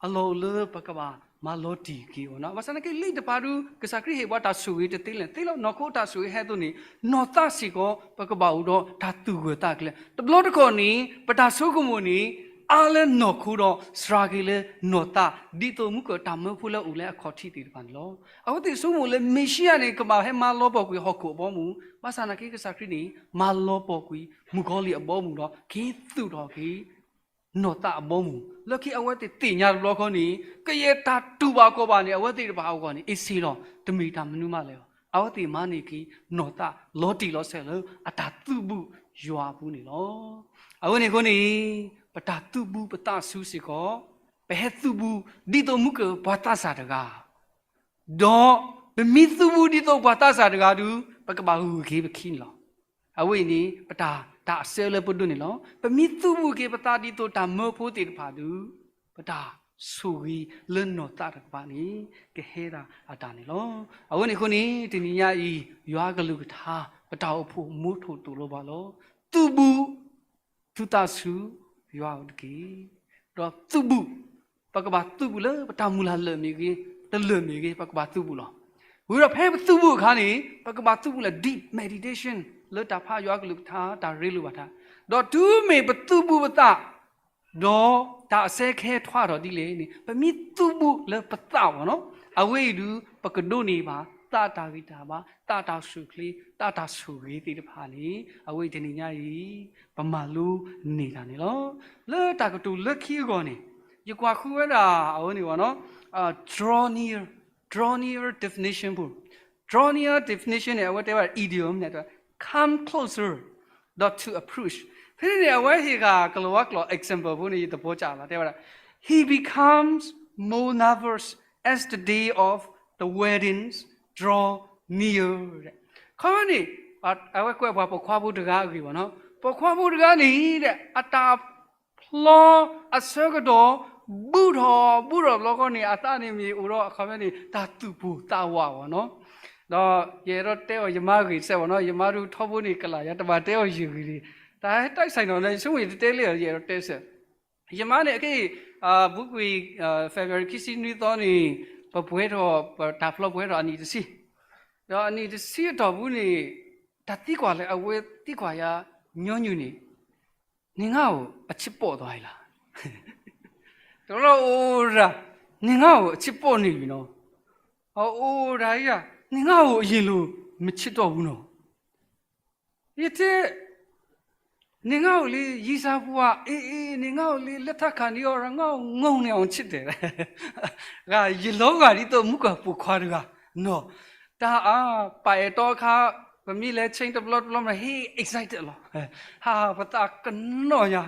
အလီၢ်အိၣ်လၢပကဘၣ်မၤလီၤတံၢ်က့ၤအီၤန့ၣ် ဘၣ်ဆၣ်သနာ်က့ လံာ်တဖၣ်ဒုး ကစၢ်ခရံာ်ဟ့ၣ်ပှၤတၢ်ဆိၣ်ဂ့ၤတသ့လဲၣ်, သ့လီၤ နီၢ်ခိအတၢ်ဆိၣ်ဂ့ၤဟဲအသိးန့ၣ် နီၢ်သးစ့ၢ်ကီး ပကဘၣ်အိၣ်ဒီးတၢ်သူၣ်ဂၢၢ်သးကျၢၤ တဘျီတခီၣ်န့ၣ် ပတၢ်ဆိကမိၣ်န့ၣ် အါလၢနီၢ်ခိဒီးစှၤက့ၤလၢနီၢ်သး ဒ်သိးမုၢ်ကၢၢ်တၢ်မၢဖိလၢအအိၣ်လၢအခီၣ်ထံးသ့ၣ်တဖၣ်န့ၣ်လီၤ. အဝဲသ့ၣ်ဆိကမိၣ်လၢမ့ၣ်ၡံအၤန့ၣ် ကဘၣ်ဟဲမၤလီၤပှီၢ်ကွံာ်ဟီၣ်ခိၣ်အဘီအမုၢ်, ဘၣ်ဆၣ်သနာ်က့ ကစၢ်ခရံာ်န့ၣ် မၤလီၤပှီၢ်ကွံာ်မုၣ်ကီၤလံၢ်အဘီအမုၢ်ဒီး က့ၤသူၣ်ထီၣ်က့ၤ နီၢ်သးအဘီအမုၢ် လၢခံအဝဲသ့ၣ်သ့ၣ်ညါတဘျီဃီန့ၣ် ကယဲၢ်တၢ်တူၢ်ဘၣ်ခီၣ်ဘၣ်န့ၣ် အဝဲသ့ၣ်တဖၣ်အဂီၢ်န့ၣ် အ့ၣ်စ့လီၤ တမ့ၢ်တၢ်မနုၤမးလဲၣ်လီၤ. အဝဲသ့ၣ်မၤန့ၢ်က့ၤနီၢ်သးလီၤတံၢ်လီၤဆဲးလၢအတၢ်သုးဘူးယွၤအပူၤန့ၣ်လီၤ. အဝဲန့ၣ်အဃိန့ၣ် ပတၢ်သုးဘူးပသးဆူစ့ၢ်ကီး ပဟဲသုးဘူးဒ်သိးမုၢ်ကၢၢ်ပှၤသးစၢ်တဂၤ ဒီးပမ့ၢ်သုးဘူးဒ်သိးပှၤသးစၢ်တဂၤဒုး ပကဘၣ်ဂုာ်က့ၤပခံန့ၣ်လီၤ. အဝဲအံၤန့ၣ် ပတၢ် တၢ်အဆၢလၢပဒိးန့ၣ်လီၤ. ပမ့ၢ်သုးဘူးက့ၤပသးဒ်သိးတၢ်မၢဖိသ့ၣ်တဖၣ်ဒုး ပတၢ်ဆိၣ်ဂ့ၤလၢနီၢ်သးတကပၤန့ၣ် ကဟဲဒၣ်အတၢ်န့ၣ်လီၤ. အဝဲန့ၣ်အဃိန့ၣ် တနံၤညါအံၤ ယွၤကလုၢ်ကထါ ပတၢ်အိၣ်ဖှိၣ်မူထိၣ်သိၣ်လိဘၣ်လီၤ. သုးဘူး သုသးဆူယွၤအိၣ်တက့ၢ်. ဒီးသုးဘူး, ပကဘၣ်သုးဘူးလၢပတၢ်မုၢ်လၢ်လၢာ်မ့ၢ်ဂ့ၤ, တလၢာ်မ့ၢ်ဂ့ၤ, ပကဘၣ်သုးဘူးလီၤ. ဝံၤဒီးဖဲပသုးဘူးအခါန့ၣ် ပကဘၣ်သုးဘူးလၢ deep meditation လၢတၢ်ဖးယွၤကလုၢ်ကထါ တၢ်ရ့လိာ်ဘၣ်ထါ, ဒီးတုၤမ့ၢ်ပသုးဘူးပသး ဒီးတၢ်အစဲခဲထွါထီၣ်ဒ်လဲၣ်န့ၣ် ပမ့ၢ်သုးဘူးလၢပသးဘၣ်နီၤ, အဝဲအံၤဒုး ပကဒိးန့ၢ်ဘၣ် သးတၢ်ဂံၢ်တၢ်ဘါ, သးတၢ်ဆူၣ်ချ့, သးတၢ်ဆိၣ်ဂ့ၤသ့ၣ်တဖၣ်န့ၣ် အဝဲအံၤတနံၤညါအံၤ ပမၤလိန့ၢ်တၢ်န့ၣ်လီၤ. လၢတၢ်ကတိၤလၢခံအဂီၢ်န့ၣ် ယကွၢ်ဃုဝဲဒၣ်အဝဲန့ၣ်ဘၣ်နီၤ, draw near, draw near definition ပူၤ, draw near definition န့ၣ် အဝဲတဲဝဲဒၣ် idiom န့ၣ် come closer ဒီး to approach ဖဲန့ၣ်န့ၣ် အဝဲဟ့ၣ်ဃာ်ကလီၤဝါကျိာ် example ဖိန့ၣ် ယသဘောကျလီၤ တဲဝဲဒၣ် he becomes more nervous as the day of the weddings draw near ခီန့ၣ် အဝဲကွဲးပှၤပိာ်ခွါဖိတဂၤအဂ့ၢ်ဘၣ်နီၤ, ပိာ်ခွါဖိတဂၤန့ၣ် အတၢ်ဖျီအဆၢကတီၢ် ဘူးထီၣ်ဘူးထီၣ်တဘျီဃီန့ၣ် အသးန့ၣ်မ့ၢ်အိၣ်ဒီးအခီပညီန့ၣ် တၢ်သူၣ်ပိၢ်သးဝးဘၣ်နီၤ. ဒီးယအဲၣ်ဒိးတဲအီၤ ယမါဂ့ၢ်စဲးဘၣ်နီၤ, ယမါဒုးထီဘိန့ၣ်ကလာ်ယၤ တဘၣ်တဲအီၤယဂ့ၢ်န့ၣ်, တၢ်ဟဲတၢ်ဆဲးနီၤန့ၣ် ယဆိကမိၣ်ယတတဲလၢ ယအဲၣ်ဒိးတဲစဲး ယမါန့ၣ် အခဲအံၤ ဘူးကွံာ် February ခံဆံနွံသီန့ၣ် ပပှဲၤထီၣ် ပတၢ်ဖျီပှဲၤထီၣ်အနံၣ်တဆံ, ဒီးအနံၣ်တဆံအတီၢ်ပူၤန့ၣ် တၢ်သံကွၢ်လၢအဝဲသံကွၢ်ယၤညီနုၢ်န့ၣ် နင်ငါ့ကို အချစ်ပေါ့သွားပြီလား, တဘျီအိၣ်ဒၣ် နင်ငါ့ကို အချစ်ပေါ့နေပြီနော်, အိၣ်ဒၣ်ယၤ နင်ငါ့ကို အရင်လို မချစ်တော့ဘူးနော်. ယတဲ နင်ငါ့ကိုလေ ရံစၢ်ပူၤဧါ, အေးအေး နင်ငါ့ကိုလေ လက်ထပ်ခါနေတော့ ငါ့ကိုငုံနေအောင်ချစ်တယ်. ဂၤယလီၤဂာ်ဒ်သိးမုၣ်ကၢ်ပိာ်ခွါတဂၤ, နီၤ, တၢ်အါ ပအဲၣ်တီအခါ ပမ့ၢ်လဲၤ change တဘျီတဘျီမး ဟ့ excited လီၤ. ဟါ ပသးကနီၣ်ညါ,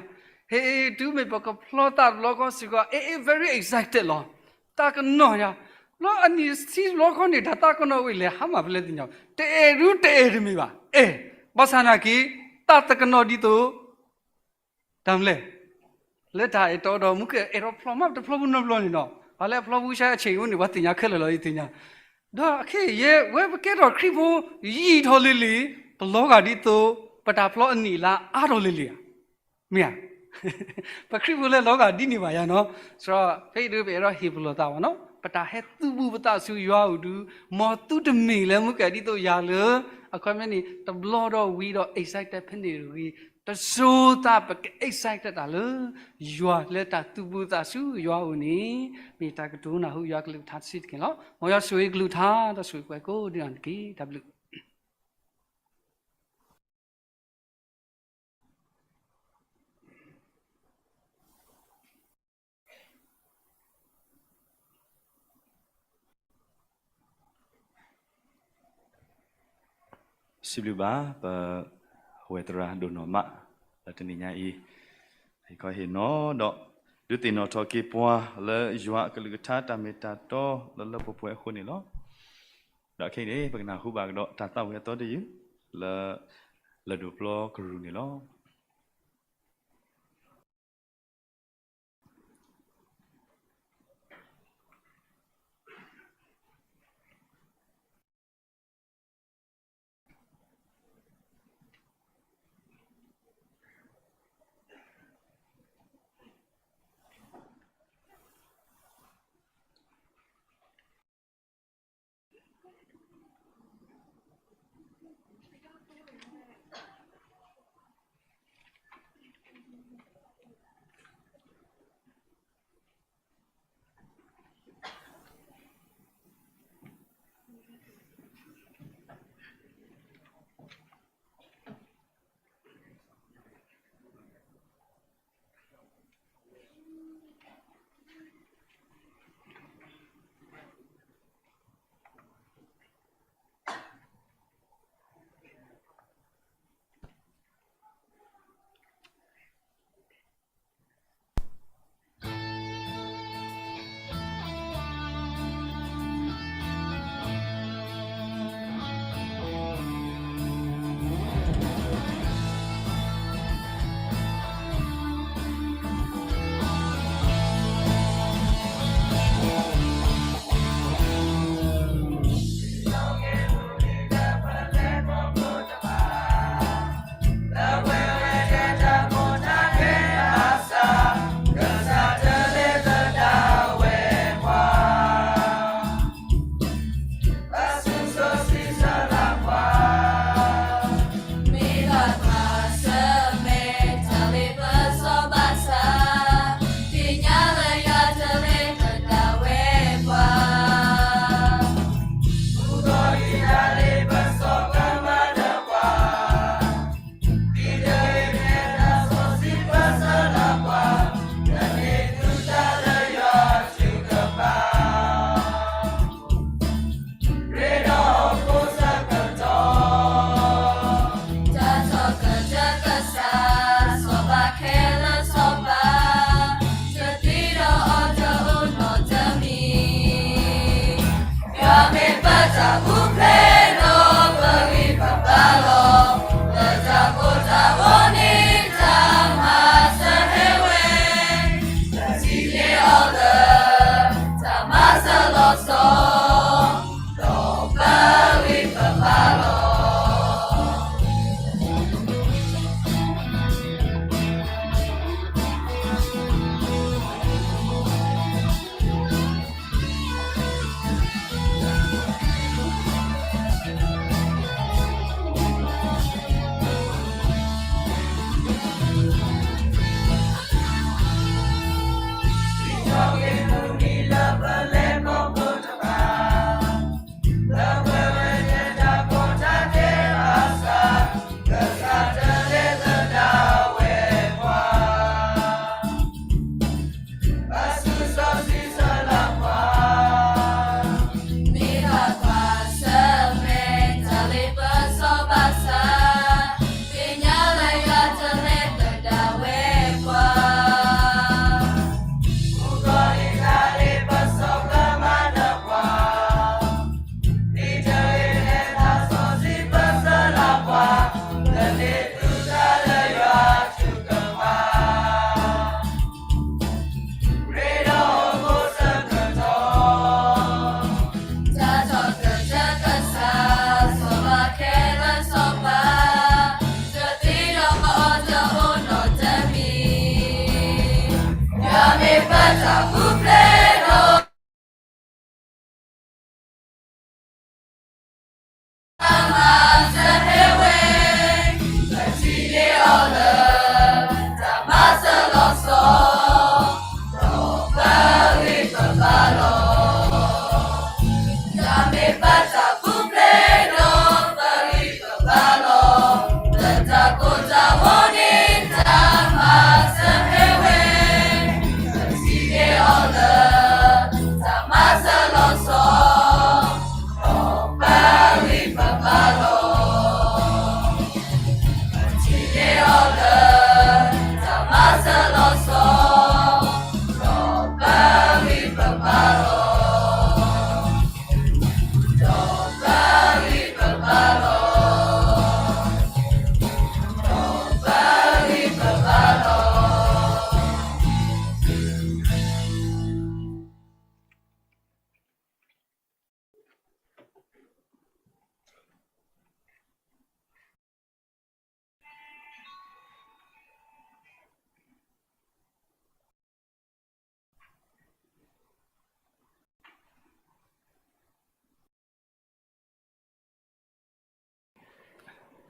ဟ့ တုၤမ့ၢ်ပကဖျီသးတဘျီခီစ့ၢ်ကီး အေးအေး very excited လီၤ. သးကနီၣ်ညါ, လီၤအနံၣ်တဆံတဘျီခီန့ၣ် တၢ်သးကနီၣ်ဝဲလဲၣ် ဟါမၢ်ပလဲၤသ့ၣ်ညါ, တအဲၣ်ဒုးတအဲၣ်တမ့ၢ်ဘၣ်, အဲၣ်, ဘၣ်ဆၣ်နာ်က့ သးတကနီၣ်ဒ်သိး တၢ်မနုၤလဲၣ်, လၢတၢ်အဲၣ်တီဒီး မုၣ်ကၢၢ်အဲၣ်ဒိးဖျီမး တဖျီဘူးနီတဘျီန့ၣ်နီၤ, ပှၤလၢအဖျီဘူးဆါအဆ့ၣ်အိၣ်န့ၣ် ပှၤသ့ၣ်ညါခဲလၢာ်လီၤ ယသ့ၣ်ညါ. ဒီးခဲအံၤ ယဲ ဝဲပကဲထီၣ်ခရံာ်ဖိ ယံာ်ထီၣ်လံၤလံၤ ပလီၤဂာ်ဒ်သိး ပတၢ်ဖျီအနံၣ်အလါအါထီၣ်လံၤလံၤဧါ, မ့ၢ်ဧါ. ပခရံာ်ဖိလၢလီၤဂာ်ဒ်န့ၣ်ဘၣ်ယၤနီၤ, စရီ ဖဲအံၤဒုး ပအဲၣ်ဒိးဟ့ၣ်ပလီၢ်သးဘၣ်နီၤ, ပတၢ်ဟဲသုးဘူးပသးဆူယွၤအအိၣ်ဒုး မ်သုတမ့ၢ်လၢမုၣ်ကၢၢ်ဒ်သိးယၤလၢ အခီပညီန့ၣ် တဘျီဒီးဝံၤဒီး excited ဖဲန့ၣ်တဂ့ၤ တစိၤသးပက excite တၢ်လၢ ယွၤလၢတၢ်သူၣ်ဘီၣ်သးစူၤယွၤအအိၣ်န့ၣ် မ့ၢ်တၢ်ကတိၤနၢ်ဟူယွၤကလုၢ်ကထါတဆံးတက့ၢ်လီၤ. မ်ယွၤဆိၣ်ဂ့ၤကလုၢ်ကထါ ဒီးဆိၣ်ဂ့ၤပှၤကိးဒံနီၢ်တက့ၢ်. တၢ်ဘျုး စံးဘျုးဘၣ် ပဝဲသရၣ်ဒိၣ်နီၢ်မး လၢတနံၤညါအံၤ ဟ့ၣ်ခီဟ့ၣ်နီၤဒီး ဒုးသ့ၣ်နီၣ်ထီၣ်က့ၤပှၤလၢယွၤအကလုၢ်ကထါတၢ်မ့ၢ်တၢ်တီလၢလၢပှဲၤပှဲၤအဃိန့ၣ်လီၤ. ဒီးခဲအံၤန့ၣ် ပကနၢ်ဟူဘၣ်ကဒီးတၢ်သးဝံၣ်အသီတယုၢ် လၢ လၢၢ်ဒိၣ်ပျီကရူၢ်န့ၣ်လီၤ.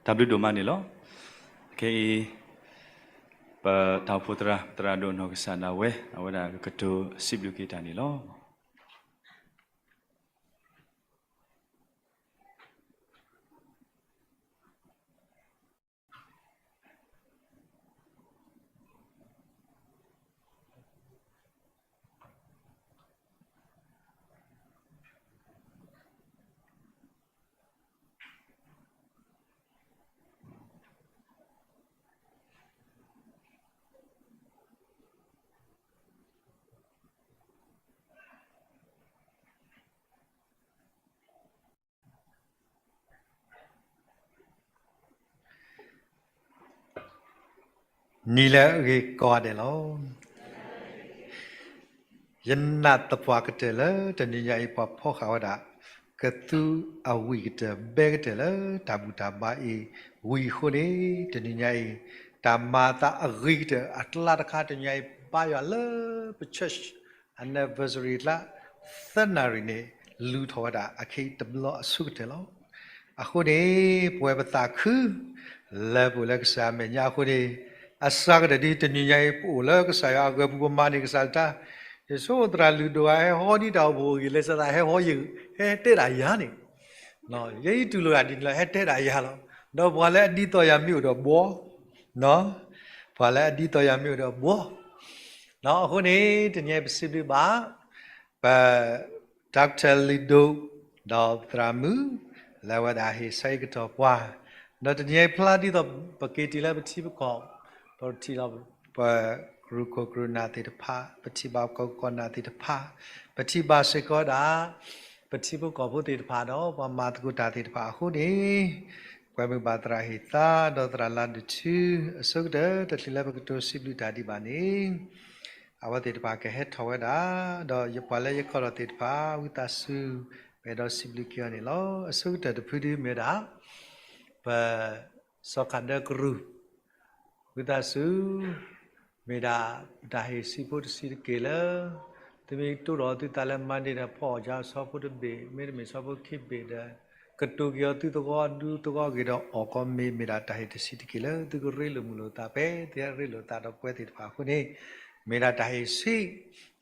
တၢ်ဘျုးဒိၣ်မးန့ၣ်လီၤ. ခဲအံၤ ပတၢ်အိၣ်ဖှိၣ်သရၣ် သရၣ်ဒိၣ်နီၢ်ကစၢ်ဒၣ်ဝဲ အဝဲဒၣ်ကကတိၤစံးဘျုးက့ၤတၢ်န့ၣ်လီၤ. နံၤလၢအဂ့ၤကိးဂၤဒဲးလီၤ. ယနာ်သပှၢ်ကတၢၢ်လၢတနံၤညါအံၤ ပှၤဖီၣ်ဃာ်ဝဲဒၣ် ကသူအဝံၣ်ကတၢၢ် ဘဲကတၢၢ်လၢတၢ်ဘူၣ်တၢ်ဘါအံၤဝံၤအဃိန့ၣ် တနံၤညါအံၤ တၢ်မၤအသးအဂ့ၤကတၢၢ်အကျါတခါ တနံၤညါအံၤ ဘါယွၤလၢပ church anniversary လၢ သၢနၣ်ရံၣ်န့ၣ် လူၤထီၣ်ဝဲဒၣ်အခံတဘျီအဆိကတၢၢ်လီၤ. အဃိန့ၣ် ပဝဲပသးခု လၢပအိၣ်လၢကစၢ်အမဲာ်ညါအဃိန့ၣ် အစှၤကတၢၢ်ဒ်တနံၤညါအံၤ ပအိၣ်လၢကစၢ်ယွၤအဂီၢ်ပူၤ ပမၤန့ၢ်ကစၢ်တၢ်, ယဆိသရၣ်လုၢ်ဒိၣ်ဧါ ဟဲဟီဒ်တၢ်အိၣ်ဖှိၣ်အဂ့ၢ် လဲၤစသးဟဲဟီယ ဟဲတဲဒၣ်ယၤန့ၣ်, ယအံၤတူၢ်လိာ်ဒၣ်ဒ်န့ၣ်လီၤ ဟဲတဲဒၣ်ယၤလီၤ. ဒီးပှၤလၢအဒ်သိးယၤမ့ၢ်အိၣ်ဒီးဘှီ, ပှၤလၢအဒ်သိးယၤမ့ၢ်အိၣ်ဒီးဘှီ, အဃိန့ၣ် တနံၤအံၤပစံးဘျုးဘၣ် ပ Doctor လုၢ်ဒိၣ် ဒီးသရၣ်မုၣ် လၢအဝဲဒၣ်ဟ့ၣ်ဆၢကတီၢ်ပှၤ, ဒီးတနံၤအံၤဖျါဒ်သိး ပက့ၤတုၤလၢပထံပကီၢ်, ပထံၣ်လီၤ ပကရူၢ်ခိၣ်ကရူၢ်နၢ်သ့ၣ်တဖၣ်, ပထံၣ်ဘၣ်ပကီၢ်ကီၢ်နၢ်သ့ၣ်တဖၣ်, ပထံၣ်ဘၣ်စ့ၢ်ကီးဒၣ် ပထံဖိကီၢ်ဖိသ့ၣ်တဖၣ်ဒီး ပှၤမၤသကိးတၢ်သ့ၣ်တဖၣ်အဃိန့ၣ်, ကွဲမုာ်ဘၣ်သရၣ်ဟ့ၣ်သါ ဒီးသရၣ်လါဒုးထူ အဆိကတၢၢ် တချုးလၢပကတိၤစံးဘျုးတၢ်ဒံးဘၣ်န့ၣ် အဝဲသ့ၣ်တဖၣ်ကဟဲထီၣ်ဝဲဒၣ်, ဒီးပှၤလၢယခီၣ်ထီၣ်သ့ၣ်တဖၣ် ဝံသးစူၤ ပအဲၣ်ဒိးစံးဘျုးက့ၤအီၤန့ၣ်လီၤ. အဆိကတၢၢ်တဖုဒုးမ့ၢ်ဒၣ် ပ စီၤခးဒၢကရူၢ်, ဝံသးစူၤ မ့ၢ်ဒၣ်ပတၢ်ဟ့ၣ်ဆံးဖိတဆံးတက့ၢ်လၢ သုမ့ၢ်တိၢ်ဒီးသုသးလၢ Monday ဒီး ဖီၣ်အီၣ်ကၠီ ဆီဖိတဘ့ၣ် မ့တမ့ၢ်ဆီဖိခံဘ့ၣ်ဒီး ကတိၤက့ၤအီၤသုသဝီဒူသဝီဂ့ၤဒီး အီၣ်ကီးမ့ၤ မ့ၢ်ဒၣ်တၢ်ဟ့ၣ်တဆံးတက့ၢ်လၢ သုကရ့လိာ်မုာ်လိာ်သးဖဲ သုဟဲရ့လိာ်သးဒီးပဝဲသ့ၣ်တဖၣ်အဃိန့ၣ်, မ့ၢ်ဒၣ်တၢ်ဟ့ၣ်ဆံး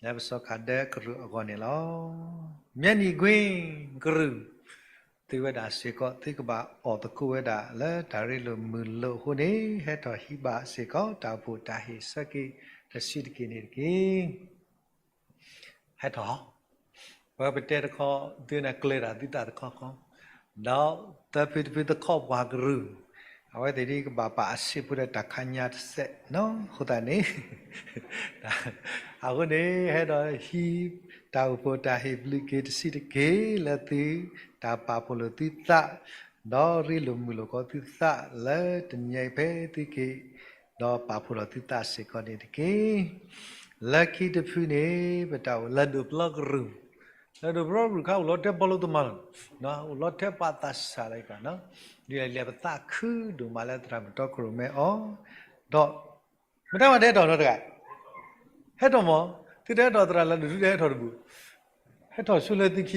လၢပစီၤခးဒၢကရူၢ်အဂီၢ်န့ၣ်လီၤ. မၠဲနံၤကွ့ကရူၢ် သုဝဲဒၣ်စ့ၢ်ကီး သုကဘၣ်အီၣ်သကိးဝဲဒၣ်လၢတၢ်ရ့လိာ်မုာ်လိာ်အဃိန့ၣ်, ဟဲထီၣ်ဟံးဘၣ်စ့ၢ်ကီး တၢ်အိၣ်ဖှိၣ်တၢ်ဟ့ၣ်ဆၢက့ၤတဆံးတက့ၢ်န့ၣ်တက့ၢ်. ဟဲထီၣ်, ပဝဲပတဲတခီ သုန့ၣ်ကျဲၤတၢ်သုသးတခီခီ, ဒီးသၢဖုတဖုသခီၣ်ပှၤကရူၢ်, အဝဲသ့ၣ်ဒ်ကဘၣ်ပာ်အဆံးဖိဒီးတၢ်ခါညါတစဲးနီၤ အဃိသတးန့ၣ် အဃိန့ၣ် ဟဲဒီးဟံး တၢ်အိၣ်ဖှိၣ်တၢ်ဟ့ၣ်ဘျုးက့ၤတဆံးတက့ၢ်လၢသု တၢ်ပာ်ဖှိၣ်လိာ်သုသး, ဒီးရ့လိာ်မုာ်လိာ်ကီးသုသးလၢတနံၤအံၤဖဲသုက့ၤ, ဒီးပာ်ဖှိၣ်လိာ်သုသးစ့ၢ်ကီးန့ၣ်တက့ၢ်. လၢခံတဖုန့ၣ် ပတၢ်အိၣ်လၢဒိၣ်ပျီကရူၢ်, လၢဒိၣ်ပျီကရူၢ်ခါအိၣ်လီၤတဲာ်ပီလိာ်သမါလီၤ, အိၣ်လီၤတဲာ်ပာ်သးစၢ်လၢက, ဒ်လဲၣ်ဒ်လဲၣ်ပသးခုဒိၣ်မးလၢသရၣ်မုၣ်တီကရူၢ်မ့ၢ်အီၤ, ဒီး မတၤမးတဟဲထီၣ်နီတဂၤ, ဟဲထီၣ်မး, သုတဟဲထီၣ်သရၣ်လၢဒုးထူတဟဲထီၣ်တဘူၣ်, ဟဲထီၣ်ဆိလၢသုခံဂၤန့ၣ်, သရၣ်လၢဒုးထူသရၣ်ဟ့ၣ်သါ သုတဟဲထီၣ်ဘျီမ့ၢ်အီၤဘၣ် ဟံးတၢ်မနုၤလဲၣ်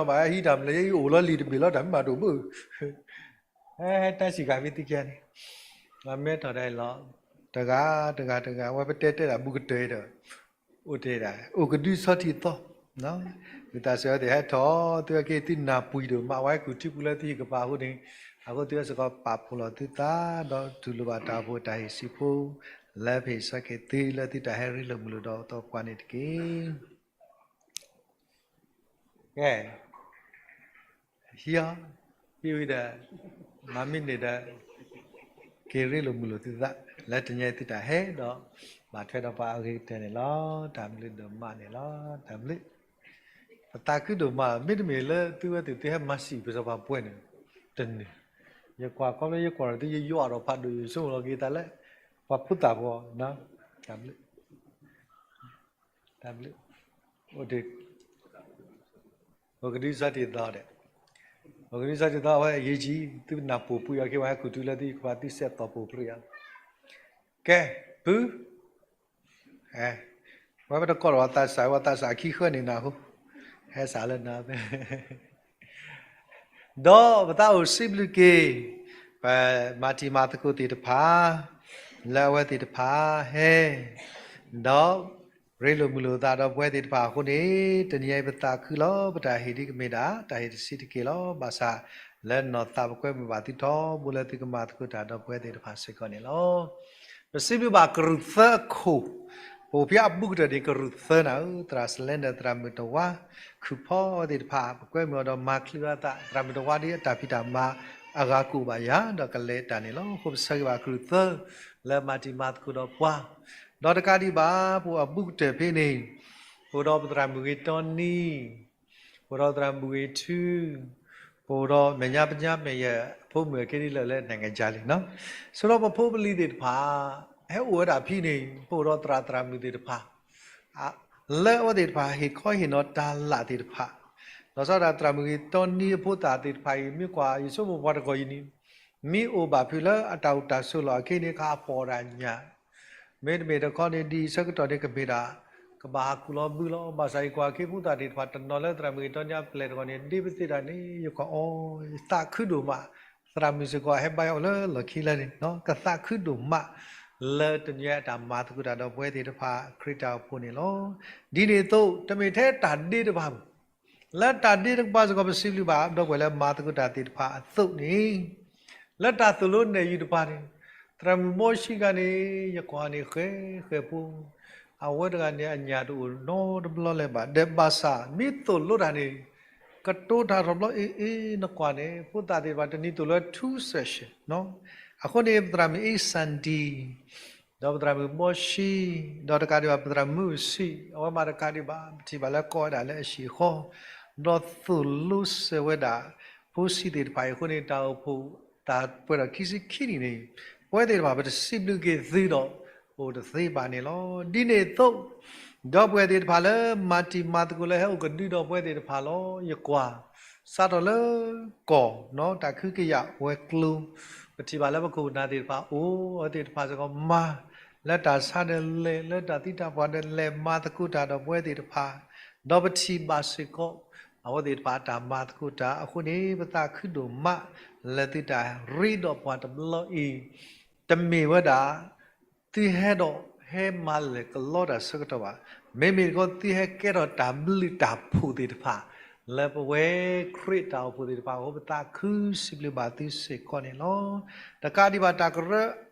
ယအိၣ်လီၤလံာ်တဘ့ၣ်လီၤ တၢ်မ့ၢ်မၤတအိၣ်ဘၣ်, ဟဲတၢ်စံးဂၤမ့ၢ်သုခံဂၤန့ၣ်, မ့ၢ်ထီၣ်ဒၣ်အံၤလီၤ, တဂၤတဂၤတဂၤ ဝဲပတဲတဲဒၣ်ဘူးကတၢၢ်ဒီး အိၣ်တဲဒၣ် အိၣ်ကဒုဆီထံသီ, ဝံသးစူၤသ့ၣ်ဟဲထီၣ် သုဝဲက့ၤသုနၢ်ပှံၤဒိၣ်မး ဝဲကူၣ်ထံပူၤလၢသုဟံၣ်ကပၤအဃိန့ၣ်, အဃိသုဝဲစ့ၢ်ကီးပာ်ဖှိၣ်လီၤသုသး ဒီးတူၢ်လိာ်ဘၣ်တၢ်အိၣ်ဖှိၣ်တၢ်ဟ့ၣ်ဆံးဖိ လၢပဟ့ၣ်ဆၢက့ၤသုလၢသုတၢ်ဟဲရ့လိာ်မုာ်လိာ်ဒီးသပှၢ်န့ၣ်တက့ၢ်. ကဲ ဟံးအီၤ, ဟံးဝံၤဒီး မၤမ့ၢ်န့ၣ်ဒီး က့ၤရ့လိာ်မုာ်လိာ်သုသး လၢတနံၤအံၤသုတၢ်ဟဲဒီး ဘၣ်ထွဲဒီးပှၤအဂ့ၤကတၢၢ်န့ၣ်လီၤ. တၢ်ဘျုးဒိၣ်မးန့ၣ်လီၤ. တၢ်ဘျုး, ပသးခုဒိၣ်မး, မ့တမ့ၢ်လၢသုဝဲသ့ၣ်သုဟဲမၤစံၣ်ပစီၤပၤပှဲၤန့ၣ် တန့ၢ်, ယကွၢ်ခီဖျိယကွၢ်ဒီးသု ယယွၤဒီးဖးဒိၣ် ယဆိကမိၣ်လီၤက့ၤသးလၢ ပှၤဖိသၣ်ဖိ, တၢ်ဘျုး တၢ်ဘျုး, အိၣ်ဒံး, ပကဒုးစၢ်တံၢ်သီဒီး, ပကဒုးစၢ်တံၢ်သီ အဝဲအရေးကြီး, သုနၢ်ပူၤပှံၤအီၤက့ၤ ဝဲဟဲခူၣ်တုၤလၢသုကပၤ သုစဲးသီၣ်ပူၤပြံအီၤ. ကဲ, ပု, ဝဲပတကိးဒီးဝဲသးစၢ်, ဝဲသးစၢ်ခံဃၢန့ၣ်နၤဟူ, ဟဲစးလၢနၤ, ပ ဒီးပသးအိၣ်စံးဘျုးက့ၤ ပမၤတံၤမၤသကိးသ့ၣ်တဖၣ် လၢအဝဲသ့ၣ်တဖၣ်ဟဲ ဒီး ရ့လိာ်မုာ်လိာ်သးဒီးပဝဲသ့ၣ်တဖၣ်အဃိန့ၣ် တနံၤအံၤပသးခုလီၤ. ပတၢ်ဟ့ၣ်ဒ်ကမ့ၢ်ဒၣ် တၢ်ဟ့ၣ်တဆံးတက့ၢ်လီၤ. ဘၣ်ဆၣ် လၢနီၢ်သးပကွဲမုာ်ဘၣ်သုထီဘိ လၢသုကမၤသကိးတၢ်ဒီးပဝဲသ့ၣ်တဖၣ်စ့ၢ်ကီးန့ၣ်လီၤ. ပစံးဘျုးဘၣ်ကရူၢ်သၢအခိၣ်, ပအိၣ်ဖဲအဘူးကတၢၢ်န့ၣ် ကရူၢ်သၢနၤဧၢ, သရၣ်စလဲနၢၣ် သရၣ်မုၣ်တဝါ ခုၣ်ဖီအဝဲသ့ၣ်တဖၣ် ပကွဲမုာ်အီၤဒီးမၤချုးအသး, သရၣ်မုၣ်တဝါဒ်အတၢ်ဖံးတၢ်မၤအဂၤကအိၣ်ဘၣ်ယၤ ဒီးကလဲၤတၢ်န့ၣ်လီၤ. အဃိပဆၢဂ့ၤဘၣ်ကရူၢ်သၢ လၢမၤတံၤမၤသကိးဒီးပှၤ, ဒီးတကးဒံးဘၣ် ပအိၣ်အဘူးကတၢၢ်ဖဲန့ၣ် ပအိၣ်ဒီးပသရၣ်မုၣ်ဂ့ၤတီနံ, ပအိၣ်ဒီးသရၣ်မုၣ်ဂ့ၤထူ, ပအိၣ်ဒီးမဲာ်ညါပညါမဲာ်ယဲၢ် အဖိမုၣ်အခံဒ်လဲၣ်လၢ နိုင်ငံခြားလံနီၤ, ဆိဒီးပဖိပလံၤသ့ၣ်တဖၣ် ဟဲအိၣ်ဝဲဒၣ်ဖဲန့ၣ် ပအိၣ်ဒီးသရၣ်သရၣ်မုၣ်သ့ၣ်တဖၣ် လၢအဝဲသ့ၣ်တဖၣ်ဟ့ၣ်ခီဟ့ၣ်နီၤတၢ်လၢ်သ့ၣ်တဖၣ်, လီၤဆီဒၣ်သရၣ်မုၣ်ဂ့ၤတီနံအဖိသၣ်သ့ၣ်တဖၣ်အံၤ မ့ၢ်ကွၢ်ယဆိကမိၣ်ပှၤတဂီၤအံၤန့ၣ် မ့ၢ်အိၣ်ဘၣ်ဖုးလၢအတၢ်အိၣ်တၢ်ဆိးလီၢ်အခံန့ၣ် ခါအဖီၣ်ဒၣ်ညၣ် မ့တမ့ၢ်တခီန့ၣ် ဒ်အံၤဆၢကတီၢ်န့ၣ် ကမ့ၢ်ဒၣ် ကဘၣ်ဟးကူၣ်လီၤဘုလီၤ. ဘၣ်ဆၣ်ယကွၢ်က့ၤဖိသၣ်သ့ၣ်တဖၣ် တနီၤလၢသရၣ်မုၣ်ဂ့ၤတီနံအပျဲၢ်တဂီၤန့ၣ် ဒ်ပသ့ၣ်တၢ်န့ၣ် ယကွၢ်အီၤ ယသးခုဒိၣ်မး, သရၣ်မုၣ်စ့ၢ်ကီး ဟဲဘါယွၤအိၣ်လၢလီၢ်ခံလၢန့ၣ် ကသးခုဒိၣ်မး လၢတနံၤအံၤအတၢ်မၤသကိးတၢ်ဒီးပဝဲသ့ၣ်တဖၣ်ခရံာ်တၢ်အိၣ်ဖှိၣ်န့ၣ်လီၤ. ဒ်န့ၣ်အသိး တမ့ၢ်ထဲတၢ်ဒ့တကပၤဘၣ် လၢတၢ်ဒ့တကပၤစ့ၢ်ကီး ပစံးဘျုးဘၣ် ဒီပုၢ်ဝဲၢ်လၢမၤသကိးတၢ်သ့ၣ်တဖၣ်အသိးန့ၣ် လၢတၢ်သိၣ်လိနဲၣ်ယုၢ်တကပၤန့ၣ် သရၣ်မုၣ်ဘီၡံတဂၤန့ၣ် ယကွၢ်န့ၣ်ဃဲဃဲဖိ, အဝဲတဂၤန့ၣ် အညၣ်တအိၣ်နီတဘျီလၢၤဘၣ်, ဒီးဘၣ်ဆၣ် မ့ၢ်သိၣ်လိတၢ်န့ၣ် ကတိၤတၢ်ထီၣ်ဘျီအ့ၣ်အ့ၣ် နကွၢ်န့ၣ် ဖိသၣ်သ့ၣ်တဖၣ်တနံၤသိၣ်လိ two session အဃိန့ၣ် ပသရၣ်မုၣ်အ့ၣ်စၣ်ဒံ ဒီးပသရၣ်မုၣ်ဘီၡံ, ဒီးတကးဒံးဘၣ် ပသရၣ်မုၣ်အုၣ်ဆံး အဝဲမၤတကးဒံးဘၣ် ပထံၣ်ဘၣ်လၢကိးဝဲဒၣ်လၢအဟံၣ်အဃီ, ဒီးသိၣ်လိစၢၤဝဲဒၣ် ဖိဆံးသ့ၣ်တဖၣ်အံၤအဃိန့ၣ် တၢ်အိၣ်ဖှိၣ်သးပှဲၤထီၣ်ခံဆံခံနံၣ်န့ၣ် ပဝဲသ့ၣ်တဖၣ် ပတစံးဘျုးက့ၤသုဒီး အိၣ်တသ့ဘၣ်န့ၣ်လီၤ. ဒ်န့ၣ်အသိး ဒီပုၢ်ဝဲၢ်သ့ၣ်တဖၣ်လၢ မၤတံၤမၤသကိးလၢဟဲအိၣ်ကဒုဒီးပဝဲသ့ၣ်တဖၣ်လီၤ. ယကွၢ် စးထီၣ်လၢကီၢ် တၢ်ခုကယာ်ဝဲၤကျိၤ ပထံၣ်ဘၣ်လၢပခိၣ်ပနၢ်သ့ၣ်တဖၣ်အိၣ် အဝဲသ့ၣ်တဖၣ်စ့ၢ်ကီးမၤ လၢတၢ်ဆါဒီးလဲၤ လၢတၢ်သံတၢ်ပှၢ်ဒီးလဲၤမၤသကိးတၢ်ဒီးပဝဲသ့ၣ်တဖၣ်, ဒီးပထံၣ်ဘၣ်စ့ၢ်ကီး အဝဲသ့ၣ်တဖၣ်အတၢ်မၤသကိးတၢ်အဃိန့ၣ် ပသးခုဒိၣ်မး လၢသုတၢ်ရ့ဒီးပှၤတဘျီအံၤ တမ့ၢ်ဝဲဒၣ် သုဟဲဒီးဟဲမၤလဲၢ်ကလီတၢ်ဆၢကတီၢ်ဘၣ်. မ့မ့ၢ်တခီ သုဟဲကဲထီၣ်တၢ်ဘျုးတၢ်ဖှိၣ်သ့ၣ်တဖၣ် လၢပဝဲခရံာ်တၢ်အိၣ်ဖှိၣ်သ့ၣ်တဖၣ်အဃိ ပသးခုစံးဘျုးဘၣ်သုစ့ၢ်ကီးန့ၣ်လီၤ. တကးဒံးဘၣ် တၢ်ကရၢ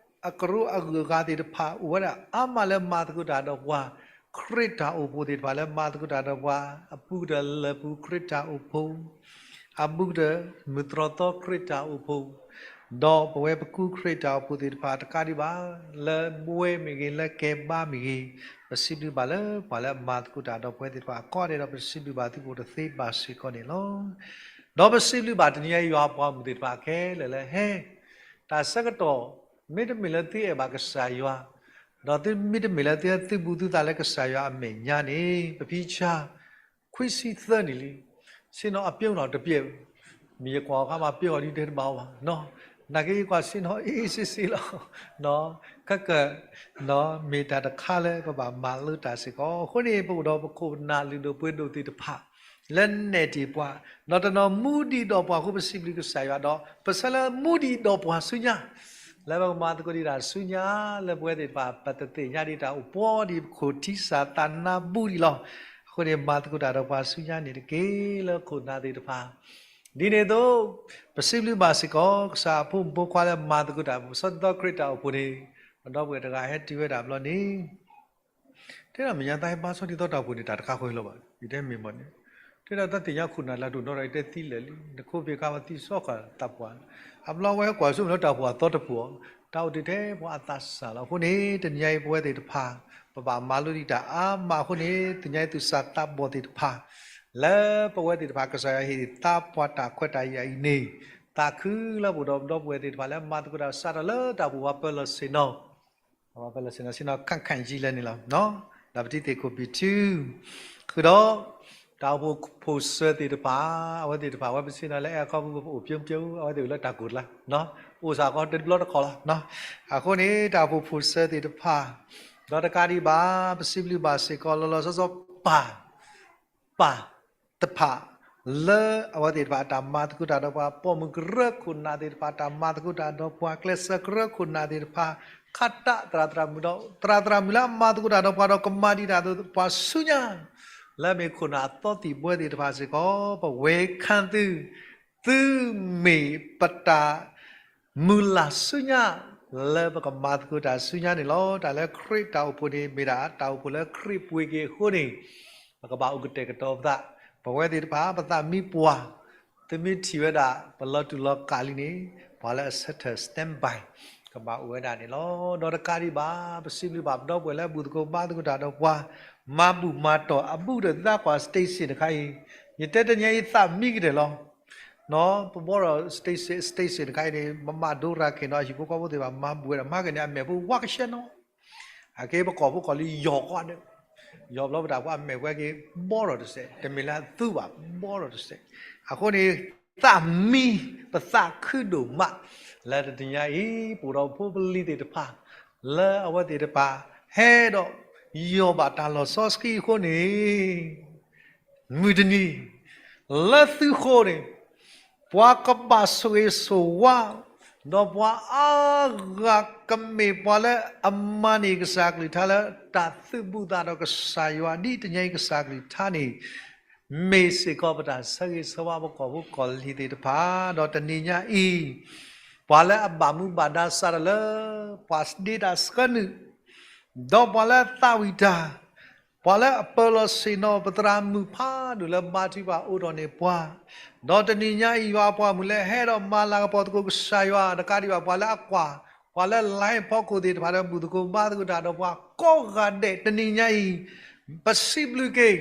အကရူၢ်အဂုၤအဂၤသ့ၣ်တဖၣ် အိၣ်ဝဲဒၣ်အါမးလၢမၤသကိးတၢ်ဒီးပှၤ ခရံာ်တၢ်အိၣ်ဖှိၣ်သ့ၣ်တဖၣ်လၢမၤသကိးတၢ်ဒီးပှၤ အဘူးကတၢၢ်လၢပူၤခရံာ်တၢ်အိၣ်ဖှိၣ် အဘူးကတၢၢ် မုၢ်တြီၢ်သီခရံာ်တၢ်အိၣ်ဖှိၣ် ဒီးပဝဲပကူခရံာ်တၢ်အိၣ်ဖှိၣ်သ့ၣ်တဖၣ်တကးဒံးဘၣ် လၢဘှဲမ့ၢ်ဂ့ၤ လၢကဲဘါမ့ၢ်ဂ့ၤ, ပစံးဘျုးဘၣ်လၢပှၤလၢအမၤသကိးတၢ်ဒီးပဝဲသ့ၣ်တဖၣ် ကိးဂၤဒဲးဒီး ပစံးဘျုးဘၣ်သုအိၣ်တသ့ဘၣ်စ့ၢ်ကီးန့ၣ်လီၤ. ဒီးပစံးဘျုးဘၣ်တနံၤအံၤယွၤပှၤမုၣ်သ့ၣ်တဖၣ်ခဲလၢာ်လၢဟဲ တၢ်ဆၢကတီၢ် မ့တမ့ၢ်လၢသုအဲၣ်ဘၣ်ကစၢ်ယွၤ, ဒီးသုမ့တမ့ၢ်လၢသုသုးဘူးသုသးလၢကစၢ်ယွၤအမဲာ်ညါန့ၣ် ပဖံဆါ ခွံဆံသၢနံၣ်လံ, ဆ့ၣ်နီၤအပျိနီၤတပျဲၢ်, မ့ၢ်ယကွၢ်အခါမးပျဲၢ်အီၤဒ်တဲတဘၣ်အီၤဘၣ်, နာ်က့ယကွၢ်ဆ့ၣ်နီၤအ့ၣ်စ့ၣ်စ့ၣ်လီၤ, ခဲကၢ် မ့ၢ်တၢ်တခါလၢပဘၣ်မၤလိတၢ်စ့ၢ်ကီး, အဃိန့ၣ် ပအိၣ်ဒီးပခိၣ်ပနၢ်လုၢ်ဒိၣ်ပှ့ၤဒိၣ်သ့ၣ်တဖၣ် လၢနဲၣ်တ့ၢ်ပှၤ, ဒီးတနီၤမူဒံးဒီးပှၤအဃိ ပစံးဘျုးကစၢ်ယွၤဒီး ပဆၢလၢမူဒံးဒီးပှၤဆူညါ လၢပကမၤသကိးဒံးတၢ်ဆူညါ လၢပဝဲသ့ၣ်တဖၣ် ပတသ့ၣ်ညါဒံးတၢ်အိၣ်ပှီၤဒံးပခိၣ်ထံစၢ်သးနါဘူးဒံးလီၤ. အဃိန့ၣ် မၤသကိးတၢ်ဒီးပှၤဆူညါန့ၣ်တက့ၢ် လၢခိၣ်နၢ်သ့ၣ်တဖၣ် ဒ်န့ၣ်အသိး ပစံးဘျုးဘၣ်စ့ၢ်ကီး ကစၢ်အဖိမုၣ်ဖိခွါလၢမၤသကိးတၢ် ပဆီသီခရံာ်တၢ်အိၣ်ဖှိၣ်န့ၣ် ပဒီပုၢ်ဝဲၢ်တဂၤဟဲတုၤဝဲဒၣ်ဘျီန့ၣ် တဲဒၣ်မဲာ်ညါတၢ်ဟဲဘါဆီဒ်သိးတၢ်အိၣ်ဖှိၣ်န့ၣ် တၢ်တခါဃီလီၤဘၣ်, ယတဲမ့ၢ်မ့ၢ်န့ၣ်, တဲဒၣ်တၢ်သ့ၣ်ညါခိၣ်နၢ်လၢဒိၣ်နီၢ်ဒီး ယတဲသံလၢာ်လံ, နခိၣ်ဖံးခါမးသံစီဃာ်သးပှၢ်, အဘျီဝဲကွၢ်ဆိကမိၣ်လၢတၢ်အိၣ်ဖှိၣ်အသီတဖှိၣ်အီၤ, တၢ်အိၣ်တ့ၢ်ထဲပှၤအသးစၢ်လီၤ. အဃိန့ၣ် တနံၤအံၤပဝဲသ့ၣ်တဖၣ် ပဘၣ်မၤလိဒံးတၢ်အါမးအဃိန့ၣ် တနံၤအံၤသူၣ်စၢ်သးဘီၣ်သ့ၣ်တဖၣ် လၢပဝဲသ့ၣ်တဖၣ်ကစၢ်ယွၤဟ့ၣ်သးပှၢ်တၢ်ခွဲးတၢ်ယာ်အံၤန့ၣ် သးခုလၢပအိၣ်ဒီးပဒီပုၢ်ဝဲၢ်သ့ၣ်တဖၣ်လၢမၤသကိးတၢ်စးထီၣ်လၢတၢ်အိၣ်ဖှိၣ်ပှၤပၢလီၢ်ဆ့ၣ်နီၤ ပှၤပၢလီၢ်ဆ့ၣ်နီၤ ဆ့ၣ်နီၤ ခၣ်ခၣ်ယံလၢန့ၣ်လီၤ. ဒီးပတံၤသကိးဘံၣ်ထူ ဃုာ်ဒီး တၢ်အိၣ်ဖှိၣ်ဖိၣ်စၢၤသ့ၣ်တဖၣ် အဝဲသ့ၣ်တဖၣ် အဝဲပဆ့ၣ်နီၤလၢအဲၣ်အခီပူၤ ပအိၣ်ပျိပျိ အဝဲသ့ၣ်အိၣ်လၢတၢ်ကိၢ်တလါ အိၣ်စ့ၢ်ကီးတဘျီတခီၣ်လီၤ. အဃိန့ၣ် တၢ်အိၣ်ဖှိၣ်ဖိၣ်စၢၤသ့ၣ်တဖၣ် ဒီးတကးဒံးဘၣ် ပစံးဘျုးဘၣ်စ့ၢ်ကီး လီၤလီၤဆီဆီပၢ် ပၢ်တဖၣ် လၢအဝဲသ့ၣ်တဖၣ်အတၢ်မၤသကိးတၢ်ဒီးပှၤ ပိာ်မုၣ်ကရၢခိၣ်နၢ်သ့ၣ်တဖၣ် တၢ်မၤသကိးတၢ်ဒီးပှၤ ကျဲးစၢးကရၢခိၣ်နၢ်သ့ၣ်တဖၣ် ခးတၢ်သရၣ်သရၣ်မုၣ်ဒီး သရၣ်သရၣ်မုၣ်လၢအမၤသကိးတၢ်ဒီးပှၤဒီး ကမၤဒံးတၢ်အသိး ပှၤဆူညါ လၢအမ့ၢ်ခိၣ်နၢ်အသီသံၣ်ဘှဲသ့ၣ်တဖၣ်စ့ၢ်ကီး ပဝဲခါသု သုမ့ၢ်ပတၢ် မုၢ်လၢ်ဆူညါ လၢပကမၤသကိးတၢ်ဆူညါန့ၣ်လီၤ. တၢ်လၢခရံာ်တၢ်အိၣ်ဖှိၣ်န့ၣ် မ့ၢ်ဒၣ်တၢ်အိၣ်ဖှိၣ်လၢခရံာ်ပှ့ၤက့ၤအဃိန့ၣ် ပကဘၣ်အိၣ်ကတဲာ်ကတီၤပသး, ပဝဲသ့ၣ်တဖၣ် ပသးမံပှၢ်, သုမ့ၢ်ထံၣ်ဝဲဒၣ် ပလီၤတူာ်လီၤကာ်လံန့ၣ် ပှၤလၢအဆၢထၢၣ် standby ကဘၣ်အိၣ်ဝဲဒၣ်န့ၣ်လီၤ. ဒီးတကးဒံးဘၣ် ပစံးဘျုးဘၣ်ပဒီပုၢ်ဝဲၢ်လၢအဘူၣ်သကိးဘါသကိးတၢ်ဒီးပှၤ, မၤဘူၣ်မၤတီၢ်အဘူးဒီးသးကွၢ် station တခါအံၤ, ယတဲတနံၤအံၤသးမံကတၢၢ်လီၤ. ပဘီထီၣ် station station တခါအံၤန့ၣ် မမၤဒိရၤက့ၤနီၤ အဟံၣ်ဖိဃီဖိသ့ၣ်တဖၣ် မၤဘူၣ်ဝဲဒၣ် မၤကန့ၣ် အမဲာ်ဖိဝါကဆှဲနီၤ, အက့ပကိာ်ဖိကီၢ်လံယီၤကွၢ်ဒီး, ယီၤဘျီပတၢ်ပှၤအမဲာ်ဝဲက့ၤ ဘီထီၣ်တစဲး, တမ့ၢ်လၢအသူဘၣ် ဘီထီၣ်တစဲး. အဃိန့ၣ် သးမံ ပသးခုဒိၣ်မး လၢတနံၤညါအံၤ ပအိၣ်ဒီးဖိပလံၤသ့ၣ်တဖၣ် လၢအဝဲသ့ၣ်တဖၣ် ဟဲဒီး ယီၤဘၣ်တၢ်လီၢ်စီဆှံအဃိန့ၣ် မုၢ်တနံၤ လၢသုဃိန့ၣ် ပှၤကဘၣ်ဆိၣ်ဂ့ၤဆိၣ်ဝါ ဒီးပှၤအါဂၤကမ့ၢ်ပှၤလၢအမၤန့ၢ်ကစၢ်ကလုၢ်ကထါလၢတၢ်သုးဘူးသးဒီးကစၢ်ယွၤ ဒ်တနံၤညါအံၤကစၢ်ကလုၢ်ကထါန့ၣ် မ့ၢ်စ့ၢ်ကီးပတၢ်ဆၢဂ့ၤဆၢဝါပကီၢ်ဖိကီၢ်လံၤသ့ၣ်တဖၣ် ဒီးတနံၤညါအံၤ ပှၤလၢအဘၣ်မူဘၣ်ဒါစးထီၣ်လၢ ပှၤဒ့တၢ်ဆှၢနုာ် ဒီးပှၤလၢသးဝံၣ်တၢ်, ပှၤလၢအပၢၤလီၤဆ့ၣ်နီၤပသရၣ်မုၣ်ဖးဒိၣ်လၢဘါထုကဖၣ်အိးထီၣ်န့ၢ်ပှၤ, ဒီးတနံၤညါအံၤယွၤအပှၤမုၣ်လၢဟဲဒီးမၤလၤကပီၤသကိးကစၢ်ယွၤ တကးဒံးဘၣ်ပှၤလၢအကွၢ်, ပှၤလၢ line ဖီခိၣ်သ့ၣ်တဖၣ်ဒီးဘူၣ်သကိးဘါသကိးတၢ်ဒီးပှၤကိးဂၤဒဲး တနံၤညါအံၤ ပစံးဘျုးက့ၤ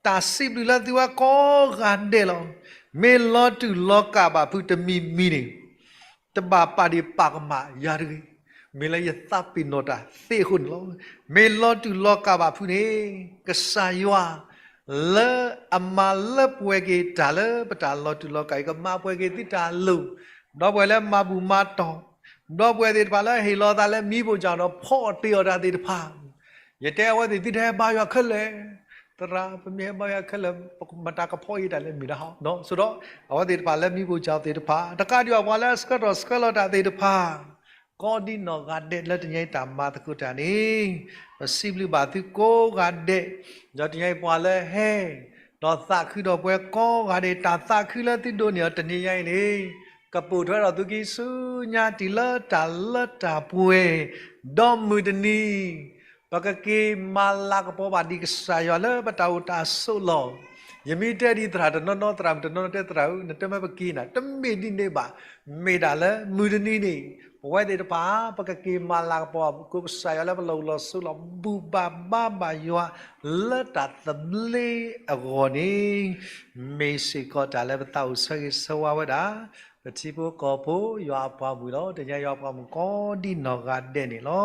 တၢ်စံးဘျုးလၢသုဝဲကိးဂၤဒဲးလီၤ. မ့ၢ်လီၤတူာ်လီၤကာ်ဘၣ်ဖုးတမံၤမံၤန့ၣ် တဘၣ်ပာ်ဒ့ၣ်ပာ်ကမၣ်ယၤတဂ့ၤ. မ့ၢ်လၢယသးပ့ၤနီၣ်တၢ်သ့အဃိန့ၣ်လီၤ. မ့ၢ်လီၤတူာ်လီၤကာ်ဘၣ်ဖုးန့ၣ် ကစၢ်ယွၤ လၢအမၤလၢပှဲၤက့ၤတၢ်လၢပတၢ်လီၤတူာ်လီၤကာ်အံၤ ကမၤပှဲၤက့ၤသုတၢ်လိၣ်, ဒီးပှဲၤလၢမၤဘူၣ်မၤတီၢ်, ဒီးပှဲၤသ့ၣ်တဖၣ်လၢဟ့ၣ်လီၤသးလၢမံၤဘိၣ်ကၠီဒီးဖီအီၣ်တ့ၢ်အီၣ်တၢ်သ့ၣ်တဖၣ် ယတဲအဝဲသ့ၣ်သုတဟဲဘါယွၤခဲလၢာ်, သရၣ် ပမ့ၢ်ဟဲဘါယွၤခဲလၢာ် ပမၤတၢ်ကဖီအံၤတၢ်လဲၣ်မ့ၢ်ဒၣ်ဟီ, ဆိဒီး အဝဲသ့ၣ်တဖၣ်လၢမံၤဘိၣ်ကၠီသ့ၣ်တဖၣ် တကးဒံးဘၣ်ပှၤလၢအဆှၢထီၣ်ဆှၢလီၤတၢ်သ့ၣ်တဖၣ် ကိးဒံနီၢ်ဂၤဒဲးလၢတနံၤအံၤတၢ်မၤသကိးတၢ်န့ၣ် ပစံးဘျုးဘၣ်သုကိးဂၤဒဲး, ဒီးတနံၤအံၤပှၤလၢဟဲ ဒီးသးခုဒီးပှဲၤကိးဂၤဒဲး တၢ်သးခုလၢသုဒိးန့ၢ်အီၤတနံၤညါအံၤန့ၣ် ကပိာ်ထွဲထီၣ်သုခံဆူညါတုၤလၢတၢ်လၢတၢ်ပှဲၤ, ဒီးမုၢ်တနံၤ ပကက့ၤမၤလၤကပီၤဘၣ်ဒံးကစၢ်ယွၤလၢပတၢ်အိၣ်တၢ်ဆိးလီၢ်, ယမ့ၢ်တဲဒ်သရၣ်တနီၤနီၤ သရၣ်မုၣ်တနီၤနီၤတဲသရၣ်ဧၢ နတဲမ့ၢ်ပက့ၤနၤ တမ့ၢ်ဒ်န့ၣ်ဘၣ်, မ့ၢ်ဒၣ်လၢမုၢ်တနံၤန့ၣ် ပဝဲသ့ၣ်တဖၣ် ပကက့ၤမၤလၤကပီၤကိးကစၢ်ယွၤလၢပလီၢ်အိၣ်လီၢ်ဆိးလီၢ် ဘူၣ်ဘၣ်ဘါဘၣ်ယွၤ လၢတၢ်သဘျ့အဂီၢ်န့ၣ် မ့ၢ်စ့ၢ်ကီးတၢ်လၢပသးအိၣ်ဆၢဂ့ၤဆၢဝါဝဲဒၣ် ပထံဖိကီၢ်ဖိ ယွၤအပှၤမုၣ်လီၤ. တနံၤညါယွၤအပှၤမုၣ်ကိးဒံနီၢ်ဂၤဒဲးန့ၣ်လီၤ.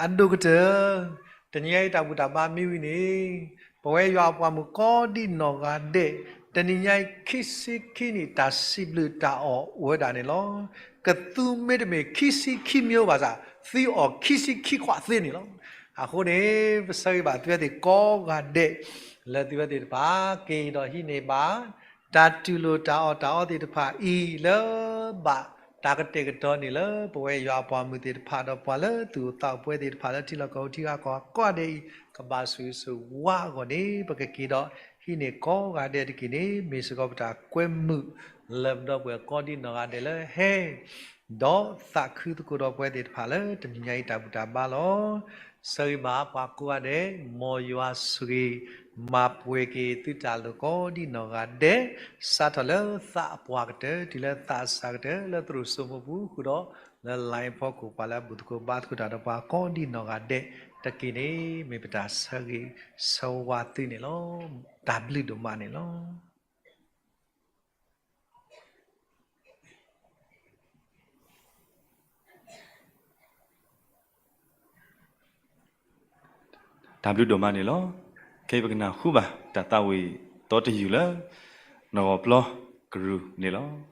အဒိၣ်ကတၢၢ် တနံၤညါအံၤတၢ်ဘူၣ်တၢ်ဘါမ့ၢ်ဝံၤန့ၣ် ပဝဲယွၤအပှၤမုၣ်ကိးဒံနီၢ်ဂၤဒဲး တနံၤညါအံၤခံဆံခံနံၣ် တၢ်စံးဘျုးတၢ်အီၣ်အိၣ်ဝဲဒၣ်န့ၣ်လီၤ. ကသူမ့တမ့ၢ်ခံဆံခံမျိုးဘၣ်ဆၣ် သုအီၣ်ခံဆံခံခွးသ့န့ၣ်လီၤ. အဃိန့ၣ် ပဆၢဂ့ၤဘၣ်သုဝဲသ့ၣ်ကိးဂၤဒဲး လၢသုဝဲသ့ၣ်တဖၣ် က့ၤဒီးဟံးန့ၢ်ဘၣ် တၢ်တူၢ်လိာ်တၢ်အီၣ်တၢ်အီသ့ၣ်တဖၣ်အံၤ လၢဘၣ်တၢ်ကတဲာ်ကတီၤန့ၣ်လၢ ပဝဲယွၤအပှၤမုၣ်သ့ၣ်တဖၣ်ဒီးပှၤလၢသူၣ်အိၣ်သးအိၣ်ပှဲၤသ့ၣ်တဖၣ်လၢထံလီၢ်ကီၢ်ပူၤထံဂၤကီၢ်ဂၤကိးဂၤဒဲးအံၤ ကဘၣ်ဆိၣ်ဂ့ၤဆိၣ်ဝါအဂီၢ်န့ၣ် ပကက့ၤဒီးဟံးန့ၢ်ကိးဂၤဒဲးတက့ၢ်န့ၣ် မ့ၢ်စ့ၢ်ကီးပတၢ်ကွဲမုာ်လၢပဒီပုၢ်ဝဲၢ်ကိးဒံနီၢ်ဂၤဒဲးလၢဟဲ ဒီးသးခုသကိးဒီးပဝဲသ့ၣ်တဖၣ်လၢတနံၤညါအံၤတၢ်ဘူၣ်တၢ်ဘါလီၤ. ဆၢဂ့ၤဘၣ်ပှၤကိးဂၤဒဲး မ်ယွၤဆိၣ်ဂ့ၤ မၤပှဲၤက့ၤသုတၢ်လိၣ်ကိးဒံနီၢ်ဂၤဒဲး စးထီၣ်လၢသးအပှၢ်ကတၢၢ် တုၤလၢသးအစၢ်ကတၢၢ် လၢသရိာ်စိမိပူၤ ဃုာ်ဒီးလၢ line ဖီခိၣ် ပှၤလၢအဘူၣ်သကိးဘါသကိးတၢ်ဒီးပှၤကိးဒံနီၢ်ဂၤဒဲးတက့ၢ်န့ၣ် မ့ၢ်ပတၢ်ဆၢဂ့ၤဆၢဝါသုန့ၣ်လီၤ. တၢ်ဘျုးဒိၣ်မးန့ၣ်လီၤ. တၢ်ဘျုးဒိၣ်မးန့ၣ်လီၤ. ခဲအံၤပကနၢ်ဟူဘၣ် တၢ်သးဝံၣ်သီတယုၢ်လၢ နီၢ်ဂီၤပျီကရူၢ်န့ၣ်လီၤ.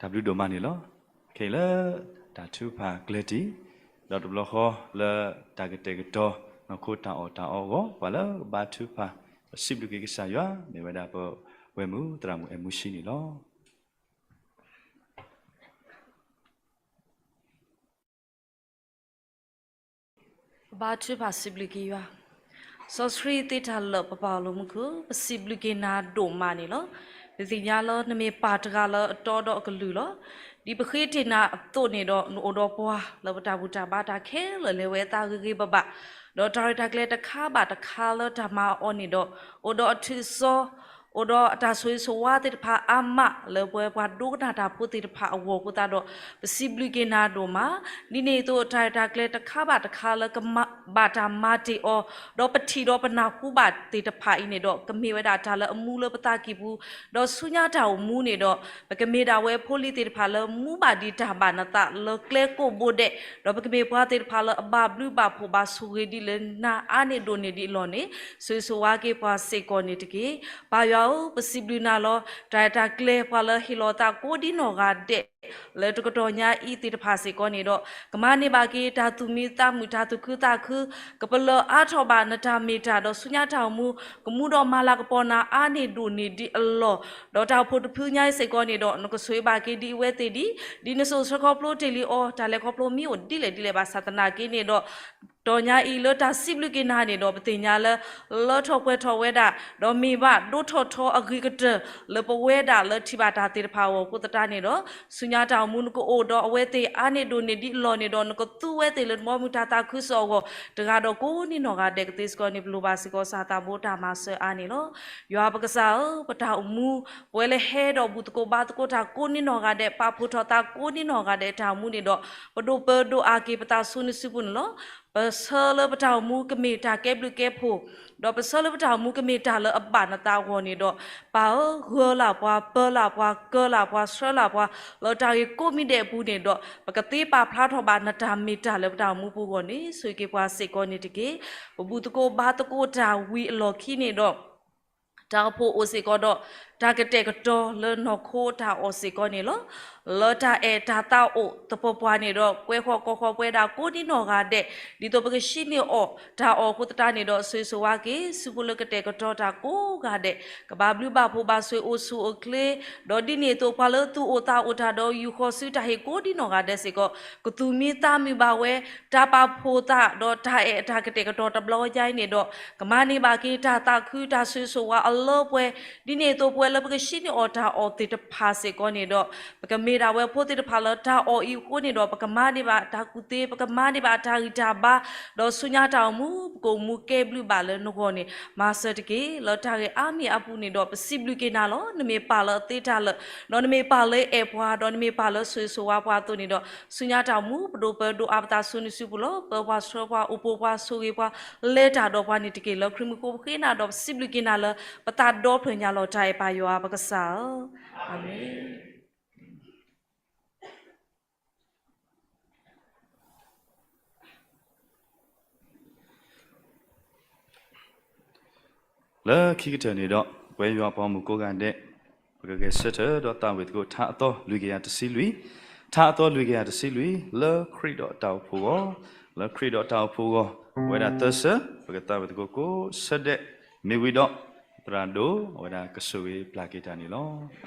တၢ်ဘျုးဒိၣ်မးန့ၣ်လီၤ. ခဲအံၤလၢတၢ်ထုကဖၣ်ကျဲတံၢ်, ဒီးတဘျီဃီလၢတၢ်ကတဲာ်ကတီၤ နီၢ်ခိတၢ်အီၣ်တၢ်အီအဂီၢ် ပှၤလၢကဘါထုကဖၣ် ပစံးဘျုးက့ၤကစၢ်ယွၤ မ့ၢ်ဝဲဒၣ်ပဝဲၢ်မုၣ်သရၣ်မုၣ်အဲၣ်မူဆံန့ၣ်လီၤ. ပဘါထုကဖၣ်စံးဘျုးက့ၤယွၤ. စီဆှံသ့တၢ်လၢာ် ပပၢ်လိၤမူခိၣ်, ပစံးဘျုးက့ၤနၤဒိၣ်မးန့ၣ်လီၤ. ပသ့ၣ်ညါလၢနမ့ၢ်ပၢ်တဂၤလၢအတီဒီးအကလုၢ်လီၤ. ဒ်ပဃ့တ့ၢ်နၤအသိးန့ၣ်ဒီး နအိၣ်ဒီးပှၤလၢပတၢ်ဘူၣ်တၢ်ဘါတၢ်ခဲလၢာ် လဲၤဝဲအသးဂ့ၤဂ့ၤဘၣ်ဘၣ်, ဒီးတၢ်ရဲၣ်တၢ်ကျဲၤတခါဘၣ်တခါလၢတၢ်မၤအီၤန့ၣ်ဒီး အိၣ်ဒီးအထုးစီ အိၣ်ဒီးအတၢ်ဆိၣ်ဂ့ၤဆိၣ်ဝါသ့ၣ်တဖၣ်အါမး လၢပဝဲပှၤဒိကနၣ်တၢ်ဖိသ့ၣ်တဖၣ်အဂီၢ်အဃိသတးဒီး ပစံးဘျုးက့ၤနၤဒိၣ်မး. ဒ်န့ၣ်အသိး တၢ်ရဲၣ်တၢ်ကျဲၤတခါဘၣ်တခါလၢကဘၣ်တၢ်မၤတ့ၢ်အီၤ, ဒီးပထံၣ်ဒီးပနၢ်ဟူဘၣ်သ့ၣ်တဖၣ်အံၤန့ၣ်ဒီး ကမ့ၢ်ဝဲဒၣ်တၢ်လၢအမူလၢပသးကံၢ်ပူၤ, ဒီးဆူညါတၢ်အိၣ်မူန့ၣ်ဒီး ပကမ့ၢ်ဒၣ်ဝဲဖိလံၤသ့ၣ်တဖၣ်လၢမူဘၣ်ဒံးတၢ်ဘၣ်နသးလၢကျဲကိးဘိဒဲး, ဒီးပကမ့ၢ်ပှၤသ့ၣ်တဖၣ်လၢအဘၣ်ဘျုးဘၣ်ဖှိၣ်ဘၣ်ဆိၣ်ဂ့ၤဒ်လၢနၤအါန့ၢ်ဒိၣ်န့ၢ်ဒံးအလီၢ်န့ၣ် ဆိၣ်ဂ့ၤဆိၣ်ဝါက့ၤပှၤစ့ၢ်ကီးန့ၣ်တက့ၢ်. ပၢ်ယွၤဧၢ, ပစံးဘျုးနၤလီၤ. တၢ်ရဲၣ်တၢ်ကျဲၤ ပှၤလၢဟ့ၣ်လီၤသးကိးဒံနီၢ်ဂၤဒဲး လၢတကတီၢ်ညါအံၤသ့ၣ်တဖၣ်စ့ၢ်ကီးန့ၣ်ဒီး ကမၤန့ၢ်ဘၣ်က့ၤတၢ်သူၣ်မံသးမုာ် တၢ်သူၣ်ခုသးခု, ကပလၢၢ်အါထီၣ်ဘၣ်နတၢ်မ့ၢ်တၢ်ဒီးဆူညါတၢ်အိၣ်မူ ကမူဒီးမၤလၤကပီၤနၤအါန့ၢ်ဒိၣ်န့ၢ်ဒံးအလီၢ်, ဒီးတၢ်အိၣ်ဖှိၣ်တဖုညါအံၤစ့ၢ်ကီးန့ၣ်ဒီး နကဆိၣ်ဂ့ၤဘၣ်က့ၤဒ်အဝဲသ့ၣ်ဒံး, ဒ်နစိာ်ဆှၢခီဖျိတ့ၢ်လံအီၤ တၢ်လဲၤခီဖျိမ့ၢ်အိၣ်ဒ်လဲၣ်ဒ်လဲၣ်ဘၣ်ဆၣ်သနာ်က့န့ၣ်ဒီး တကတီၢ်ညါအံၤလၢတၢ်စံးဘျုးက့ၤနၤန့ၣ်ဒီး ပသ့ၣ်ညါလၢ လၢထီၣ်ပှဲၤထီၣ်ဝဲဒၣ် ဒီးမ့ၢ်ဘၣ်ဒိၣ်ထီၣ်ထီအဂ့ၤကတၢၢ် လၢပဝဲဒၣ်လၢထံၣ်ဘၣ်တၢ်သ့ၣ်တဖၣ်အဂီၢ်အဃိသတးန့ၣ်ဒီး ဆူညါတၢ်အိၣ်မူနကအိၣ်ဒီးအဝဲသ့ၣ်အါန့ၢ်ဒိၣ်န့ၢ်ဒံးအလီၢ်န့ၣ်ဒီး နကသူဝဲသ့ၣ်လၢနဘီမုၢ်တၢ်သးခုကစီၣ်အဂီၢ် တဂၤဒီးကိးဒံနီၢ်ဂၤဒဲးကသ့စ့ၢ်ကီးန့ၣ် ပလိၣ်ဘၣ်စ့ၢ်ကီးစီၤသးဘိတၢ်မၤစၢၤအါန့ၣ်လီၤ. ယွၤပကစၢ်ဧၢ, ပတၢ်အိၣ်မူ ပဝဲလၢဟဲဒီးဘူၣ်သကိးဘါသကိးတၢ်ကိးဒံနီၢ်ဂၤဒဲး ပာ်ဖှိၣ်ထီၣ်သးကိးဒံနီၢ်ဂၤဒဲးတၢ်အိၣ်မူန့ၣ်ဒီး ပဒိၣ်ပၢဒိၣ်အါက့ၤပသးဆူနစုပူၤန့ၣ်လီၤ. ပဆၢလၢပတၢ်အိၣ်မူကမ့ၢ်တၢ်ကဲဘျုးကဲဖှိၣ်, ဒီးပဆၢလၢပတၢ်အိၣ်မူကမ့ၢ်တၢ်လၢအဘၣ်နသးအဂီၢ်န့ၣ်ဒီး ပၢ်ဧၢ, ဂၢၤလၢ်ပှၤ, ပၢလၢ်ပှၤ, ကၢလၢ်ပှၤ, ဆှၢလၢ်ပှၤ လၢတၢ်ဂ့ၢ်ကိးမံၤဒဲးအပူၤန့ၣ်ဒီး ပကသ့ပာ်ဖျါထီၣ်ဘၣ်နတၢ်မ့ၢ်တၢ်လၢပတၢ်အိၣ်မူပူၤအဂီၢ်န့ၣ် ဆိၣ်ဂ့ၤက့ၤပှၤစ့ၢ်ကီးန့ၣ်တက့ၢ်. ပဘူၣ်သကိးဘါသကိးတၢ်ဝံၤအလီၢ်ခံန့ၣ်ဒီး တၢ်အိၣ်ဖှိၣ်အိၣ်စ့ၢ်ကီးဒီး တၢ်ကတဲာ်ကတီၤလၢနီၢ်ခိတၢ်အီၣ်စ့ၢ်ကီးန့ၣ်လီၤ. လၢတၢ်အဲၣ်တၢ်သးအိၣ်သပှၢ်ပှၢ်န့ၣ်ဒီး ကွဲဃီၤကိးဃီၤပဝဲဒၣ်ကိးဒံနီၢ်ဂၤဒဲး ဒ်သိးပကဟံးန့ၢ်အီၣ်တၢ်အီၣ်အဃိသတးန့ၣ်ဒီး ဆိၣ်ဂ့ၤဆိၣ်ဝါက့ၤ စုဖိလၢကတဲာ်ကတီၤတၢ်ကိးဂၤဒဲး ကဘၣ်ဘျုးဘၣ်ဖှိၣ်ဘၣ်ဆိၣ်ဂ့ၤအိၣ်ဆူၣ်အိၣ်ချ့, ဒီးဒ်န့ၣ်အသိးပှၤလၢသူၣ်အိၣ်သးအိၣ်တၢ်ဒီးယူၢ်ဃီၤဆူတၢ်ဟ့ၣ်ကိးဒံနီၢ်ဂၤဒဲးစ့ၢ်ကီး ကသူၣ်မံသးမုာ်ဘၣ်ဝဲ တၢ်ပာ်ဖှိၣ်သးဒီးတၢ်အဲၣ်အတၢ်ကတဲာ်ကတီၤတဘျီညါအံၤန့ၣ်ဒီး ကမၤန့ၢ်ဘၣ်က့ၤတၢ်သးခုတၢ်ဆိၣ်ဂ့ၤဆိၣ်ဝါအလၢပှဲၤ, ဒ်န့ၣ်အသိးပဝဲလၢပကဟံးန့ၢ်အီၣ်တၢ်အီၣ်သ့ၣ်တဖၣ်စ့ၢ်ကီးန့ၣ်ဒီး ပကမ့ၢ်ဒၣ်ဝဲဖိသ့ၣ်တဖၣ်လၢတၢ်အီၣ်အံၤအဃိန့ၣ်ဒီး ပကမၤန့ၢ်ဘၣ်တၢ်ကူၣ်သ့, ပကမၤန့ၢ်ဘၣ်တၢ်ဂံၢ်တၢ်ဘါ, ဒီးဆူညါတၢ်အိၣ်မူ ပကအိၣ်မူကဲဘျုးဘၣ်လၢနဂီၢ်န့ၣ် မၤစၢၤတက့ၢ်. လၢတၢ်ဂ့ၢ်အါမံၤအပူၤန့ၣ်ဒီး ပစံးဘျုးက့ၤနၤလီၤ. နမ့ၢ်ပၢ်လၢအသ့တၢ်လၢာ်, ဒီးနမ့ၢ်ပၢ်လၢအအဲၣ်ပှၤ, ဒီးနမ့ၢ်ပၢ်လၢဆိၣ်ဂ့ၤဆိၣ်ဝါပှၤအသိးန့ၣ်ဒီး ဆူညါတၢ်အိၣ်မူ ပဒိၣ်ပၢဒိၣ်အါပသးဆူနစုပူၤလီၤ. ပၢပှၤဆှၢပှၤအိၣ်ပိာ်ပှၤဆိၣ်ဂ့ၤပှၤ လဲၤတၢ်ဒီးပှၤန့ၣ်တက့ၢ်. လၢခရံာ်မူခိၣ်ပဃ့နၤဒီးပစံးဘျုးက့ၤနၤလၢ ပသးဒီဖျၢၣ်ညါလီၤ. တၢ်အဲၣ်ပၢ်ယွၤပကစၢ်ဧၢ, အၤမ့ၣ်. လၢခံကတၢၢ်န့ၣ်ဒီး ပဝဲယွၤအပှၤဂီၢ်မုၢ်ကိးဂၤဒဲး ပကဂဲၤဆၢထၢၣ်ဒီးသးဝံၣ်သကိးထါအသီလွံၢ်ကယၤတဆံလွံၢ်, ထါအသီလွံၢ်ကယၤတဆံလွံၢ် လၢခရံာ်ဒီးတၢ်အိၣ်ဖှိၣ်အဂီၢ်, လၢခရံာ်ဒီးတၢ်အိၣ်ဖှိၣ်အဂီၢ်, အဝဲဒၣ်သၢဆၢ ပကသးဝံၣ်သကိးကိးဆၢဒဲး, မ့ၢ်ဝံၤဒီး သရၣ်ဒိၣ် အဝဲဒၣ်ကဆိၣ်ဂ့ၤပျၢ်က့ၤတၢ်န့ၣ်လီၤ.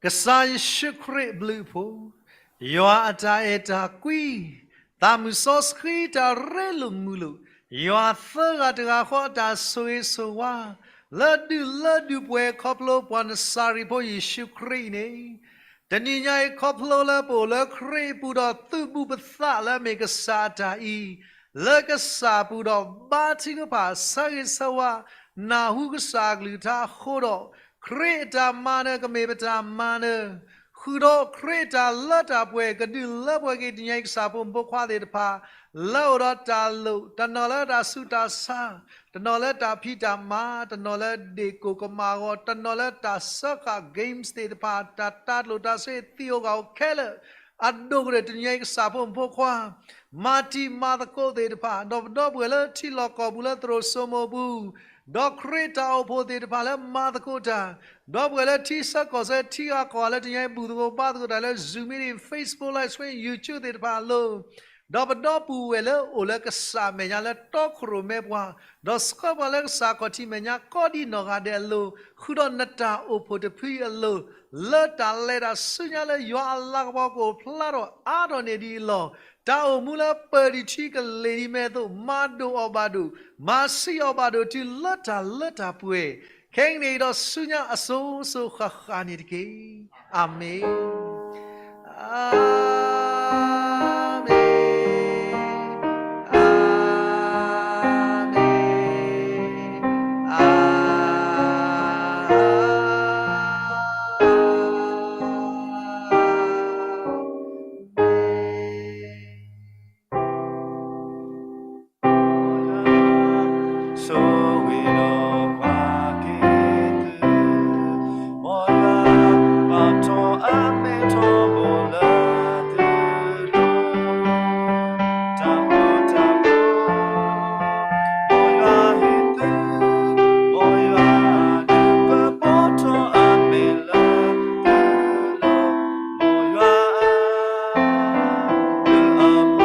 ကစၢ်ယ့ၣ်ၡူးခရံာ်အဘျုးအဖှိၣ်, ယွၤအတၢ်အဲၣ်တၢ်ကွံ, သးမုၢ်စီဆှံတၢ်ရ့လိာ်မုာ်လိာ်, ယွၤသၢဂၤတဂၤဃီအတၢ်ဆိၣ်ဂ့ၤဆိၣ်ဝါ, လၢဒုၣ်လၢဒုၣ်ပှဲၤခီဖျိပှၤနစၤရ့းဖိယ့ၣ်ၡူးခရံာ်အံၤန့ၣ်, တနံၤညါအံၤခီဖျိလၢပအိၣ်လၢခရံာ်အပူၤဒီး သုးဘူးပသးလၢအမ့ၢ်ကစၢ်အတၢ်အံၤ, လၢကစၢ်အပူၤဒီးဘါထုကဖၣ် ဆၢဂ့ၤဆၢဝါ, နၢ်ဟူကစၢ်အကလုၢ်ကထါအဃိဒီး, ခရံာ်အတၢ်မၤနၢၤ ကမ့ၢ်ပတၢ်မၤနၢၤ, ဃုာ်ဒီးခရံာ်အတၢ်လၢတၢ်ပှဲၤ ကဒုးလၢပှဲၤက့ၤတနံၤညါအံၤ ကစၢ်ဖိမုၣ်ဖိခွါသ့ၣ်တဖၣ် လၢအအိၣ်ဒီးတၢ်လိၣ်, တနီၤလၢတၢ်ဆူးတၢ်ဆါ, တနီၤလၢတၢ်ဖံးတၢ်မၤ, တနီၤလၢဒ့ၣ်ကိၣ်ကမၣ်အဂီၢ်, တနီၤလၢတၢ်စၢဃာ် games သ့ၣ်တဖၣ်, တၢ်တၢ်လိၣ်တၢ်ဆၢသံအိၣ်ဂၢၢ်အိၣ်ခဲလၢာ်, အဒိၣ်ကတၢၢ်တနံၤညါအံၤ ကစၢ်ဖိမုၣ်ဖိခွါ မၤတံၤမၤသကိးသ့ၣ်တဖၣ်, ဒီးပဒီပုၢ်ဝဲၢ်လၢထံလီၢ်ကီၢ်ပူၤလၢသရိာ်စိမိၤပူၤ, ဒီးခရံာ်တၢ်အိၣ်ဖှိၣ်သ့ၣ်တဖၣ်လၢမၤသကိးတၢ်, ဒီပုၢ်ဝဲၢ်လၢထံဆၢကီၢ်ဆၢ ထံဂၤကီၢ်ဂၤလၢတနံၤညါအံၤ ဘူၣ်သကိးဘါသကိးတၢ်လၢ Zoom meeting, Facebook Live Stream, YouTube သ့ၣ်တဖၣ်အလိၤ, ဒီးပဒီပုၢ်ဝဲၢ်လၢအိၣ်လၢကစၢ်အမဲာ်ညါလၢတီခိၣ်ရိၣ်မဲပှၤ, ဒီးဆှၢပှၤလၢကစၢ်ခီၣ်ထံးမဲာ်ညါကိးဒံးနီၢ်ဂၤဒဲးအလိၤ, ဃုာ်ဒီးနတၢ်အိၣ်ဖှိၣ်တဖုအံၤအလိၤ, လၢတၢ်လဲၤတၢ်ဆူညါလၢယွၤအလၤကပီၤကအိၣ်ဖျါထီၣ်အါထီၣ်န့ၢ်ဒံးအလီၢ်, တၢ်အိၣ်မူလၢပၢၢ်ဒံးထံကလ့ၢ်ဒံးမဲအသိး မၤဒိၣ်အီၤဘၣ်ဒိၣ်, မၤဆံးအီၤဘၣ်ဒိၣ်တုၤလၢတၢ်လၢတၢ်ပှဲၤ, ခဲကနံၣ်အံၤဒီးဆူညါအစိၤစိၤဃၣ်ဃၣ်န့ၣ်တက့ၢ်. အၤမ့ၣ်, အၤမ့ၣ်, အၤမ့ၣ်, အၤမ့ၣ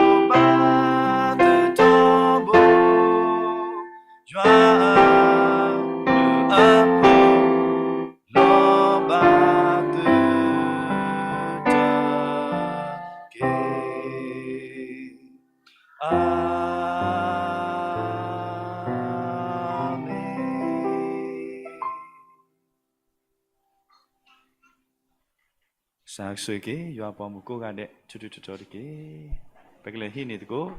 ်. စံးဆိၣ်ဂ့ၤက့ၤ ယွၤပိာ်မုၣ်ကိးဂၤဒဲး ထူထူတီတီတက့ၢ်. ပကလဲၤဟံးန့ၢ်သကိး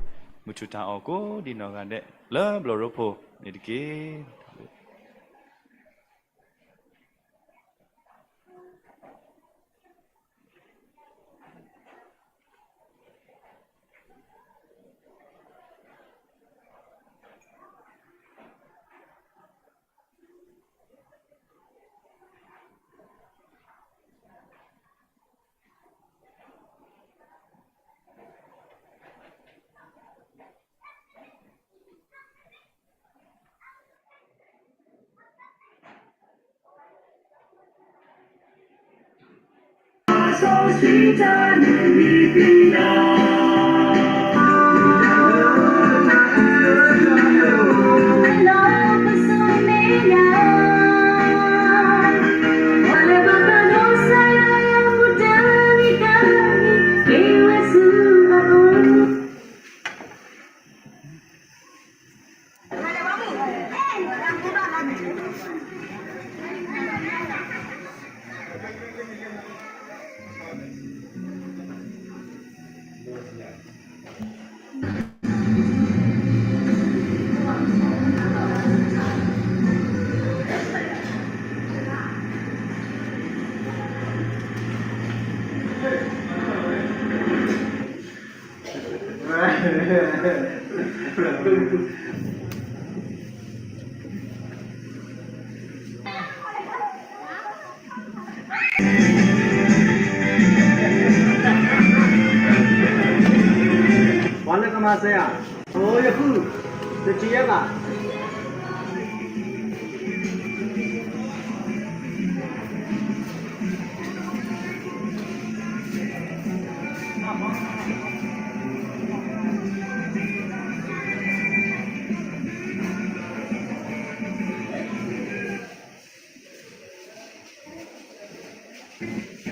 မုၢ်ထူၣ်တၢ်အီၣ်ကိးဒံးနီၢ်ဂၤဒဲး လၢဘျီၣ်ရိဖှိၣ်န့ၣ်တက့ၢ်. ပှၤလၢကမၤစၢၤယၤ, အိယဃု, တထံၣ်ယဲဘၣ်.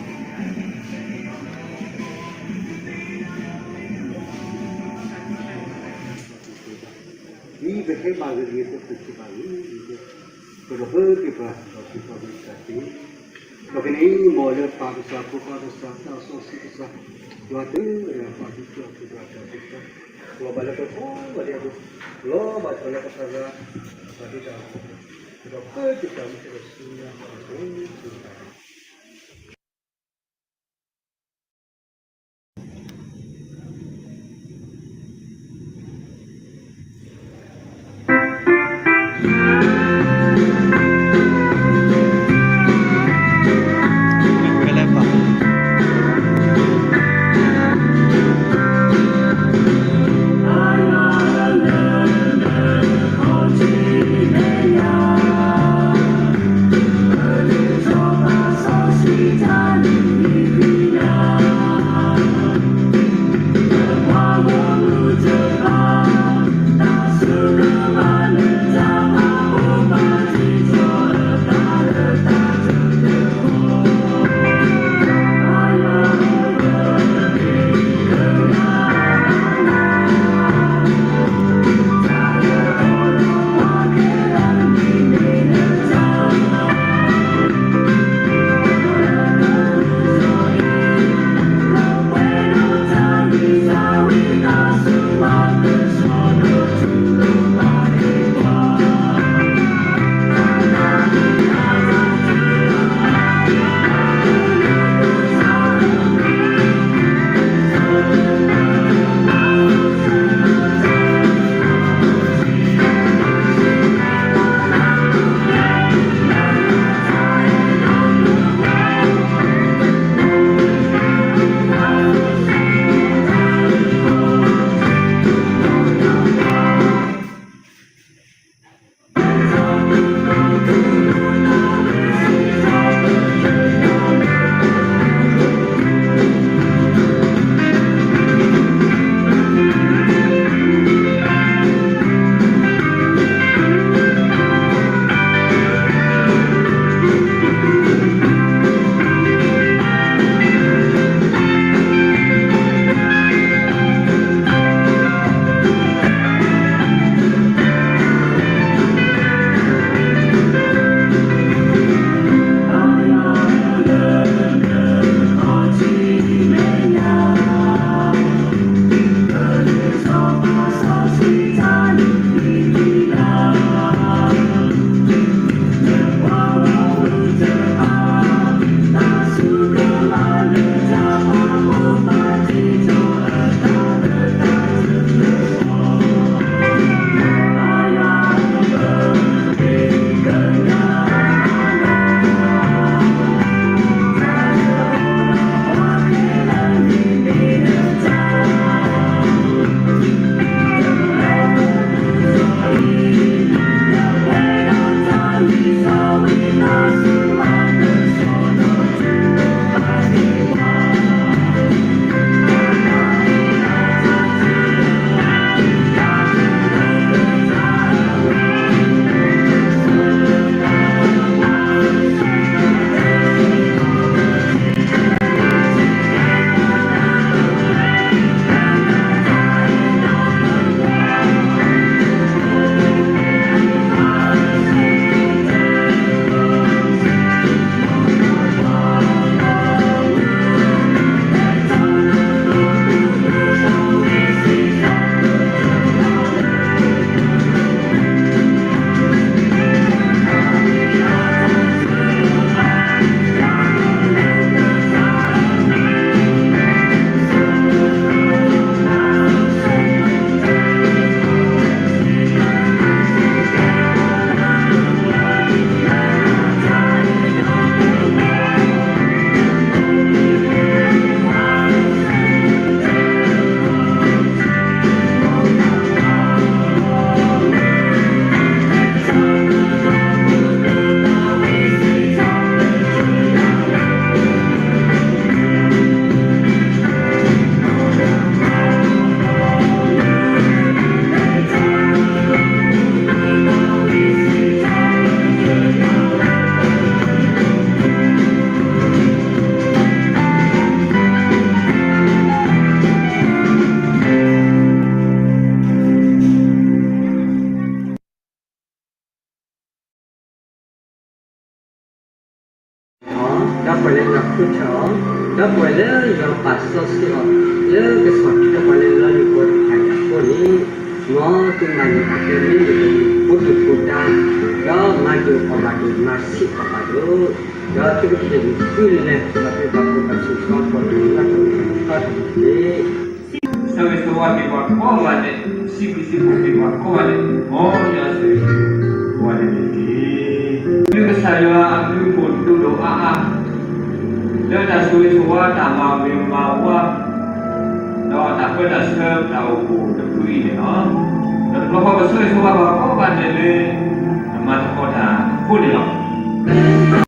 ပ ပဟဲဘၣ်ဂ့ၤဂ့ၤ ပသုးက့ၤဘၣ်ဂ့ၤဂ့ၤ, ပဒီးပသ့ၣ်ပှၤ ဒီးသ့ၣ်ပှၤကစၢ်သ့, ဒီးကန့ၢ်မီၢ်လၢပၢ်ကစၢ် ဖိခွါကစၢ် သးစီဆှံကစၢ်, ယွၤတဂၤပၢ်သံကၠီၣ် သ့ၣ်ပှၤတၢ်သ့ၣ်တဖၣ်, လီၤဘၣ်လၢပဖီဝဲဒၣ်အပူၤ, လီၤဘၣ်ထီၣ်လၢပသရၣ် ပှၤဒ့တၢ်အိၣ်ဖှိၣ်, ဒီးပသ့ၣ်တၢ်မူထီၣ်ဒီးဆူညါအပူၤ, ပှၤလၢယွၤဃုထၢအီၤ, ဒီးပှၤလၢယွၤပာ်စီဆှံအီၤ, လၢကဆီၣ်ထွဲပှၤလၢလီၢ်ယံၤပှၤတဖၣ်အံၤအဃိန့ၣ်, မ်သုမၤန့ၢ်အကဲမ့ၢ်ယွၤဖိဒိၣ်ဖိဒါ, ဒီးမၤဒိၣ်အီၣ်ဘၣ်ဒိၣ် မၤဆံးအီၣ်ဘၣ်ဒိၣ်, ဒီးသုကဟ့ၣ်သုလၢာ် ဒီးသုကဘၣ်ဖှီၣ်ဘၣ်ဆူၣ် ဒီးပှၤတဖၣ်လၢအတၢ်မုာ်တၢ်တမုာ်တက့ၢ်. ဆၢဂ့ၤဆၢဝါက့ၤပှၤကိးဂၤဒဲး, စံးဘျုးစံးဖှိၣ်က့ၤပှၤကိးဂၤဒဲး, မ်ယွၤဆိၣ်ဂ့ၤဆိၣ်ဝါန့ၣ်တက့ၢ်. ဒုးကစၢ်ယွၤအဘျုးအဖှိၣ်ဒိၣ်ဒိၣ်အါအါ, လၢတၢ်ဆိၣ်ဂ့ၤဆိၣ်ဝါတၢ်မၤဂ့ၤမၤဝါ, ဒီးတၢ်ပၢတၢ်ဆှၢတၢ်အိၣ်ဖှိၣ်တဖုအံၤန့ၣ်လီၤ. ဒီးတဘျီဃီပဆၢဂ့ၤဆၢဝါပှၤကိးဂၤဒဲးလၢ အမၤသကိးတၢ်အဃိန့ၣ်လီၤ.